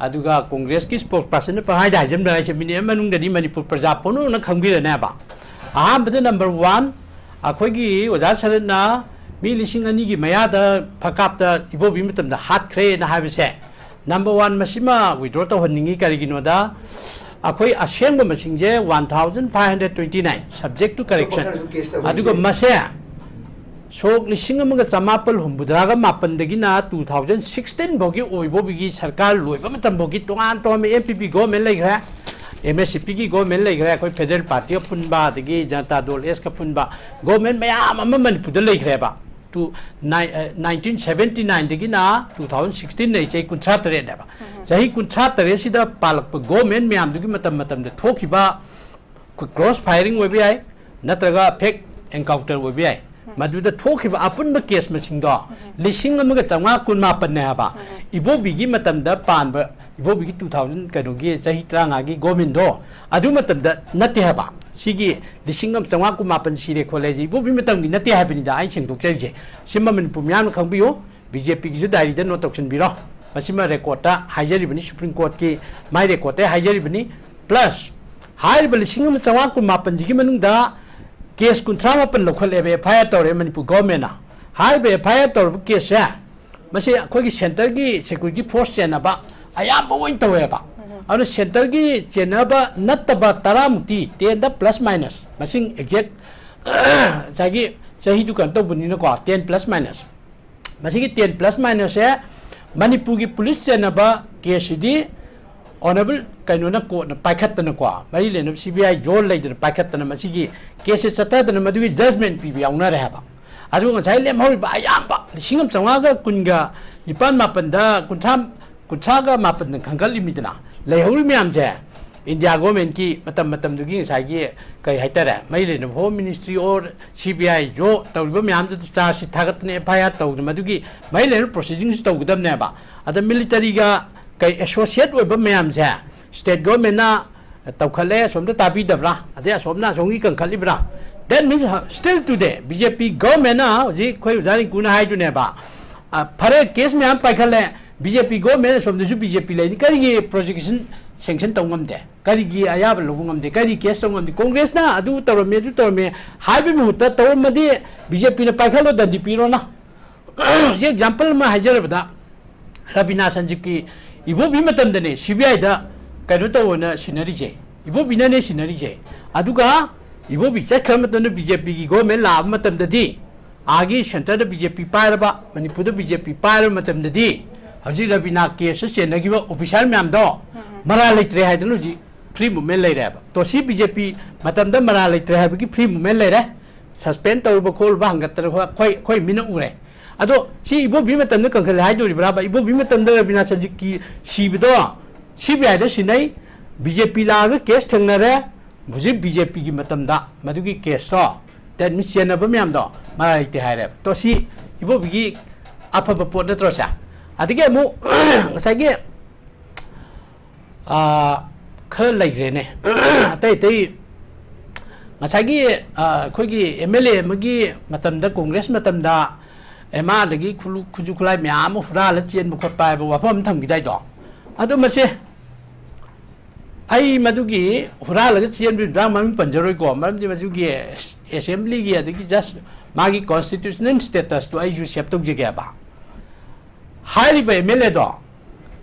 ꯑꯗꯨꯒ ꯀꯣꯡꯒ꯭ꯔꯦꯁꯀꯤ ꯁ꯭ꯄꯣꯛꯁ ꯄꯥꯔꯁꯟꯅ ꯄꯪꯍꯥꯏꯗ ꯍꯥꯏꯖꯤꯟꯕ꯭ꯔꯥ ꯍꯥꯏꯁꯦ ꯃꯤꯅꯤꯠ ꯑꯃ ꯃꯅꯨꯡꯗꯗꯤ ꯃꯅꯤꯄꯨꯔ ꯄ꯭ꯔꯖꯥ ꯄꯨꯝꯅꯃꯛꯅ ꯈꯪꯕꯤꯔꯅꯦꯕ꯫ ꯑꯍꯥꯟꯕꯗ, ꯅꯝꯕꯔ ꯋꯥꯟ, ꯑꯩꯈꯣꯏꯒꯤ ꯑꯣꯖꯥ ꯁꯔꯠꯅ ꯃꯤ ꯂꯤꯁꯤꯡ ꯑꯅꯤꯒꯤ ꯃꯌꯥꯗ ꯐꯀꯥꯞꯇ ꯏꯕꯣꯕꯤ ꯃꯇꯝꯗ ꯍꯥꯠꯈ꯭ꯔꯦꯅ ꯍꯥꯏꯕꯁꯦ, ꯅꯝꯕꯔ ꯋꯥꯟ, ꯃꯁꯤꯃ ꯋꯤꯗ꯭ꯔꯣ ꯇꯧꯍꯟꯅꯤꯡꯉꯤ꯫ ꯀꯔꯤꯒꯤꯅꯣꯗ, ꯑꯩꯈꯣꯏ ꯑꯁꯦꯡꯕ ꯃꯁꯤꯡꯁꯦ one thousand five hundred twenty nine, subject to correction꯫ ꯈꯔꯁꯨ case ꯇꯧꯔꯤ꯫ ꯑꯗꯨꯒ ꯃꯁꯦ ꯁꯣꯛ ꯂꯤꯁꯤꯡ ꯑꯃꯒ ꯆꯃꯥꯄꯜ ꯍꯨꯝꯐꯨꯇꯔꯥꯒ ꯃꯥꯄꯟꯗꯒꯤꯅ ꯇꯨ ꯊꯥꯎꯖꯟ ꯁꯤꯛꯁꯇꯤꯟ ꯐꯥꯎꯒꯤ ꯑꯣꯏꯕꯣꯕꯤꯒꯤ ꯁꯔꯀꯥꯔ ꯂꯣꯏꯕ ꯃꯇꯝ ꯐꯥꯎꯒꯤ ꯇꯣꯉꯥꯟ ꯇꯣꯉꯥꯟꯕ ꯑꯦꯝ ꯄꯤ ꯄꯤ ꯒꯣꯔꯃꯦꯟ ꯂꯩꯈ꯭ꯔꯦ, ꯑꯦꯝ ꯑꯦꯁ ꯁꯤ ꯄꯤꯒꯤ ꯒꯣꯔꯃꯦꯟ ꯂꯩꯈ꯭ꯔꯦ, ꯑꯩꯈꯣꯏ ꯐꯦꯗꯔꯦꯜ ꯄꯥꯔꯇꯤꯒ ꯄꯨꯟꯕ, ꯑꯗꯒꯤ ꯖꯅꯇꯥ ꯗꯣꯜ ꯑꯦꯁꯀ ꯄꯨꯟꯕ ꯒꯣꯔꯃꯦꯟ ꯃꯌꯥꯝ ꯑꯃ ꯃꯅꯤꯄꯨꯔꯗ ꯂꯩꯈ꯭ꯔꯦꯕ꯫ ꯇꯨ ꯅꯥꯏ-, ꯑ, ꯅꯥꯏꯟꯇꯤꯟ ꯁꯚꯦꯟꯇꯤ ꯅꯥꯏꯟꯗꯒꯤꯅ ꯇꯨ ꯊꯥꯎꯖꯟ ꯁꯤꯛꯁꯇꯤꯟ ꯂꯩ, ꯆꯍꯤ ꯀꯨꯟꯊ꯭ꯔꯥ ꯇꯔꯦꯠꯅꯦꯕ꯫ ꯆꯍꯤ ꯀꯨꯟꯊ꯭ꯔꯥ ꯇꯔꯦꯠꯁꯤꯗ ꯄꯥꯜꯂꯛꯄ ꯒꯣꯔꯃꯦꯟ ꯃꯌꯥꯝꯗꯨꯒꯤ ꯃꯇꯝ ꯃꯇꯝꯗ ꯊꯣꯛꯈꯤꯕ, ꯑꯩꯈꯣꯏ ꯀ꯭ꯔꯣꯁ ꯐꯥꯏꯌꯔꯤꯡ ꯑꯣꯏꯕ ꯌꯥꯏ, ꯅꯠꯇ꯭ꯔꯒ ꯐꯦꯛ ꯑꯦꯟꯀꯥꯎꯟꯇꯔ ꯑꯣꯏꯕ ꯌꯥꯏ꯫ ꯃꯗꯨꯗ ꯊꯣꯛꯈꯤꯕ ꯑꯄꯨꯟꯕ ꯀꯦꯁ ꯃꯁꯤꯡꯗꯣ ꯂꯤꯁꯤꯡ ꯑꯃꯒ ꯆꯥꯝꯃꯉꯥ ꯀꯨꯟꯃꯥꯄꯟꯅꯦ ꯍꯥꯏꯕ꯫ ꯏꯕꯣꯕꯤꯒꯤ ꯃꯇꯝꯗ ꯄꯥꯟꯕ, ꯏꯕꯣꯕꯤꯒꯤ two thousand, ꯀꯩꯅꯣꯒꯤ, ꯆꯍꯤ ꯇꯔꯥꯃꯉꯥꯒꯤ ꯒꯣꯃꯦꯟꯗꯣ, ꯑꯗꯨ ꯃꯇꯝꯗ ꯅꯠꯇꯦ ꯍꯥꯏꯕ꯫ ꯁꯤꯒꯤ ꯂꯤꯁꯤꯡ ꯑꯃ ꯆꯥꯝꯃꯉꯥ ꯀꯨꯟꯃꯥꯄꯟ ꯁꯤꯔꯦ ꯈꯣꯠꯂꯦ ꯍꯥꯏꯁꯦ ꯏꯕꯣꯕꯤ ꯃꯇꯝꯒꯤ ꯅꯠꯇꯦ ꯍꯥꯏꯕꯅꯤꯗ ꯑꯩ ꯁꯦꯡꯗꯣꯛꯆꯔꯤꯁꯦ꯫ ꯁꯤꯃ ꯃꯅꯤꯄꯨꯔ ꯃꯤꯌꯥꯝꯅ ꯈꯪꯕꯤꯌꯨ꯫ ꯕꯤ ꯖꯦ ꯄꯤꯒꯤꯁꯨ ꯗꯥꯏꯔꯤꯗ ꯅꯣꯠ ꯇꯧꯁꯤꯟꯕꯤꯔꯣ꯫ ꯃꯁꯤꯃ ꯔꯦꯀꯣꯔꯠꯇ ꯍꯥꯏꯖꯔꯤꯕꯅꯤ, ꯁꯨꯄ꯭ꯔꯤꯝ ꯀꯣꯔꯠꯀꯤ ꯃꯥꯏ ꯔꯦꯀꯣꯔꯠꯇ ꯍꯥꯏꯖꯔꯤꯕꯅꯤ꯫ ꯄ꯭ꯂꯁ ꯍꯥꯏꯔꯤꯕ ꯂꯤꯁꯤꯡ ꯑꯃ ꯆꯥꯝꯃꯉꯥ ꯀꯨꯟꯃꯥꯄꯟꯁꯤꯒꯤ ꯃꯅꯨꯡꯗ ꯀꯦꯁ ꯀꯨꯟꯊ꯭ꯔꯥ ꯃꯥꯄꯟ ꯂꯧꯈꯠꯂꯦꯕ, ꯑꯦꯐ ꯑꯥꯏ ꯑꯥꯔ ꯇꯧꯔꯦ ꯃꯅꯤꯄꯨꯔ ꯒꯣꯔꯃꯦꯟꯅ꯫ ꯍꯥꯏꯔꯤꯕ ꯑꯦꯐ ꯑꯥꯏ ꯑꯥꯔ ꯇꯧꯔꯕ ꯀꯦꯁꯁꯦ, ꯃꯁꯤ ꯑꯩꯈꯣꯏꯒꯤ ꯁꯦꯟꯇꯔꯒꯤ ꯁꯦꯀ꯭ꯌꯨꯔꯤꯇꯤ ꯐꯣꯔꯁ ꯆꯦꯟꯅꯕ ꯑꯌꯥꯝꯕ ꯑꯣꯏꯅ ꯇꯧꯋꯦꯕ꯫ ꯑꯗꯨꯅ ꯁꯦꯟꯇꯔꯒꯤ ꯆꯦꯟꯅꯕ ꯅꯠꯇꯕ ꯇꯔꯥꯃꯨꯛꯇꯤ, ꯇꯦꯟꯗ ꯄ꯭ꯂꯁ ꯃꯥꯏꯅꯁ, ꯃꯁꯤꯡ ꯑꯦꯛꯖꯦꯛ ꯉꯁꯥꯏꯒꯤ ꯆꯍꯤꯗꯨ ꯀꯩꯅꯣ ꯇꯧꯕꯅꯤꯅꯀꯣ, ꯇꯦꯟ ꯄ꯭ꯂꯁ ꯃꯥꯏꯅꯁ꯫ ꯃꯁꯤꯒꯤ ꯇꯦꯟ ꯄ꯭ꯂꯁ ꯃꯥꯏꯅꯁꯁꯦ ꯃꯅꯤꯄꯨꯔꯒꯤ ꯄꯨꯂꯤꯁ ꯆꯦꯟꯅꯕ ꯀꯦꯁꯁꯤꯗꯤ ꯑꯣꯅꯔꯦꯕꯜ ꯀꯩꯅꯣꯅ, ꯀꯣꯔꯠꯅ ꯄꯥꯏꯈꯠꯇꯅꯀꯣ, ꯃꯔꯤ ꯂꯩꯅꯕ ꯁꯤ ꯕꯤ ꯑꯥꯏ ꯖꯣꯟ ꯂꯩꯗꯅ ꯄꯥꯏꯈꯠꯇꯅ ꯃꯁꯤꯒꯤ ꯀꯦꯁꯁꯦ ꯆꯠꯊꯗꯅ ꯃꯗꯨꯒꯤ ꯖꯖꯃꯦꯟ ꯄꯤꯕ ꯌꯥꯎꯅꯔꯦ ꯍꯥꯏꯕ꯫ ꯑꯗꯨꯒ ꯉꯁꯥꯏ ꯂꯦꯝꯍꯧꯔꯤꯕ ꯑꯌꯥꯝꯕ ꯂꯤꯁꯤꯡ ꯑꯃ ꯆꯥꯝꯃꯉꯥꯒ ꯀꯨꯟꯒ ꯅꯤꯄꯥꯟ ꯃꯥꯄꯟꯗ ꯀꯨꯟꯊ꯭ꯔꯥ, ꯀꯨꯟꯊ꯭ꯔꯥꯒ ꯃꯥꯄꯟꯗ ꯈꯟꯒꯠꯂꯤꯃꯤꯗꯅ, ꯂꯩꯍꯧꯔꯤ ꯃꯌꯥꯝꯁꯦ ꯏꯟꯗꯤꯌꯥ ꯒꯣꯔꯃꯦꯟꯀꯤ ꯃꯇꯝ ꯃꯇꯝꯗꯨꯒꯤ ꯉꯁꯥꯏꯒꯤ ꯀꯩ ꯍꯥꯏꯇꯥꯔꯦ, ꯃꯔꯤ ꯂꯩꯅꯕ home ministry or C B I ꯖꯣ ꯇꯧꯔꯤꯕ ꯃꯌꯥꯝꯗꯨꯗ ꯆꯥꯔꯖꯁꯤ ꯊꯥꯒꯠꯇꯅ ꯑꯦꯐ ꯑꯥꯏ ꯑꯥꯔ ꯇꯧꯗꯅ ꯃꯗꯨꯒꯤ ꯃꯔꯤ ꯂꯩꯅꯕ ꯄ꯭ꯔꯣꯁꯤꯗꯤꯡꯁꯤ ꯇꯧꯒꯗꯕꯅꯦꯕ꯫ ꯑꯗ ꯃꯤꯂꯤꯇꯔꯤꯒ ꯀꯩ ꯑꯦꯁꯣꯁꯤꯌꯦꯠ ꯑꯣꯏꯕ ꯃꯌꯥꯝꯁꯦ ꯁ꯭ꯇꯦꯠ ꯒꯣꯔꯃꯦꯟꯅ ꯇꯧꯈꯠꯂꯦ, ꯑꯁꯣꯝꯗ ꯇꯥꯕꯤꯗꯕ꯭ꯔꯥ? ꯑꯗꯩ ꯑꯁꯣꯝꯅ ꯑꯁꯣꯝꯒꯤ ꯀꯟꯈꯠꯂꯤꯕ꯭ꯔꯥ? That means still today B J P ꯒꯣꯔꯃꯦꯟꯅ ꯍꯧꯖꯤꯛ ꯑꯩꯈꯣꯏ ꯑꯣꯖꯥ ꯔꯤꯡꯀꯨꯅ ꯍꯥꯏꯗꯨꯅꯦꯕ, ꯑ, ꯐꯔꯦ, ꯀꯦꯁ ꯃꯌꯥꯝ ꯄꯥꯏꯈꯠꯂꯦ, ꯕꯤ ꯖꯦ ꯄꯤ ꯒꯣꯔꯃꯦꯟ ꯑꯁꯣꯝꯗꯁꯨ ꯕꯤ ꯖꯦ ꯄꯤ ꯂꯩꯅꯤ, ꯀꯔꯤꯒꯤ ꯄ꯭ꯔꯣꯁꯤꯀ꯭ꯌꯨꯁꯟ ꯁꯦꯡꯁꯟ ꯇꯧ ꯉꯝꯗꯦ? ꯀꯔꯤꯒꯤ ꯑꯌꯥꯕ ꯂꯧꯕ ꯉꯝꯗꯦ? ꯀꯔꯤ ꯀꯦꯁ ꯇꯧ ꯉꯝꯗꯦ? ꯀꯣꯡꯒ꯭ꯔꯦꯁꯅ ꯑꯗꯨ ꯇꯧꯔꯝꯃꯦ, ꯑꯗꯨ ꯇꯧꯔꯝꯃꯦ ꯍꯥꯏꯕꯒꯤ ꯃꯍꯨꯠꯇ ꯇꯧꯔꯝꯃꯗꯤ ꯕꯤ ꯖꯦ ꯄꯤꯅ ꯄꯥꯏꯈꯠꯂꯣ, ꯗꯟꯗꯤ ꯄꯤꯔꯣꯅ꯫ ꯍꯧꯖꯤꯛ ꯑꯦꯛꯖꯥꯝꯄꯜ ꯑꯃ ꯍꯥꯏꯖꯔꯕꯗ, ꯔꯕꯤꯅꯥ ꯁꯟꯖꯤꯞꯀꯤ ꯏꯕꯣꯕꯤ ꯃꯇꯝꯗꯅꯦ ꯁꯤ ꯕꯤ ꯑꯥꯏꯗ ꯀꯩꯅꯣ ꯇꯧꯑꯣꯅ ꯁꯤꯟꯅꯔꯤꯁꯦ, ꯏꯕꯣꯕꯤꯅꯅꯦ ꯁꯤꯟꯅꯔꯤꯁꯦ꯫ ꯑꯗꯨꯒ ꯏꯕꯣꯕꯤ ꯆꯠꯈ꯭ꯔ ꯃꯇꯝꯗ ꯕꯤ ꯖꯦ ꯄꯤꯒꯤ ꯒꯣꯔꯃꯦꯟ ꯂꯥꯛꯑꯕ ꯃꯇꯝꯗꯗꯤ, ꯑꯥꯒꯤ ꯁꯦꯟꯇꯔꯗ ꯕꯤ ꯖꯦ ꯄꯤ ꯄꯥꯏꯔꯕ, ꯃꯅꯤꯄꯨꯔꯗ ꯕꯤ ꯖꯦ ꯄꯤ ꯄꯥꯏꯔꯕ ꯃꯇꯝꯗꯗꯤ, ꯍꯧꯖꯤꯛ ꯔꯕꯤꯅꯥ ꯀꯦꯁꯇ ꯆꯦꯟꯅꯈꯤꯕ ꯑꯣꯐꯤꯁꯥꯔ ꯃꯌꯥꯝꯗꯣ ꯃꯔꯥ ꯂꯩꯇ꯭ꯔꯦ ꯍꯥꯏꯗꯅ ꯍꯧꯖꯤꯛ ꯐ꯭ꯔꯤ ꯃꯨꯚꯃꯦꯟ ꯂꯩꯔꯦꯕ꯫ ꯇꯣꯁꯤ ꯕꯤ ꯖꯦ ꯄꯤ ꯃꯇꯝꯗ ꯃꯔꯥ ꯂꯩꯇ꯭ꯔꯦ ꯍꯥꯏꯕꯒꯤ ꯐ꯭ꯔꯤ ꯃꯨꯚꯃꯦꯟ ꯂꯩꯔꯦ꯫ ꯁꯁꯄꯦꯟ ꯇꯧꯔꯨꯕ ꯈꯣꯠꯂꯨꯕ ꯍꯪꯒꯠꯇꯅ ꯑꯩꯈꯣꯏ, ꯑꯩꯈꯣꯏ ꯃꯤꯠꯅ ꯎꯔꯦ꯫ ꯑꯗꯣ ꯁꯤ ꯏꯕꯣꯕꯤ ꯃꯇꯝꯗ ꯀꯟꯈꯠꯂꯦ ꯍꯥꯏꯗꯣꯔꯤꯕ꯭ꯔꯥꯕ? ꯏꯕꯣꯕꯤ ꯃꯇꯝꯗ ꯔꯕꯤꯅꯥ ꯁꯟꯖꯤꯠꯀꯤ ꯁꯤꯕꯗꯣ ꯁꯤ ꯕꯤ ꯑꯥꯏꯗ ꯁꯤꯟꯅꯩ, ꯕꯤ ꯖꯦ ꯄꯤ ꯂꯥꯛꯑꯒ ꯀꯦꯁ ꯊꯦꯡꯅꯔꯦ, ꯍꯧꯖꯤꯛ ꯕꯤ ꯖꯦ ꯄꯤꯒꯤ ꯃꯇꯝꯗ ꯃꯗꯨꯒꯤ ꯀꯦꯁꯇꯣ, that means ꯆꯦꯟꯅꯕ ꯃꯌꯥꯝꯗꯣ ꯃꯔꯥ ꯂꯩꯇꯦ ꯍꯥꯏꯔꯦꯕ꯫ ꯇꯣ, ꯁꯤ ꯏꯕꯣꯕꯤꯒꯤ ꯑꯐꯕ ꯄꯣꯠ ꯅꯠꯇ꯭ꯔꯣ ꯁꯦ? ꯑꯗꯒꯤ ꯑꯃꯨꯛ ꯉꯁꯥꯏꯒꯤ, ꯑꯥ, ꯈꯔ ꯂꯩꯈ꯭ꯔꯦꯅꯦ꯫ ꯑꯇꯩ ꯑꯇꯩ ꯉꯁꯥꯏꯒꯤ, ꯑꯥ, ꯑꯩꯈꯣꯏꯒꯤ ꯑꯦꯝ ꯑꯦꯜ ꯑꯦ ꯑꯃꯒꯤ ꯃꯇꯝꯗ, ꯀꯣꯡꯒ꯭ꯔꯦꯁ ꯃꯇꯝꯗ, ꯑꯦ, ꯃꯥꯗꯒꯤ ꯈꯨꯂꯨ-, ꯈꯨꯠꯁꯨ ꯈꯨꯠꯂꯥꯏ ꯃꯌꯥꯝ ꯑꯃ ꯍꯨꯔꯥꯜꯂ ꯆꯦꯟꯕ ꯈꯣꯠꯄ ꯍꯥꯏꯕ ꯋꯥꯐꯝ ꯑꯃ ꯊꯝꯈꯤꯗꯥꯏꯗꯣ? ꯑꯗꯣ ꯃꯁꯦ ꯑꯩ ꯃꯗꯨꯒꯤ ꯍꯨꯔꯥꯜꯂꯒ ꯆꯦꯟꯕꯒꯤ ꯃꯇꯥꯡ ꯃꯃꯤꯡ ꯄꯟꯖꯔꯣꯏꯀꯣ, ꯃꯔꯝꯗꯤ ꯃꯗꯨꯒꯤ ꯑꯦꯁꯦꯝꯕ꯭ꯂꯤꯒꯤ ꯑꯗꯒꯤ just ꯃꯥꯒꯤ constitutional status ꯇꯨ ꯑꯩꯁꯨ save ꯇꯧꯖꯒꯦꯕ꯫ ꯍꯥꯏꯔꯤꯕ ꯑꯦꯝ ꯑꯦꯜ ꯑꯦꯗꯣ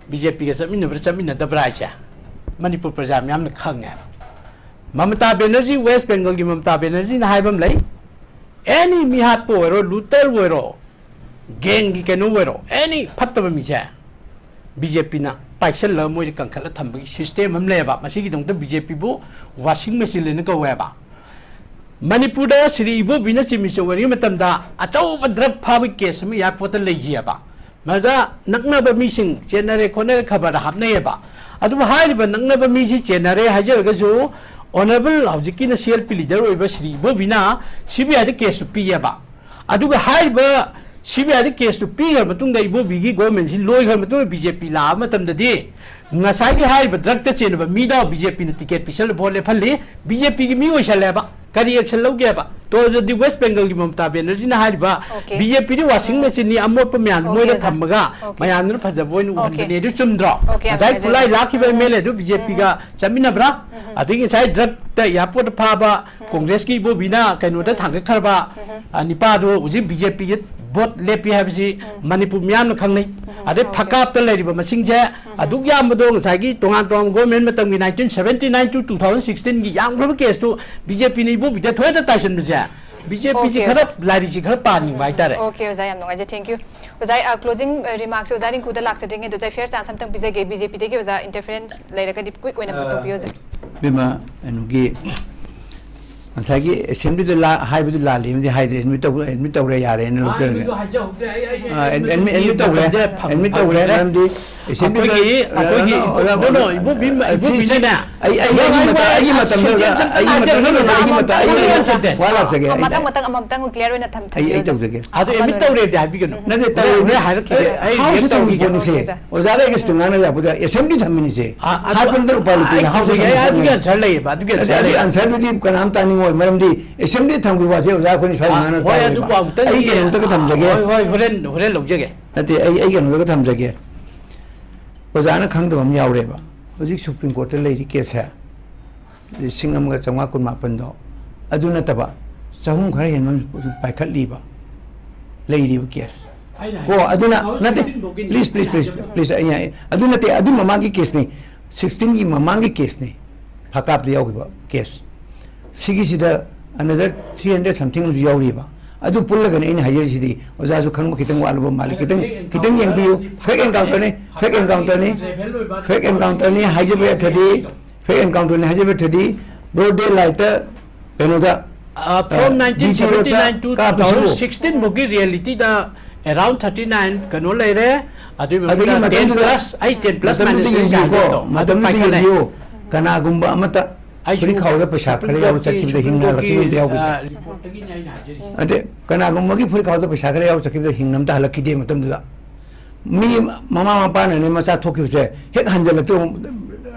ꯕꯤ ꯖꯦ ꯄꯤꯒ ꯆꯠꯃꯤꯟꯅꯕ꯭ꯔꯥ ꯆꯠꯃꯤꯟꯅꯗꯕ꯭ꯔꯥ ꯍꯥꯏꯁꯦ ꯃꯅꯤꯄꯨꯔ ꯄ꯭ꯔꯖꯥ ꯃꯌꯥꯝꯅ ꯈꯪꯉꯦ꯫ ꯃꯃꯇꯥ ꯕꯦꯅꯔꯖꯤ, ꯋꯦꯁ ꯕꯦꯡꯒꯜꯒꯤ ꯃꯃꯇꯥ ꯕꯦꯅꯔꯖꯤꯅ ꯍꯥꯏꯕ ꯑꯃ ꯂꯩ, ꯑꯦꯅꯤ ꯃꯤꯍꯥꯠꯄ ꯑꯣꯏꯔꯣ, ꯂꯨꯇꯔ ꯑꯣꯏꯔꯣ, ꯒꯦꯡꯒꯤ ꯀꯩꯅꯣ ꯑꯣꯏꯔꯣ, ꯑꯦꯅꯤ ꯐꯠꯇꯕ ꯃꯤꯁꯦ ꯕꯤ ꯖꯦ ꯄꯤꯅ ꯄꯥꯏꯁꯜꯂꯒ ꯃꯣꯏꯗ ꯀꯟꯈꯠꯂ ꯊꯝꯕꯒꯤ system ꯑꯃ ꯂꯩꯌꯦꯕ꯫ ꯃꯁꯤꯒꯤꯗꯃꯛꯇ ꯕꯤ ꯖꯦ ꯄꯤꯕꯨ washing machine ꯍꯥꯏꯅ ꯀꯧꯋꯦꯕ꯫ ꯃꯅꯤꯄꯨꯔꯗ ꯁ꯭ꯔꯤ ꯏꯕꯣꯕꯤꯅ ꯆꯤꯞ ꯃꯤꯅꯤꯁꯇꯔ ꯑꯣꯏꯔꯤꯉꯩ ꯃꯇꯝꯗ ꯑꯆꯧꯕ ꯗ꯭ꯔꯒ ꯐꯥꯕꯒꯤ ꯀꯦꯁ ꯑꯃ ꯑꯦꯌꯥꯔꯄꯣꯔꯠꯇ ꯂꯩꯈꯤꯑꯕ꯫ ꯃꯗꯨꯗ ꯅꯛꯅꯕ ꯃꯤꯁꯤꯡ ꯆꯦꯟꯅꯔꯦ ꯈꯣꯠꯅꯔꯦ ꯈꯕꯔꯗ ꯍꯥꯞꯅꯩꯌꯦꯕ꯫ ꯑꯗꯨꯕꯨ ꯍꯥꯏꯔꯤꯕ ꯅꯛꯅꯕ ꯃꯤꯁꯤ ꯆꯦꯟꯅꯔꯦ ꯍꯥꯏꯖꯔꯒꯁꯨ, ꯑꯣꯅꯔꯦꯕꯜ ꯍꯧꯖꯤꯛꯀꯤ ꯅꯦꯁꯅꯦꯜ ꯄꯤ ꯂꯤꯗꯔ ꯑꯣꯏꯕ ꯁ꯭ꯔꯤ ꯏꯕꯣꯕꯤꯅ ꯁꯤ ꯕꯤ ꯑꯥꯏꯗ ꯀꯦꯁꯇꯨ ꯄꯤꯌꯦꯕ꯫ ꯑꯗꯨꯒ ꯍꯥꯏꯔꯤꯕ ꯁꯤ ꯕꯤ ꯑꯥꯏꯗ ꯀꯦꯁꯇꯨ ꯄꯤꯈ꯭ꯔ ꯃꯇꯨꯡꯗ, ꯏꯕꯣꯕꯤꯒꯤ ꯒꯣꯔꯃꯦꯟꯁꯤ ꯂꯣꯏꯈ꯭ꯔ ꯃꯇꯨꯡꯗ ꯕꯤ ꯖꯦ ꯄꯤ ꯂꯥꯛꯑꯕ ꯃꯇꯝꯗꯗꯤ, ꯉꯁꯥꯏꯒꯤ ꯍꯥꯏꯔꯤꯕ ꯗ꯭ꯔꯒꯇ ꯆꯦꯟꯅꯕ ꯃꯤꯗꯣ ꯕꯤ ꯖꯦ ꯄꯤꯅ ꯇꯤꯀꯦꯠ ꯄꯤꯁꯜꯂ ꯚꯣꯠ ꯂꯦꯞꯍꯜꯂꯤ, ꯕꯤ ꯖꯦ ꯄꯤꯒꯤ ꯃꯤ ꯑꯣꯏꯁꯜꯂꯦꯕ꯫ ꯀꯔꯤ action ꯂꯧꯒꯦꯕ? ꯇꯣ ꯑꯗꯨꯗꯤ ꯋꯦꯁ ꯕꯦꯡꯒꯜꯒꯤ ꯃꯃꯇꯥ ꯕꯦꯅꯔꯖꯤꯅ ꯍꯥꯏꯔꯤꯕ, OK. ꯕꯤ ꯖꯦ ꯄꯤꯗꯤ washing ꯎꯝ꯫ Machineꯅꯤ, ꯑꯃꯣꯠꯄ ꯃꯌꯥꯝ OK, ꯃꯣꯏꯗ ꯑꯣꯖꯥ꯫ ꯊꯝꯃꯒ OK. ꯃꯌꯥꯝꯗꯨꯅ ꯐꯖꯕ ꯑꯣꯏꯅ OK. ꯎꯍꯟꯕꯅꯦ꯫ ꯑꯗꯨ ꯆꯨꯝꯗ꯭ꯔꯣ? OK, ꯌꯥꯝ ꯉꯁꯥꯏ ꯅꯨꯡꯉꯥꯏꯖꯔꯦ꯫ ꯈꯨꯠꯂꯥꯏ ꯂꯥꯛꯈꯤꯕ ꯎꯝ꯫ ꯑꯦꯝ ꯑꯦꯜ ꯑꯦꯗꯨ ꯕꯤ ꯖꯦ ꯄꯤꯒ ꯎꯝ꯫ ꯆꯠꯃꯤꯟꯅꯕ꯭ꯔꯥ? ꯎꯝ꯫ ꯑꯗꯒꯤ ꯉꯁꯥꯏ ꯗ꯭ꯔꯒꯇ ꯑꯦꯌꯥꯔꯄꯣꯔꯠꯇ ꯐꯥꯕ ꯎꯝ꯫ ꯀꯣꯡꯒ꯭ꯔꯦꯁꯀꯤ ꯏꯕꯣꯕꯤꯅ ꯀꯩꯅꯣꯗ ꯎꯝ꯫ ꯊꯥꯡꯒꯠꯈ꯭ꯔꯕ, ꯎꯝ꯫ ꯑ, ꯅꯤꯄꯥꯗꯨ ꯍꯧꯖꯤꯛ ꯕꯤ ꯖꯦ ꯄꯤꯒꯤ ꯚꯣꯠ ꯂꯦꯞꯄꯤ ꯍꯥꯏꯕꯁꯤ ꯎꯝ꯫ ꯃꯅꯤꯄꯨꯔ ꯃꯤꯌꯥꯝꯅ ꯈꯪꯅꯩ꯫ ꯎꯝ꯫ ꯑꯗꯩ OK. ꯐꯀꯥꯞꯇ ꯂꯩꯔꯤꯕ ꯃꯁꯤꯡꯁꯦ ꯎꯝ꯫ ꯑꯗꯨꯛ ꯌꯥꯝꯕꯗꯣ ꯉꯁꯥꯏꯒꯤ ꯇꯣꯉꯥꯟ ꯇꯣꯉꯥꯟꯕ ꯒꯣꯔꯃꯦꯟ ꯃꯇꯝꯒꯤ nineteen seventy nine to two thousand sixteen ꯒꯤ ꯌꯥꯝꯈ꯭ꯔꯕ ꯀꯦꯁꯇꯨ ꯕꯤ ꯖꯦ ꯄꯤꯅ ꯏꯕꯣꯕꯤꯗ ꯊꯣꯏꯅ ꯇꯥꯏꯁꯟꯕꯁꯦ, ꯕꯤ ꯖꯦ ꯄꯤꯁꯤ OK. ꯈꯔ ꯂꯥꯏꯔꯤꯛꯁꯤ ꯈꯔ ꯄꯥꯅꯤꯡꯕ ꯍꯥꯏꯇꯥꯔꯦ꯫ OK, ꯑꯣꯖꯥ, ꯌꯥꯝ ꯅꯨꯡꯉꯥꯏꯖꯩ꯫ Thank you. ꯑꯣꯖꯥ, ꯑ, closing, ꯑ, remarksꯁꯦ ꯑꯣꯖꯥ ꯔꯤꯡꯀꯨꯗ ꯂꯥꯛꯆꯗ꯭ꯔꯤꯉꯩꯗ ꯑꯣꯖꯥ ꯐꯤꯌꯔ ꯆꯥꯟꯁ ꯑꯝꯇꯪ ꯄꯤꯖꯒꯦ꯫ ꯕꯤ ꯖꯦ ꯄꯤꯗꯒꯤ ꯑꯣꯖꯥ interference ꯂꯩꯔꯒꯗꯤ quick ꯑꯣꯏꯅ ꯑ, ꯄꯨꯊꯣꯛꯄꯤꯌꯨ, ꯑꯣꯖꯥ꯫ ꯏꯕꯦꯝꯃ, ꯀꯩꯅꯣꯒꯤ, ꯉꯁꯥꯏꯒꯤ ꯑꯦꯁꯦꯝꯕ꯭ꯂꯤꯗ ꯍꯥꯏꯕꯗꯨ ꯂꯥꯜꯂꯤ ꯑꯃꯗꯤ ꯍꯥꯏꯗ꯭ꯔꯦ, ꯑꯦꯗꯃꯤꯠ ꯇꯧ ꯑꯦꯗꯃꯤꯠ ꯇꯧꯔꯦ, ꯌꯥꯔꯦꯅ ꯂꯧꯖꯔꯒꯦ꯫ ꯍꯥꯏꯕꯗꯨ ꯍꯥꯏꯖꯍꯧꯗ꯭ꯔꯦ꯫ ꯑꯩ ꯑꯩ ꯑꯩ ꯑꯥ, ꯑꯦꯗ- ꯑꯦꯗꯃꯤꯠ ꯑꯦꯗꯃꯤꯠ- ꯑꯦꯗꯃꯤꯠ ꯇꯧꯔꯦ꯫ ꯇꯧꯕꯗ ꯐꯪ- ꯑꯦꯗꯃꯤꯠ ꯇꯧꯔꯦ꯫ ꯐꯪꯗ꯭ꯔꯦ꯫ ꯃꯔꯝꯗꯤ ꯑꯦꯁꯦꯝꯕ꯭ꯂꯤꯗ ꯑꯩꯈꯣꯏꯒꯤ ꯑꯩꯈꯣꯏꯒꯤ ꯑꯣꯖꯥ- no, no, ꯑꯣꯖꯥ- ꯏꯕꯣꯕꯤ ꯑ, ꯁꯤ- ꯏꯕꯣꯕꯤꯅꯅꯦ ꯑꯩ ꯑꯩ ꯑꯩꯒꯤ ꯃꯇꯝ ꯑꯩꯒꯤ ꯃꯇꯝꯗ ꯑꯣꯖꯥ ꯑꯩꯒꯤ ꯃꯇꯝꯗ ꯑꯣꯖꯥ ꯑꯩꯒꯤ ꯃꯇꯝ ꯑꯩꯒꯤ ꯑꯃꯇꯪ ꯃꯇꯝ ꯍꯥꯏꯖꯔꯛꯀꯦ꯫ ꯑꯩꯒꯤ ꯃꯇꯝ ꯑꯩ ꯃꯊꯪ ꯃꯊꯪ ꯑꯃꯨꯛꯇꯪ ꯀ꯭ꯂꯤꯌꯥꯔ ꯑꯣꯏꯅ ꯊꯝ- ꯑꯩ ꯑꯩ ꯊꯝꯕꯤꯌꯨꯁꯦ꯫ ꯇꯧꯖꯒꯦ꯫ ꯑꯗꯨ ꯑꯦꯗꯃꯤꯠ ꯇꯧꯔꯦꯗꯤ ꯍꯥꯏꯕꯤꯒꯅꯨ꯫ ꯅꯠꯇꯦ, ꯍꯣꯔꯦꯟ- ꯇꯧꯔꯦ꯫ ꯍꯣꯔꯦꯟ ꯍꯥꯏꯔꯛꯈꯤꯒꯦ꯫ ꯑꯦ, ꯑꯩ ꯍꯥꯎꯁꯇ ꯔꯤꯌꯦꯛ ꯊꯝꯕ ꯇꯧꯈꯤꯒꯦ꯫ ꯄꯣꯠꯅꯤꯁꯦ꯫ ꯑꯣꯀꯦ, ꯁꯥꯔ꯫ ꯑꯣꯖꯥꯒ ꯑꯩꯒ ꯁꯤꯇ ꯉꯥꯡꯅꯕ ꯌꯥꯄꯣꯠꯇꯦ꯫ ꯑꯦꯁꯦꯝꯕ꯭ꯂꯤ ꯊꯝꯃꯤꯅꯤꯁꯦ꯫ ꯑ- ꯑꯗꯨ- ꯍꯥꯏꯕ ꯅꯠꯇꯅ ꯎꯄꯥꯏ ꯂꯩꯇꯦ꯫ ꯑꯩ ꯍꯥꯎꯁꯇ ꯇꯧꯖꯒꯦ꯫ ꯊꯝꯕ ꯑꯩ ꯑꯗꯨꯒꯤ ꯄꯣꯠꯅꯤ꯫ ꯑꯟꯁꯔ ꯂꯩꯌꯦꯕ꯫ ꯑꯗꯨꯒꯤ ꯅꯠꯇꯦ, ꯑꯟꯁꯔ ꯑꯗꯨꯒꯤ ꯂꯩꯌꯦꯕ꯫ ꯑꯟꯁꯔꯗꯨꯗꯤ ꯀꯅꯥꯝ ꯇꯥꯅꯤꯡꯉꯣꯏ꯫ ꯃꯔꯝꯗꯤ ꯑꯦꯁꯦꯝꯕ꯭ꯂꯤ ꯊꯝꯈꯤꯕ ꯋꯥꯁꯦ ꯑꯣꯖꯥ ꯑꯩꯈꯣꯏꯅ ꯁ꯭ꯋꯥꯏꯗ ꯑ, ꯉꯥꯡꯅ ꯍꯣꯏ, ꯇꯥꯔꯣꯏꯕ꯫ ꯑꯗꯨꯕꯨ ꯑꯃꯨꯛꯇꯪꯗꯤ ꯑꯩ ꯀꯩꯅꯣꯝꯇꯒ ꯊꯝꯖꯒꯦ꯫ ꯍꯣꯏ, ꯍꯣꯏ, ꯍꯣꯔꯦꯟ ꯍꯣꯔꯦꯟ ꯂꯧꯖꯒꯦ꯫ ꯅꯠꯇꯦ, ꯑꯩ ꯑꯩ ꯀꯩꯅꯣꯝꯇꯒ ꯊꯝꯖꯒꯦ꯫ ꯑꯣꯖꯥꯅ ꯈꯪꯗꯕ ꯑꯃ ꯌꯥꯎꯔꯦꯕ꯫ ꯍꯧꯖꯤꯛ ꯁꯨꯄ꯭ꯔꯤꯝ ꯀꯣꯔꯠꯇ ꯂꯩꯔꯤ ꯀꯦꯁꯁꯦ ꯂꯤꯁꯤꯡ ꯑꯃꯒ ꯆꯥꯝꯃꯉꯥ ꯀꯨꯟꯃꯥꯄꯟꯗꯣ, ꯑꯗꯨ ꯅꯠꯇꯕ ꯆꯍꯨꯝ ꯈꯔ ꯍꯦꯟꯕ ꯑꯃꯁꯨ ꯄꯥꯏꯈꯠꯂꯤꯕ ꯂꯩꯔꯤꯕ ꯀꯦꯁ꯫ ꯑꯩꯅ ꯀꯣ ꯍꯥꯏ- ꯑꯗꯨꯅ ꯍꯧꯖꯤꯛ ꯅꯠꯇꯦ, ꯁꯤꯛꯁꯇꯤꯟ ꯐꯥꯎꯒꯤ ꯄ꯭ꯂꯤꯁ ꯄ꯭ꯂꯤꯁ ꯄ꯭ꯂꯤꯁ ꯍꯥꯏꯖꯕ꯫ ꯄ꯭ꯂꯤꯁ ꯑꯩ ꯍꯥꯏ ꯑꯗꯨ ꯅꯠꯇꯦ, ꯑꯗꯨ ꯃꯃꯥꯡꯒꯤ ꯀꯦꯁꯅꯤ꯫ ꯁꯤꯛꯁꯇꯤꯟꯒꯤ ꯃꯃꯥꯡꯒꯤ ꯀꯦꯁꯅꯤ, ꯐꯀꯥꯞꯇ ꯌꯥꯎꯈꯤꯕ ꯀꯦꯁ꯫ ꯁꯤꯒꯤꯁꯤꯗ another three hundred something ꯑꯃꯁꯨ ꯌꯥꯎꯔꯤꯕ꯫ ꯑꯗꯨ ꯄꯨꯜꯂꯒꯅꯤ ꯑꯩꯅ ꯍꯥꯏꯖꯔꯤꯁꯤꯗꯤ꯫ ꯑꯣꯖꯥꯁꯨ ꯈꯪꯕ ꯈꯤꯇꯪ ꯋꯥꯠꯂꯕ ꯃꯥꯜꯂꯤ꯫ ꯈꯤꯇꯪ ꯈꯤꯇꯪ ꯌꯦꯡꯕꯤꯌꯨ꯫ ꯐꯦꯛ ꯑꯦꯟꯀꯥꯎꯟꯇꯔꯅꯤ, ꯐꯦꯛ ꯑꯦꯟꯀꯥꯎꯟꯇꯔꯅꯤ, ꯐꯦꯛ ꯑꯦꯟꯀꯥꯎꯟꯇꯔꯅꯤ ꯍꯥꯏꯖꯕ ꯑꯔꯊꯗꯤ, ꯐꯦꯛ ꯑꯦꯟꯀꯥꯎꯟꯇꯔꯅꯤ ꯍꯥꯏꯖꯕ ꯑꯔꯊꯗꯤ, ꯕ꯭ꯔꯣꯗ ꯗꯦ ꯂꯥꯏꯠꯇ ꯀꯩꯅꯣꯗ, Uh, from uh, B T ꯔꯣꯗꯇ nineteen seventy-nine to ꯀꯥꯞꯄꯁꯤꯕꯨ꯫ two thousand sixteen ꯐꯥꯎꯒꯤ ꯔꯤꯌꯦꯂꯤꯇꯤꯗ around thirty nine ꯀꯩꯅꯣ ꯂꯩꯔꯦ꯫ ꯑꯗꯨꯒꯤ ꯑꯗꯒꯤ ꯃꯇꯨꯡꯗ ten ꯃꯇꯝꯗꯨꯗ plus, ꯑꯩ ten plus ꯃꯇꯝꯗꯨꯗ minus ꯌꯦꯡꯕꯤꯌꯨꯀꯣ, ꯃꯇꯝꯗꯨꯗ ꯄꯥꯏꯈꯠꯂꯦ꯫ ꯌꯦꯡꯕꯤꯌꯨ꯫ ꯀꯅꯥꯒꯨꯝꯕ ꯑꯃꯠꯇ ꯑꯩꯁꯨ ꯐꯨꯔꯤꯠ ꯈꯥꯎꯗ ꯄꯩꯁꯥ ꯈꯔ ꯌꯥꯎꯔ ꯆꯠꯈꯤꯕꯗ ꯍꯤꯡꯅ ꯍꯜꯂꯛꯈꯤꯕ ꯑꯝꯇ ꯌꯥꯎꯈꯤꯗ꯭ꯔꯦ꯫ ꯔꯤꯄꯣꯔꯠꯇꯒꯤꯅꯦ ꯑꯩꯅ ꯍꯥꯏꯖꯔꯤꯁꯦ꯫ ꯑꯗꯩ ꯀꯅꯥꯒꯨꯝꯕꯒꯤ ꯐꯨꯔꯤꯠ ꯈꯥꯎꯗ ꯄꯩꯁꯥ ꯈꯔ ꯌꯥꯎꯔ ꯆꯠꯈꯤꯕꯗ ꯍꯤꯡꯅ ꯑꯝꯇ ꯍꯜꯂꯛꯈꯤꯗꯦ꯫ ꯃꯇꯝꯗꯨꯗ ꯃꯤ ꯃꯃꯥ ꯃꯄꯥꯅꯅꯦ ꯃꯆꯥ ꯊꯣꯛꯈꯤꯕꯁꯦ ꯍꯦꯛ ꯍꯟꯖꯜꯂꯛꯇ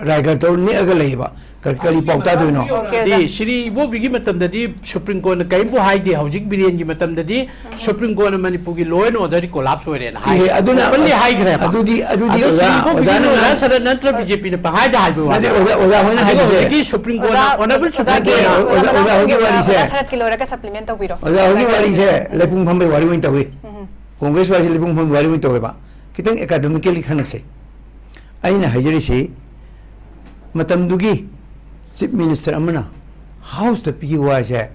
ꯔꯥꯏꯒꯔ ꯇꯧꯔ ꯅꯦꯛꯑꯒ ꯂꯩꯌꯦꯕ꯫ ꯀꯔꯤ ꯀꯔꯤ ꯄꯥꯎ ꯇꯥꯗꯣꯏꯅꯣ? ꯑꯣꯀꯦ, ꯗꯤ ꯑꯣꯖꯥ꯫ ꯁ꯭ꯔꯤ ꯏꯕꯣꯕꯤꯒꯤ ꯃꯇꯝꯗꯗꯤ ꯁꯨꯄ꯭ꯔꯤꯝ ꯀꯣꯔꯠꯅ ꯀꯔꯤꯝꯕꯨ ꯍꯥꯏꯗꯦ꯫ ꯍꯧꯖꯤꯛ ꯕꯤꯔꯦꯟꯒꯤ ꯃꯇꯝꯗꯗꯤ ꯁꯨꯄ꯭ꯔꯤꯝ ꯀꯣꯔꯠꯅ ꯃꯅꯤꯄꯨꯔꯒꯤ law and order D collapse ꯑꯣꯏꯔꯦꯅ ꯍꯥꯏ꯫ ꯏꯍꯦ, ꯑꯗꯨꯅ Openly ꯍꯥꯏꯈ꯭ꯔꯦꯕ꯫ ꯑꯗꯨꯗꯤ- ꯑꯗꯨꯗꯤ ꯑꯗꯣ ꯁ꯭ꯔꯤ ꯑꯣꯖꯥ- ꯑꯣꯖꯥꯅ- ꯑꯣꯖꯥ ꯁꯔꯠ ꯅꯠꯇ꯭ꯔ ꯕꯤ ꯖꯦ ꯄꯤꯅ ꯄꯪꯍꯥꯏꯗ ꯍꯥꯏꯕ ꯋꯥꯅꯤ꯫ ꯅꯠꯇꯦ, ꯑꯣꯖꯥ- ꯑꯣꯖꯥ ꯍꯣꯏꯅ ꯑꯗꯨꯒ ꯍꯥꯏꯕꯁꯦ- ꯍꯧꯖꯤꯛꯀꯤ ꯁꯨꯄ꯭ꯔꯤꯝ ꯀꯣꯔꯠꯅ ꯑꯣꯖꯥ- ꯑꯣꯅꯔꯦꯕꯜ ꯁꯨꯄ꯭ꯔꯤꯝ ꯑꯣꯖꯥꯒꯤ- ꯀꯣꯔꯠꯅ ꯑꯣꯖꯥ- ꯑꯣꯖꯥ ꯍꯧꯖꯤꯛꯀꯤ ꯑꯣꯖꯥ- ꯋꯥꯔꯤꯁꯦ- ꯑꯣꯖꯥ ꯁꯔꯠꯀꯤ ꯂꯣꯏꯔꯒ supplement ꯇꯧꯕꯤꯔꯣ꯫ ꯑꯣꯖꯥ ꯍꯧꯖꯤꯛꯀꯤ ꯑꯣꯖꯥꯒꯤ- ꯋꯥꯔꯤꯁꯦ ꯂꯩꯄꯨꯡ ꯐꯝꯕꯩ ꯋꯥꯔꯤ ꯑꯣꯏꯅ ꯇꯧꯏ꯫ ꯎꯝ꯫ ꯀꯣꯡꯒ꯭ꯔꯦꯁ ꯋꯥꯔꯤꯁꯦ ꯂꯩꯄꯨꯡ ꯐꯝꯕꯩ ꯋꯥꯔꯤ ꯑꯣꯏꯅ ꯇꯧꯋꯦꯕ꯫ ꯈꯤꯇꯪ ꯑꯦꯀꯥꯗꯃꯤꯀꯦꯜꯂꯤ ꯈꯟꯅꯁꯦ꯫ ꯑꯩꯅ ꯍꯥꯏꯖꯔꯤꯁꯤ, ꯃꯇꯝꯗꯨꯒꯤ ꯆꯤꯐ ꯃꯤꯅꯤꯁꯇꯔ ꯑꯃꯅ ꯍꯥꯎꯁꯇ ꯄꯤꯈꯤꯕ ꯋꯥꯁꯦ,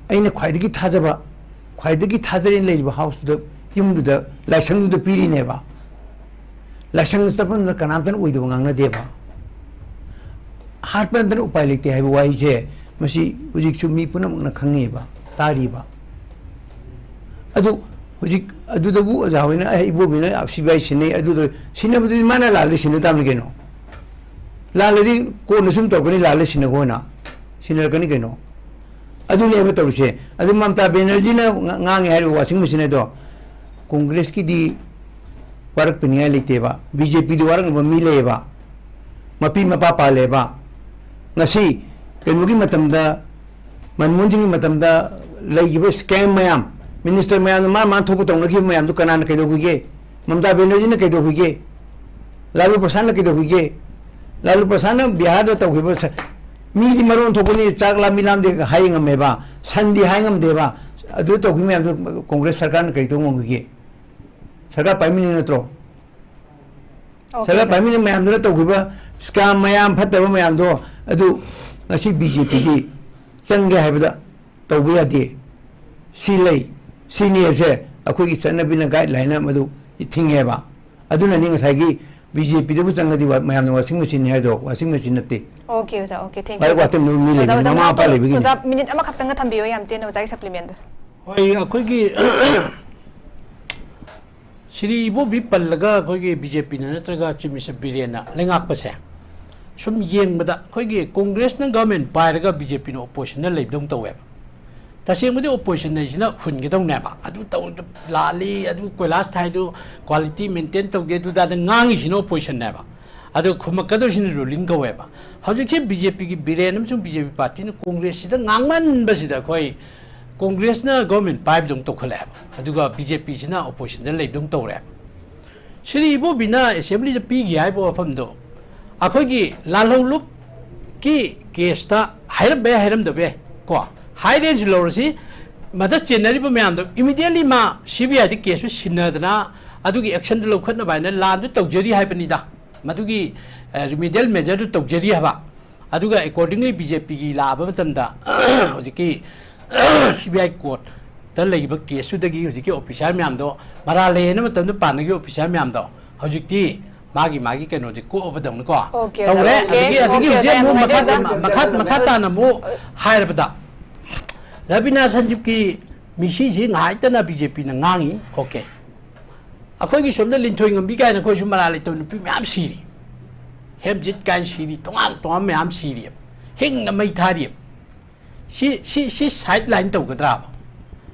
ꯑꯩꯅ ꯈ꯭ꯋꯥꯏꯗꯒꯤ ꯊꯥꯖꯕ, ꯈ꯭ꯋꯥꯏꯗꯒꯤ ꯊꯥꯖꯔꯦꯅ ꯂꯩꯔꯤꯕ ꯍꯥꯎꯁꯇꯨꯗ, ꯌꯨꯝꯗꯨꯗ, ꯂꯥꯏꯁꯪꯗꯨꯗ ꯄꯤꯔꯤꯅꯦꯕ꯫ ꯂꯥꯏꯁꯪꯗ ꯆꯠꯄ ꯃꯇꯝꯗ ꯀꯅꯥꯝꯇꯅ ꯑꯣꯏꯗꯕ ꯉꯥꯡꯅꯗꯦꯕ꯫ ꯍꯥꯠꯄ ꯅꯠꯇꯅ ꯎꯄꯥꯏ ꯂꯩꯇꯦ ꯍꯥꯏꯕ ꯋꯥꯍꯩꯁꯦ ꯃꯁꯤ ꯍꯧꯖꯤꯛꯁꯨ ꯃꯤ ꯄꯨꯝꯅꯃꯛꯅ ꯈꯪꯉꯤꯕ, ꯇꯥꯔꯤꯕ꯫ ꯑꯗꯨ ꯍꯧꯖꯤꯛ ꯑꯗꯨꯗꯕꯨ ꯑꯣꯖꯥ ꯍꯣꯏꯅ, "ꯑꯦ, ꯏꯕꯣꯕꯤꯅ ꯁꯤ ꯕꯤ ꯑꯥꯏ ꯁꯤꯟꯅꯩ", ꯑꯗꯨꯗ ꯁꯤꯟꯅꯕꯗꯨꯗꯤ ꯃꯥꯅ ꯂꯥꯜꯂꯦ ꯁꯤꯟꯅ ꯇꯥꯕꯅꯤ ꯀꯩꯅꯣ꯫ ꯂꯥꯜꯂꯗꯤ ꯀꯣꯟꯅ ꯁꯨꯝ ꯇꯧꯔꯛꯀꯅꯤ, ꯂꯥꯜꯂꯦ ꯁꯤꯟꯅꯒꯣꯅ ꯁꯤꯟꯅꯔꯛꯀꯅꯤ ꯀꯩꯅꯣ꯫ ꯑꯗꯨꯅꯦꯕ ꯇꯧꯔꯤꯁꯦ꯫ ꯑꯗꯨ ꯃꯃꯇꯥ ꯕꯦꯅꯔꯖꯤꯅ ꯉ-, ꯉꯥꯡꯉꯦ ꯍꯥꯏꯔꯤꯕ ꯋꯥꯁꯤꯡ ꯃꯦꯆꯤꯟ ꯍꯥꯏꯗꯣ, ꯀꯣꯡꯒ꯭ꯔꯦꯁꯀꯤꯗꯤ ꯋꯥꯔꯛꯄꯤꯅꯤꯡꯉꯥꯏ ꯂꯩꯇꯦꯕ, ꯕꯤ ꯖꯦ ꯄꯤꯗꯤ ꯋꯥꯔꯛꯅꯕ ꯃꯤ ꯂꯩꯌꯦꯕ, ꯃꯄꯤ ꯃꯄꯥ ꯄꯥꯜꯂꯦꯕ꯫ ꯉꯁꯤ ꯀꯩꯅꯣꯒꯤ ꯃꯇꯝꯗ, ꯃꯟꯃꯣꯍꯟ ꯁꯤꯡꯒꯤ ꯃꯇꯝꯗ ꯂꯩꯈꯤꯕ ꯁ꯭ꯀꯦꯝ ꯃꯌꯥꯝ, ꯃꯤꯅꯤꯁꯇꯔ ꯃꯌꯥꯝꯅ ꯃꯥ ꯃꯥꯅ ꯊꯣꯛꯄ ꯇꯧꯅꯈꯤꯕ ꯃꯌꯥꯝꯗꯨ ꯀꯅꯥꯅ ꯀꯩꯗꯧꯈꯤꯒꯦ? ꯃꯃꯇꯥ ꯕꯦꯅꯔꯖꯤꯅ ꯀꯩꯗꯧꯈꯤꯒꯦ? ꯂꯥꯂꯨ ꯄ꯭ꯔꯁꯥꯗꯅ ꯀꯩꯗꯧꯈꯤꯒꯦ? ꯂꯥꯂꯨ ꯄ꯭ꯔꯁꯥꯗꯅ ꯕꯤꯍꯥꯔꯗ ꯇꯧꯈꯤꯕ ꯁ-, ꯃꯤꯗꯤ ꯃꯔꯣꯟ ꯊꯣꯛꯄꯅꯤ, ꯆꯥꯛ ꯂꯥꯝꯃꯤ ꯂꯥꯝꯗꯦ ꯍꯥꯏ ꯉꯝꯃꯦꯕ, ꯁꯟꯗꯤ ꯍꯥꯏ ꯉꯝꯗꯦꯕ꯫ ꯑꯗꯨ ꯇꯧꯈꯤꯕ ꯃꯌꯥꯝꯗꯨ ꯀꯣꯡꯒ꯭ꯔꯦꯁ ꯁꯔꯀꯥꯔꯅ ꯀꯔꯤ ꯇꯧꯕ ꯉꯝꯈꯤꯒꯦ? ꯁꯔꯀꯥꯔ ꯄꯥꯏꯃꯤꯟꯅꯩ ꯅꯠꯇ꯭ꯔꯣ? ꯑꯣꯀꯦ, ꯁꯔꯀꯥꯔ ꯁꯔ꯫ ꯄꯥꯏꯃꯤꯟꯅ ꯃꯌꯥꯝꯗꯨꯅ ꯇꯧꯈꯤꯕ ꯁ꯭ꯀꯦꯝ ꯃꯌꯥꯝ, ꯐꯠꯇꯕ ꯃꯌꯥꯝꯗꯣ, ꯑꯗꯨ ꯉꯁꯤ ꯕꯤ ꯖꯦ ꯄꯤꯗꯤ ꯆꯪꯒꯦ ꯍꯥꯏꯕꯗ ꯇꯧꯕ ꯌꯥꯗꯦ꯫ ꯁꯤ ꯂꯩ, ꯁꯤꯅꯤ ꯍꯥꯏꯕꯁꯦ ꯑꯩꯈꯣꯏꯒꯤ ꯆꯠꯅꯕꯤꯅ, ꯒꯥꯏꯗꯂꯥꯏꯟꯅ ꯃꯗꯨ ꯊꯤꯡꯉꯦꯕ꯫ ꯑꯗꯨꯅꯅꯤ ꯉꯁꯥꯏꯒꯤ ꯕꯤ ꯖꯦ ꯄꯤꯗꯕꯨ ꯆꯪꯉꯗꯤ ꯋꯥ-, ꯃꯌꯥꯝꯅ ꯋꯥꯁꯤꯡ ꯃꯦꯆꯤꯟꯅꯤ ꯍꯥꯏꯗꯣ, ꯋꯥꯁꯤꯡ ꯃꯦꯆꯤꯟ ꯅꯠꯇꯦ꯫ ꯑꯣꯀꯦ, ꯑꯣꯖꯥ, ꯑꯣꯀꯦ, thank you, ꯂꯥꯏꯔꯤꯛ ꯑꯣꯖꯥ꯫ ꯋꯥꯇꯝꯗ ꯃꯤ ꯑꯣꯖꯥ, ꯂꯩꯕꯅꯤ, ꯑꯣꯖꯥ, ꯃꯃꯥ ꯃꯄꯥ ꯃꯅꯥꯛꯇ ꯂꯩꯕꯒꯤꯅꯤ꯫ ꯑꯣꯖꯥ, ꯃꯤꯅꯤꯠ ꯑꯃꯈꯛꯇꯪꯒ ꯊꯝꯕꯤꯌꯣ, ꯌꯥꯝ ꯇꯦꯟꯅ ꯑꯣꯖꯥꯒꯤ supplement ꯗꯣ꯫ ꯍꯣꯏ, ꯑꯩꯈꯣꯏꯒꯤ ꯁ꯭ꯔꯤ ꯏꯕꯣꯕꯤ ꯄꯜꯂꯒ ꯑꯩꯈꯣꯏꯒꯤ ꯕꯤ ꯖꯦ ꯄꯤꯅ ꯅꯠꯇ꯭ꯔꯒ Chief Minister ꯕꯤꯔꯦꯟꯅ ꯂꯩꯉꯥꯛꯄꯁꯦ ꯁꯨꯝ ꯌꯦꯡꯕꯗ ꯑꯩꯈꯣꯏꯒꯤ ꯀꯣꯡꯒ꯭ꯔꯦꯁꯅ government ꯄꯥꯏꯔꯒ ꯕꯤ ꯖꯦ ꯄꯤꯅ oppositionꯗ ꯂꯩꯕꯗꯧꯅ ꯇꯧꯋꯦꯕ꯫ ꯇꯁꯦꯡꯕꯗꯤ opposition ꯍꯥꯏꯁꯤꯅ ꯍꯨꯟꯒꯗꯧꯅꯦꯕ꯫ ꯑꯗꯨ ꯇꯧ-, ꯂꯥꯜꯂꯤ, ꯑꯗꯨ ꯀꯣꯏꯂꯥꯁ ꯊꯥꯏꯗꯨ quality maintain ꯇꯧꯗꯦ, ꯑꯗꯨꯗꯥꯗ ꯉꯥꯡꯉꯤꯁꯤꯅ oppositionꯅꯦꯕ꯫ ꯑꯗꯨ ꯈꯨꯝꯃꯛꯀꯗꯧꯔꯤꯁꯤꯅ ruling ꯀꯧꯋꯦꯕ꯫ ꯍꯧꯖꯤꯛꯁꯦ ꯕꯤ ꯖꯦ ꯄꯤꯒꯤ ꯕꯤꯔꯦꯟ ꯑꯃꯁꯨꯡ ꯕꯤ ꯖꯦ ꯄꯤ partyꯅ ꯀꯣꯡꯒ꯭ꯔꯦꯁꯁꯤꯗ ꯉꯥꯡꯃꯟꯕꯁꯤꯗ ꯑꯩꯈꯣꯏ ꯀꯣꯡꯒ꯭ꯔꯦꯁꯅ government ꯄꯥꯏꯕꯗꯧꯅ ꯇꯧꯈꯠꯂꯛꯑꯦꯕ꯫ ꯑꯗꯨꯒ ꯕꯤ ꯖꯦ ꯄꯤꯁꯤꯅ oppositionꯗ ꯂꯩꯕꯗꯧꯅ ꯇꯧꯔꯦꯕ꯫ ꯁ꯭ꯔꯤ ꯏꯕꯣꯕꯤꯅ assemblyꯗ ꯄꯤꯈꯤ ꯍꯥꯏꯕ ꯋꯥꯐꯝꯗꯣ ꯑꯩꯈꯣꯏꯒꯤ ꯂꯥꯜꯍꯧꯂꯨꯞꯀꯤ caseꯇ ꯍꯥꯏꯔꯝꯕ ꯌꯥꯏ, ꯍꯥꯏꯔꯝꯗꯕ ꯌꯥꯏ ꯀꯣ, ꯍꯥꯏꯔꯦꯅꯁꯨ ꯂꯧꯔꯁꯤ, ꯃꯗ ꯆꯦꯟꯅꯔꯤꯕ ꯃꯌꯥꯝꯗꯣ immediately ꯃꯥ ꯁꯤ ꯕꯤ ꯑꯥꯏꯗ caseꯇꯨ ꯁꯤꯟꯅꯗꯅ ꯑꯗꯨꯒꯤ actionꯗꯨ ꯂꯧꯈꯠꯅꯕ ꯍꯥꯏꯅ ꯂꯥꯟꯗꯨ ꯇꯧꯖꯔꯤ ꯍꯥꯏꯕꯅꯤꯗ꯫ ꯃꯗꯨꯒꯤ, ꯑ, remedial measureꯗꯨ ꯇꯧꯖꯔꯤ ꯍꯥꯏꯕ꯫ ꯑꯗꯨꯒ accordingly ꯕꯤ ꯖꯦ ꯄꯤꯒꯤ ꯂꯥꯛꯑꯕ ꯃꯇꯝꯗ ꯍꯧꯖꯤꯛꯀꯤ ꯁꯤ ꯕꯤ ꯑꯥꯏ courtꯇ ꯂꯩꯔꯤꯕ caseꯇꯨꯗꯒꯤ ꯍꯧꯖꯤꯛꯀꯤ officer ꯃꯌꯥꯝꯗꯣ, ꯃꯔꯥꯜ ꯂꯩ ꯍꯥꯏꯅ ꯃꯇꯝꯗ ꯄꯥꯟꯅꯈꯤꯕ officer ꯃꯌꯥꯝꯗꯣ ꯍꯧꯖꯤꯛꯇꯤ ꯃꯥꯒꯤ ꯃꯥꯒꯤ ꯀꯩꯅꯣꯗꯤ ꯀꯣꯛꯑꯕꯗꯧꯅꯀꯣ Okay, ꯇꯧꯔꯦ꯫ okay, ꯑꯗꯒꯤ ꯑꯗꯒꯤ okay, ꯍꯧꯖꯤꯛ okay, ꯑꯃꯨꯛ ꯌꯥꯝ ꯃꯈꯥ ꯅꯨꯡꯉꯥꯏꯖꯩ, ꯑꯣꯖꯥ꯫ ꯃꯈꯥ ꯃꯈꯥ ꯇꯥꯅ ꯑꯃꯨꯛ ꯍꯥꯏꯔꯕꯗ, ꯔꯕꯤꯅꯥ ꯁꯟꯖꯤꯞꯀꯤ ꯃꯤꯁꯤꯁꯤ ꯉꯥꯏꯇꯅ ꯕꯤ ꯖꯦ ꯄꯤꯅ ꯉꯥꯡꯉꯤ꯫ ꯑꯣꯀꯦ, ꯑꯩꯈꯣꯏꯒꯤ ꯁꯣꯝꯗ ꯂꯤꯟꯊꯣꯏ ꯉꯝꯕꯤ ꯀꯥꯏꯅ ꯑꯩꯈꯣꯏꯁꯨ ꯃꯔꯥ ꯂꯩꯇꯕ ꯅꯨꯄꯤ ꯃꯌꯥꯝ ꯁꯤꯔꯤ, ꯍꯦꯝꯖꯤꯠ ꯀꯥꯏꯅ ꯁꯤꯔꯤ, ꯇꯣꯉꯥꯟ ꯇꯣꯉꯥꯟꯕ ꯃꯌꯥꯝ ꯁꯤꯔꯤ, ꯍꯤꯡꯅ ꯃꯩ ꯊꯥꯔꯤ꯫ ꯁꯤ ꯁꯤ ꯁꯤ ꯁꯥꯏꯠ ꯂꯥꯏꯟ ꯇꯧꯒꯗ꯭ꯔꯥꯕ?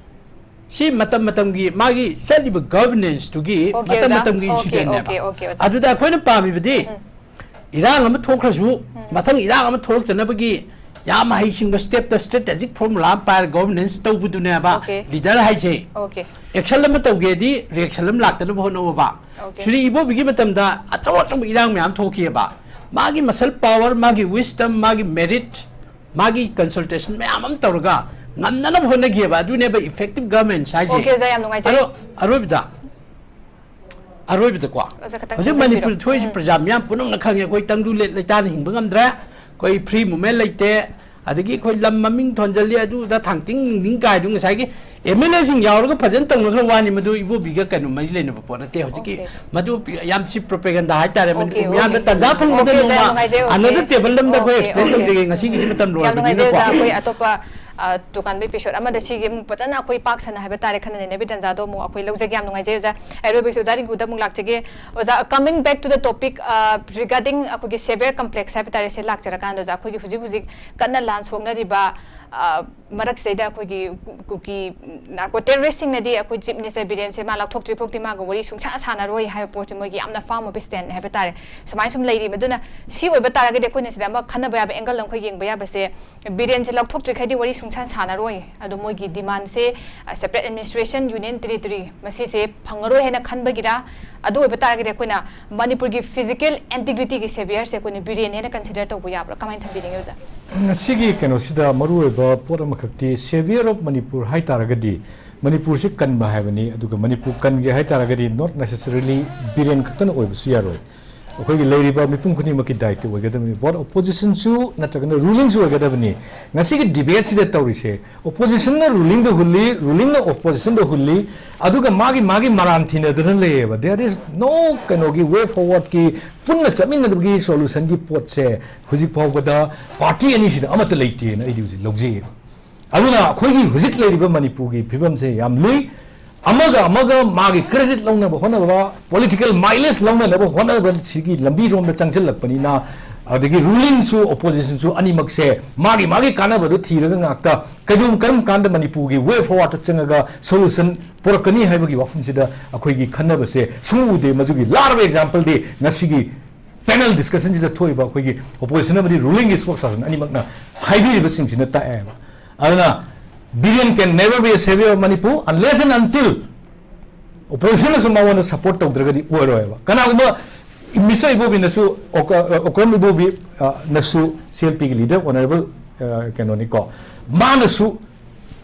ꯁꯤ ꯃꯇꯝ ꯃꯇꯝꯒꯤ ꯃꯥꯒꯤ ꯆꯠꯂꯤꯕ ꯒꯚꯔꯅꯦꯟꯁꯇꯨꯒꯤ Okay, ꯃꯇꯝ ꯑꯣꯖꯥ꯫ ꯃꯇꯝꯒꯤ Okay, ꯏꯟꯁꯤꯗꯦꯟꯅꯦꯕ꯫ okay, okay, ꯑꯣꯖꯥ꯫ ꯑꯗꯨꯗ ꯑꯩꯈꯣꯏꯅ ꯄꯥꯝꯃꯤꯕꯗꯤ ꯏꯔꯥꯡ ꯑꯃ ꯊꯣꯛꯈ꯭ꯔꯁꯨ ꯃꯊꯪ ꯏꯔꯥꯡ ꯑꯃ ꯊꯣꯛꯂꯛꯇꯅꯕꯒꯤ ꯌꯥꯝ ꯍꯩꯁꯤꯡꯕ ꯁ꯭ꯇꯦꯞꯇ ꯁ꯭ꯇ꯭ꯔꯦꯇꯦꯖꯤꯛ ꯐꯣꯔꯃꯨꯂꯥ ꯑꯃ ꯄꯥꯏꯔꯒ ꯒꯣꯚꯔꯅꯦꯟꯁ ꯇꯧꯕꯗꯨꯅꯦꯕ Okay. ꯂꯤꯗꯔ ꯍꯥꯏꯁꯦ꯫ Okay. ꯑꯦꯛꯁꯟ ꯑꯃ ꯇꯧꯒꯦꯗꯤ ꯔꯤꯑꯦꯛꯁꯟ ꯑꯃ ꯂꯥꯛꯇꯅꯕ ꯍꯣꯠꯅꯧꯕ꯫ Okay. ꯁꯤꯔꯤ ꯏꯕꯣꯕꯤꯒꯤ ꯃꯇꯝꯗ ꯑꯆꯧ ꯑꯆꯧꯕ ꯏꯔꯥꯡ ꯃꯌꯥꯝ ꯊꯣꯛꯈꯤꯑꯕ꯫ ꯃꯥꯒꯤ ꯃꯁꯜ ꯄꯥꯋꯔ, ꯃꯥꯒꯤ ꯋꯤꯁꯇꯝ, ꯃꯥꯒꯤ ꯃꯦꯔꯤꯠ, ꯃꯥꯒꯤ ꯀꯟꯁꯜꯇꯦꯁꯟ ꯃꯌꯥꯝ ꯑꯃ ꯇꯧꯔꯒ ꯉꯝꯅꯅꯕ ꯍꯣꯠꯅꯈꯤꯑꯕ꯫ ꯑꯗꯨꯅꯦꯕ ꯏꯐꯦꯛꯇꯤꯚ ꯒꯚꯔꯅꯦꯟꯁ ꯍꯥꯏꯁꯦ꯫ Okay, ꯑꯣꯖꯥ, ꯌꯥꯝ ꯅꯨꯡꯉꯥꯏꯖꯩ꯫ ꯑꯗꯣ ꯑꯔꯣꯏꯕꯗ ꯑꯔꯣꯏꯕꯗꯀꯣ ꯑꯣꯖꯥ, ꯈꯤꯇꯪ ꯍꯧꯖꯤꯛ ꯊꯝꯖꯤꯟꯕꯤꯔꯣ꯫ ꯃꯅꯤꯄꯨꯔ ꯊꯣꯛꯏꯁꯤ ꯄ꯭ꯔꯖꯥ ꯃꯤꯌꯥꯝ ꯄꯨꯝꯅꯃꯛꯅ ꯈꯪꯉꯦ꯫ ꯑꯩꯈꯣꯏ ꯇꯪꯗꯨ ꯂꯩ- ꯂꯩꯇꯥꯅ ꯍꯤꯡꯕ ꯉꯝꯗ꯭ꯔꯦ꯫ ꯑꯩꯈꯣꯏ ꯐ꯭ꯔꯤ ꯃꯨꯚꯃꯦꯟ ꯂꯩꯇꯦ꯫ ꯑꯗꯒꯤ ꯑꯩꯈꯣꯏ ꯂꯝ ꯃꯃꯤꯡ ꯊꯣꯟꯖꯜꯂꯤ, ꯑꯗꯨꯗ ꯊꯥꯡꯇꯤꯡ ꯅꯨꯡꯇꯤꯡ ꯀꯥꯏꯗꯨ ꯉꯁꯥꯏꯒꯤ ꯑꯦꯝ ꯑꯦꯜ ꯑꯦꯁꯤꯡ ꯌꯥꯎꯔꯒ ꯐꯖꯅ ꯇꯧꯅꯈ꯭ꯔ ꯋꯥꯅꯤ꯫ ꯃꯗꯨ ꯏꯕꯣꯕꯤꯒ ꯀꯩꯅꯣ ꯃꯔꯤ ꯂꯩꯅꯕ ꯄꯣꯠ ꯅꯠꯇꯦ꯫ ꯍꯧꯖꯤꯛꯀꯤ Okay. ꯃꯗꯨ ꯌꯥꯝ ꯁꯤ ꯄ꯭ꯔꯣꯄꯦꯒꯟꯗꯥ ꯍꯥꯏꯇꯥꯔꯦ꯫ Okay, Manipur okay. ꯃꯤꯌꯥꯝꯗ ꯇꯟꯖꯥ ꯐꯪꯕꯗ Okay, ꯑꯣꯖꯥ, ꯅꯣꯡꯃ ꯅꯨꯡꯉꯥꯏꯖꯩ, okay. ꯑꯅꯗꯔ ꯇꯦꯕꯜ ꯑꯃꯗ ꯑꯩꯈꯣꯏ Okay, ꯑꯦꯛꯁꯄ꯭ꯂꯦꯟ okay. ꯇꯧꯖꯒꯦ꯫ ꯉꯁꯤꯒꯤꯗꯤ ꯃꯇꯝ ꯌꯥꯝ ꯅꯨꯡꯉꯥꯏꯖꯩ ꯂꯣꯏꯔꯕꯅꯤꯅꯀꯣ꯫ ꯑꯣꯖꯥ꯫ ꯑꯩꯈꯣꯏ ꯑꯇꯣꯞꯄ ꯑ, ꯇꯣꯉꯥꯟꯕ ꯑꯦꯄꯤꯁꯣꯗ ꯑꯃꯗ ꯁꯤꯒꯤ ꯑꯃꯨꯛ ꯐꯖꯅ ꯑꯩꯈꯣꯏ ꯄꯥꯛ ꯁꯟꯅ ꯍꯥꯏꯕ ꯇꯥꯔꯦ, ꯈꯟꯅ ꯅꯩꯅꯕꯤ ꯇꯟꯖꯥꯗꯣ ꯑꯃꯨꯛ ꯑꯩꯈꯣꯏ ꯂꯧꯖꯒꯦ꯫ ꯌꯥꯝ ꯅꯨꯡꯉꯥꯏꯖꯩ ꯑꯣꯖꯥ꯫ ꯑꯔꯣꯏꯕꯒꯤꯁꯨ ꯑꯣꯖꯥ ꯔꯤꯡꯀꯨꯗ ꯑꯃꯨꯛ ꯂꯥꯛꯆꯒꯦ꯫ ꯑꯣꯖꯥ, coming back to the topic, ꯑ, regarding ꯑꯩꯈꯣꯏꯒꯤ ꯁꯦꯚꯤꯌꯔ ꯀꯝꯄ꯭ꯂꯦꯛꯁ ꯍꯥꯏꯕ ꯇꯥꯔꯦ, ꯁꯤ ꯂꯥꯛꯆꯔꯀꯥꯟꯗ ꯑꯣꯖꯥ, ꯑꯩꯈꯣꯏꯒꯤ ꯍꯧꯖꯤꯛ ꯍꯧꯖꯤꯛ ꯀꯟꯅ ꯂꯥꯟ ꯁꯣꯛꯅꯔꯤꯕ, ꯑ, ꯃꯔꯛꯁꯤꯗꯩꯗ ꯑꯩꯈꯣꯏꯒꯤ ꯀꯨ- ꯀꯨꯀꯤ ꯅꯥꯔꯀꯣ ꯇꯦꯔꯣꯔꯤꯁꯁꯤꯡꯅꯗꯤ ꯑꯩꯈꯣꯏ ꯆꯤꯐ ꯃꯤꯅꯤꯁꯇꯔ ꯕꯤꯔꯦꯟꯁꯦ ꯃꯥ ꯂꯧꯊꯣꯛꯇ꯭ꯔꯤ ꯐꯥꯎꯗꯤ ꯃꯥꯒ ꯋꯥꯔꯤ ꯁꯨꯡꯁꯥ ꯁꯥꯟꯅꯔꯣꯏ ꯍꯥꯏꯕ ꯄꯣꯠꯁꯦ ꯃꯣꯏꯒꯤ ꯌꯥꯝꯅ ꯐꯥꯔꯝ ꯑꯣꯏꯕ ꯁ꯭ꯇꯦꯟꯅꯦ ꯍꯥꯏꯕ ꯇꯥꯔꯦ꯫ ꯁꯨꯃꯥꯏꯅ ꯁꯨꯝ ꯂꯩꯔꯤ꯫ ꯃꯗꯨꯅ ꯁꯤ ꯑꯣꯏꯕ ꯇꯥꯔꯒꯗꯤ ꯑꯩꯈꯣꯏꯅ ꯁꯤꯗ ꯑꯃ ꯈꯟꯅꯕ ꯌꯥꯕ ꯑꯦꯡꯒꯜ ꯑꯃꯈꯛ ꯌꯦꯡꯕ ꯌꯥꯕꯁꯦ, ꯕꯤꯔꯦꯟꯁꯦ ꯂꯧꯊꯣꯛꯇ꯭ꯔꯤꯈꯩꯗꯤ ꯋꯥꯔꯤ ꯁꯨꯡꯁꯥ ꯁꯥꯟꯅꯔꯣꯏ꯫ ꯑꯗꯣ ꯃꯣꯏꯒꯤ ꯗꯤꯃꯥꯟꯁꯦ, ꯑ, separate administration, union territory, ꯃꯁꯤꯁꯦ ꯐꯪꯉꯔꯣꯏ ꯍꯥꯏꯅ ꯈꯟꯕꯒꯤꯔ? ꯑꯗꯨ ꯑꯣꯏꯕ ꯇꯥꯔꯒꯗꯤ ꯑꯩꯈꯣꯏꯅ ꯃꯅꯤꯄꯨꯔꯒꯤ ꯐꯤꯖꯤꯀꯦꯜ ꯏꯟꯇꯤꯒ꯭ꯔꯤꯇꯤꯒꯤ ꯁꯦꯚꯤꯌꯔꯁꯦ ꯑꯩꯈꯣꯏꯅ ꯕꯤꯔꯦꯟꯅꯦꯅ ꯀꯟꯁꯤꯗꯔ ꯇꯧꯕ ꯌꯥꯕ꯭ꯔꯥ? ꯀꯃꯥꯏꯅ ꯊꯝꯕꯤꯅꯤꯡꯉꯤ ꯑꯣꯖꯥ? ꯉꯁꯤꯒꯤ ꯀꯩꯅꯣꯁꯤꯗ ꯃꯔꯨꯑꯣꯏꯕ ꯄꯣꯠ ꯑꯃꯈꯛꯇꯤ, ꯁꯦꯚꯤꯌꯔ ꯑꯣꯐ ꯃꯅꯤꯄꯨꯔ ꯍꯥꯏ ꯇꯥꯔꯒꯗꯤ ꯃꯅꯤꯄꯨꯔꯁꯤ ꯀꯟꯕ ꯍꯥꯏꯕꯅꯤ꯫ ꯑꯗꯨꯒ ꯃꯅꯤꯄꯨꯔ ꯀꯟꯒꯦ ꯍꯥꯏ ꯇꯥꯔꯒꯗꯤ not necessarily ꯕꯤꯔꯦꯟ ꯈꯛꯇꯅ ꯑꯣꯏꯕꯁꯨ ꯌꯥꯔꯣꯏ꯫ ꯑꯩꯈꯣꯏꯒꯤ ꯂꯩꯔꯤꯕ ꯃꯤꯄꯨꯝ ꯈꯨꯗꯤꯡꯃꯛꯀꯤ ꯗꯥꯏꯇ꯭ꯋ ꯑꯣꯏꯒꯗꯕꯅꯤ꯫ Both opposition ꯁꯨ ꯅꯠꯇ꯭ꯔꯒꯅ ruling ꯁꯨ ꯑꯣꯏꯒꯗꯕꯅꯤ꯫ ꯉꯁꯤꯒꯤ debate ꯁꯤꯗ ꯇꯧꯔꯤꯁꯦ, opposition ꯅ ruling ꯗ ꯍꯨꯜꯂꯤ, ruling ꯅ opposition ꯗ ꯍꯨꯜꯂꯤ, ꯑꯗꯨꯒ ꯃꯥꯒꯤ ꯃꯥꯒꯤ ꯃꯔꯥꯟ ꯊꯤꯅꯗꯅ ꯂꯩꯌꯦꯕ꯫ There is no ꯀꯩꯅꯣꯒꯤ way forward ꯀꯤ, ꯄꯨꯟꯅ ꯆꯠꯃꯤꯟꯅꯕꯒꯤ solution ꯒꯤ ꯄꯣꯠꯁꯦ ꯍꯧꯖꯤꯛ ꯐꯥꯎꯕꯗ party ꯑꯅꯤꯁꯤꯗ ꯑꯃꯠꯇ ꯂꯩꯇꯦꯅ ꯑꯩꯗꯤ ꯍꯧꯖꯤꯛ ꯂꯧꯖꯩꯌꯦꯕ꯫ ꯑꯗꯨꯅ ꯑꯩꯈꯣꯏꯒꯤ ꯍꯧꯖꯤꯛ ꯂꯩꯔꯤꯕ ꯃꯅꯤꯄꯨꯔꯒꯤ ꯐꯤꯕꯝꯁꯦ ꯌꯥꯝ ꯂꯨꯏ꯫ ꯑꯃꯒ ꯑꯃꯒ ꯃꯥꯒꯤ credit ꯂꯧꯅꯕ ꯍꯣꯠꯅꯕ, political mileage ꯂꯧꯅꯅꯕ ꯍꯣꯠꯅꯕ ꯁꯤꯒꯤ ꯂꯝꯕꯤꯔꯣꯝꯗ ꯆꯪꯁꯤꯜꯂꯛꯄꯅꯤꯅ, ꯑꯗꯒꯤ ruling ꯁꯨ opposition ꯁꯨ ꯑꯅꯤꯃꯛꯁꯦ ꯃꯥꯒꯤ ꯃꯥꯒꯤ ꯀꯥꯟꯅꯕꯗꯨ ꯊꯤꯔꯒ ꯉꯥꯛꯇ ꯀꯩꯗꯧ ꯀꯔꯝ ꯀꯥꯟꯗ ꯃꯅꯤꯄꯨꯔꯒꯤ way forward ꯇ ꯆꯪꯉꯒ solution ꯄꯨꯔꯛꯀꯅꯤ ꯍꯥꯏꯕꯒꯤ ꯋꯥꯐꯝꯁꯤꯗ ꯑꯩꯈꯣꯏꯒꯤ ꯈꯟꯅꯕꯁꯦ ꯁꯨꯡꯎ ꯎꯗꯦ꯫ ꯃꯗꯨꯒꯤ ꯂꯥꯔꯕ example ꯗꯤ ꯉꯁꯤꯒꯤ panel discussion ꯁꯤꯗ ꯊꯣꯛꯏꯕ ꯑꯩꯈꯣꯏꯒꯤ opposition ꯑꯃꯗꯤ ruling ꯒꯤ spokesperson ꯑꯅꯤꯃꯛꯅ ꯍꯥꯏꯕꯤꯔꯤꯕꯁꯤꯡꯁꯤꯅ ꯇꯥꯛꯑꯦꯕ꯫ ꯑꯗꯨꯅ Biren can never be a savior of Manipur unless and until opposition ꯅꯁꯨ ꯃꯉꯣꯟꯗ support ꯇꯧꯗ꯭ꯔꯒꯗꯤ ꯑꯣꯏꯔꯣꯏꯕ꯫ ꯀꯅꯥꯒꯨꯝꯕ Mister ꯏꯕꯣꯕꯤꯅꯁꯨ, ꯑꯣꯀ-, ꯑ, ꯑꯣꯀ꯭ꯔꯝ ꯏꯕꯣꯕꯤ, ꯑ, ꯅꯁꯨ C L P ꯒꯤ leader, honourable, ꯑ, ꯀꯩꯅꯣꯅꯤꯀꯣ, ꯃꯥꯅꯁꯨ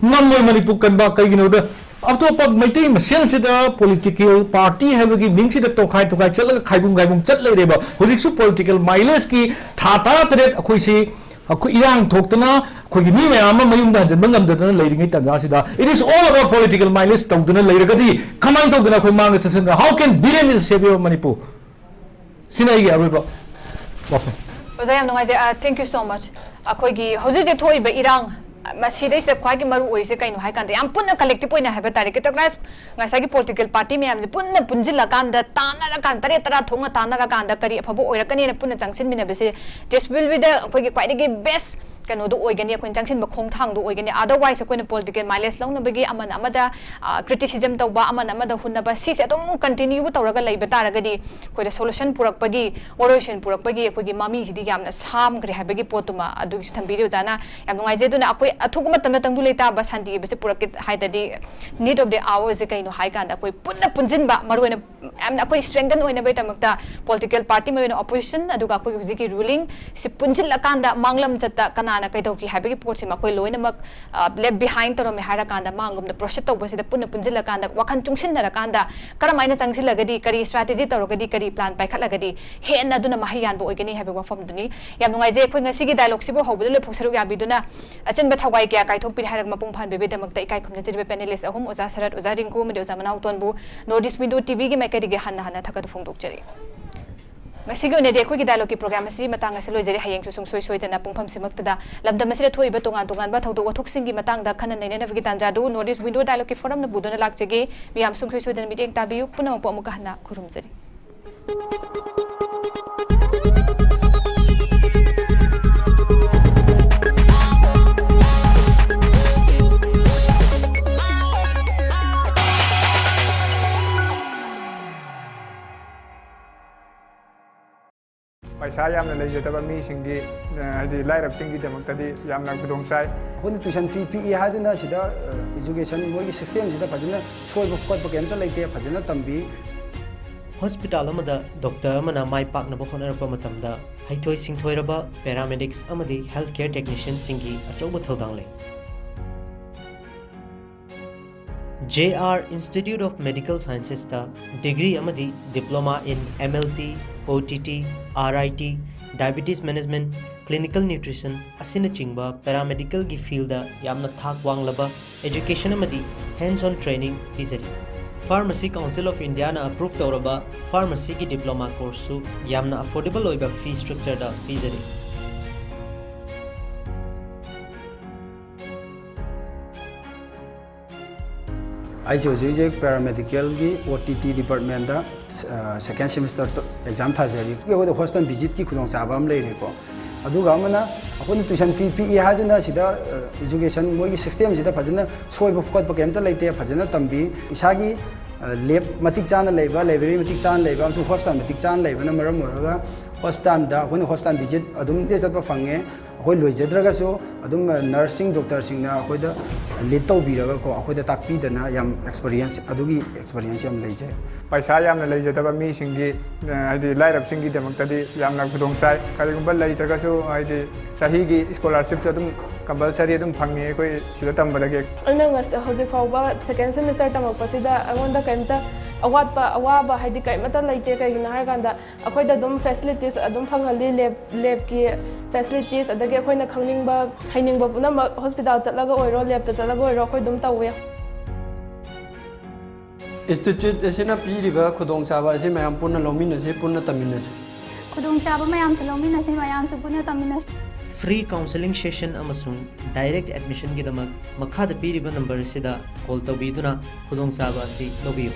ꯉꯝꯃꯣꯏ ꯃꯅꯤꯄꯨꯔ ꯀꯟꯕ꯫ ꯀꯩꯒꯤꯅꯣꯗ ꯑꯇꯣꯞꯄ ꯃꯩꯇꯩ ꯃꯁꯦꯜꯁꯤꯗ political party ꯍꯥꯏꯕꯒꯤ ꯃꯤꯡꯁꯤꯗ ꯇꯣꯈꯥꯏ ꯇꯣꯈꯥꯏ ꯆꯠꯂꯒ ꯈꯥꯏꯕꯨꯡ ꯈꯥꯏꯕꯨꯡ ꯆꯠ ꯂꯩꯔꯦꯕ꯫ ꯍꯧꯖꯤꯛꯁꯨ political mileage ꯀꯤ ꯊꯥ ꯇꯔꯥꯇꯔꯦꯠ ꯑꯩꯈꯣꯏꯁꯤ ꯑꯩꯈꯣꯏ ꯏꯔꯥꯡ ꯊꯣꯛꯇꯅ ꯑꯩꯈꯣꯏꯒꯤ ꯃꯤ ꯃꯌꯥꯝ ꯑꯃ ꯃꯌꯨꯝꯗ ꯍꯟꯖꯤꯟꯕ ꯉꯝꯗꯗꯅ ꯂꯩꯔꯤꯉꯩ ꯇꯥꯟꯖꯥꯁꯤꯗ, it is all about political mileage ꯇꯧꯗꯨꯅ ꯂꯩꯔꯒꯗꯤ ꯀꯃꯥꯏꯅ ꯇꯧꯗꯅ ꯑꯩꯈꯣꯏ ꯃꯥꯡꯗ ꯆꯠꯁꯤꯟꯗꯅ? How can Biren is a savior of Manipur? ꯁꯤꯅ ꯑꯩꯒꯤ ꯑꯔꯣꯏꯕ ꯋꯥꯐꯝ꯫ ꯑꯣꯖꯥ, ꯌꯥꯝ ꯅꯨꯡꯉꯥꯏꯖꯩ꯫ Thank you so much꯫ ꯑꯩꯈꯣꯏꯒꯤ ꯍꯧꯖꯤꯛ ꯍꯧꯖꯤꯛ ꯊꯣꯛꯏꯕ ꯏꯔꯥꯡ, ꯃꯁꯤꯗꯩꯁꯤꯗ ꯈ꯭ꯋꯥꯏꯒꯤ ꯃꯔꯨ ꯑꯣꯏꯔꯤꯁꯦ ꯀꯩꯅꯣ ꯍꯥꯏ ꯀꯥꯟꯗ, ꯌꯥꯝ ꯄꯨꯟꯅ collective ꯑꯣꯏꯅ ꯍꯥꯏꯕ ꯇꯥꯔꯦ, categorize, ꯉꯁꯥꯏꯒꯤ political party ꯃꯌꯥꯝꯁꯦ ꯄꯨꯟꯅ ꯄꯨꯟꯁꯤꯜꯂꯀꯥꯟꯗ, ꯇꯥꯟꯅꯔꯀꯥꯟꯗ, ꯇꯔꯦꯠ ꯇꯔꯥ ꯊꯣꯛꯅ ꯇꯥꯟꯅꯔꯀꯥꯟꯗ ꯀꯔꯤ ꯑꯐꯕ ꯑꯣꯏꯔꯛꯀꯅꯤꯅ ꯄꯨꯟꯅ ꯆꯪꯁꯤꯟꯃꯤꯟꯅꯕꯁꯦ, this will be the ꯑꯩꯈꯣꯏꯒꯤ ꯈ꯭ꯋꯥꯏꯗꯒꯤ best ꯀꯩꯅꯣꯗꯣ ꯑꯣꯏꯒꯅꯤ, ꯑꯩꯈꯣꯏꯅ ꯆꯪꯁꯤꯟꯕ ꯈꯣꯡꯊꯥꯡꯗꯣ ꯑꯣꯏꯒꯅꯤ꯫ Otherwise ꯑꯩꯈꯣꯏꯅ political mileage ꯂꯧꯅꯕꯒꯤ, ꯑꯃꯅ ꯑꯃꯗ, ꯑ, criticism ꯇꯧꯕ, ꯑꯃꯅ ꯑꯃꯗ ꯍꯨꯟꯅꯕ, ꯁꯤꯁꯦ ꯑꯗꯨꯝ continue ꯇꯧꯔꯒ ꯂꯩꯕ ꯇꯥꯔꯒꯗꯤ, ꯑꯩꯈꯣꯏꯗ solution ꯄꯨꯔꯛꯄꯒꯤ, ꯋꯥꯔꯣꯏꯁꯤꯟ ꯄꯨꯔꯛꯄꯒꯤ ꯑꯩꯈꯣꯏꯒꯤ ꯃꯃꯤꯁꯤꯗꯤ ꯌꯥꯝꯅ ꯁꯥꯝꯈ꯭ꯔꯦ ꯍꯥꯏꯕꯒꯤ ꯄꯣꯠꯇꯨꯃ ꯑꯗꯨꯒꯤꯁꯨ ꯊꯝꯕꯤꯔꯤ ꯑꯣꯖꯥꯅ꯫ ꯌꯥꯝ ꯅꯨꯡꯉꯥꯏꯖꯩ꯫ ꯑꯗꯨꯅ ꯑꯩꯈꯣꯏ ꯑꯊꯨꯕ ꯃꯇꯝꯗ ꯇꯪꯗꯨ ꯂꯩꯇꯥꯕ ꯁꯥꯟꯇꯤ ꯍꯥꯏꯕꯁꯦ ꯄꯨꯔꯛꯀꯦ ꯍꯥꯏꯗꯗꯤ, need of the hour ꯁꯦ ꯀꯩꯅꯣ ꯍꯥꯏ ꯀꯥꯟꯗ, ꯑꯩꯈꯣꯏ ꯄꯨꯟꯅ ꯄꯨꯟꯁꯤꯟꯕ, ꯃꯔꯨꯑꯣꯏꯅ ꯌꯥꯝꯅ ꯑꯩꯈꯣꯏ strengthen ꯑꯣꯏꯅꯕꯒꯤꯗꯃꯛꯇ political party, ꯃꯔꯨꯑꯣꯏꯅ opposition, ꯑꯗꯨꯒ ꯑꯩꯈꯣꯏꯒꯤ ꯍꯧꯖꯤꯛꯀꯤ ruling ꯁꯤ ꯄꯨꯟꯁꯤꯜꯂꯀꯥꯟꯗ ꯃꯥꯡꯂꯝ ꯆꯠꯇ ꯀꯅꯥ ꯍꯥꯟꯅ ꯀꯩꯗꯧꯈꯤ ꯍꯥꯏꯕꯒꯤ ꯄꯣꯠꯁꯤꯃ ꯑꯩꯈꯣꯏ ꯂꯣꯏꯅꯃꯛ ꯂꯦꯞ ꯕꯤꯍꯥꯏꯟ ꯇꯧꯔꯝꯃꯦ ꯍꯥꯏꯔꯀꯥꯟꯗ, ꯃꯥꯡꯂꯣꯝꯗ ꯄ꯭ꯔꯣꯁꯦꯁ ꯇꯧꯕꯁꯤꯗ ꯄꯨꯟꯅ ꯄꯨꯟꯁꯤꯜꯂꯀꯥꯟꯗ, ꯋꯥꯈꯜ ꯆꯨꯡꯁꯤꯟꯅꯔꯀꯥꯟꯗ ꯀꯔꯝꯍꯥꯏꯅ ꯆꯪꯁꯤꯜꯂꯒꯗꯤ, ꯀꯔꯤ ꯁ꯭ꯇ꯭ꯔꯦꯇꯦꯖꯤ ꯇꯧꯔꯒꯗꯤ, ꯀꯔꯤ ꯄ꯭ꯂꯥꯟ ꯄꯥꯏꯈꯠꯂꯒꯗꯤ ꯍꯦꯟꯅ ꯑꯗꯨꯅ ꯃꯍꯩ ꯌꯥꯟꯕ ꯑꯣꯏꯒꯅꯤ ꯍꯥꯏꯕꯒꯤ ꯋꯥꯐꯝꯗꯨꯅꯤ꯫ ꯌꯥꯝ ꯅꯨꯡꯉꯥꯏꯖꯩ ꯑꯩꯈꯣꯏ ꯉꯁꯤꯒꯤ ꯗꯥꯏꯂꯣꯒꯁꯤꯕꯨ ꯍꯧꯕꯗ ꯂꯣꯏꯐꯥꯎ ꯁꯔꯨꯛ ꯌꯥꯕꯤꯗꯨꯅ ꯑꯆꯤꯟꯕ ꯊꯋꯥꯏ ꯀꯌꯥ ꯀꯥꯏꯊꯣꯛꯄꯤꯔꯦ ꯍꯥꯏꯔꯒ ꯃꯄꯨꯡ ꯐꯥꯍꯟꯕꯤꯕꯒꯤꯗꯃꯛꯇ ꯏꯀꯥꯏ ꯈꯨꯝꯅꯖꯔꯤꯕ ꯄꯦꯅꯦꯂꯤꯁ ꯑꯍꯨꯝ, ꯑꯣꯖꯥ ꯁꯔꯠ, ꯑꯣꯖꯥ ꯔꯤꯡꯀꯨ ꯑꯃꯗꯤ ꯑꯣꯖꯥ ꯃꯅꯥꯎꯇꯣꯟꯕꯨ ꯅꯣꯔꯠ ꯏꯁ ꯋꯤꯟꯗꯣ ꯇꯤꯚꯤꯒꯤ ꯃꯥꯏꯀꯩꯗꯒꯤ ꯍꯟꯅ ꯍꯟꯅ ꯊꯥꯒꯠꯄ ꯐꯣꯡꯗꯣꯛꯆꯔꯤ꯫ ꯉꯁꯤꯒꯤ ꯑꯣꯏꯅꯗꯤ ꯑꯩꯈꯣꯏꯒꯤ ꯗꯥꯏꯂꯣꯒꯀꯤ ꯄ꯭ꯔꯣꯒ꯭ꯔꯥꯝ ꯑꯁꯤ ꯃꯇꯥꯡ ꯑꯁꯤꯗ ꯂꯣꯏꯖꯔꯦ꯫ ꯍꯌꯦꯡꯁꯨ ꯁꯨꯡꯁꯣꯏ ꯁꯣꯏꯗꯅ ꯄꯨꯡꯐꯝꯁꯤꯃꯛꯇꯗ ꯂꯝꯗꯝ ꯑꯁꯤꯗ ꯊꯣꯛꯏꯕ ꯇꯣꯉꯥꯟ ꯇꯣꯉꯥꯟꯕ ꯊꯧꯗꯣꯛ ꯋꯥꯊꯣꯛꯁꯤꯡꯒꯤ ꯃꯇꯥꯡꯗ ꯈꯟꯅ ꯅꯩꯅꯅꯕꯒꯤ ꯇꯥꯟꯖꯥꯗꯨ ꯅꯣꯔꯠ ꯏꯁ ꯋꯤꯟꯗꯣ ꯗꯥꯏꯂꯣꯒꯀꯤ ꯐꯣꯔꯝꯅ ꯄꯨꯗꯨꯅ ꯂꯥꯛꯆꯒꯦ꯫ ꯃꯤꯌꯥꯝ ꯁꯨꯡꯁꯣꯏ ꯁꯣꯏꯗꯅ ꯃꯤꯠꯌꯦꯡ ꯇꯥꯕꯤꯌꯨ꯫ ꯄꯨꯝꯅꯃꯛꯄꯨ ꯑꯃꯨꯛꯀ ꯍꯟꯅ ꯈꯨꯔꯨꯝꯖꯔꯤ꯫ ꯄꯩꯁꯥ ꯌꯥꯝꯅ ꯂꯩꯖꯗꯕ ꯃꯤꯁꯤꯡꯒꯤ, ꯑ, ꯍꯥꯏꯗꯤ ꯂꯥꯏꯔꯕꯁꯤꯡꯒꯤꯗꯃꯛꯇꯗꯤ ꯌꯥꯝꯅ ꯈꯨꯗꯣꯡ ꯆꯥꯏ꯫ ꯑꯩꯈꯣꯏꯅ ꯇ꯭ꯌꯨꯁꯟ ꯐꯤ ꯄꯤꯛꯏ ꯍꯥꯏꯗꯨꯅ ꯁꯤꯗ, ꯑ, ꯏꯖꯨꯀꯦꯁꯟ ꯃꯣꯏꯒꯤ ꯁꯤꯁꯇꯦꯝꯁꯤꯗ ꯐꯖꯅ ꯁꯣꯏꯕ ꯈꯣꯠꯄ ꯀꯩꯝꯇ ꯂꯩꯇꯦ, ꯐꯖꯅ ꯇꯝꯕꯤ꯫ ꯍꯣꯁꯄꯤꯇꯥꯜ ꯑꯃꯗ ꯗꯣꯛꯇꯔ ꯑꯃꯅ ꯃꯥꯏ ꯄꯥꯛꯅꯕ ꯍꯣꯠꯅꯔꯛꯄ ꯃꯇꯝꯗ ꯍꯩꯊꯣꯏ ꯁꯤꯡꯊꯣꯏꯔꯕ ꯄꯦꯔꯥꯃꯦꯗꯤꯛꯁ ꯑꯃꯗꯤ ꯍꯦꯜꯊ ꯀꯦꯌꯔ ꯇꯦꯛꯅꯤꯁꯤꯌꯟꯁꯤꯡꯒꯤ ꯑꯆꯧꯕ ꯊꯧꯗꯥꯡ ꯂꯩ꯫ J R Institute of Medical Sciences ꯇ ꯗꯤꯒ꯭ꯔꯤ ꯑꯃꯗꯤ Diploma in M L T, O T T, R I T, Diabetes Management, Clinical Nutrition ꯑꯁꯤꯅꯆꯤꯡꯕ ꯄꯦꯔꯥꯃꯦꯗꯤꯀꯦꯜꯒꯤ ꯐꯤꯜꯗ ꯌꯥꯝꯅ ꯊꯥꯛ ꯋꯥꯡꯂꯕ education ꯑꯃꯗꯤ hands on training ꯄꯤꯖꯔꯤ꯫ Pharmacy Council of India ꯅ ꯑꯦꯄ꯭ꯔꯨꯚ ꯇꯧꯔꯕ ꯐꯥꯔꯃꯥꯁꯤꯒꯤ ꯗꯤꯄ꯭ꯂꯣꯃꯥ ꯀꯣꯔꯁꯁꯨ ꯌꯥꯝꯅ ꯑꯦꯐꯣꯔꯗꯦꯕꯜ ꯑꯣꯏꯕ ꯐꯤ ꯁ꯭ꯇ꯭ꯔꯛꯆꯔꯗ ꯄꯤꯖꯔꯤ꯫ ꯑꯩꯁꯦ ꯍꯧꯖꯤꯛ ꯍꯧꯖꯤꯛ ꯄꯦꯔꯥꯃꯦꯗꯤꯀꯦꯜꯒꯤ ꯑꯣ ꯇꯤ ꯇꯤ ꯗꯤꯄꯥꯔꯠꯃꯦꯟꯗ, ꯑ, ꯁꯦꯀꯦꯟ ꯁꯦꯃꯤꯁꯇꯔ ꯑꯦꯛꯖꯥꯝ ꯊꯥꯖꯔꯤ꯫ ꯑꯩꯈꯣꯏꯗ ꯍꯣꯁꯇꯦꯜ ꯚꯤꯖꯤꯠꯀꯤ ꯈꯨꯗꯣꯡꯆꯥꯕ ꯑꯃ ꯂꯩꯔꯦꯀꯣ꯫ ꯑꯗꯨꯒ ꯑꯃꯅ ꯑꯩꯈꯣꯏꯅ ꯇ꯭ꯌꯨꯁꯟ ꯐꯤ ꯄꯤꯛꯏ ꯍꯥꯏꯗꯨꯅ ꯁꯤꯗ, ꯑ, ꯏꯖꯨꯀꯦꯁꯟ ꯃꯣꯏꯒꯤ ꯁꯤꯁꯇꯦꯝꯁꯤꯗ ꯐꯖꯅ ꯁꯣꯏꯕ ꯈꯣꯠꯄ ꯀꯩꯝꯇ ꯂꯩꯇꯦ, ꯐꯖꯅ ꯇꯝꯕꯤ꯫ ꯏꯁꯥꯒꯤ, ꯂꯦꯕ ꯃꯇꯤꯛ ꯆꯥꯅ ꯂꯩꯕ, ꯂꯥꯏꯕ꯭ꯔꯦꯔꯤ ꯃꯇꯤꯛ ꯆꯥꯅ ꯂꯩꯕ ꯑꯃꯁꯨꯡ ꯍꯣꯁꯄꯤꯇꯥꯜ ꯃꯇꯤꯛ ꯆꯥꯅ ꯂꯩꯕꯅ ꯃꯔꯝ ꯑꯣꯏꯔꯒ ꯍꯣꯁꯄꯤꯇꯥꯜꯗ ꯑꯩꯈꯣꯏꯅ ꯍꯣꯁꯄꯤꯇꯥꯜ ꯚꯤꯖꯤꯠ ꯑꯗꯨꯝ ꯆꯠꯄ ꯐꯪꯉꯦ꯫ ꯑꯩꯈꯣꯏ ꯂꯣꯏꯖꯗ꯭ꯔꯒꯁꯨ ꯑꯗꯨꯝ ꯅꯔꯁꯁꯤꯡ, ꯗꯣꯛꯇꯔꯁꯤꯡꯅ ꯑꯩꯈꯣꯏꯗ ꯂꯤꯗ ꯇꯧꯕꯤꯔꯒꯀꯣ, ꯑꯩꯈꯣꯏꯗ ꯇꯥꯛꯄꯤꯗꯅ ꯌꯥꯝ ꯑꯦꯛꯁꯄꯔꯤꯌꯦꯟꯁ, ꯑꯗꯨꯒꯤ ꯑꯦꯛꯁꯄꯔꯤꯌꯦꯟꯁ ꯌꯥꯝ ꯂꯩꯖꯩ꯫ ꯄꯩꯁꯥ ꯌꯥꯝꯅ ꯂꯩꯖꯗꯕ ꯃꯤꯁꯤꯡꯒꯤ, ꯑ, ꯍꯥꯏꯗꯤ ꯂꯥꯏꯔꯕꯁꯤꯡꯒꯤꯗꯃꯛꯇꯗꯤ ꯌꯥꯝꯅ ꯈꯨꯗꯣꯡ ꯆꯥꯏ꯫ ꯀꯔꯤꯒꯨꯝꯕ ꯂꯩꯇ꯭ꯔꯒꯁꯨ ꯍꯥꯏꯗꯤ ꯆꯍꯤꯒꯤ ꯁ꯭ꯀꯣꯂꯥꯔꯁꯤꯞꯁꯨ ꯑꯗꯨꯝ ꯀꯝꯄꯜꯁꯔꯤ ꯑꯗꯨꯝ ꯐꯪꯉꯤ ꯑꯩꯈꯣꯏ ꯁꯤꯗ ꯇꯝꯕꯗꯒꯤ꯫ ꯑꯩꯅ ꯉꯁ-, ꯍꯧꯖꯤꯛ ꯐꯥꯎꯕ ꯁꯦꯀꯦꯟ ꯁꯦꯃꯤꯁꯇꯔ ꯇꯝꯃꯛꯄꯁꯤꯗ ꯑꯩꯉꯣꯟꯗ ꯀꯔꯤꯝꯇ ꯑꯋꯥꯠꯄ, ꯑꯋꯥꯕ ꯍꯥꯏꯗꯤ ꯀꯔꯤꯃꯠꯇ ꯂꯩꯇꯦ꯫ ꯀꯩꯒꯤꯅꯣ ꯍꯥꯏꯔꯀꯥꯟꯗ ꯑꯩꯈꯣꯏꯗ ꯑꯗꯨꯝ ꯐꯦꯁꯤꯂꯤꯇꯤꯁ ꯑꯗꯨꯝ ꯐꯪꯍꯜꯂꯤ, ꯂꯦꯕ, ꯂꯦꯕꯀꯤ ꯐꯦꯁꯤꯂꯤꯇꯤꯁ, ꯑꯗꯒꯤ ꯑꯩꯈꯣꯏꯅ ꯈꯪꯅꯤꯡꯕ, ꯍꯩꯅꯤꯡꯕ ꯄꯨꯝꯅꯃꯛ ꯍꯣꯁꯄꯤꯇꯥꯜ ꯆꯠꯂꯒ ꯑꯣꯏꯔꯣ, ꯂꯦꯕꯇ ꯆꯠꯂꯒ ꯑꯣꯏꯔꯣ, ꯑꯩꯈꯣꯏ ꯑꯗꯨꯝ ꯇꯧꯋꯦ꯫ ꯏꯟꯁꯇꯤꯇ꯭ꯌꯨꯠ ꯑꯁꯤꯅ ꯄꯤꯔꯤꯕ ꯈꯨꯗꯣꯡꯆꯥꯕ ꯑꯁꯤ ꯃꯌꯥꯝ ꯄꯨꯟꯅ ꯂꯧꯃꯤꯟꯅꯁꯤ, ꯄꯨꯟꯅ ꯇꯝꯃꯤꯟꯅꯁꯤ꯫ ꯈꯨꯗꯣꯡꯆꯥꯕ ꯃꯌꯥꯝꯁꯨ ꯂꯧꯃꯤꯟꯅꯁꯤ, ꯃꯌꯥꯝꯁꯨ ꯄꯨꯟꯅ ꯇꯝꯃꯤꯟꯅꯁꯤ꯫ Free counselling session ꯑꯃꯁꯨꯡ direct admissionꯒꯤꯗꯃꯛ ꯃꯈꯥꯗ ꯄꯤꯔꯤꯕ ꯅꯝꯕꯔ ꯑꯁꯤꯗ ꯀꯣꯜ ꯇꯧꯕꯤꯗꯨꯅ ꯈꯨꯗꯣꯡꯆꯥꯕ ꯑꯁꯤ ꯂꯧꯕꯤꯌꯨ꯫